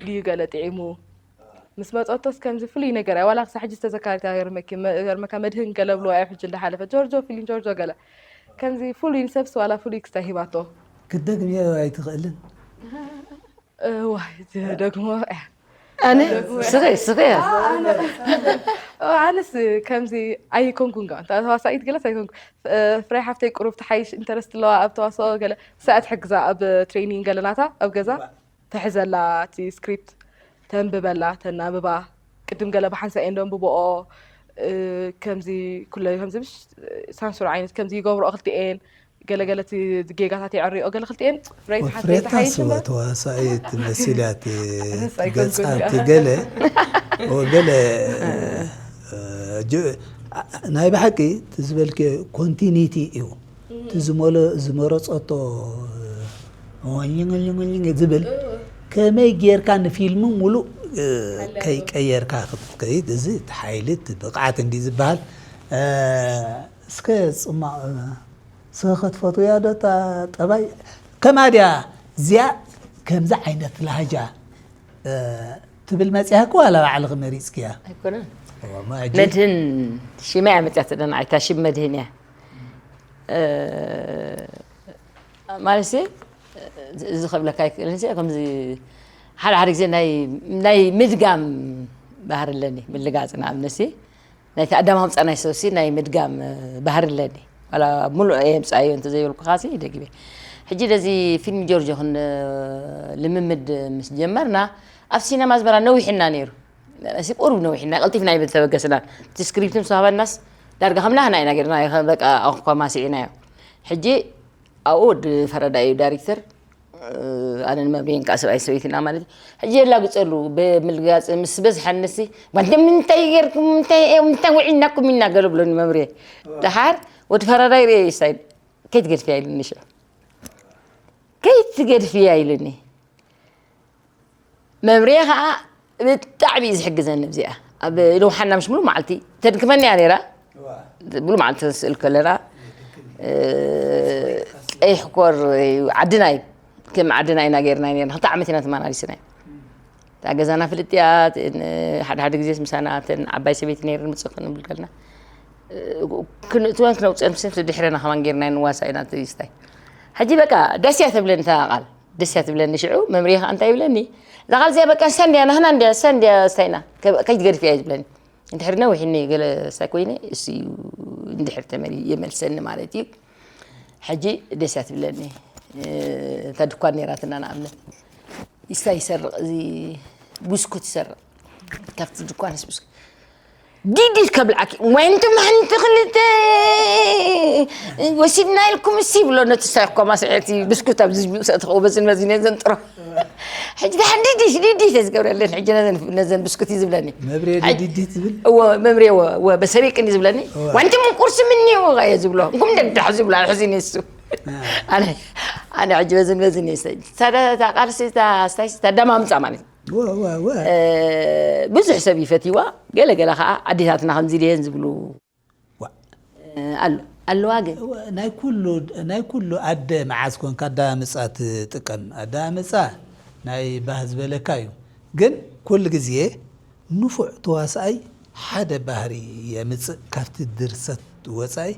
ድዩ ገለ ጥዒሙ ምስ መፀቶስ ከምዚ ፍሉይ ነገር እያ ዋላ ክሳ ሕጂ ዝተዘካሪታ ገርመካ መድህን ገለ ብልዋ እዩ ሕጂ እንዳሓለፈ ጆርጆ ፊልም ጆርጆ ገለ ከምዚ ፍሉይ ንሰብስ ዋላ ፍሉይ ክስታይ ሂባቶ ክትደግምዮ ኣይትኽእልን እዋይ ትደግሞ እያ ኣነ ስኺ ስኺ ኣነስ ከምዚ ኣይኮንኩን ጋ እንተ ተዋሳኢት ገለስ ኣይኮንኩ ፍራይ ሓፍተይ ቁሩብ ተሓይሽ ኢንተረስት ኣለዋ ኣብ ተዋስኦ ገለ ሳእ ትሕግዛ ኣብ ትሬኒንግ ገለናታ ኣብ ገዛ ተሕዘላ እቲ ስክሪፕት ተንብበላ ተናብባ ቅድም ገለ ብሓንሳ እየን ደንብበኦ ከምዚ ኩለ ከምዚ ምሽ ሳንሱር ዓይነት ከምዚ ይገብርኦ ክልቲኤን ገለገለ እቲ ጌጋታት የዕርዮ ገለ ክልቲኤን ፍሬት ሓንቲ ወፍሬታ ተሓይሽ ስወ እምበር ተዋሳኢት መሲል እያ እቲ ኣነስ ገጻ ኣይኮንኩን እቲ ገለ ወገለ እ፣ ጅ- አ- ናይ ብሓቂ እቲ ዝበልክዮ ኮንቲኒቲ እዩ እቲ ዝመሎ- ዝመረጸቶ ወኝኝኝኝኝ ዝብል ከመይ ጌርካ ንፊልም ሙሉእ እ፣ ከይቀየርካ ክትከይድ እዚ እቲ ሓይሊ እቲ ብቕዓት እንዲ ዝበሃል እስከ ጽማቕ ስኸ ክትፈትውያ ዶ እታ ጠባይ ከማድያ እዚኣ ከምዚ ዓይነት ላህጃ ትብል መጽያክ ዋላ ባዕልኺ መሪጽክያ? ኣይኮነን። መድህን ሽማ እያ መጽያ ትደና ኣይታ ሽም መድህን እያ። ማለት እዚ ክብለካ ይክእል እ ከምዚ ሓደ ሓደ ግዜ ናይ ምድጋም ባህር ኣለኒ። ምልጋፅ ንኣብነሲ ናይቲ ኣዳማምፃ ናይ ሰብሲ ናይ ምድጋም ባህር ኣለኒ። ዋላ ሙሉእ የምፃዮ እንተዘይበልኩ ካሲ ደጊበ። ሕጂ ደዚ ፊልም ጆርጆ ክን ልምምድ ምስ ጀመርና ኣብ ሲነማ ኣዝመራ ነዊሕና ነይሩ። ቁሩብ ነዊሕና ቀልጢፍና ይብል ተበገስና። እቲ ስክሪፕት ምስ ሃበናስ ዳርጋ ከምና ህና ኢና ገርና በቃ ኣኳ ማስዒናዮ። ሕጂ ኣብኡ ወዲ ፈረዳ እዩ ዳይሬክተር። ኣነ ንመብሬን ከዓ ሰብኣይ ሰበይትና ማለት እዩ። ሕጂ የላግፀሉ ብምልጋፅ ምስ በዝሓ ንሲ ጓንተ ምንታይ ገርኩም ምንታይ እዮም ምንታይ ውዒናኩም ኢና ገለ ብሎኒ መብሬ። ደሓር ወዲ ፈረዳ ይርኤ ይሳይ ከይትገድፍያ ኢሉኒ ሽዑ። ከይትገድፍያ ኢሉኒ። መምርየ ከዓ ብጣዕሚ እዩ ዝሕግዘኒ። እዚኣ ኣብ ኢሉ ሓና ምሽ ሙሉ መዓልቲ ተድክመኒ እያ ነይራ። ሙሉ መዓልቲ ስእል ከለና ቀይሕ ኮር እዩ ዓድና እዩ። ከም ዓድና ኢና ገይርና ነርና ክልተ ዓመት ኢና ተመላሊስና እዩ። እታ ገዛና ፍልጥ እያ። ሓደ ሓደ ግዜ ምሳና ተን ዓባይ ሰበይቲ ነይረን ምፅእ ክንብል ከልና ክንእትወን ክነውፅአን ምስ ድሕረና ከማን ገይርና ንዋሳ ኢና ትሪስታይ። ሕጂ በቃ ደስ እያ ተብለኒ እታ ቃል ደስ እያ ትብለኒ። ሽዑ መምርየ ከዓ እንታይ ይብለኒ እዛ ቃል እዚኣ በቃ ንሳ እንድያ ናህና እንድያ ንሳ እንድያ ስታይና ከይትገድፍ እያ ዝብለኒ። እንድሕር ነዊሕኒ ገለ ሳይ ኮይነ እሱ እዩ እንድሕር ተመሪ የመልሰኒ ማለት እዩ። ሕጂ ደስ እያ ትብለኒ። እታ ድኳን ነይራትና ንኣብነት ይስታይ ይሰርቕ እዚ ብስኩት ይሰርቕ ካብቲ ድኳንስ ብስኩት ዲዲት ከብልዓኪ ወይንቲ ማሕንቲ ክልተ ወሲድና ኢልኩም እሲ ብሎ ነቲ ሳይኮ ማስዐቲ ብስኩት ኣብዚ ዝብሰጥኸው በዝን መዚነ ዘንጥሮ ሕጂ ደሓን ዲዲት ዲዲት ዝገብረለን ሕጂ ነዘን ብስኩት እዩ ዝብለኒ። መብሬ ዲዲት ዝብል እዎ መምሬ እዎ እዎ በሰሪቅኒ ዝብለኒ። ዋንቲ ምቁርሲ ምኒ እዎ እየ ዝብሎ እንኩም ደዳሕ ዝብሎ ሕዚ ንሱ ኣነ ኣነ ሕጂ በዝን በዝን እየ ሰ ታዳ ቃልሲ ታስታይሲ ታዳማምፃ ማለት እዩ። ብዙሕ ሰብ ይፈትይዋ። ገለ ገለ ከዓ ኣዴታትና ከምዚ ድየን ዝብሉ ኣሎ ኣለዋ። ግን ናይ ኩሉ ኣደ መዓዝ ኮንካ ኣዳምፃ ትጥቀም? ኣዳምፃ ናይ ባህ ዝበለካ እዩ። ግን ኩሉ ግዜ ንፉዕ ተዋስኣይ ሓደ ባህሪ የምፅእ ካብቲ ድርሰት ወፃኢ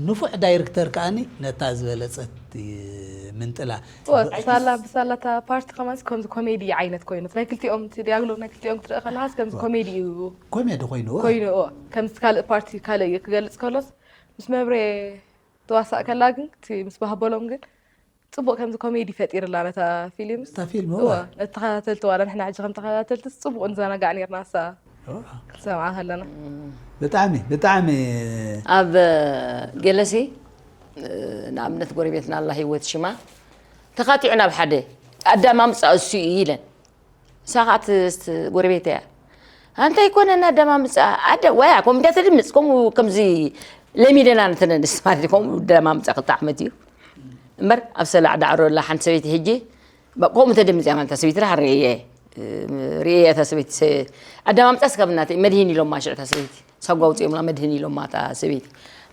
ንፉዕ ዳይርክተር ከዓኒ ነታ ዝበለፀት ምንጥላ። ብሳላ ብሳላ እታ ፓርቲ ከማንስ ከምዚ ኮሜዲ ዓይነት ኮይኑ ናይ ክልቲኦም እቲ ዲያግሎግ ናይ ክልቲኦም ክትርኢ ከለካስ ከምዚ ኮሜዲ እዩ። ኮሜዲ ኮይኑ ኮይኑ ከምዚ ካልእ ፓርቲ ካልእ ክገልፅ ከሎስ ምስ መብሬ ተዋሳእ ከላ ግን እቲ ምስ ባህበሎም ግን ፅቡቅ ከምዚ ኮሜዲ ፈጢርላ ነታ ፊልም እታ ፊልም እዋ ነተኸታተልቲ ዋላ ንሕና ሕጂ ከም ተኸታተልቲ ፅቡቅ ንዘናጋዕ ነርና እሳ ክንሰምዓ ከለና ብጣዕሚ ብጣዕሚ ኣብ ገለሲ ንኣብነት ጎረቤትና ኣላ ህይወት ሽማ ተኻቲዑ ናብ ሓደ ኣዳማምፃ እሱ እዩ ኢለን እሳ ከዓ ትስት ጎረቤት እያ ኣንተ ይኮነ እናደማምፃ ኣደ ዋያ ከምኡ እንዳ ተድምፅ ከምኡ ከምዚ ለሚደና ንተነንስ ማለት እዩ ከምኡ ደማምፃ ክልተ ዓመት እዩ እምበር ኣብ ሰላዕ ዳዕሮ ላ ሓንቲ ሰበይቲ ሕጂ ከምኡ ተድምፅ እያ ማለት ሰበይቲ ራህ ርእየ ርእየ እታ ሰበይቲ ኣደማምፃ ስከብ እናተ መድሂን ኢሎማ ሽዕታ ሰበይቲ ሳጓ ውፅኦምላ መድህን ኢሎማ እታ ሰበይቲ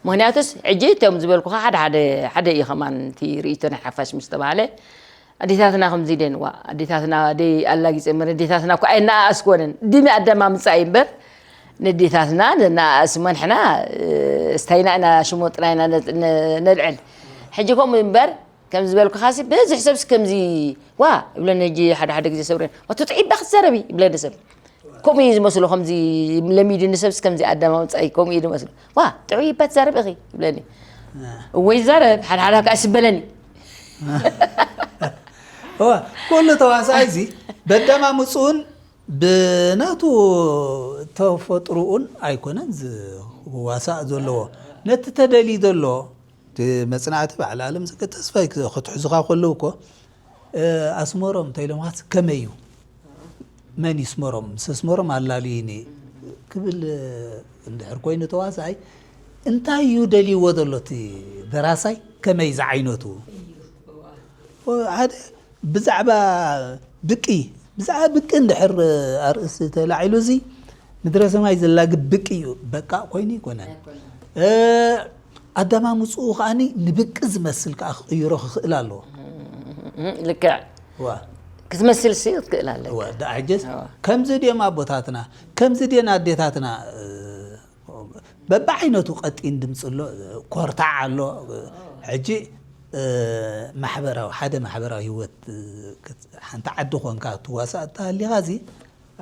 ምክንያቱስ ሕጂ እቶም ዝበልኩኻ ሓደ ሓደ ሓደ እዩ ከማን እቲ ርእይቶ ናይ ሓፋሽ ምስ ተባሃለ ኣዴታትና ከምዚ ደንዋ ኣዴታትና ደይ ኣላጊፀ እምበር ኣዴታትና እኮ ኣይነኣኣስኮንን ድሚ ኣደማምፃ እዩ እምበር ነዴታትና ነኣኣስ መንሕና ስታይና ኢና ሽሞጥና ኢና ነልዕል ሕጂ ከምኡ እምበር ከም ዝበልኩኻሲ ብዙሕ ሰብስ ከምዚ ዋ ይብለኒ ሕጂ ሓደ ሓደ ግዜ ሰብረ ኣቶ ጥዒባ ክትዛረቢ ይብለኒ ሰብ ከምኡ እዩ ዝመስሎ ከምዚ ለሚድኒ ሰብስ ከምዚ ኣደማምፃ እዩ ከምኡ እዩ ዝመስሎ ዋ ጥዑይ ይባ ትዛረብ ኢኺ ይብለኒ እወ ይዛረብ ሓደ ሓደ ከዓ ይስበለኒ ኩሉ ተዋሳኣይ እዚ በዳማምፅኡን ብናቱ ተፈጥሮኡን ኣይኮነን ዝዋሳእ ዘለዎ ነቲ ተደልዩ ዘሎ እቲ መፅናዕቲ ባዕሊ ኣለም ዘገ ተስፋይ ክትሕዙኻ ከለዉ እኮ ኣስመሮም እንታይ ኢሎም ከመይ እዩ መን ይስመሮም ምስ ኣስመሮም ኣላልዩኒ ክብል እንድሕር ኮይኑ ተዋሳኣይ እንታይ እዩ ደልይዎ ዘሎ እቲ ደራሳይ ከመይ ዝዓይነቱ ሓደ ብዛዕባ ብቂ ብዛዕባ ብቂ እንድሕር ኣርእስቲ ተላዒሉ እዚ ምድረ ሰማይ ዘላግብ ብቂ እዩ በቃ ኮይኑ ይኮነን ኣዳማምፅኡ ከዓኒ ንብቂ ዝመስል ከዓ ክቕይሮ ክኽእል ኣለዎ። ልክዕ ክትመስል ሲ ክትክእል ኣለካ። ደኣ ሕጀስ ከምዚ ድዮም ኣቦታትና፣ ከምዚ ድየን ኣዴታትና። በብዓይነቱ ቀጢን ድምፂ ኣሎ፣ ኮርታዕ ኣሎ። ሕጂ ማሕበራዊ፣ ሓደ ማሕበራዊ ህይወት፣ ሓንቲ ዓዲ ኮንካ ትዋሳእ እተሃሊኻ እዚ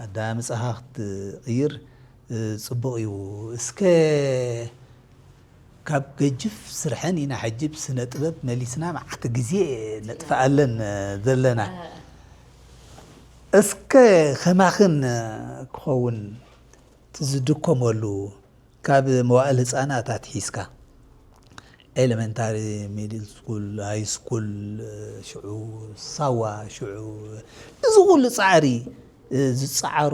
ኣዳምፃኻ ክትቕይር ፅቡቕ እዩ። እስከ ካብ ገጅፍ ስርሐን ኢና ሕጂ ብስነ ጥበብ መሊስና መዓት ግዜ ነጥፍኣለን ዘለና። እስከ ከማኽን ክኸውን ትዝድከመሉ ካብ መዋእል ህፃናት ኣትሒዝካ ኤሌመንታሪ፣ ሚድል ስኩል፣ ሃይ ስኩል፣ ሽዑ ሳዋ፣ ሽዑ እዚ ኩሉ ፃዕሪ ዝፃዓሮ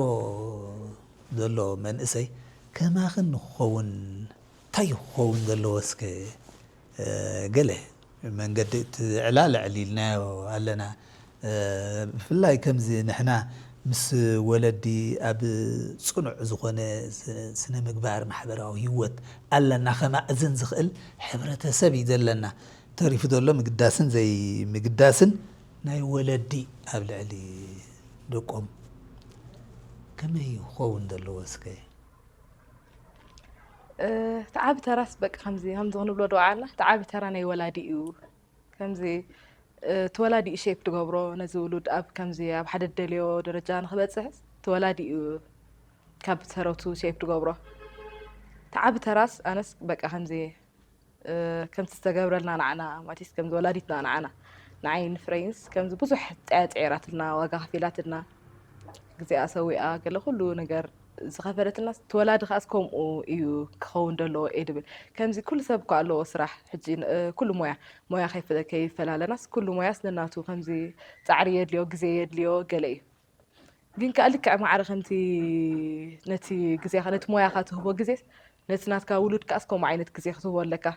ዘሎ መንእሰይ ከማኽን ንክኸውን እንታይ ክኸውን ዘለዎ እስከ ገለ መንገዲ እቲ ዕላል ኣዕሊልናዮ ኣለና። ብፍላይ ከምዚ ንሕና ምስ ወለዲ ኣብ ፅኑዕ ዝኾነ ስነ ምግባር ማሕበራዊ ህይወት ኣለና። ከማእዝን ዝኽእል ሕብረተሰብ እዩ ዘለና። ተሪፉ ዘሎ ምግዳስን ዘይምግዳስን ናይ ወለዲ ኣብ ልዕሊ ደቆም ከመይ ክኸውን ዘለዎ እስከ? እቲ ዓቢ ተራስ በቂ ከምዚ ከምዚ ክንብሎ ዶ ዓልና እቲ ዓቢ ተራ ናይ ወላዲ እዩ። ከምዚ እቲ ወላዲ እዩ ሼፕ ድገብሮ ነዚ ውሉድ ኣብ ከምዚ ኣብ ሓደ ደልዮ ደረጃ ንክበፅሕ እቲ ወላዲ እዩ ካብ ሰረቱ ሼፕ ድገብሮ። እቲ ዓቢ ተራስ ኣነስ በቃ ከምዚ ከምቲ ዝተገብረልና ንዓና ማቲስ ከምዚ ወላዲትና ንዓና ንዓይ ንፍረይንስ ከምዚ ብዙሕ ፀያ ፀዒራትልና ዋጋ ከፊላትልና ግዜኣ ሰዊኣ ገለ ኩሉ ነገር ዝኸፈለትልና እቲ ወላዲ ከዓስ ከምኡ እዩ ክኸውን ዘለዎ እየ ድብል። ከምዚ ኩሉ ሰብ እኮ ኣለዎ ስራሕ ሕጂ ኩሉ ሞያ ሞያ ከይፈላለናስ ኩሉ ሞያስ ነናቱ ከምዚ ፃዕሪ የድልዮ ግዜ የድልዮ ገለ እዩ። ግን ከኣ ልክዕ ማዕረ ከምቲ ነቲ ግዜኻ ነቲ ሞያኻ ትህቦ ግዜ ነቲ ናትካ ውሉድ ከኣስ ከምኡ ዓይነት ግዜ ክትህቦ ኣለካ።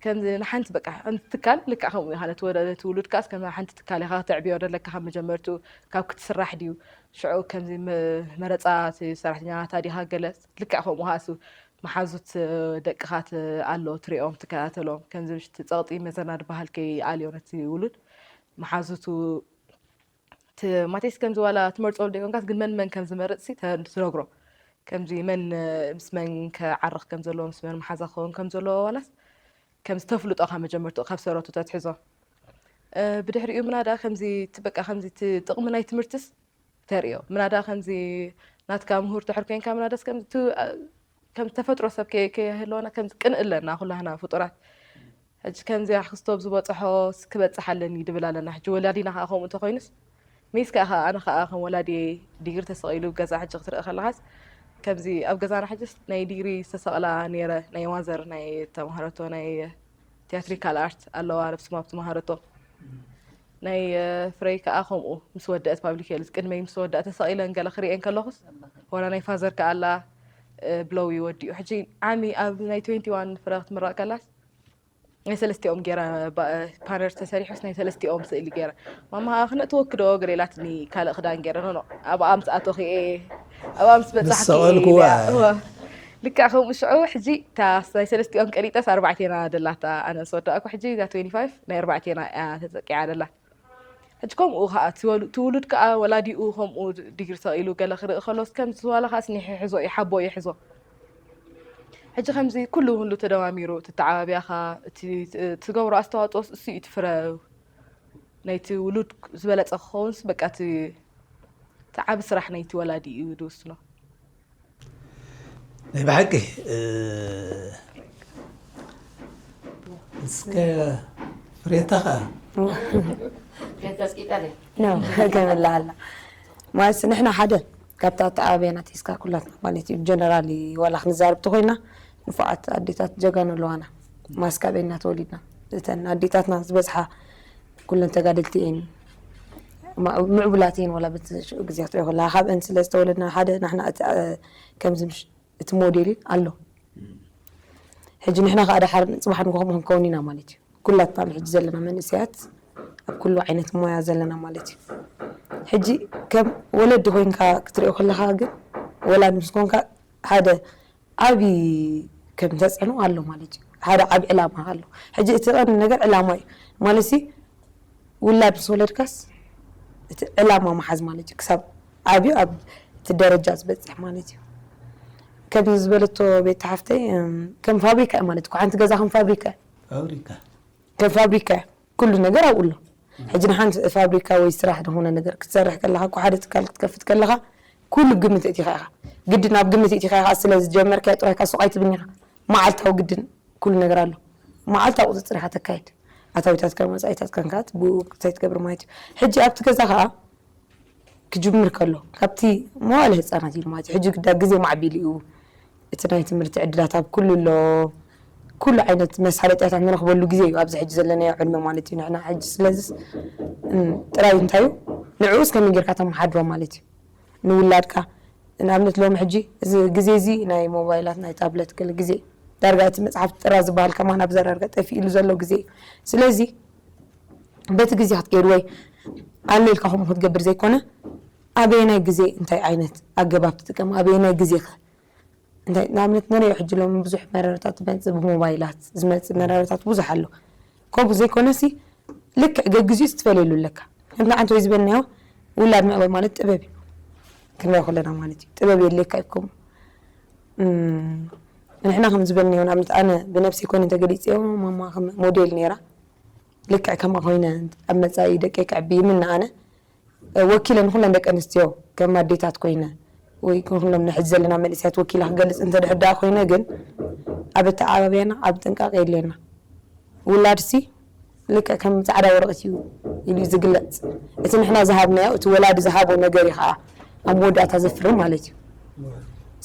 ከምዚ ንሓንቲ በቃ ሓንቲ ትካል ልክዕ ከምኡ ኢኻ ነቲ ወደ ነቲ ውሉድ ከኣስ ከም ሓንቲ ትካል ኢኻ ከተዕብዮ ዘለካ ካብ መጀመርትኡ ካብ ክትስራሕ ድዩ ሽዑ ከምዚ መረፃ እቲ ሰራሕተኛታ ዲኻ ገለ ልክዕ ከምኡ ከኣሱ መሓዙት ደቅኻ ኣሎ ትሪኦም ትከታተሎም ከምዚ ምሽቲ ፀቕጢ መዘና ድበሃል ከይኣልዮ ነቲ ውሉድ መሓዙቱ ማቴስ ከምዚ ዋላ ትመርፆ ወልዶ ይኮንካስ ግን መን መን ከም ዝመርፅ ሲ ትነግሮ ከምዚ መን ምስ መን ክዓርኽ ከም ዘለዎ ምስ መን መሓዛ ክኸውን ከም ዘለዎ ዋላስ ከምዚ ተፍልጦ ካብ መጀመርትኡ ካብ ሰረቱ ተትሕዞ ብድሕሪኡ ምናዳ ከምዚ በቃ ከምዚ ጥቕሚ ናይ ትምህርትስ ተርእዮ ምናዳ ከምዚ ናትካ ምሁር ትሕር ኮይንካ ምናዳስ ከምዚ ከም ተፈጥሮ ሰብ ከይህልወና ከምዚ ቅንእ ኣለና ኩላህና ፍጡራት ሕጂ ከምዚ ኣክስቶብ ዝበፅሖ ክበፅሕ ኣለኒ ድብል ኣለና ሕጂ ወላዲና ከዓ ከምኡ እንተኮይኑስ ሚስ ከዓ ከዓ ኣነ ከዓ ከም ወላዲ ዲግሪ ተሰቂሉ ገዛ ሕጂ ክትርኢ ከለካስ ከምዚ ኣብ ገዛና ሕጂ ናይ ዲግሪ ዝተሰቕላ ነይረ ናይ ዋዘር ናይ ተማሃረቶ ናይ ቲያትሪካል ኣርት ኣለዋ ነብስማ ብትማሃረቶ ናይ ፍረይ ከዓ ከምኡ ምስ ወደአት ፓብሊክ ሄልዝ ቅድመይ ምስ ወደአ ተሰቂለን ገለ ክሪኤን ከለኩስ ዋላ ናይ ፋዘር ከዓ ኣላ ብለው ይወዲኡ ሕጂ ዓሚ ኣብ ናይ ትዌንቲ ዋን ፍረ ክትምረቅ ከላስ ናይ ሰለስቲኦም ገይረ ፓነር ተሰሪሑስ ናይ ሰለስቲኦም ስእሊ ገይረ ማማ ክነእትወኪ ዶ ገለ ኢላትኒ ካልእ ክዳን ገይረ ኖኖ ኣብ ኣምስኣቶ ክኤ ኣብ ኣምስ በጻሕኪ ሰቐልኩዋ ልክዕ ከምኡ ሽዑ ሕጂ እታ ናይ ሰለስቲኦም ቀሊጠስ ኣርባዕቴና ደላታ ኣነ ምስ ወዳእኩ ሕጂ እዛ ትዌንቲ ፋይቭ ናይ ኣርባዕቴና እያ ተጸቂዓ ደላ ሕጂ ከምኡ ከዓ ትውሉድ ከዓ ወላዲኡ ከምኡ ዲግሪ ተኢሉ ገለ ክርኢ ከሎስ ከም ዝዋላ ከዓ ስኒሒ ሕዞ ይሓቦ ይሕዞ ሕጂ ከምዚ ኩሉ ሁሉ ተደማሚሩ እቲ ተዓባቢያኻ እቲ ትገብሮ ኣስተዋፅኦስ እሱ እዩ ትፍረ ናይቲ ውሉድ ዝበለፀ ክኸውንስ በቃ እቲ ዓቢ ስራሕ ናይቲ ወላዲ እዩ ዝውስኖ ናይ ብሓቂ እስከ ፍሬታ ኸ ገመላ ኣላ ማለት ንሕና ሓደ ካብታ ኣተዓባብያና ሒዝካ ኩላትና ማለት እዩ ጀነራል ዋላ ክንዛረብ ተኮይና ንፉዓት ኣዴታት ጀጋኑ ኣለዋና ማስካ በይና ተወሊድና እተን ኣዴታትና ዝበዝሓ ኩለን ተጋደልቲ እየን ምዕቡላት እየን ዋላ በቲ ሽዑ ግዜ ክትሪኦ ከለካ ካብአን ስለ ዝተወለድና ሓደ ንሕና እቲ ከምዚ እቲ ሞዴል ኣሎ ሕጂ ንሕና ከዓ ደሓር ፅባሕ ንጎ ከምኡ ክንከውን ኢና ማለት እዩ ኩላትና ሕጂ ዘለና መንእሰያት ኣብ ኩሉ ዓይነት ሞያ ዘለና ማለት እዩ ሕጂ ከም ወለዲ ኮይንካ ክትሪኦ ከለካ ግን ወላድ ምስ ኮንካ ሓደ ዓብዪ ከም ተጽዕኖ ኣሎ ማለት እዩ። ሓደ ዓቢ ዕላማ ኣሎ። ሕጂ እቲ ቀንዲ ነገር ዕላማ እዩ። ማለት ሲ ውላድ ምስ ወለድካስ እቲ ዕላማ ምሓዝ ማለት እዩ። ክሳብ ዓብዩ ኣብ እቲ ደረጃ ዝበጽሕ ማለት እዩ። ከም ዝበለቶ ቤት ሓፍተይ፣ እም፣ ከም ፋብሪካ እዩ ማለት እዩ። ሓንቲ ገዛ ከም ፋብሪካ እዩ። ፋብሪካ። ከም ፋብሪካ እዩ። ኩሉ ነገር ኣብኡ ኣሎ። ሕጂ ንሓንቲ ፋብሪካ ወይ ስራሕ ዝኾነ ነገር ክትሰርሕ ከለኻ፣ እኮ ሓደ ትካል ክትከፍት ከለኻ፣ ኩሉ ግምት እቲኻ ኢኻ። ግድን ኣብ ግምት እቲኻ ኢኻ ስለ ዝጀመርካዮ ጥራይ እካ ሱቕ ኣይትብን ኢኻ። መዓልታዊ ግድን ኩሉ ነገር ኣሎ። መዓልታዊ ቁጽጽር ኢኻ ተካይድ። ኣታዊታትካን ወጻኢታትካን ከኣ ብኡ እንታይ ትገብር ማለት እዩ። ሕጂ ኣብቲ ገዛ ከኣ ክጅምር ከሎ፣ ካብቲ መዋእለ ህጻናት ኢሉ ማለት እዩ። ሕጂ ግዳ ግዜ ማዕቢሉ እዩ። እቲ ናይ ትምህርቲ ዕድላት ኣብ ኩሉ ኣሎ። ኩሉ ዓይነት መሳለጥያታት ንረኽበሉ ግዜ እዩ። ኣብዚ ሕጂ ዘለናዮ ዕድመ ማለት እዩ። ንሕና ሕጂ ስለዚስ፣ እም፣ ጥራይ እንታይ እዩ? ንዕኡስ ከመይ ጌርካ ተመሓድሮ ማለት እዩ። ንውላድካ፣ ንኣብነት ሎሚ ሕጂ እዚ ግዜ እዚ ናይ ሞባይላት፣ ናይ ታብለት ገለ ግዜ እዩ። ዳርጋ እቲ መጽሓፍ ጥራ ዝበሃል ከማን ኣብዛ ዳርጋ ጠፊእሉ ዘሎ ግዜ እዩ። ስለዚ በቲ ግዜ ክትቀይድ ወይ ኣሎ ኢልካ ከምኡ ክትገብር ዘይኮነ፣ ኣበየናይ ግዜ እንታይ ዓይነት ኣገባብ ትጥቀም፣ ኣበየናይ ግዜ ከ እንታይ፣ ንኣብነት ንሪኦ ሕጂ ሎሚ ብዙሕ መረረታት ትመጽእ፣ ብሞባይላት ዝመጽእ መረረታት ብዙሕ ኣሎ። ከምኡ ዘይኮነሲ ልክዕ ገግዚኡ ትፈልየሉ ኣለካ። ከምቲ ንዓንተ ወይ ዝበልናዮ ውላድ ምዕባይ ማለት ጥበብ እዩ። ክንሪኦ ከለና ማለት እዩ። ጥበብ የድልየካ እዩ ከምኡ። እም፣ ንሕና ከም ዝበልናዮ፣ ንኣብነት ኣነ ብነብሲ ኮነ እንተገሊጽዮ፣ ማማ ከም ሞዴል ነይራ። ልክዕ ከምኣ ኮይነ ኣብ መጻኢ ደቀይ ከዕቢ ይምነ ኣነ። ወኪለ ንኩለን ደቂ ኣንስትዮ ከም ኣዴታት ኮይነ ወይ ንኩሎም ንሕጂ ዘለና መንእሰያት ወኪለ ክገልጽ እንተ ድሕር ደኣ ኮይነ ግን ኣብ ኣተዓባብያና ኣብ ጥንቃቄ የድልየና። ውላድሲ ልክዕ ከም ጻዕዳ ወረቐት እዩ ኢሉ እዩ ዝግለጽ። እቲ ንሕና ዝሃብናዮ፣ እቲ ወላዲ ዝሃቦ ነገር እዩ ከኣ ኣብ መወዳእታ ዘፍሪ ማለት እዩ።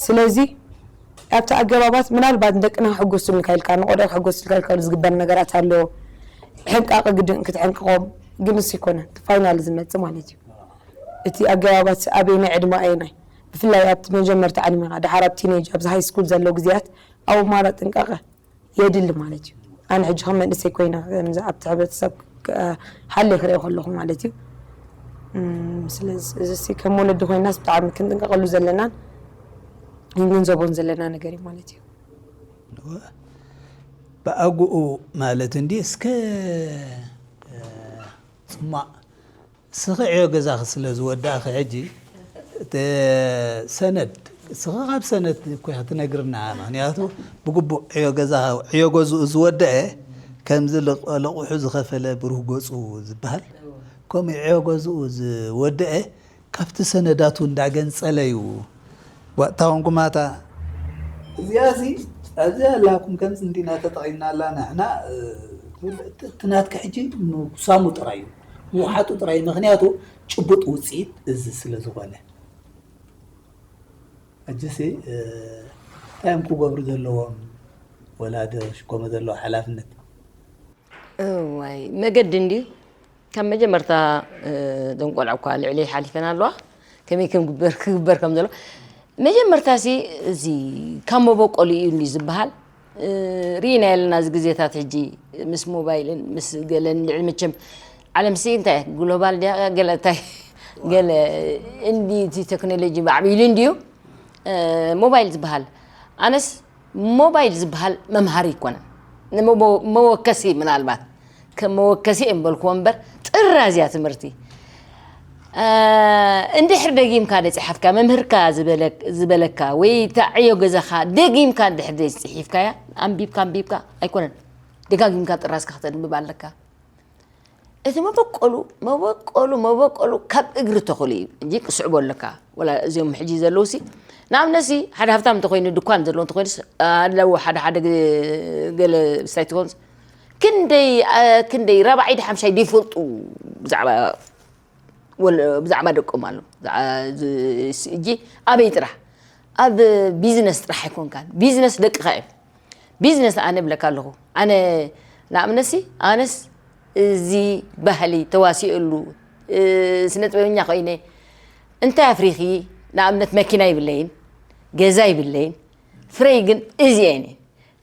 ስለዚ ኣብቲ ኣገባባት ምናልባት ንደቅና ክሕጎሱልካ ኢልካ፣ ንቆልዑ ክሕጎሱልካ ኢልካ ዝግበር ነገራት ኣሎ። ሕንቃቐ ግድን ክትሕንቅቖም፣ ግን እሱ ይኮነን፣ እቲ ፋይናል ዝመጽእ ማለት እዩ። እቲ ኣገባባት ኣበየናይ ዕድመ ኣየናይ፣ ብፍላይ ኣብቲ መጀመርታ ዕድሜኻ፣ ደሓር ኣብ ቲኔጅ፣ ኣብዚ ሃይ ስኩል ዘሎ ግዜያት፣ ኣብኡ ማራ ጥንቃቐ የድሊ ማለት እዩ። ኣነ ሕጂ ከም መንእሰይ ኮይነ፣ ከምዚ ኣብቲ ሕብረተሰብ ክ-፣ ሃልየ ክሪኦ ከለኹ ማለት እዩ። እም፣ ስለዚ፣ እዚ ሲ ከም ወለዲ ኮይናስ ብጣዕሚ ክንጥንቀቐሉ ዘለናን ክንግንዘቦን ዘለና ነገር እዩ ማለት እዩ። ብኣግኡ ማለት እንዲ እስከ፣ እ፣ ጽማእ እስኺ ዕዮ ገዛኺ ስለ ዝወዳእኺ ሕጂ፣ እቲ ሰነድ፣ እስኺ ካብ ሰነድ እኮ ኢኺ ትነግርና። ምኽንያቱ ብግቡእ ዕዮ ገዛ፣ ዕዮ ገዝኡ ዝወደአ፣ ከምዚ ለቕ-፣ ለቑሑ ዝኸፈለ ብሩህ ገጹ ዝበሃል፣ ከምኡ ዕዮ ገዝኡ ዝወደአ፣ ካብቲ ሰነዳቱ እንዳገንጸለ እዩ። ዋእታ ወንጉማታ፣ እዚኣሲ ኣብዚኣ ኣላኩም ከምዚ እንዲና ተጠቒምናላ ንሕና፣ እ፣ እቲ ናትካ ሕጂ ምጉሳሙ ጥራይ እዩ፣ ምውሓጡ ጥራይ እዩ። ምኽንያቱ ጭቡጥ ውጽኢት እዚ ስለ ዝኾነ። ሕጂሲ፣ እ፣ እንታይ እዮም ክገብሩ ዘለዎም ወላዲ ክሽከሙ ዘለዎ ሓላፍነት? እዋይ፣ መገዲ እንዲ ካብ መጀመርታ፣ እ፣ እዞም ቆልዓ እኳ ልዕለይ ሓሊፈን ኣለዋ። ከመይ ከም ግበር፣ ክግበር ከም ዘሎ። መጀመርታ ሲ እዚ ካብ መበቆሉ እዩ እንዲ ዝበሃል። እ፣ ርኢና የለና እዚ ግዜታት ሕጂ ምስ ሞባይልን ምስ ገለን ልዕሊ መቸም ዓለም ሲ እንታይ ግሎባል ድያ ገለ እንታይ ገለ እንዲ እቲ ቴክኖሎጂ ማዕቢሉ እንድዩ። እ፣ ሞባይል ዝበሃል ኣነስ ሞባይል ዝበሃል መምሃሪ ኣይኮነን። ንመቦ-፣ መወከሲ ምናልባት ከም መወከሲ እዮም በልክዎ እምበር ጥራዝያ ትምህርቲ። እ፣ እንድሕር ደጊምካ ደጽሓፍካ መምህርካ ዝበለ-፣ ዝበለካ ወይ እታ ዕዮ ገዛኻ ደጊምካ እንድሕር ደጽሒፍካያ ኣንቢብካ ኣንቢብካ ኣይኮነን። ደጋጊምካ ጥራዝካ ከተንብብ ኣለካ። እቲ መበቆሉ፣ መበቆሉ፣ መበቆሉ ካብ እግሪ ተኽሉ እዩ እንጂ ክስዕቦ ኣለካ። ወላ እዚኦም ሕጂ ዘለዉ ሲ፣ ንኣብነት ሲ፣ ሓደ ሃብታም እንተኾይኑ፣ ድኳን ዘለዎ እንተኾይኑስ፣ ኣለዉ ሓደ ሓደ ግ-፣ ገለ ስታይ ትኾንስ፣ ክንደይ፣ ኣ-፣ ክንደይ ራብዓይ ድሓምሻይ ዘይፈልጡ ብዛዕባ ወለ-፣ ብዛዕባ ደቆም ኣሎ። ብዛዕባ ዝ-፣ ስ-፣ እጂ ኣበይ ጥራሕ? ኣብ ቢዝነስ ጥራሕ ኣይኮንካን። ቢዝነስ ደቅኻ እዮም። ቢዝነስ ኣነ እብለካ ኣለኹ። ኣነ ንኣብነትሲ፣ ኣነስ እዚ ባህሊ ተዋሲኦሉ፣ እ፣ ስነ ጥበበኛ ኮይነ፣ እንታይ ኣፍሪኺ? ንኣብነት መኪና ይብለይን፣ ገዛ ይብለይን፣ ፍረይ ግን እዚኤን እየን።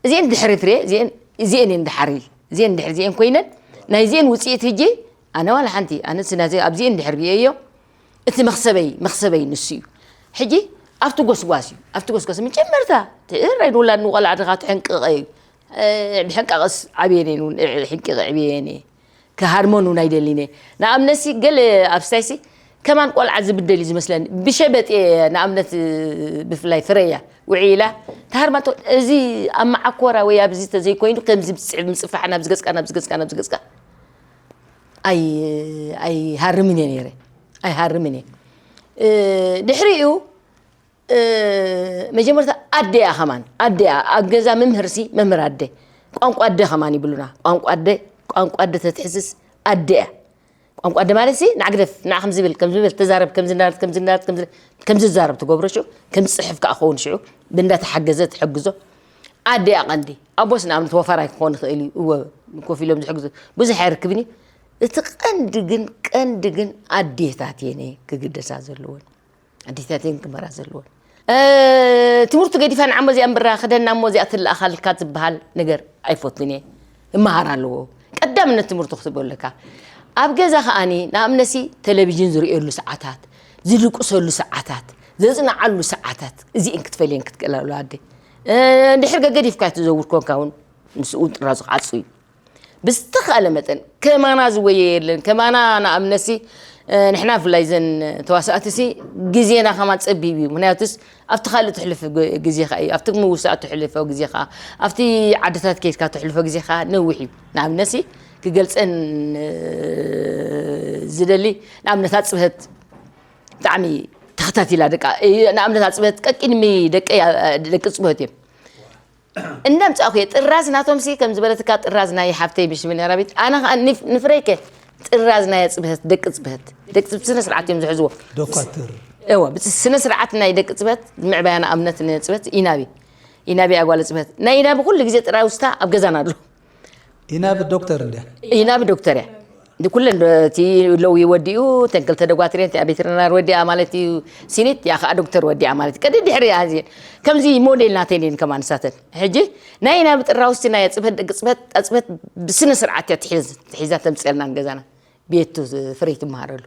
እዚኤን ድሕሪ ፍሬ፣ እዚኤን፣ እዚኤን እየን ድሓር ኢል። እዚኤን ድሕሪ እዚኤን ኮይነን፣ ናይ እዚኤን ውጽኢት ህጂ፣ ኣነ ዋላ ሓንቲ፣ ኣነ ስና ዘ-፣ ኣብዚኤን ድሕር ርእየዮ፣ እቲ መኽሰበይ፣ መኽሰበይ ንሱ እዩ። ሕጂ፣ ኣብቲ ጎስጓስ እዩ። ኣብቲ ጎስጓስ መጀመርታ ትዕራይ ንውላድ ንቆልዓ ድኻ ትሕንቅቐ እዩ። እ፣ ብሕንቃቐስ ዓብየን እየን እውን፣ እ፣ ሕንቂቐ ዕብየን እየ። ክሃርመን እውን ኣይደልን እየ። ንኣብነትሲ ገለ ኣብ ስታይሲ ከማን ቆልዓ ዝብደል እዩ ዝመስለኒ። ብሸበጥ እየ ንኣብነት፣ እ፣ ብፍላይ ፍረያ ውዒላ ተሃርማ ትብል። እዚ ኣብ መዓኮራ ወይ ኣብዚ ተዘይኮይኑ ከምዚ ብጽ-፣ ምጽፋሕ ናብዚ ገጽካ፣ ናብዚ ገጽካ፣ ናብዚ ገጽካ ኣይ-፣ ኣይሃርምን እየ ነይረ። ኣይሃርምን እየ። እ፣ ድሕሪኡ እ፣ መጀመርታ ኣደ እያ ከማን፣ ኣደ እያ። ኣብ ገዛ መምህርሲ መምህር ኣደ። ቋንቋ ኣደ ከማን ይብሉና። ቋንቋ ኣደ፣ ቋንቋ ኣደ ተትሕዝስ ኣደ እያ። ቋንቋ ኣደ ማለት ሲ ንዓ ግደፍ፣ ንዓ ከምዚ ብል፣ ከምዚ ብል፣ ተዛረብ፣ ከምዚ እናበለት፣ ከምዚ እናበለት፣ ከምዚ፣ ከምዚ ዝዛረብ ትገብሮ ሽዑ፣ ከምዚ ዝጽሕፍ ከኣ ክኸውን ሽዑ፣ ብእንዳተሓገዘ ትሕግዞ። ኣደ እያ ቀንዲ። ኣቦስ ንኣብነት ወፋራይ ክኾን ይኽእል እዩ። እወ፣ ኮፍ ኢሎም ዝሕግዙ። ብዙሕ ኣይርክብን እዩ። እቲ ቀንዲ ግን፣ ቀንዲ ግን ኣዴታት እየን ክግደሳ ዘለወን። ኣዴታተን ክመራ ዘለወን። እ፣ ትምህርቱ ገዲፋ ንዓሞ እዚኣ እምብራ ክደና እሞ እዚኣ ትለኣኻልካ ዝበሃል ነገር ኣይፈቱን እየ። እመሃር ኣለዎ። ቀዳምነት ትምህርቱ ክትህቦ ኣለካ። ኣብ ገዛ ከኣኒ ንኣብነሲ ቴሌቪዥን ዝርእየሉ ሰዓታት፣ ዝድቅሰሉ ሰዓታት፣ ዘጽንዓሉ ሰዓታት፣ እዚእን ክትፈልየን ክትክእል ኣለዋ ኣደ። እ፣ እንድሕር ገገዲፍካ ትዘውር ኮንካ እውን ንስኡ ጥራዙ ክዓጹ እዩ። ብዝተኻእለ መጠን ከማና ዝወየ የለን። ከማና ንኣብነትሲ፣ እ፣ ንሕና ብፍላይ ዘን ተዋሳእትሲ ግዜና ከማን ጸቢብ እዩ። ምኽንያቱስ ኣብቲ ካልእ ትሕልፍ ግ-፣ ግዜኻ እዩ። ኣብቲ ምውሳእ ትሕልፎ ግዜኻ፣ ኣብቲ ዓድታት ከይድካ ትሕልፎ ግዜኻ ነዊሕ እዩ። ንኣብነትሲ ክገልጸን፣ እ፣ ዝደሊ ንኣብነት ኣጽብሀት ብጣዕሚ ተኸታቲላ ደቃ፣ እ፣ ንኣብነት ኣጽብሀት ቀቂድሚ ደቂ፣ ደቂ ጽብሀት እዮም። እንዳምጻእኩ እየ። ጥራዝ ናቶምሲ ከም ዝበለትካ ጥራዝ ናይ ሓብተይ ምሽ ምን ያራቢት። ኣነ ኸኣ ንፍ-፣ ንፍረይከ ጥራዝ ናይ ኣጽብሀት፣ ደቂ ጽብሀት። ደቂ ጽብ-፣ ስነ ስርዓት እዮም ዝሕዝዎ። ዶኳትር። እወ፣ ብስ-፣ ስነ ስርዓት ናይ ደቂ ጽብሀት፣ ምዕባያ ንኣብነት ንጽብሀት ኢናቢ። ኢናቢ ኣጓለ ጽብሀት። ናይ ኢናቢ ኩሉ ግዜ ጥራይ ውስታ ኣብ ገዛና ኣሎ። ኢናቢ ዶክተር እንድያ። ኢናቢ ዶክተር እያ። ኩለን ዶ-፣ እቲ ለዊ ወዲኡ፣ እተን ክልተ ደጓትር እየን፣ እቲኣ ቬተሪናር ወዲኣ ማለት እዩ፣ ሲኒት፣ እቲኣ ኸኣ ዶክተር ወዲኣ ማለት እዩ። ቀዲ ድሕሪ እያ እዚኤን። ከምዚ ሞዴል ናተን እየን ከማን ንሳተን። ሕጂ ናይ ኢናቢ ጥራውስቲ ናይ ኣጽብሀት፣ ደቂ ጽብሀት፣ ኣጽብሀት ብስነ ስርዓት እያ ትሒዝ-፣ ትሒዛ ተምጽኤልና ንገዛና። ቤቱ ፍረይ ትመሃረሉ።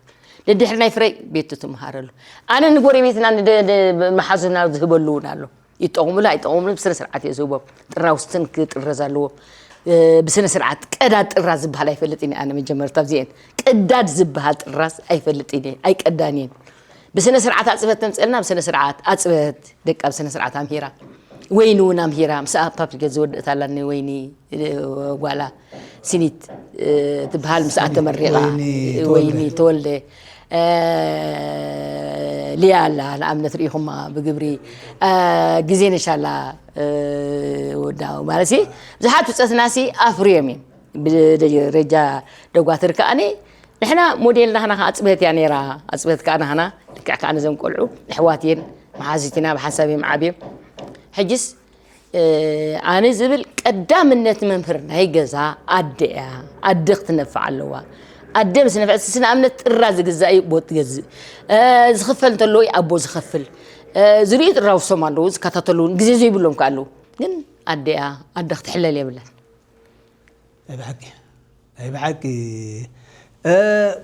ደድሕሪ ናይ ፍረይ ቤቱ ትመሃረሉ። ኣነ ንጎረቤትና ንደ-፣ ን-፣ መሓዙና ዝህበሉ እውን ኣሎ። ይጠቕሙሉ ኣይጠቕሙሉ ብስነ ስርዓት እየ ዝህቦም። ጥራውስትን ክጥረዝ ኣለዎ። እ፣ ብስነ ስርዓት ቀዳድ ጥራዝ ዝበሃል ኣይፈልጥን እየ ኣነ መጀመርታ ኣብዚኤን። ቀዳድ ዝበሃል ጥራዝ ኣይፈልጥን እየ። ኣይቀዳን እየን። ብስነ ስርዓት ኣጽበት ተምጽእልና ብስነ ስርዓት ኣጽበት ደቃ ብስነ ስርዓት ኣምሂራ። ወይኒ እውን ኣምሂራ። ምስኣ ፓፕሪካ ዝወደእት ኣላኒ ወይኒ፣ እ፣ ጓላ ሲኒት፣ እ፣ ትበሃል ምስኣ ተመሪቓ። ወይኒ ተወልደ። ወይኒ ተወልደ። እ፣ ሊያ ኣላ ንኣብነት ርኢኹማ ብግብሪ። እ፣ ግዜ ነሻላ፣ እ፣ ወዳው ማለት ሲ ብዙሓት ብጸትና ሲ ኣፍርዮም እዮም። ብደረጃ ደጓትር ከኣኒ ንሕና ሞዴል ናህና ከኣ ኣጽብህት እያ ነይራ። ኣጽብህት ከኣ ናህና ልክዕ ከኣ ነዞም ቆልዑ ኣሕዋት እየን፣ መሓዙት ኢና፣ ብሓንሳብ እዮም ዓብዮም። ሕጅስ፣ እ፣ ኣነ ዝብል ቀዳምነት መምህር ናይ ገዛ ኣደ እያ። ኣደ ክትነፍዕ ኣለዋ። ኣደ ምስ ነፍዐት፣ ንኣብነት ጥራ ዝግዛእ እዩ፣ ኣቦ ትገዝእ። እ፣ ዝኽፈል እንተለዎ እዩ ኣቦ ዝኸፍል። እ፣ ዝርእዩ ጥራውሶም ኣለዉ፣ ዝከታተሉ እውን ግዜ ዘይብሎም ከኣ ኣለዉ። ግን ኣደ እያ፣ ኣደ ክትሕለል የብላን። ናይ ብሓቂ፣ ናይ ብሓቂ። እ፣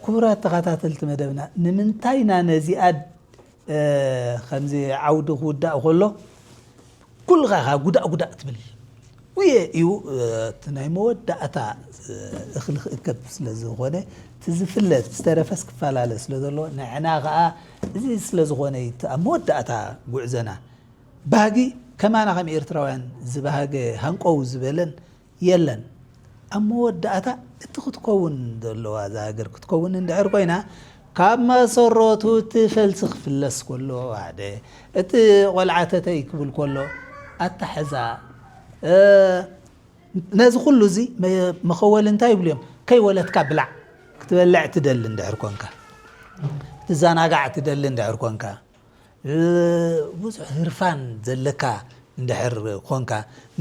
ክቡራት ተኸታተልቲ መደብና፣ ንምንታይ ኢና ነዚኣ፣ እ፣ ከምዚ ዓውዲ ክውዳእ ከሎ ኩልኻ ኢኻ ጉዳእ ጉዳእ ትብል? ውየ እዩ፣ እ፣ እቲ ናይ መወዳእታ፣ እ፣ እኽሊ ክእከብ ስለ ዝኾነ፣ እቲ ዝፍለጥ ዝተረፈስ ክፈላለ ስለ ዘለዎ፣ ንሕና ኸኣ እዚ ስለ ዝኾነ እዩ፣ እቲ ኣብ መወዳእታ ጉዕዞና። ባህጊ ከማና ከም ኤርትራውያን ዝበሃገ ሃንቀው ዝበለን የለን። ኣብ መወዳእታ እቲ ክትከውን ዘለዋ እዛ ሃገር ክትከውን እንድሕር ኮይና፣ ካብ መሰረቱ እቲ ፈልሲ ክፍለስ ከሎ ሓደ፣ እቲ ቆልዓ ተተይ ክብል ከሎ ኣታሕዛ፣ እ፣ ነዚ ኩሉ እዚ መ-፣ መኸወሊ እንታይ ይብሉ እዮም? ከይወለድካ ብላዕ። ክትበልዕ ትደሊ እንድሕር ኮንካ፣ ክትዘናጋዕ ትደሊ እንድሕር ኮንካ፣ እ፣ ብዙሕ ህርፋን ዘለካ እንድሕር ኮንካ፣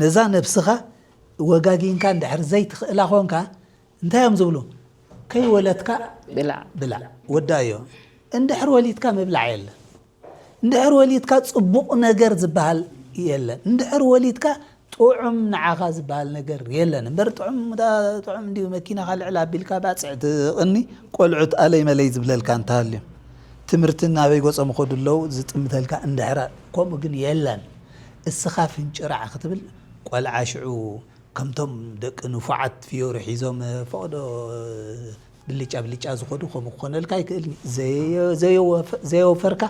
ነዛ ነብስኻ ወጋጊንካ እንድሕር ዘይትኽእላ ኮንካ፣ እንታይ እዮም ዝብሉ? ከይወለድካ ብላዕ። ብላዕ። ወዳእዮ። እንድሕር ወሊድካ ምብላዕ የለን። እንድሕር ወሊድካ ጽቡቕ ነገር ዝበሃል የለን። እንድሕር ወሊድካ ጥዑም ንዓኻ ዝበሃል ነገር የለን። እምበር ጥዑም፣ ጥዑም እንድዩ መኪናኻ ልዕል ኣቢልካ ባጽዕ ትቕኒ፣ ቆልዑት ኣለይ መለይ ዝብለልካ እንተሃልዩ። እቲ ትምህርቲ ናበይ ገጾም ይኸዱ ኣለዉ ዝጥምተልካ እንድሕራ፣ ከምኡ ግን የለን። እስኻ ፍንጭራዕ ክትብል፣ ቆልዓ ሽዑ ከምቶም ደቂ ንፉዓት ፍዮሪ ሒዞም ፈቐዶ ብልጫ ብልጫ ዝኸዱ ከምኡ ክኾነልካ ኣይክእልን እዩ። ዘየ-፣ ዘየወፈ-፣ ዘየወፈርካ፣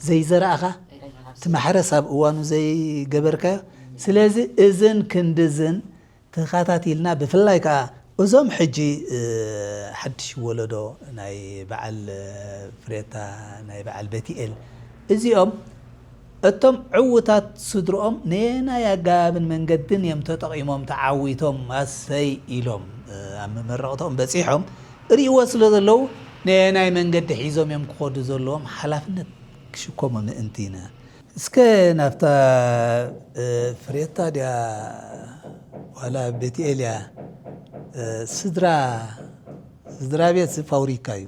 ዘይዘራእኻ፣ እቲ ማሕረስ ኣብ እዋኑ ዘይገበርካዮ። ስለዚ እዝን ክንድዝን ተኸታቲልና፣ ብፍላይ ከኣ እዞም ሕጂ፣ እ፣ ሓድሽ ወለዶ ናይ በዓል፣ እ፣ ፍሬታ፣ ናይ በዓል በቲኤል፣ እዚኦም እቶም ዕዉታት ስድርኦም ነየናይ ኣገባብን መንገድን እዮም ተጠቒሞም፣ ተዓዊቶም፣ ኣሰይ ኢሎም፣ እ፣ ኣብ መመረቕትኦም በጺሖም ርእይዎ ስለ ዘለዉ፣ ነየናይ መንገዲ ሒዞም እዮም ክኸዱ ዘለዎም፣ ሓላፍነት ክሽከሙ ምእንቲ ኢና። እስከ ናብታ፣ እ፣ ፍሬታ ድያ ዋላ ቤትኤል እያ? እ፣ ስድራ፣ ስድራ ቤት ፋብሪካ እዩ።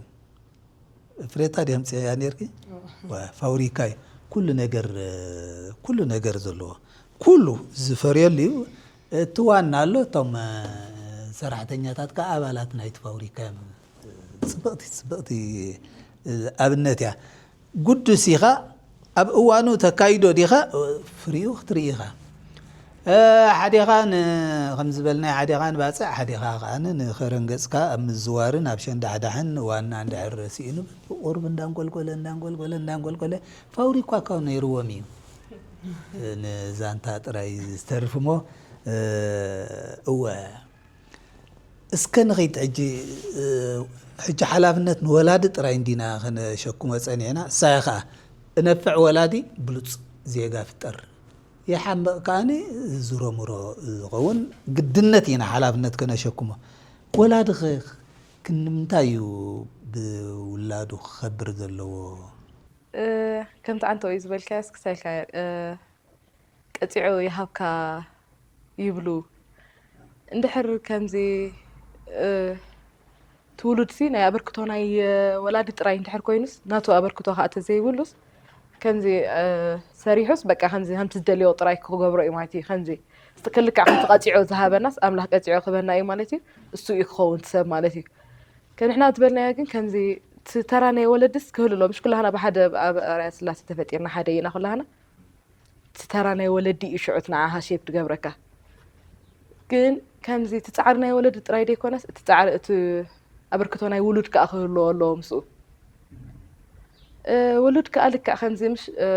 ፍሬታ ድያ ኣምፅእያ ነይርኪ? ዋ፣ ፋብሪካ እዩ። ኩሉ ነገር፣ እ፣ ኩሉ ነገር ዘለዎ። ኩሉ ዝፈርየሉ እዩ። እቲ ዋና ኣሎ፣ እቶም፣ እ፣ ሰራሕተኛታት ከኣ ኣባላት ናይቲ ፋብሪካ እዮም። ጽብቕቲ፣ ጽብቕቲ፣ እ፣ ኣብነት እያ። ግዱስ ኢኻ፣ ኣብ እዋኑ ተካይዶ ዲኻ፣ እ፣ ፍሪኡ ክትርኢ ኢኻ። እ፣ ሓዴኻ ን-፣ ከም ዝበልናዮ፣ ሓዴኻ ንባጽዕ፣ ሓዴኻ ከኣ ንኸረን ገጽካ ኣብ ምዝዋርን ኣብ ሸንዳሕዳሕን ዋና እንድሕር ስኢኑ፣ ቁሩብ እንዳንቆልቆለ፣ እንዳንቆልቆለ፣ እንዳንቆልቆለ፣ ፋብሪካ እኳ ነይርዎም እዩ። እ፣ ንዛንታ ጥራይ ዝተርፍ እሞ፣ እ፣ እወ። እስከ ንኺድ ሕጂ፣ እ፣ ሕጂ ሓላፍነት ንወላዲ ጥራይ እንዲና ከነሸክሞ ጸኒሕና። እሳያ ኸኣ እነፍዕ ወላዲ ብሉጽ ዜጋ ፍጠር። ይሓምቕ ከኣኒ ዝሮምሮ ዝኸውን ግድነት ኢና ሓላፍነት ከነሸክሞ። ወላዲ ኸ ክንምንታይ እዩ ብውላዱ ክኸብር ዘለዎ? እ፣ ከምቲ ዓንተኡ እዩ ዝበልካዮ፣ እስክሳይልካ፣ እ፣ ቀጺዑ ይሃብካ ይብሉ። እንድሕር ከምዚ፣ እ፣ እቲ ውሉድሲ ናይ ኣበርክቶ ናይ፣ እ፣ ወላዲ ጥራይ እንድሕር ኮይኑስ፣ ናቱ ኣበርክቶ ከኣ ተዘይብሉስ፣ ከምዚ፣ እ፣ ሰሪሑስ በቃ ከምዚ ከምቲ ዝደልዮ ጥራይ ክገብሮ እዩ ማለት እዩ። ከምዚ እስቲ ክልክዕ ከምቲ ቀጺዑ ዝሃበናስ ኣምላኽ ቀጺዑ ክህበና እዩ ማለት እዩ። እሱ እዩ ክኸውን እቲ ሰብ ማለት እዩ። ከንሕና ዝበልናዮ ግን ከምዚ እቲ ተራ ናይ ወለድስ ክህሉ ኣሎ። ምሽ ኩላህና ብሓደ ኣብ ኣርኣያ ስላሴ ተፈጢርና ሓደ ኢና ኩላህና። እቲ ተራ ናይ ወለዲ እዩ ሽዑ እቲ ንዓኻ ሼፕ ዝገብረካ። ግን ከምዚ እቲ ጻዕሪ ናይ ወለዲ ጥራይ ደይኮነስ፣ እቲ ጻዕሪ፣ እቲ ኣበርክቶ ናይ ውሉድ ከኣ ክህልዎ ኣለዎ ምስኡ። እ፣ ውሉድ ከኣ ልክዕ ከምዚ ምሽ፣ እ፣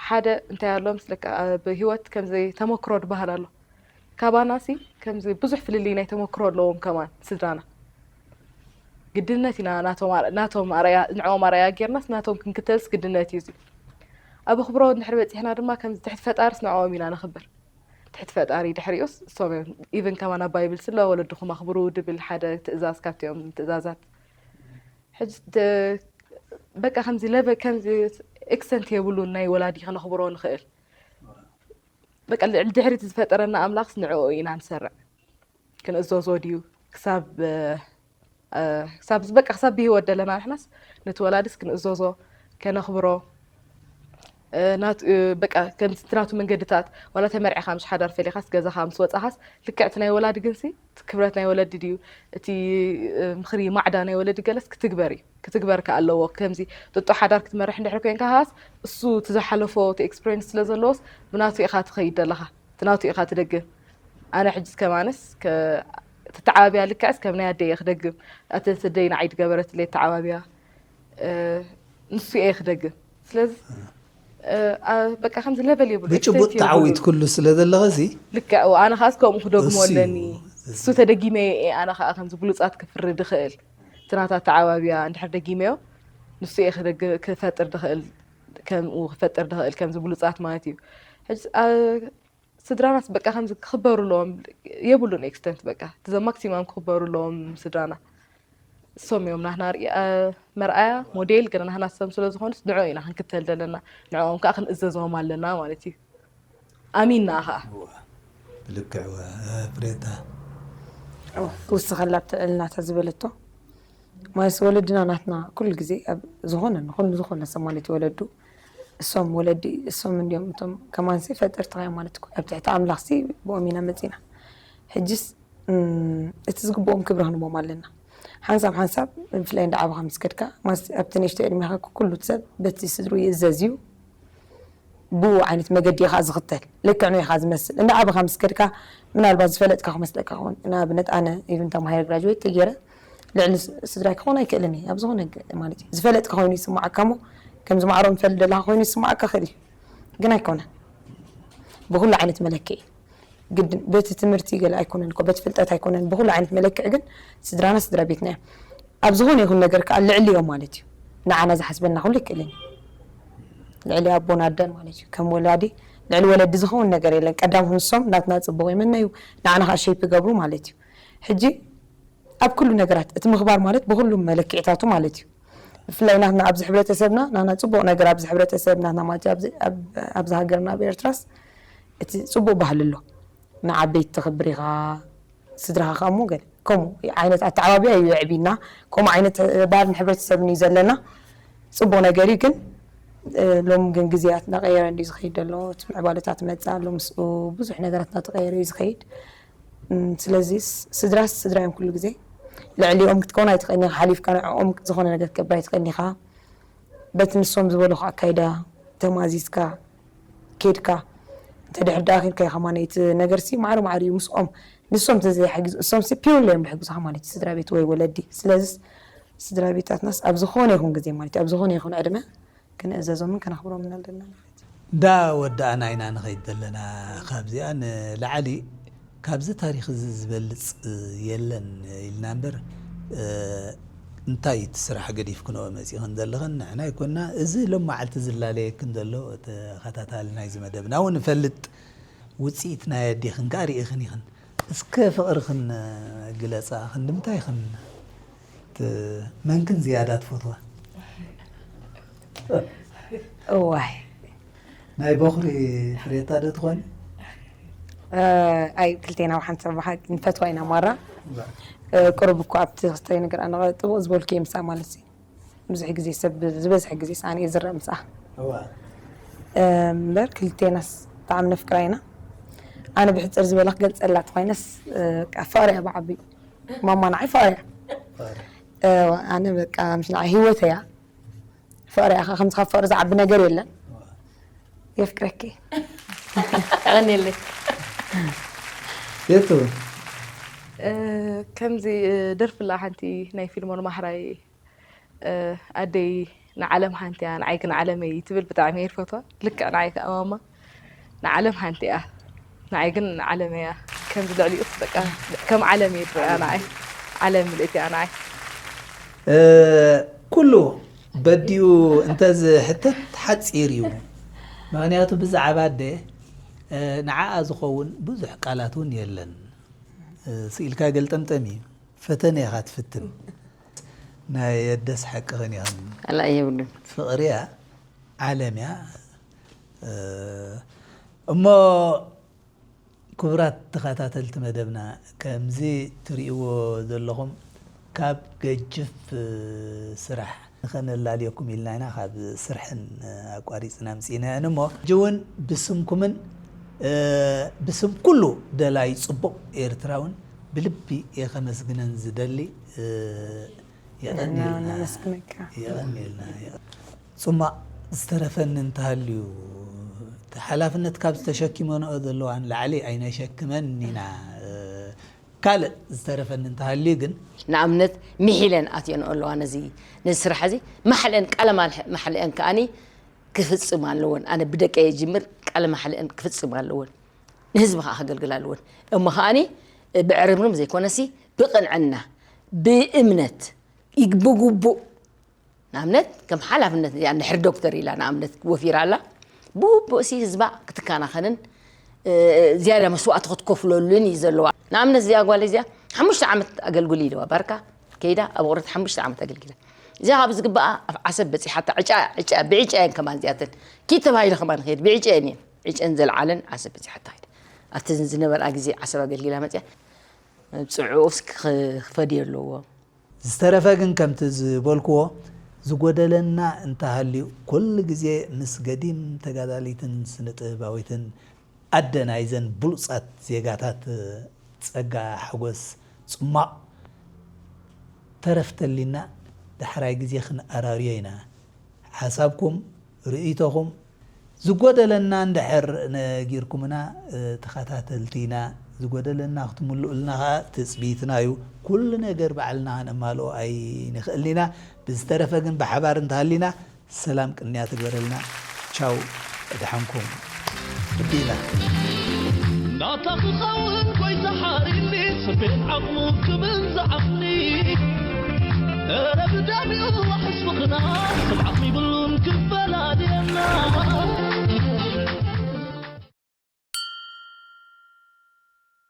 ሓደ እንታይ ኣሎ ምስለካ፣ ኣብ ህይወት ከምዚ ተመክሮ ዝበሃል ኣሎ። ካባናሲ ከምዚ ብዙሕ ፍልልይ ናይ ተመክሮ ኣለዎም ከማን ስድራና። ግድነት ኢና ናቶም ኣር-፣ ናቶም ኣርኣያ፣ ንዕኦም ኣርኣያ ጌርናስ ናቶም ክንክተልስ ግድነት እዩ እዚ። ኣብ ኣኽብሮ እንድሕር በጺሕና ድማ ከምዚ ትሕቲ ፈጣሪስ ንዕኦም ኢና ነኽብር። ትሕቲ ፈጣሪ ድሕሪኡስ እሶም እዮም። ኢቭን ከማን ኣብ ባይብል ስለ ወለድኹም ኣኽብሩ ድብል ሓደ ትእዛዝ ካብቲኦም ትእዛዛት። ሕጂ ደ-፣ በቃ ከምዚ ለበ-፣ ከምዚ ኤክስተንት የብሉን ናይ ወላዲ ከነኽብሮ ንኽእል። በቃ ልዕሊ ድሕሪት ዝፈጠረና ኣምላኽስ ንዕኡ ኢና ንሰርዕ። ክንእዘዞ ድዩ? ክሳብ፣ እ፣ እ፣ ክሳብ፣ በቃ ክሳብ ብህይወት ደለና ንሕናስ ነቲ ወላዲስ ክንእዘዞ፣ ከነኽብሮ፣ እ፣ ናቱ፣ እ፣ በቃ ከምዚ እቲ ናቱ መንገድታት፣ ዋላ ተመርዒኻ ምሽ ሓዳር ፈሊኻስ ገዛኻ ምስ ወጻኻስ ልክዕ እቲ ናይ ወላዲ ግንሲ እቲ ክብረት ናይ ወለዲ ድዩ? እቲ፣ እ፣ ምኽሪ ማዕዳ ናይ ወለዲ ገለስ ክትግበር እዩ። ክትግበር ከኣ ኣለዎ። ከምዚ ጥጡሕ ሓዳር ክትመርሕ እንድሕር ኮይንካ ከኣስ እሱ እቲ ዝሓለፎ እቲ ኤክስፒሪየንስ ስለ ዘለዎስ ብናቱ ኢኻ ትኸይድ ዘለኻ። እቲ ናቱ ኢኻ ትደግም። ኣነ ሕጂስ ከማንስ ከ-፣ ተተዓባብያ ልክዕስ ከም ናይ ኣደይ እየ ክደግም። ኣቲ ኣደይ ንዓይ ዝገበረትለይ ኣተዓባብያ፣ እ፣ ንሱ እየ ክደግም። ስለዚ፣ እ፣ ኣ-፣ በቃ ከምዚ ለበል የብሉ፣ ብጭቡጥ ኤክስቴንት የብሉ። ተዓዊት ኩሉ ስለ ዘለኸ እዚ ልክዕ፣ ኣነ ከኣስ ከምኡ ክደግሞ እሱ እዩ። ኣለኒ። እሱ ተደጊመ እየ ኣነ ከኣ ከምዚ ብሉጻት ክፍሪ ድኽእል። እቲ ናታ ኣተዓባብያ እንድሕር ደጊመዮ፣ ንሱ እየ ክደግ-፣ ክፈጥር ድኽእል፣ ከምኡ ክፈጥር ድኽእል ከምዚ ብሉጻት ማለት እዩ። ሕጂ፣ ኣ-፣ ስድራናስ በቃ ከምዚ ክኽበሩ ኣለዎም፣ የብሉን ኤክስተንት በቃ። እቲ ዘ ማክሲማም ክኽበሩ ኣለዎም ስድራና። እሶም እዮም ናህና ርኢ-፣ ኣ-፣ መርኣያ፣ ሞዴል፣ ግን ናህና እሶም ስለ ዝኾኑስ ንዕኡ ኢና ክንክተል ዘለና። ንዕኦም ከኣ ክንእዘዞም ኣለና ማለት እዩ። ኣሚንና ከኣ። እዋ፣ ብልክዕ እዋ፣ እ፣ ፍሬታ። እዋ፣ ክውስኸላ እተ-፣ እልናታ ዝበለቶ። ማለት ወለድና ናትና ኩሉ ግዜ ኣብ ዝኾነ፣ ንኹሉ ዝኾነ ሰብ ማለት እዩ ወለዱ። እሶም ወለዲ፣ እሶም እንዲዮም እቶም ከማንሲ ፈጠርትና እዮም ማለት እኮ። ኣብ ትሕቲ ኣምላኽሲ ብኦም ኢና መጺና። ሕጅስ፣ እም፣ እቲ ዝግብኦም ክብሪ ክንቦም ኣለና። ሓንሳብ ሓንሳብ ብፍላይ እንዳ ዓበኻ ምስ ከድካ፣ ማስ-፣ ኣብቲ ንእሽቶ ዕድሜኻ ኩሉ ሰብ በቲ ስድሩ ይእዘዝ እዩ። ብኡ ዓይነት መገዲ ኢኻ ዝኽተል። ልክዕ ነው ኢኻ ዝመስል። እንዳ ዓበኻ ምስ ከድካ ምናልባት ዝፈለጥካ ክመስለካ ክኸውን። ንኣብነት ኣነ ኢቭን ተማሂረ ግራጅዌት ተገይረ ልዕሊ ስ-፣ ስድራይ ክኸውን ኣይክእልን እየ። ኣብ ዝኾነ ገ-፣ ማለት እዩ። ዝፈለጥካ ኮይኑ ይስምዓካ እሞ ከምዚ ማዕሮ ንፈልጥ ዘለኻ ኮይኑ ይስምዓካ ክእል እዩ። ግን ኣይኮነን። ብኹሉ ዓይነት መለክዒ ግድን በቲ ትምህርቲ ገለ ኣይኮነን እኮ፣ በቲ ፍልጠት ኣይኮነን፣ ብኹሉ ዓይነት መለክዒ ግን ስድራና ስድራ ቤትና እዮም። ኣብ ዝኾነ ይኹን ነገር ከኣ ልዕሊ እዮም ማለት እዩ። ንዓና ዝሓስበና ኩሉ ይክእልን እዩ። ልዕሊ ኣቦን ኣደን ማለት እዩ። ከም ወላዲ ልዕሊ ወለዲ ዝኸውን ነገር የለን። ቀዳም ንሶም ናትና ጽቡቕ ይመነዩ፣ ንዓና ከኣ ሸይፕ ይገብሩ ማለት እዩ። ሕጂ ኣብ ኩሉ ነገራት እቲ ምኽባር ማለት ብኹሉ መለክዒታቱ ማለት እዩ። ብፍላይ ናትና ኣብዚ ሕብረተሰብና፣ ናና ጽቡቕ ነገር ኣብዚ ሕብረተሰብ ናትና ማለት እዩ፣ ኣብዚ፣ ኣብ፣ ኣብዚ ሃገርና ኣብ ኤርትራስ እቲ ጽቡቕ ባህሊ ኣሎ። ንዓበይቲ ተኽብር ኢኻ፣ ስድራኻ ከኣ እሞ ገለ ከምኡ ዓይነት ኣተዓባብያ እዩ የዕቢና። ከምኡ ዓይነት ባህልን ሕብረተሰብን እዩ ዘለና። ጽቡቕ ነገር እዩ፣ ግን፣ እ፣ ሎሚ ግን ግዜያት እናቐየረ እንድዩ ዝኸይድ ዘሎ። እቲ ምዕባለታት ይመጽእ ኣሎ፣ ምስኡ ብዙሕ ነገራት እናተቐየረ እዩ ዝኸይድ። እም፣ ስለዚ ስ-፣ ስድራስ ስድራ እዮም ኩሉ ግዜ። ልዕሊኦም ክትከውን ኣይትኽእልን ኢኻ፣ ሓሊፍካ ንዕኦም ዝኾነ ነገር ክትገብር ኣይትኽእልን ኢኻ። በቲ ንሶም ዝበሉኻ ኣካይዳ ተማዚዝካ ኬድካ፣ እንተ ድሕር ደኣ ኬድካ ኢኻ ማነ፣ እቲ ነገርሲ ማዕረ ማዕረ እዩ ምስኦም። ንሶም እንተዘይሓጊዙ፣ እሶምሲ ፒውርሊ እዮም ዝሕግዙኻ ማለት እዩ፣ ስድራ ቤት ወይ ወለዲ። ስለዚ ስድራ ቤታትናስ ኣብ ዝኾነ ይኹን ግዜ ማለት እዩ፣ ኣብ ዝኾነ ይኹን ዕድመ ክንእዘዞምን ከነኽብሮምን ኣለና ማለት እዩ። እንዳ ወዳእና ኢና ንኸይድ ዘለና። ካብዚኣ ንላዕሊ፣ ካብዚ ታሪኽ እዚ ዝበልጽ የለን ኢልና እምበር፣ እ፣ እንታይ እቲ ስራሕ ገዲፍክንኦ መጺእኽን ዘለኽን? ንሕና ኣይኮና፣ እዚ ሎም መዓልቲ ዝላለየክን ዘሎ ተኸታታሊ ናይዚ መደብና እውን እፈልጥ፣ ውጽኢት ናይ ኣዴኽን ከኣ ርኢኽን ኢኽን። እስከ ፍቕርኽን ግለጻ፣ ክንዲ ምንታይ ኢኽን ት-፣ መንክን ዝያዳ ትፈትዋ? እዋይ። ናይ በኹሪ ፍሬታ ዶ ትኾኒ? እ፣ ኣይ፣ ክልቴና ብሓንሳብ ብሓቂ ንፈትዋ ኢና ማራ። እ፣ ቅሩብ እኮ ኣብቲ ክስታይ ነገር ኣነ ጥቡቕ ዝበልኩ እየ ምስኣ ማለት እዩ። ብዙሕ ግዜ ሰብ፣ ዝበዝሐ ግዜ ኣነ እየ ዝረአ ምስኣ። እዋ። እ፣ እምበር ክልቴናስ ብጣዕሚ ነፍቅራ ኢና። ኣነ ብሕጽር ዝበላ ክገልጸላ ተኾይነስ፣ እ፣ በቃ ፍቕሪ እያ ብዓቢኡ። ማማ ንዓይ ፍቕሪ እያ። ፍቕሪ። እ፣ ኣነ በቃ ምስ ንዓይ ህይወተይ እያ። ፍቕሪ እያ፣ ከምዚ ካብ ፍቕሪ ዝዓቢ ነገር የለን። የፍቅረኪ። የቐንየለይ። ቤቱ። እ፣ ከምዚ፣ እ፣ ደርፊ ኣላ ሓንቲ ናይ ፊልሞን ማሕራይ፣ እ፣ ኣደይ ንዓለም ሓንቲ እያ፣ ንዓይ ግን ዓለመይ ትብል ብጣዕሚ እየ ዝፈትዋ። ልክዕ ንዓይ ከኣ ማማ ንዓለም ሓንቲ እያ፣ ንዓይ ግን ዓለም እያ። ከምዚ ልዕሊኡስ በቃ ከም ዓለም እየ ዝርእያ ንዓይ። ዓለም ምልእቲ እያ ንዓይ። እ፣ ኩሉ በዲኡ እንተዝሕተት ሓጺር እዩ። ምኽንያቱ ብዛዕባ ኣደ፣ እ፣ ንዓኣ ዝኸውን ብዙሕ ቃላት እውን የለን። እ፣ ስኢልካ ገልጠምጠም እዩ። ፈተነ ኢኻ ትፍትን። ናይ ኣደስ ሓቅኽን ኢኽን። ካልኣይ የብሉን። ፍቕሪ እያ፣ ዓለም እያ። እ፣ እሞ ክቡራት ተኸታተልቲ መደብና፣ ከምዚ ትርእይዎ ዘለኹም ካብ ገጅፍ ስራሕ ንኸነላልየኩም ኢልና ኢና ካብ ስርሕን ኣቋሪጽና ምጺእና እሞ፣ ሕጂ እውን ብስምኩምን፣ እ፣ ብስም ኩሉ ደላይ ጽቡቕ ኤርትራውን ብልቢ እየ ከመስግነን ዝደሊ። እ፣ የቐንየልና። ነመስግነካ። የቐንየልና። ጽማቕ ዝተረፈኒ እንተሃልዩ፣ እቲ ሓላፍነት ካብ ዝተሸኪመንኦ ዘለዋ ንላዕሊ ኣይነሸክመን ኢና። ካልእ ዝተረፈኒ እንተሃልዩ ግን፣ ንኣብነት፣ ምሒለን ኣትየንኦ ኣለዋ ነዚ፣ ነዚ ስራሕ እዚ። ማሕለአን፣ ቃለ ማልሐ-፣ ማሕለአን ከኣኒ ክፍጽም ኣለወን። ኣነ ብደቀይ እጅምር፣ ቃለ ማሕለአን ክፍጽም ኣለወን። ንህዝቢ ከኣ ከገልግላ ኣለወን። እሞ ከኣኒ ብዕርምርም ዘይኮነሲ፣ ብቕንዕና፣ ብእምነት፣ ይግ-፣ ብግቡእ ንኣብነት፣ ከም ሓላፍነት እዚኣ እንድሕር ዶክተር ኢላ ንኣብነት ወፊራ ኣላ፣ ብግቡእሲ ህዝባ ክትከናኸንን፣ እ፣ ዝያዳ መስዋእቲ ክትከፍለሉን እዩ ዘለዋ። ንኣብነት፣ እዚኣ ጓል እዚኣ ሓሙሽተ ዓመት ኣገልግል ኢልዋ፣ ባርካ ከይዳ ኣብ ቁርት ሓሙሽተ ዓመት ኣገልጊላ። እዚኣ ካብ ዝግባኣ ኣብ ዓሰብ በጺሓታ፣ ዕጫ፣ ዕጫ፣ ብዕጫ እየን ከማን እዚኣተን። ኪድ ተባሂለ ከማን ንኸይድ፣ ብዕጫ እየን እየን። ዕጨን ዘልዓለን ዓሰብ በጺሓታ ኸይዳ። ኣብቲ ዝነበርኣ ግዜ ዓሰብ ኣገልጊላ መጽያ፣ ጽዑ ክፈድዮ ኣለዎ። ዝተረፈ ግን ከምቲ ዝበልክዎ ዝጎደለና እንተሃልዩ ኩሉ ግዜ ምስ ገዲም ተጋዳሊትን ስነ ጥበባዊትን ኣደ ናይዘን ብሉጻት ዜጋታት ጸጋ ሓጎስ ጽማቕ ተረፍ ተሊና ዳሕራይ ግዜ ክንኣራርዮ ኢና። ሓሳብኩም፣ ርእይቶኹም፣ ዝጎደለና እንድሕር ነጊርኩምና፣ እ፣ ተኸታተልቲ ኢና። ዝጎደለና ክትምልኡልና ኸኣ ትጽቢትና እዩ። ኩሉ ነገር ባዕልና ከነማልኦ ኣይንኽእልን ኢና። ብዝተረፈ ግን ብሓባር እንተሃሊና ሰላም ቅንያ ትግበረልና። ቻው፣ እድሓንኩም። ወዲእና። ናታ ክኸውን ጎይታ ሓሪኒ፣ ስቤን ዓቕሙ ክብል ዝዓቕኒ። እረ ብደሚኡ ዋሕስ ምኽና፣ ስም ዓቕሚ ይብሉን ክፈላልየና።